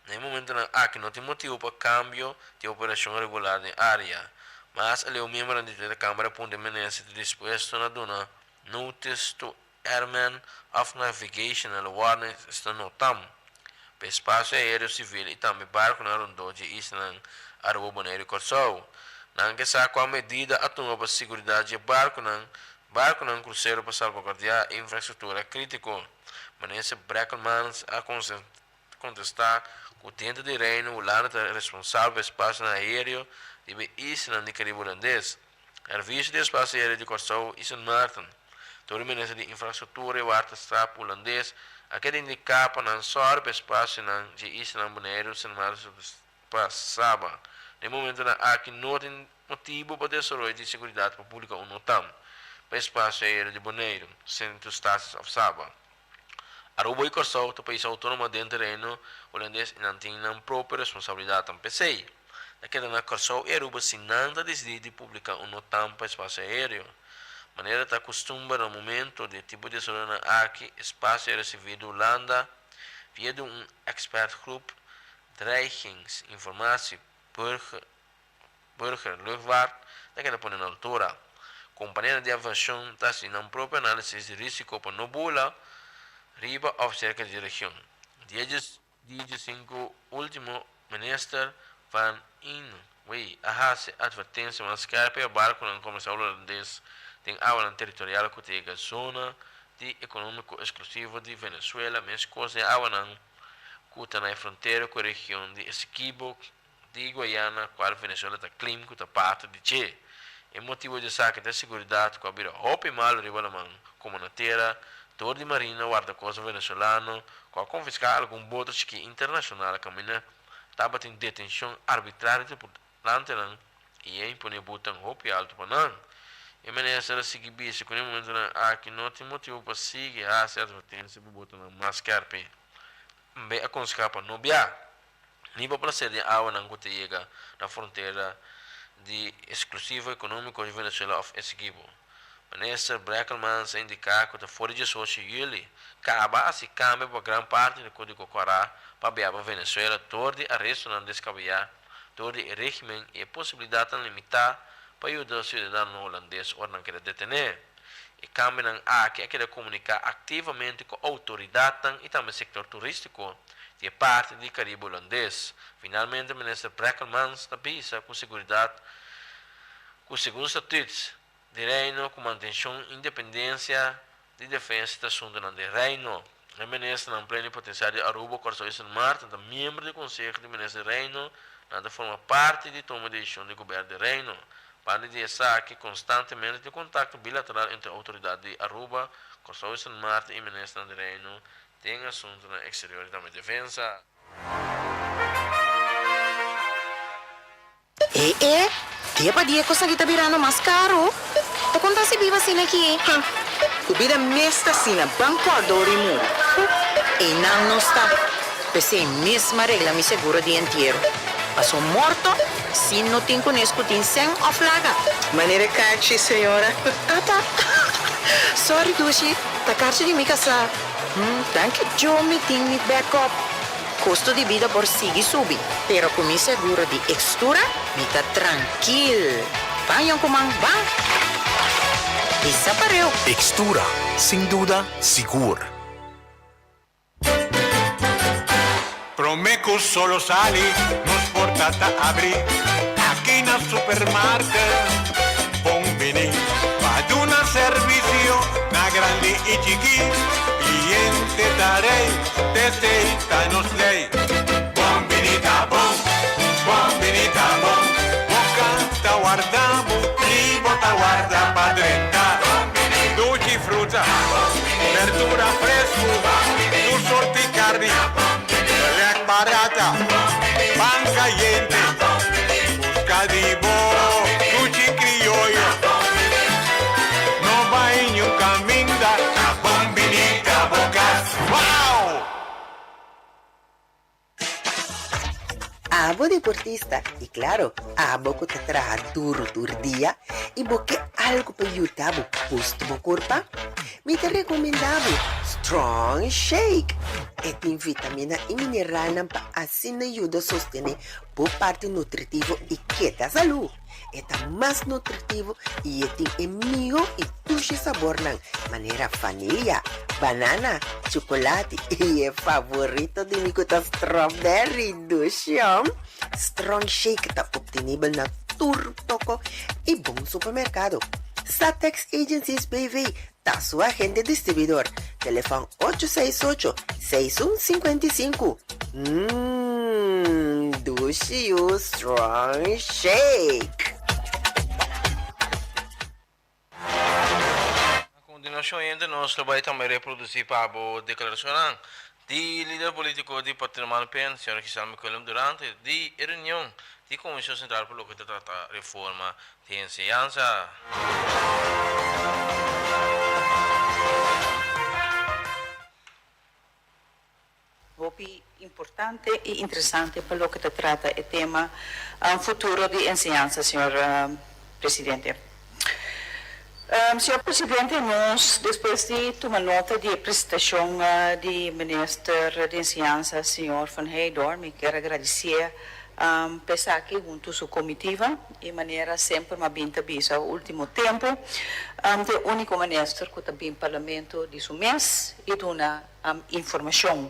Na e momentonan aki no tin motibu pa kambio di operashon regular den área. Mas aleu miembronan di Tweede Kamer a puntra e minister si ta dispuesto na duna Notice to Airmen of Navigational Warning esta NOTAM pa espasio aéreo sivil i tambe barkunan rondó dje islanan Aruba, Boneiru i Kòrsou. Nan ke sa kua medida a tuma pa siguridat dje barkunan, barkunan krusero pa salbaguardiá e infrastruktura krítiko. Minister Brekelmans a kontestá ku dentro di Reino Hulanda ta responsabel pa espasionan aéreo riba e islanan di Karibe Hulandes. Servisio di Espasio Aéreo di Kòrsou i Sint Maarten, tur e Minister di Infrastruktura i Waterstaat Hulandes a keda indiká pa nan sòru pa espasionan dje islanan Boneiru, Sint Maarten pa Saba. Na e momentunan aki no tin motibu pa desaroyo di seguridat pa publiká un notam pa espasio aéreo di Boneiru, Sint Eustatius òf Saba. Aruba i Kòrsou ta pais outónomo den tereno hulandes i nan tin nan propio responsabilidatnan. P'esei, ta keda na Kòrsou i Aruba si nan ta disidí di publiká un notam pa espasio aéreo. Manera ta kustumber na momento di e tipo di desaroyonan aki, espasio aéreo sivil di Hulanda via di un ekspertgroep dreigingsinformatie burger Burger Luchtvaart ta keda pone na altura. Kompanianan di aviashon ta hasi nan propio análisis di rísiko pa no bula riba òf serka di region. Dia diesinku último Minister Van Inwee a hasi atvertensia mas skèrpi pa barkunan komersial hulandes den awanan teritorial ku ta yega zona di ekonómiko eksklusivo di Venezuela meskos den awanan ku ta na e frontera ku e region di Essequibo Di Guayana, cual Venezuela ta claim cu ta parti di dje. E motibo di esaki ta e seguridad cu a bira hopi malo riba laman, como na tera, door di marina guardacosta Venezolano cu a confisca algun boto chiki internacional caminda tabatin detencion arbitrario di tripulantenan y a impone butan hopi alto pa nan. E minister a sigui bisa cu na e momentonan aki no tin motibo pa sigui haci advertencia pa botonan mas skerpi. Mbe a conseha pa no bia. Ni pa placer den awanan ku ta yega na frontera di Eksklusivo Ekonómiko di Venezuela òf Esequibo. Minister Brekelmans a indiká ku ta for di diesocho yüli kaba a hasi kambio pa gran parti di Kódigo Kòrá pa bia pa Venezuela dor di arestonan deskabeyá dor di e régimen i e posibilidatnan limitá pa yuda siudadanonan hulandes ora nan keda detené. E kambionan aki a keda komuniká aktivamente ku outoridatnan i tambe sektor turístiko di e parti di Karibe Hulandes. Finalmente Minister Brekelmans ta bisa ku seguridat ku segun Statuut di Reino ku mantenshon independensia di defensa ta asuntunan di Reino. E ministernan plenipotensiario di Aruba, Kòrsou i Sint Maarten ta miembro di Konseho di Minister di Reino, nan ta forma parti di toma di desishon di Gobièrnu di Reino. Banda di esaki, konstantemente tin kontakto bilateral entre outoridat di Aruba, Kòrsou i Sint Maarten i ministernan di Reino den asuntunan eksterior i tambe defensa. E e, dia pa dia kos aki ta birando mas karu. Ta kon ta hasi biba asina aki? Huh, ku bida mes ta asina, ban kòrda ora i muri. Huh, einan nos ta. P'esei mes m'a regla mi seguro di entiero. Paso morto, sin no tin kunes ku tin sèn òf laga. Manera e karchi, señora. Ata! Sorry, dushi, ta karchi di mi kasá. Hm, danki Djo mi tin mi backup. Kosto di bida por sigui subi, pero ku mi seguro di Extura mi ta trankil. Ban yonkuman, ban! Bisa pareu! Extura, sin duda, sigur! Prome cu solo sali, nos porta ta abri aki na Supermarket. Bon bini pa duna servicio na grandi y chiki. Cliente ta rey, t'esey ta nos ley. Bon bini ta bon, bon bini ta bon. Boca ta warda bo y bo ta warda pa drenta. Duchi fruta, berdura fresco, tur sorto. batata, pan cayente, busca di bo sushi crioyo. No bay niun caminda, Bon Bini ta bo cas. Wow! Abo deportista y claro abo cu ta traha duro tur dia y bo ke algo pa yuda bo boost bo curpa, mi ta recomenda bo Strong Shake! E tin vitamina y mineralnan pa asina yuda sostene bo parti nutritivo y keda salú. E ta mas nutritivo i e tin e miho i dushi sabornan manera vanilia, banana, chukulati i e favorito di mi ku ta strawberry dushi hom. Strong Shake ta optenibel na tur toko i bon supermerkado. Satex Agencies BV ta su agente distribuidor. Telefòn ocho seis ocho, seis un sinkuenta i sinku. Mmm, dushi yu strong shake! A kontinuashon hende nos lo bai tambe reprodusí pa bo deklarashonnan di lider polítiko di Partido Mal Pen, señor Giselme Coelho durante di e reunion di Komishon Sentral pa loke ta trata reforma di enseñansa. Hopi importante y interesante pa loke ta trata e tema futuro di enseñansa, señor Presidente. Señor Presidente, nos despues di tuma nota di e presentacion di Minister di Enseñansa, señor Van Heydoorn, mi kier a gradicié pa esaki hunto su comitiva y manera semper m'a bin ta bisa ultimo tempo, ta e unico Minister cu ta bin Parlamento di su mes y duna informacion.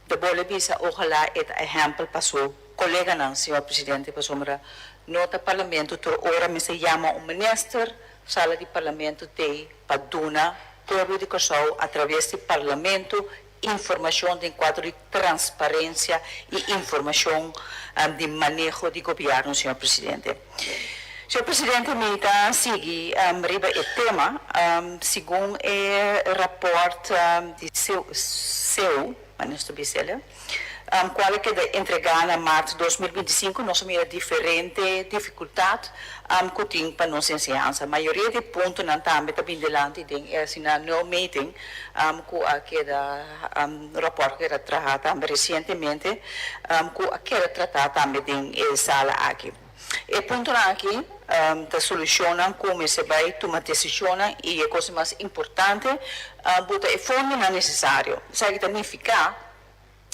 Ta bole bisa ojalá e ta ehempel pa su coleganan, señor Presidente, pasobra no ta Parlamento tur ora mester yama un Minister, sala di Parlamento t'ey pa duna pueblo di Kòrsou a traves di Parlamento informacion den cuadro di transparencia y informacion di maneho di Gobierno, señor Presidente. Señor Presidente, mi ta sigui riba e tema, segun e rapport di CEU, manera nos ta bisa el, cual a keda entrega na maart 2025, nos a mira diferente dificultad cu tin pa nos enseñansa. Mayoria di e puntonan tambe ta bin dilanti den e asina nulmeting cu a keda, rapport cu a keda traha tambe recientemente, cu a keda trata tambe den e sala aki. E puntonan aki ta solucionnan cu mester bay tuma decisionnan y e cosa mas importante, bo ta e fondonan necesario. Esaki ta nifica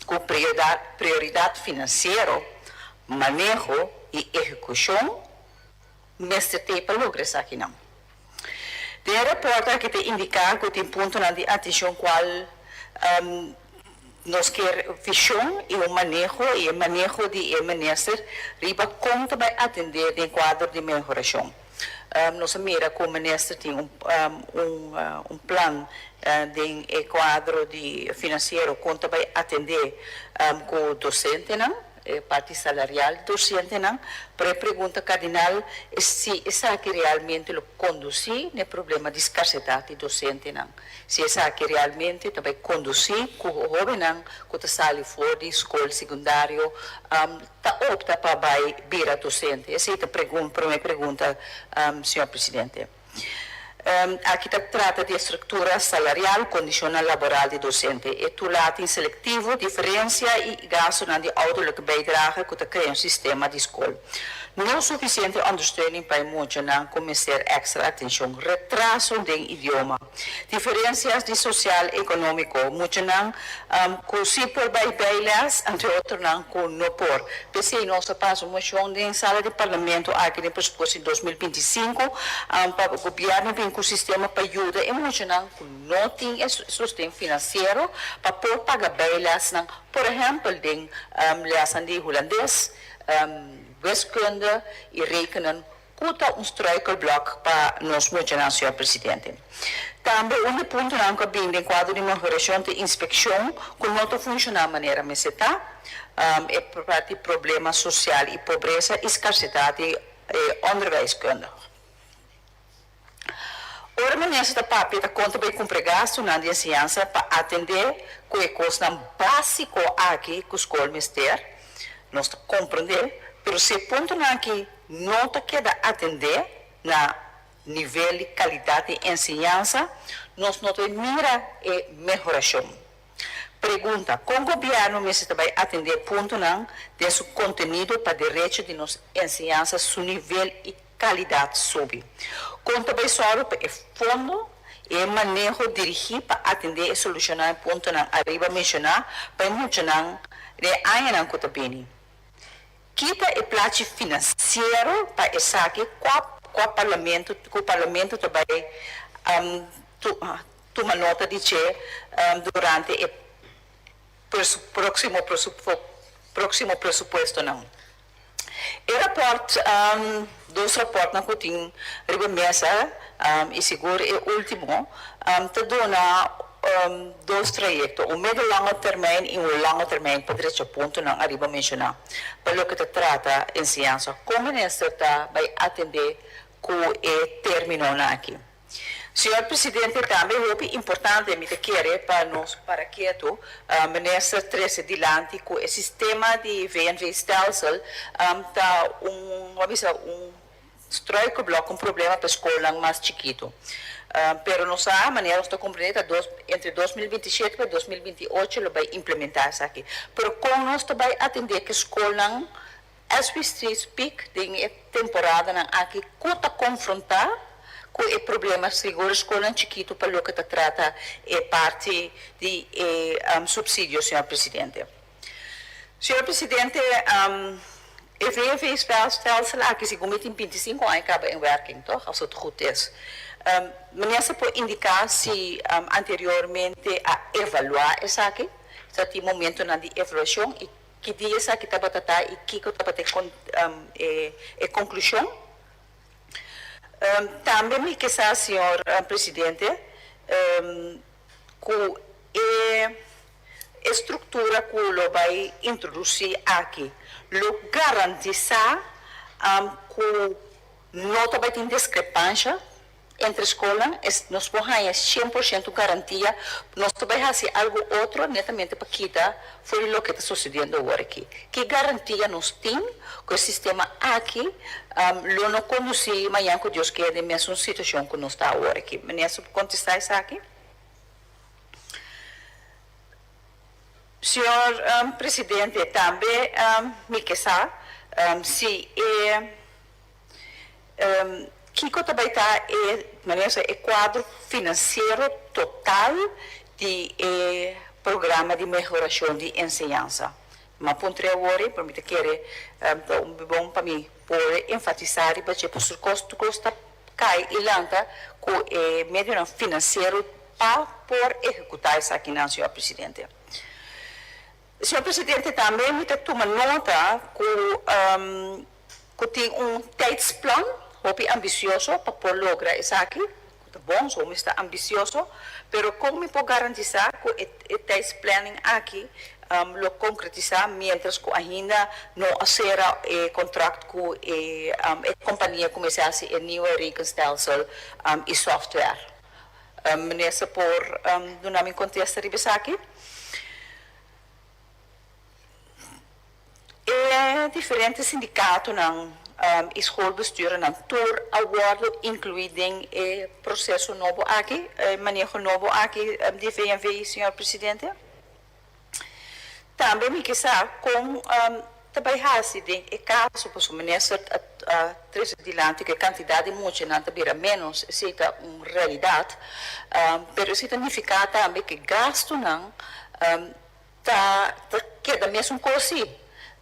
cu prioridad financiero, maneho y ehecucion mester t'e pa logra esakinan. Den e rapport aki ta indica cu tin puntonan di atencion cual nos kier vision y un maneho y e maneho di e minister riba con ta bay atende den cuadro di mehoracion. Nos a mira cu minister tin un un plan den e cuadro di financiero con ta bay atende cu docentenan. E parti salarial di docentenan, pero e pregunta cardinal es si esaki realmente lo conduci n'e problema di scarsedad di docentenan, si esaki realmente ta bay conduci cu hobennan cu ta sali for di scol secundario ta opta pa bay bira docente. Esey ta prome pregunta, señor Presidente. Aki ta trata di e struktura salarial, kondishonnan laboral di dosente, e toelating selektivo, diferensia i gastunan di ouderlijke bijdrage ku ta krea un sistema di skol. No sufisiente ondersteuning pa e muchanan ku mester èkstra atenshon, retraso den idioma, diferensias di sosial ekonómiko, muchanan ku si por bai bijles, entre otronan ku no por. P'esei nos a pasa un moshon den sala di parlamento aki den presupuesto di 2025 pa gobièrnu bin ku sistema pa yuda e muchanan ku no tin e sosten finansiero pa por paga bijlesnan, por ehèmpel den lèsnan di hulandes, wiskunde i rekenen Ku ta un struikelblok pa nos muchanan, señor Presidente. Tambe un di puntonan ku a bin den kuadro di mehorashon ta inspekshon ku no ta funshoná manera mester ta, e parti problema sosial i pobresa i skarsedat di onderwijskundig. Ora minister ta papia ta konta bai kumpra gastunan di enseñansa pa atendé ku e kosnan básiko aki ku skol mester. Nos ta komprendé, pero si e puntonan aki no ta keda atendé na nivel di kalidat di enseñansa, nos no ta mira e mehorashon. Pregunta, Kon gobièrnu mester ta bai atendé e puntonan den su kontenido pa derecho di nos enseñansa su nivel i kalidat subi? Kon ta bai sòru pa e fondo i e maneho dirigí pa atendé i solushoná e puntonan ariba menshoná pa e muchanan den e añanan ku ta bini? Kita e plachi finansiero pa esaki kua kua parlamento ku parlamento ta bai tuma nota di dje durante e próksimo próksimo presupuestonan. E rapòrt, dos rapòrtnan ku tin riba mesa i sigur e último, ta duna dos trayekto, un medio lange termijn i un lange termijn pa drecha puntonan ariba menshoná. Pa loke ta trata enseñansa, kon minister ta bai atendé ku e términonan aki? Señor Presidente, tambe hopi importante mi ta kere pa nos para ketu, Minister trece dilanti cu e sistema di VNV stelsel ta un, bo a bisa, un struikelblok, un problema pa e scolnan mas chikito. Pero nos sa, manera nos ta comprende, ta dos, entre 2027 pa 2028 lo bay implementa esaki. Pero con nos ta bay atende cu e scolnan As we speak den e temporadanan aki cu ta confronta cu e problema sigur scolnan chikito pa loke ta trata e parti di e subsidio, señor Presidente. Señor Presidente, e VNV stelsel aki segun mi tin 25 aña caba en werking, toch? Als het goed is. Minister por indica si anteriormente a evalua esaki? Sa tin momentonan di evaluacion y Ki dia esaki tabata ta i kiko tabata e konklushon? Tambe mi ke sa, señor Presidente, ku e struktura ku lo bai introdusí aki lo garantisá ku no ta bai tin diskrepansha Entre skolnan es nos por haña 100% garantia nos ta bai hasi algu otro netamente pa kita for di loke ta sosediendo awor aki. Ki garantia nos tin ku e sistema aki lo no kondusí mañan ku Dios kier den mesun situashon ku nos ta awor aki? Minister por kontestá esaki? Señor Presidente, tambe mi ke sa si e. Kiko ta bai ta e, manera sa, e kuadro finansiero total di e programa di mehorashon di enseñansa? Mi a puntra e awor ei, pero mi ta kere ta un bon pa mi por enfatisá riba dje, pasobra kos tur kos ta kai i lanta ku e medionan finansiero pa por ehekutá esakinan, señor presidente. Señor presidente, tambe mi ta tuma nota ku ku tin un tijdsplan hopi ambisioso pa por logra esaki, ku ta bon, so mi sta ambisioso, pero kon mi por garantisá ku e e tijdsplanning aki lo konkretisá mientras ku ainda no a sera e kontrakt ku e e kompania ku mester hasi e nieuwe rekenstelsel i software? Minister por duna mi kontesta riba esaki? E diferente sindikatonan i schoolbesturennan tur a wòrdu inkluí den e proseso nobo aki, e maneho nobo aki di VNV, señor presidente. Tambe mi ke sa kon ta bai hasi den e kaso pasobra minister a trese dilanti ku e kantidat di muchanan ta bira ménos, esei ta un realidat, pero esei ta nifiká tambe ku e gastunan ta keda mesun kos sí.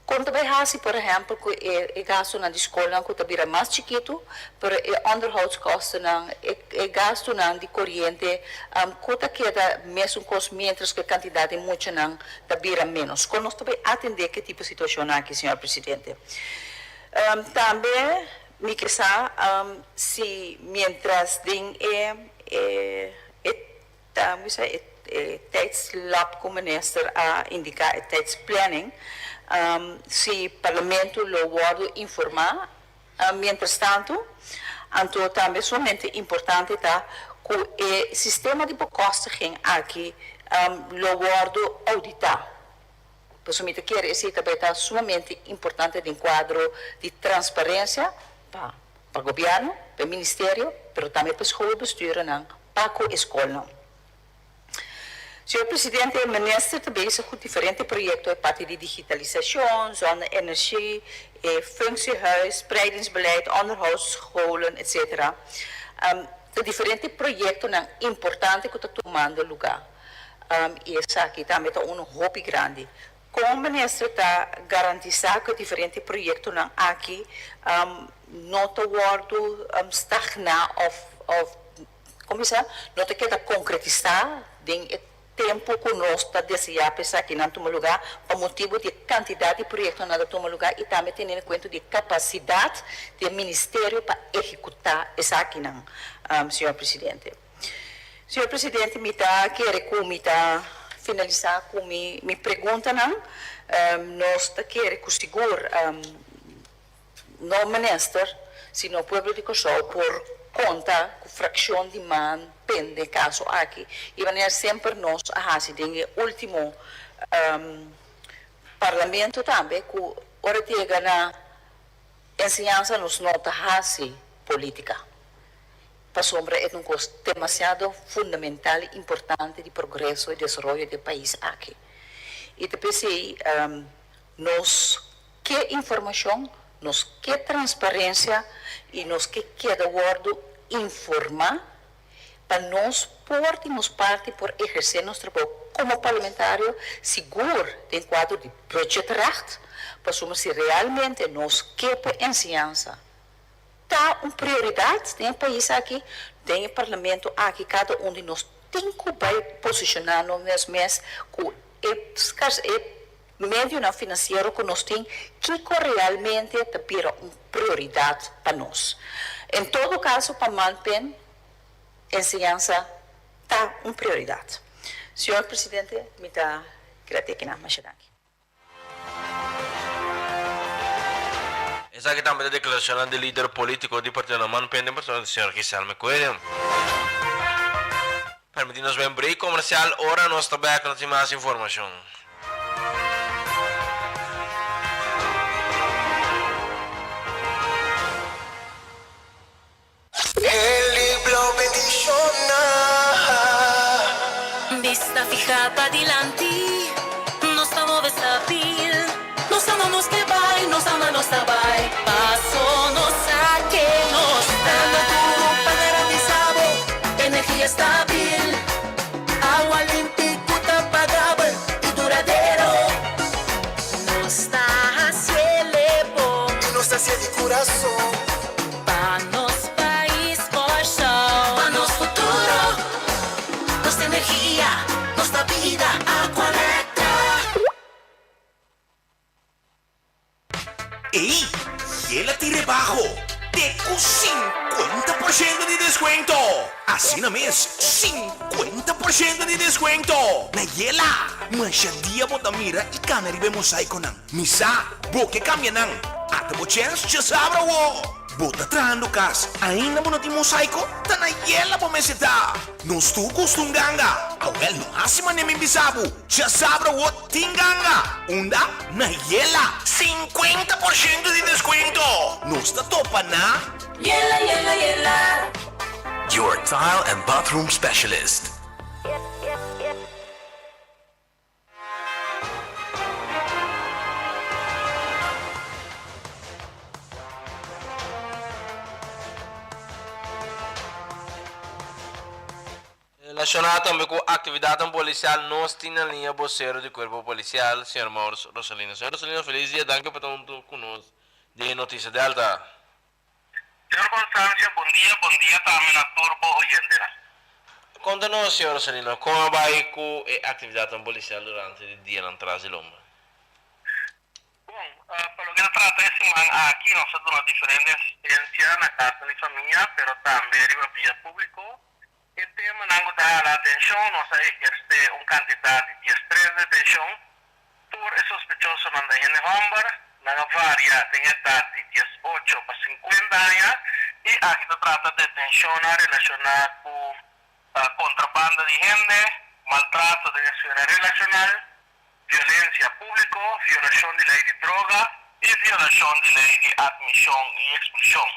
Kon ta bai hasi por ehèmpel ku e gastunan di skolnan ku ta bira mas chikitu, pero e onderhoudskostennan, e gastunan di koriente ku ta keda mesun kos miéntras ku e kantidat di muchanan ta bira ménos. Kon nos ta bai atendé ku e tipo situashon aki, señor presidente? Tambe mi ke sa si miéntras den e Ta bisa e tijdslap ku minister a indiká, e tijdsplanning, si parlamento lo wòrdu informá mientrastantu. Anto tambe sumamente importante ta ku e sistema di bekostiging aki lo wòrdu ouditá. Pasobra mi ta kere esei ta bai ta sumamente importante den kuadro di transparensia pa pa gobièrnu, pa e ministerio, pero tambe pa e schoolbesturennan pa ku e skolnan. Señor Presidente, e minister ta bezig ku diferente proyekto e parti di digitalisashon, zonne-energie, e functiehuis, spreidingsbeleid, onderhoudsscholen, etc. Ta diferente proyektonan importante ku ta tumando lugá. I esaki tambe ta unu hopi grandi. Kon minister ta garantisá ku e diferente proyektonan aki no ta wòrdu stagná òf òf kon bisa no ta keda konkretisá den e tempu ku nos ta deseá pa esakinan tuma lugá pa motibu di e kantidat di proyektonan ta tuma lugá i tambe teniendo kuenta di e kapasidat di e ministerio pa ehekutá esakinan, señor presidente. Señor presidente, mi ta kere ku mi ta finalisá ku mi mi preguntanan. Nos ta kere ku sigur no minister, sino pueblo di Kòrsou por konta ku frakshon di man pende kaso aki i manera semper nos a hasi den e último parlamento tambe ku ora ta yega na enseñansa nos no ta hasi polítika pasobra e ta un kos demasiado fundamental i importante di progreso i desaroyo di e pais aki i ta p'esei nos Ke informashon, nos ke transparensia i nos ke keda wòrdu informá pa nos por di nos parti por ehersé nos trabou komo parlamentario sigur den kuadro di budgetrecht pasobra si realmente nos ke pa enseñansa ta un prioridat den e pais aki, den e parlamento aki kada un di nos tin ku bai posishoná nos mes mes ku e e medionan finansiero ku nos tin, kiko realmente ta bira un prioridat pa nos. En todo kaso pa Manpen enseñansa ta un prioridat. Señor Presidente, mi ta keda te akinan. Masha danki. Esaki tambe ta deklarashonnan di lider politiko di partidonan Manpen den persona di señor Giselme Coelho. Permití nos bai un break comercial, ora nos ta bek nos tin mas informacion. E libro bendiciona. Bista fija padilanti, nos ta move stabil. Nos ama nos ke bai, nos ama nos ta bai. Paso nos sa ke nos ta. Dando duro pa garantisa bo energia stabil. Awa limpi ku ta pagabel i duradero. Nos ta hasiele bon. I nos ta hasié di kurason. Pa nos pais Kòrsou. Pa nos futuro. Nos ta energia, nos ta bida. Aqualectra. Ey! Yela tin rebaho te ku 50% di deskuento! Asina mes, 50% di deskuento! Na Yela! Masha dia bo ta mira i kana riba e mosaikonan. Mi sa, bo ke kambia nan. Ata bo chèns djasabra awo! Bo ta trahando kas, ainda bo no tin mosaiko? Ta na Yela bo mester ta! Nos tur gusta un ganga. Awel no hasi manera mi bisa bo. Djasabra awo Tin ganga! Unda? Na Yela! 50% di descuento! Nos ta topa na. Yela, yela, yela! Your tile and bathroom specialist. Relashoná tambe ku aktividatnan polisial nos tin na liña bosero di Kuerpo Polisial, señor Maurits Rosalino. Señor Rosalino felis dia, danki pa ta huntu ku nos den Noticia Delta. Señor Constancio, bon dia, bon dia tambe na tur bo oyentenan. Konta nos, señor Rosalino, kon a bai ku e aktividatnan polisial durante di dianan tras di lomba? Bon, pa loke ta trata e siman aki nos a duna diferente asistencia na kasnan di famia, pero tambe riba via publico. E temanan ku ta hala atenshon, nos a ehersé un kantidat di diestres detenshon. Tur e sospechosonan ta hende hòmber, nan a varia den edat di 18 pa 50 aña i aki ta trata detenshonnan relashoná ku kontrabanda di hende, maltrato den esfera relashonal, violensia públiko. violashon di lei di atmishon i ekspulshon.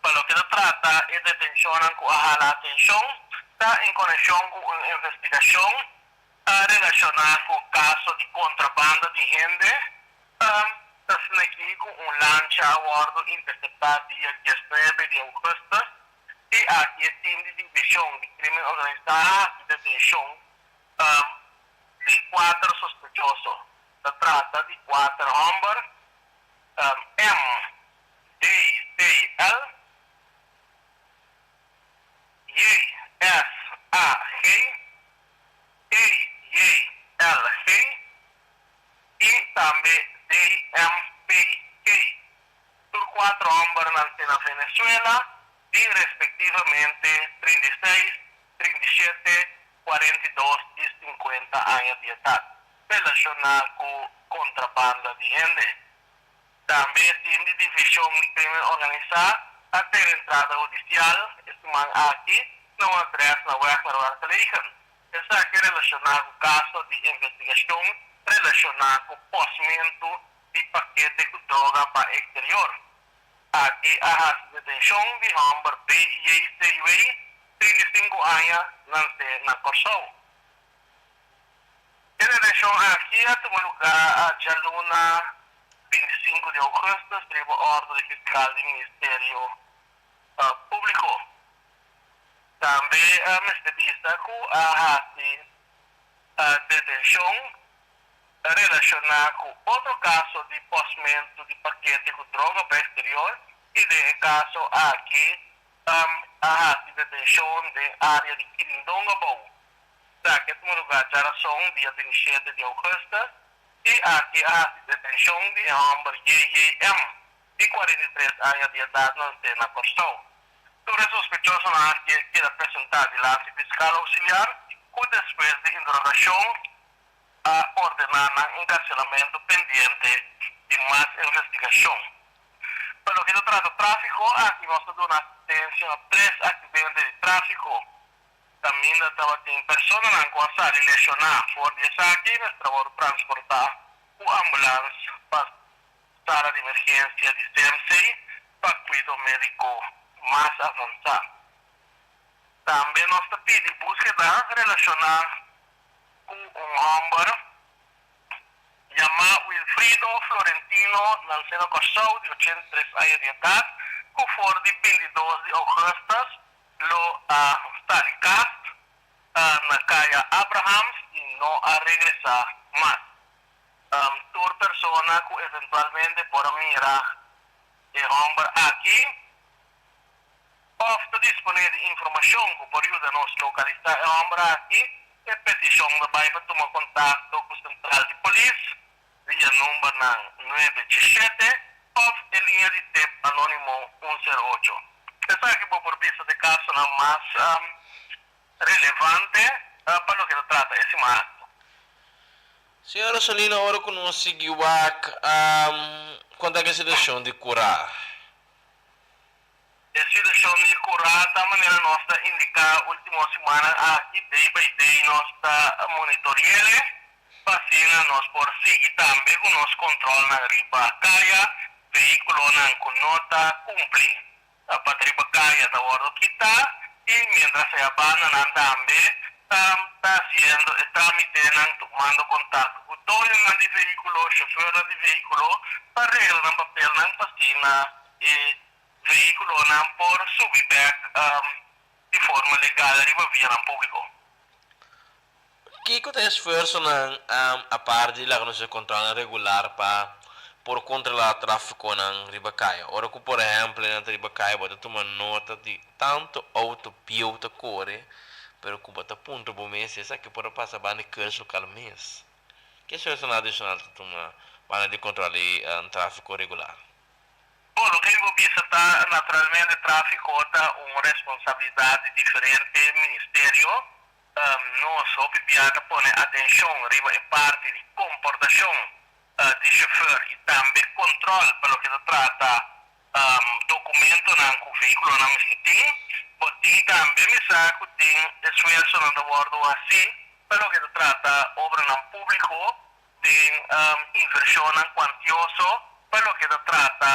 Pa loke ta trata e detenshonnan ku a hala atenshon ta en konekshon ku un investigashon relashoná ku kaso di kontrabanda di hende ta snekí ku un lancha a wòrdu interseptá dia diesnuebe di ougùstùs i aki e tim di divishon di krimen organisá a hasi detenshon di kuater sospechoso. Ta trata di kuater hòmber, M, D, C, L, J, S, A, G, E, J, L, G i tambe D, M, P, G. Tur kuater hòmber nanse na Venezuela di respektivamente 36, 37, 42 i 50 aña di edat, relashoná ku kontrabanda di hende. Tambe e tim di Divishon di Krimen Organisá a tene entrada hudisial e siman aki na un adrès na Weg naar Wergelegen. Esaki relashoná ku kaso di investigashon relashoná ku posmentu di pakete ku droga pa eksterior. Aki a hasi detenshon di hòmber BJCW, 35 aña, nansé na Kòrsou. E detenshon aki a tuma lugá djaluna 25 di ougùstùs riba òrdu di fiskal di Ministerio Públiko. Tambe mester bisa ku a hasi detenshon relashoná ku otro kaso di pòsmentu di pakete ku droga pa eksterior i den e kaso aki a hasi detenshon den área di Kirindonga Bou. Esaki a tuma lugá djarason dia 27 di ougùstùs i aki a hasi detenshon di e hòmber JJM di 43 aña di edat nansé na Kòrsou. Tur e sospechosonan aki a keda presentá dilanti fiskal ousiliar ku despues di interogashon a ordená nan enkarselamentu pendiente di mas investigashon. Pa loke ta trata tráfiko, aki nos ta duna asistensia na tres aksidente di tráfiko. Kaminda tabatin personanan ku a sali leshoná for di esaki mester a wòrdu transportá ku ambulans pa sala di emergensia di CMC pa kuido médiko mas avansá. Tambe nos ta pidi búskeda relashoná ku un hòmber yamá Wilfrido Florentino nansé na Kòrsou di 83 aña di edat ku for di 22 di ougùstùs lo a sali kas na Kaya Abrahams i no a regresá mas. Tur persona ku eventualmente por a mira e hòmber aki òf ta disponé di informashon ku por yuda nos lokalisá e hòmber aki, e petishon ta bai pa tuma kontakto ku sentral di polis via numbernan 917 òf e liña di tep anónimo 108. Esaki bo por bisa ta e kasonan mas relevante pa loke ta trata e siman aki. Señor Rosalino, ora ku nos sigui wak kon ta ku e situashon di kurá? E situashon di kurá ta manera nos ta indiká último simannan aki, day by day nos ta monitori'el pa asina nos por sigui tambe ku nos kontrolnan riba kaya, vehíkulonan ku no ta kumpli pa ta riba kaya ta wòrdu kitá i mientras e abandanan tambe ta ta hasiendo e trámitenan tumando kontakto ku doñonan di vehíkulo, shofèrnan di vehíkulo pa regla nan papelnan pa asina e vehíkulonan por subi bèk di forma legal riba vianan públiko. Kiko ta e esfuersonan apart di laga nos e kontrolnan regular pa por kontrolá tráfikonan riba kaya? Ora ku por ehèmpel nan ta riba kaya bo ta tuma nota di tantu outo bieu ta kore pero ku bo ta puntra bo mes si esaki por a pasa banda di keurslokal mes. Ki esfuersonan adishonal ta tuma banda di kontrolá di tráfiko regular? Bon, loke mi por bisa ta, naturalmente tráfiko ta un responsabilidat di diferente ministerio. Nos hopi bia ta pone atenshon riba e parti di komportashon di shofèr i tambe kontròl pa loke ta trata dokumentonan ku vehíkulonan mester tin. Bo tin tambe mi sa ku tin esfuersonan ta wòrdu hasí pa loke ta trata obranan públiko den invershonnan kuantioso. Pa loke ta trata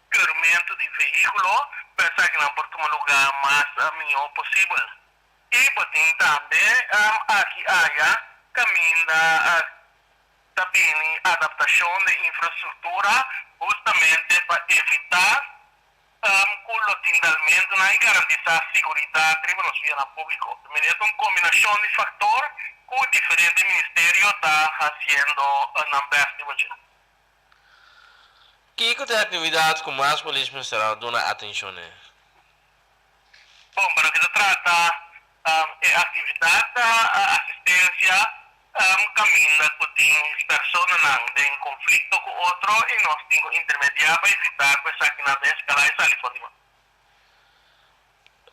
keurmentu di vehíkulo, pa esakinan por tuma lugá mas mihó posibel. I bo tin tambe aki aya kaminda ta bini adaptashon den infrastruktura hustamente pa evitá ku lo tin dalmentunan i garantisá siguridat riba nos vianan públiko. E ta un kombinashon di faktor ku diferente ministerio ta hasiendo nan bèst riba dje. Kiko ta e aktividat ku mas polis mester a duna atenshon n'e? Bon, pa loke ta trata e aktividat ta asistensia kaminda ku tin personanan den konflikto ku otro i nos tin ku intermediá pa evitá ku esakinan ta eskalá i sali for di man.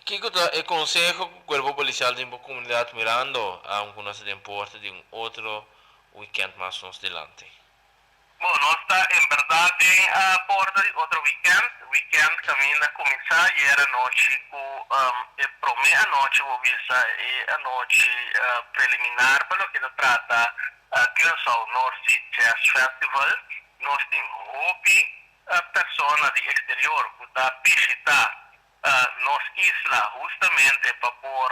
Kiko ta e konseho ku kuerpo polisial tin pa komunidat mirando ku nos ta den porta di un otro wikènt mas nos dilanti? Bon, nos ta en berdad den porta di otro weekend, weekend caminda cuminsa ayer anochi cu e prome anochi, bo bisa e anochi preliminar pa loke ta trata Curaçao North Sea Jazz Festival. Nos tin hopi persona di exterior cu ta bishita nos isla hustamente pa por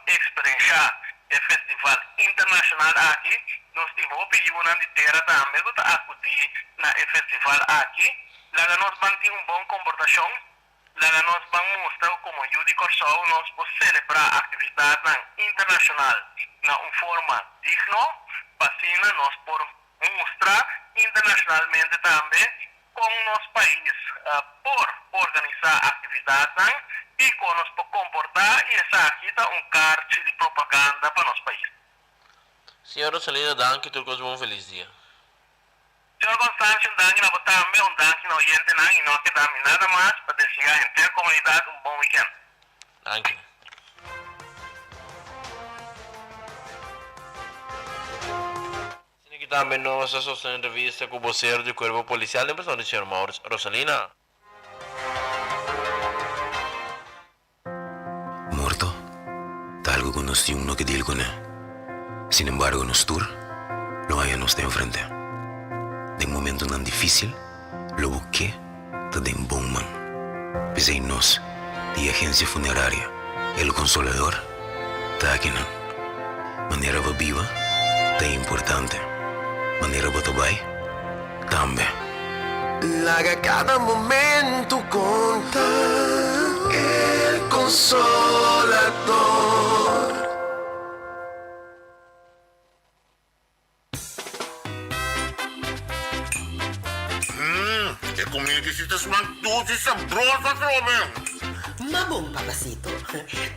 experiencia e festival internacional aki. Nos tin hopi yunan di tera tambe cu ta acudi na e festival aki. Laga nos ban tin un bon comportacion, laga nos ban mustra cu como yu di Corsou nos por celebra actividadnan internacional na un forma digno, pa asina nos por mustra internacionalmente tambe Kon nos pais por organisá aktividatnan i kon nos por komportá i esaki ta un karchi di propaganda pa nos pais. Señor Rosalina danki tur kos bon felis dia. Señor Constancio un danki na bo tambe un danki na oyentenan i no a keda mi nada mas pa deseá henter komunidat un bon wikènt. Danki. Asina ki tambe nos a sostené entrevista ku bosero di Kuerpo Polisial den persona di señor Maurits Rosalina. Morto ta algu ku nos tin un no ke deal kuné. Sin embargo nos tur lo haña nos ta enfrent'é. Den momentunan difísil lo bo ke ta den bon man. P'esei nos di Agencia Funeraria El Consolador ta akinan. Manera bo biba ta importante, manera bo ta bai tambe. Laga kada momento konta El Consolador. Mmm, e comida di si ta smaak dulce y sabroso atrobe. Ma bon, papacito,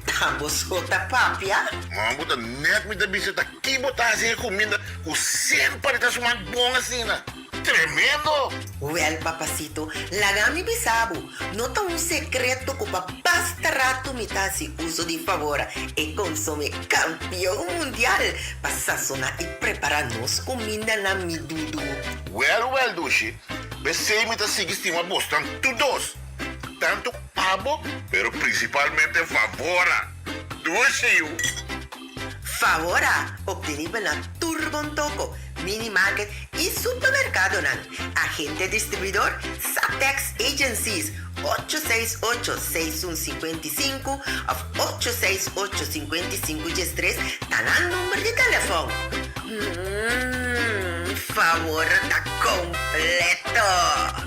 ta bo so ta papia? Ma bo ta net mi ta bisa ta ki bo ta haci e cuminda cu semper ta smaak bon asina. Tremendo! Wel, papacito, laga mi bisa bo, no ta un secreto cu pa basta rato mi ta haci uso di Favora, e consome campeon mundial, pa sasona y prepara nos cuminda na mi dudu. Wel, wel, dushi, p'esey mi ta sigui stima bosnan tur dos, tanto abo, pero principalmente Favora. Dushi, yu! Favora, obtenibel na tur bon toko, mini market y supermercadonan. Agente distribuidor, Satex Agencies, ocho seis ocho, seis un sinkuenta i sinku of ocho seis ocho, sinkuenta i sinku diestres ta nan number di telefon. Mmm, Favora ta completo!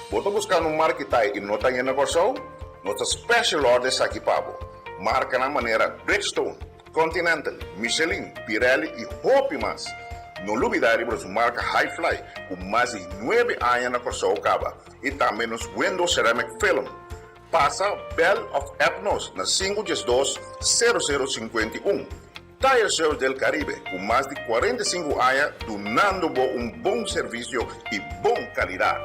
Bo ta buskando un marki tai i no ta haña na Kòrsou? Nos ta special order esaki pa bo. Markanan manera Bridgestone, Continental, Michelin, Pirelli i hopi mas. No lubidá riba nos marka Hi-Fly ku mas di nuebe aña na Kòrsou kaba i tambe nos Window Ceramic Film. Pasa, bèl òf app nos na sinku diesdos, sero sero 51. Tire Service del Caribe cu mas di 45 aña dunando bo un bon servicio y bon calidad.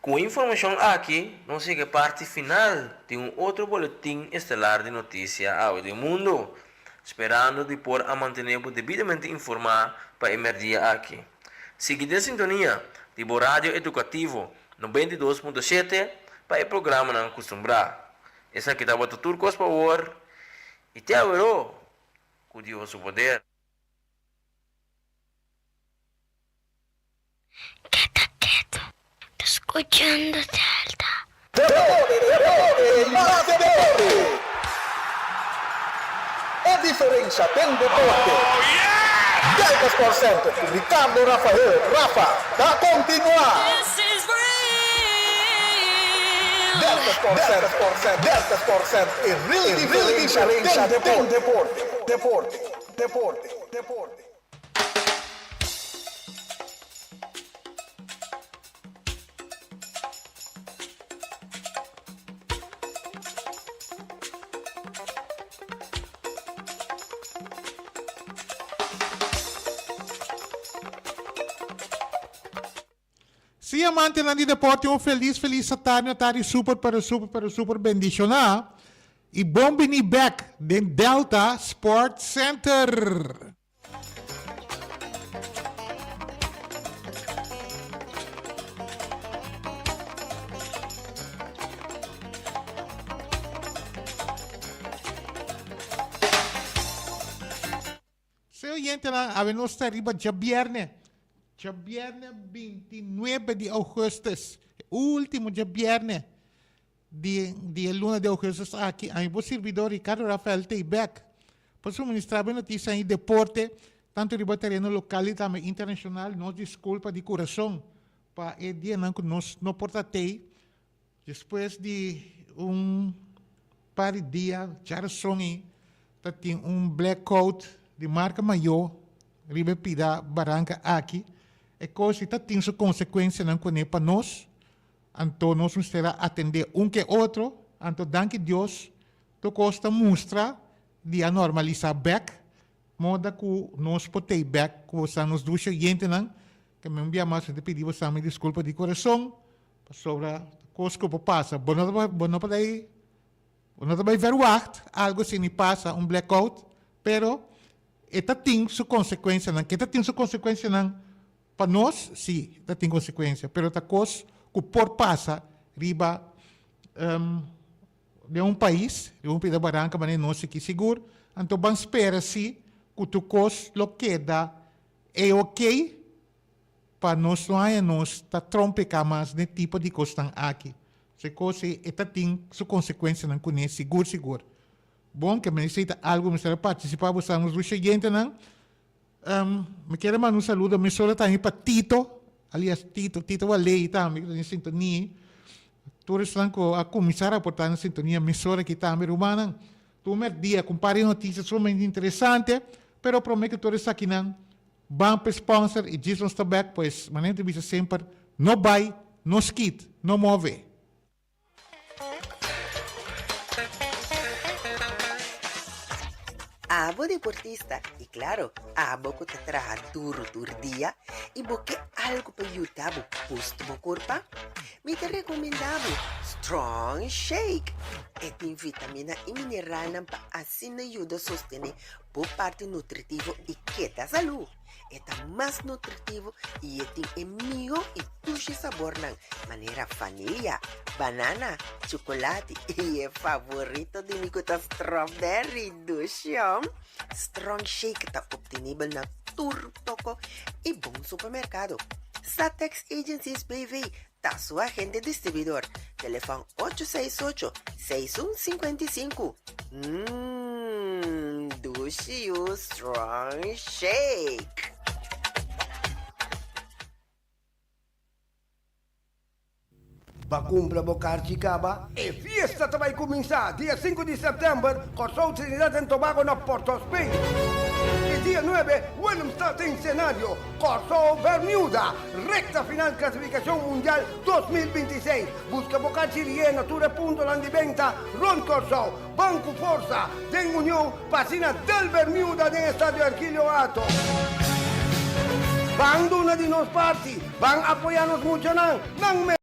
Cu e informacion aki nos yega e parti final di un otro boletin estelar di noticia awe den mundo, sperando di por a mantene bo debidamente informa pa e merdia aki. Sigui den sintonia di bo radio educativo 92.7 pa e programanan kustumbrá. Esaki tabata tur kos pa awor i te aweró ku Dios su poder. Keda ketu, ta skuchando Delta. Deporte, deporte y mas deporte. E diferencia den deporte. Delta Sport Center cu Ricardo Rafael Rafa ta continua. Delta Sport Center, Delta Sport Center, e real diferencia den deporte, deporte, deporte, deporte. Sí, amantenan di deporte, un felis, felis satardi, un tardi super, pero super, pero super bendishoná. I bon bini bek den Delta Sport Center. Se oyentenan, awe nos ta riba djabierne, djabierne 29 di augustus, e ultimo djabierne di di e luna di augustus aki, ami bo sirbidor Ricardo Rafael ta bek pa suministra bo e notisianan di deporte, tanto riba tereno lokal i tambe internashonal. Nos diskulpa di kurason pa e dianan ku nos no por ta tei. Despues di un par di dia djarason ei ta tin un blackout di marka mayó riba e pida baranka aki. E kos ei ta tin su konsekuensianan kuné pa nos, anto nos mester a atendé un ke otro, anto danki Dios tur kos ta mustra di a normalisá bèk, moda ku nos por tei bèk ku boso nos dushi oyentenan, ke mi un bia mas mi ta pidi boso mi diskulpa di kurason. Pasobra kos ku por pasa, bo no ta bo no por bai bo no ta bai verwacht algo asina pasa, un blackout, pero e ta tin su konsekuensianan. Ke ta tin su konsekuensianan pa nos? Si, ta tin konsekuensia, pero ta kos ku por pasa riba den un pais, riba un pida baranka manera nos aki sigur. Anto ban spera si ku tur kos lo keda e okey. Pa nos no haña nos ta trompeká mas den tipo di kosnan aki. So e kos ei e ta tin su konsekuensianan kuné sigur sigur. Bon, ke mester esei ta algu mester a partisipá bo sa nos lucha oyentenan. Mi kier a manda un saludo mesora tambe pa Tito, alias Tito, Tito Waley tambe ku ta den sintonia. Tur esnan ku a kuminsá raportá na sintonia mesora aki tambe rumannan. Tur mèrdia ku un par di notisia sumamente interesante, pero promé ku tur esakinan Ban p'e sponsor y djis nos ta bek pues manera ta bisa semper no bay, no skit, no move. Abo deportista y claro abo cu ta traha duro tur dia y bo ke algo pa yuda bo boost bo curpa, mi ta recomenda bo Strong Shake! E tin vitamina y mineralnan pa asina yuda sostene Bo parti nutritivo i keda salú. E ta mas nutritivo i e tin e mihó i dushi sabornan manera vanilia, banana, chukulati i e favorito di mi ku ta strawberry. Dushi hom! Strong Shake ta optenibel na tur toko i bon supermerkado. Satex Agencies BV ta su agente distribuidor. Telefòn ocho seis ocho, seis un sinkuenta i sinku. Mmm, dushi yu strong shake! Ba kumpra bo karchi kaba? E fiesta ta bai kuminsá dia sinku di sèptèmber, Kòrsou, Trinidad and Tobago na Port of Spain. I dia nuebe, Willemstad den senario, Kòrsou, Bermuda, rekta final klasifikashon mundial 2026. Buska bo karchi lié na tur e puntonan di benta rònt Kòrsou. Ban ku forsa den union pa asina del Bermuda den Estadio Ergilio Hato. Ban duna di nos parti, ban apoyá nos muchanan, nan.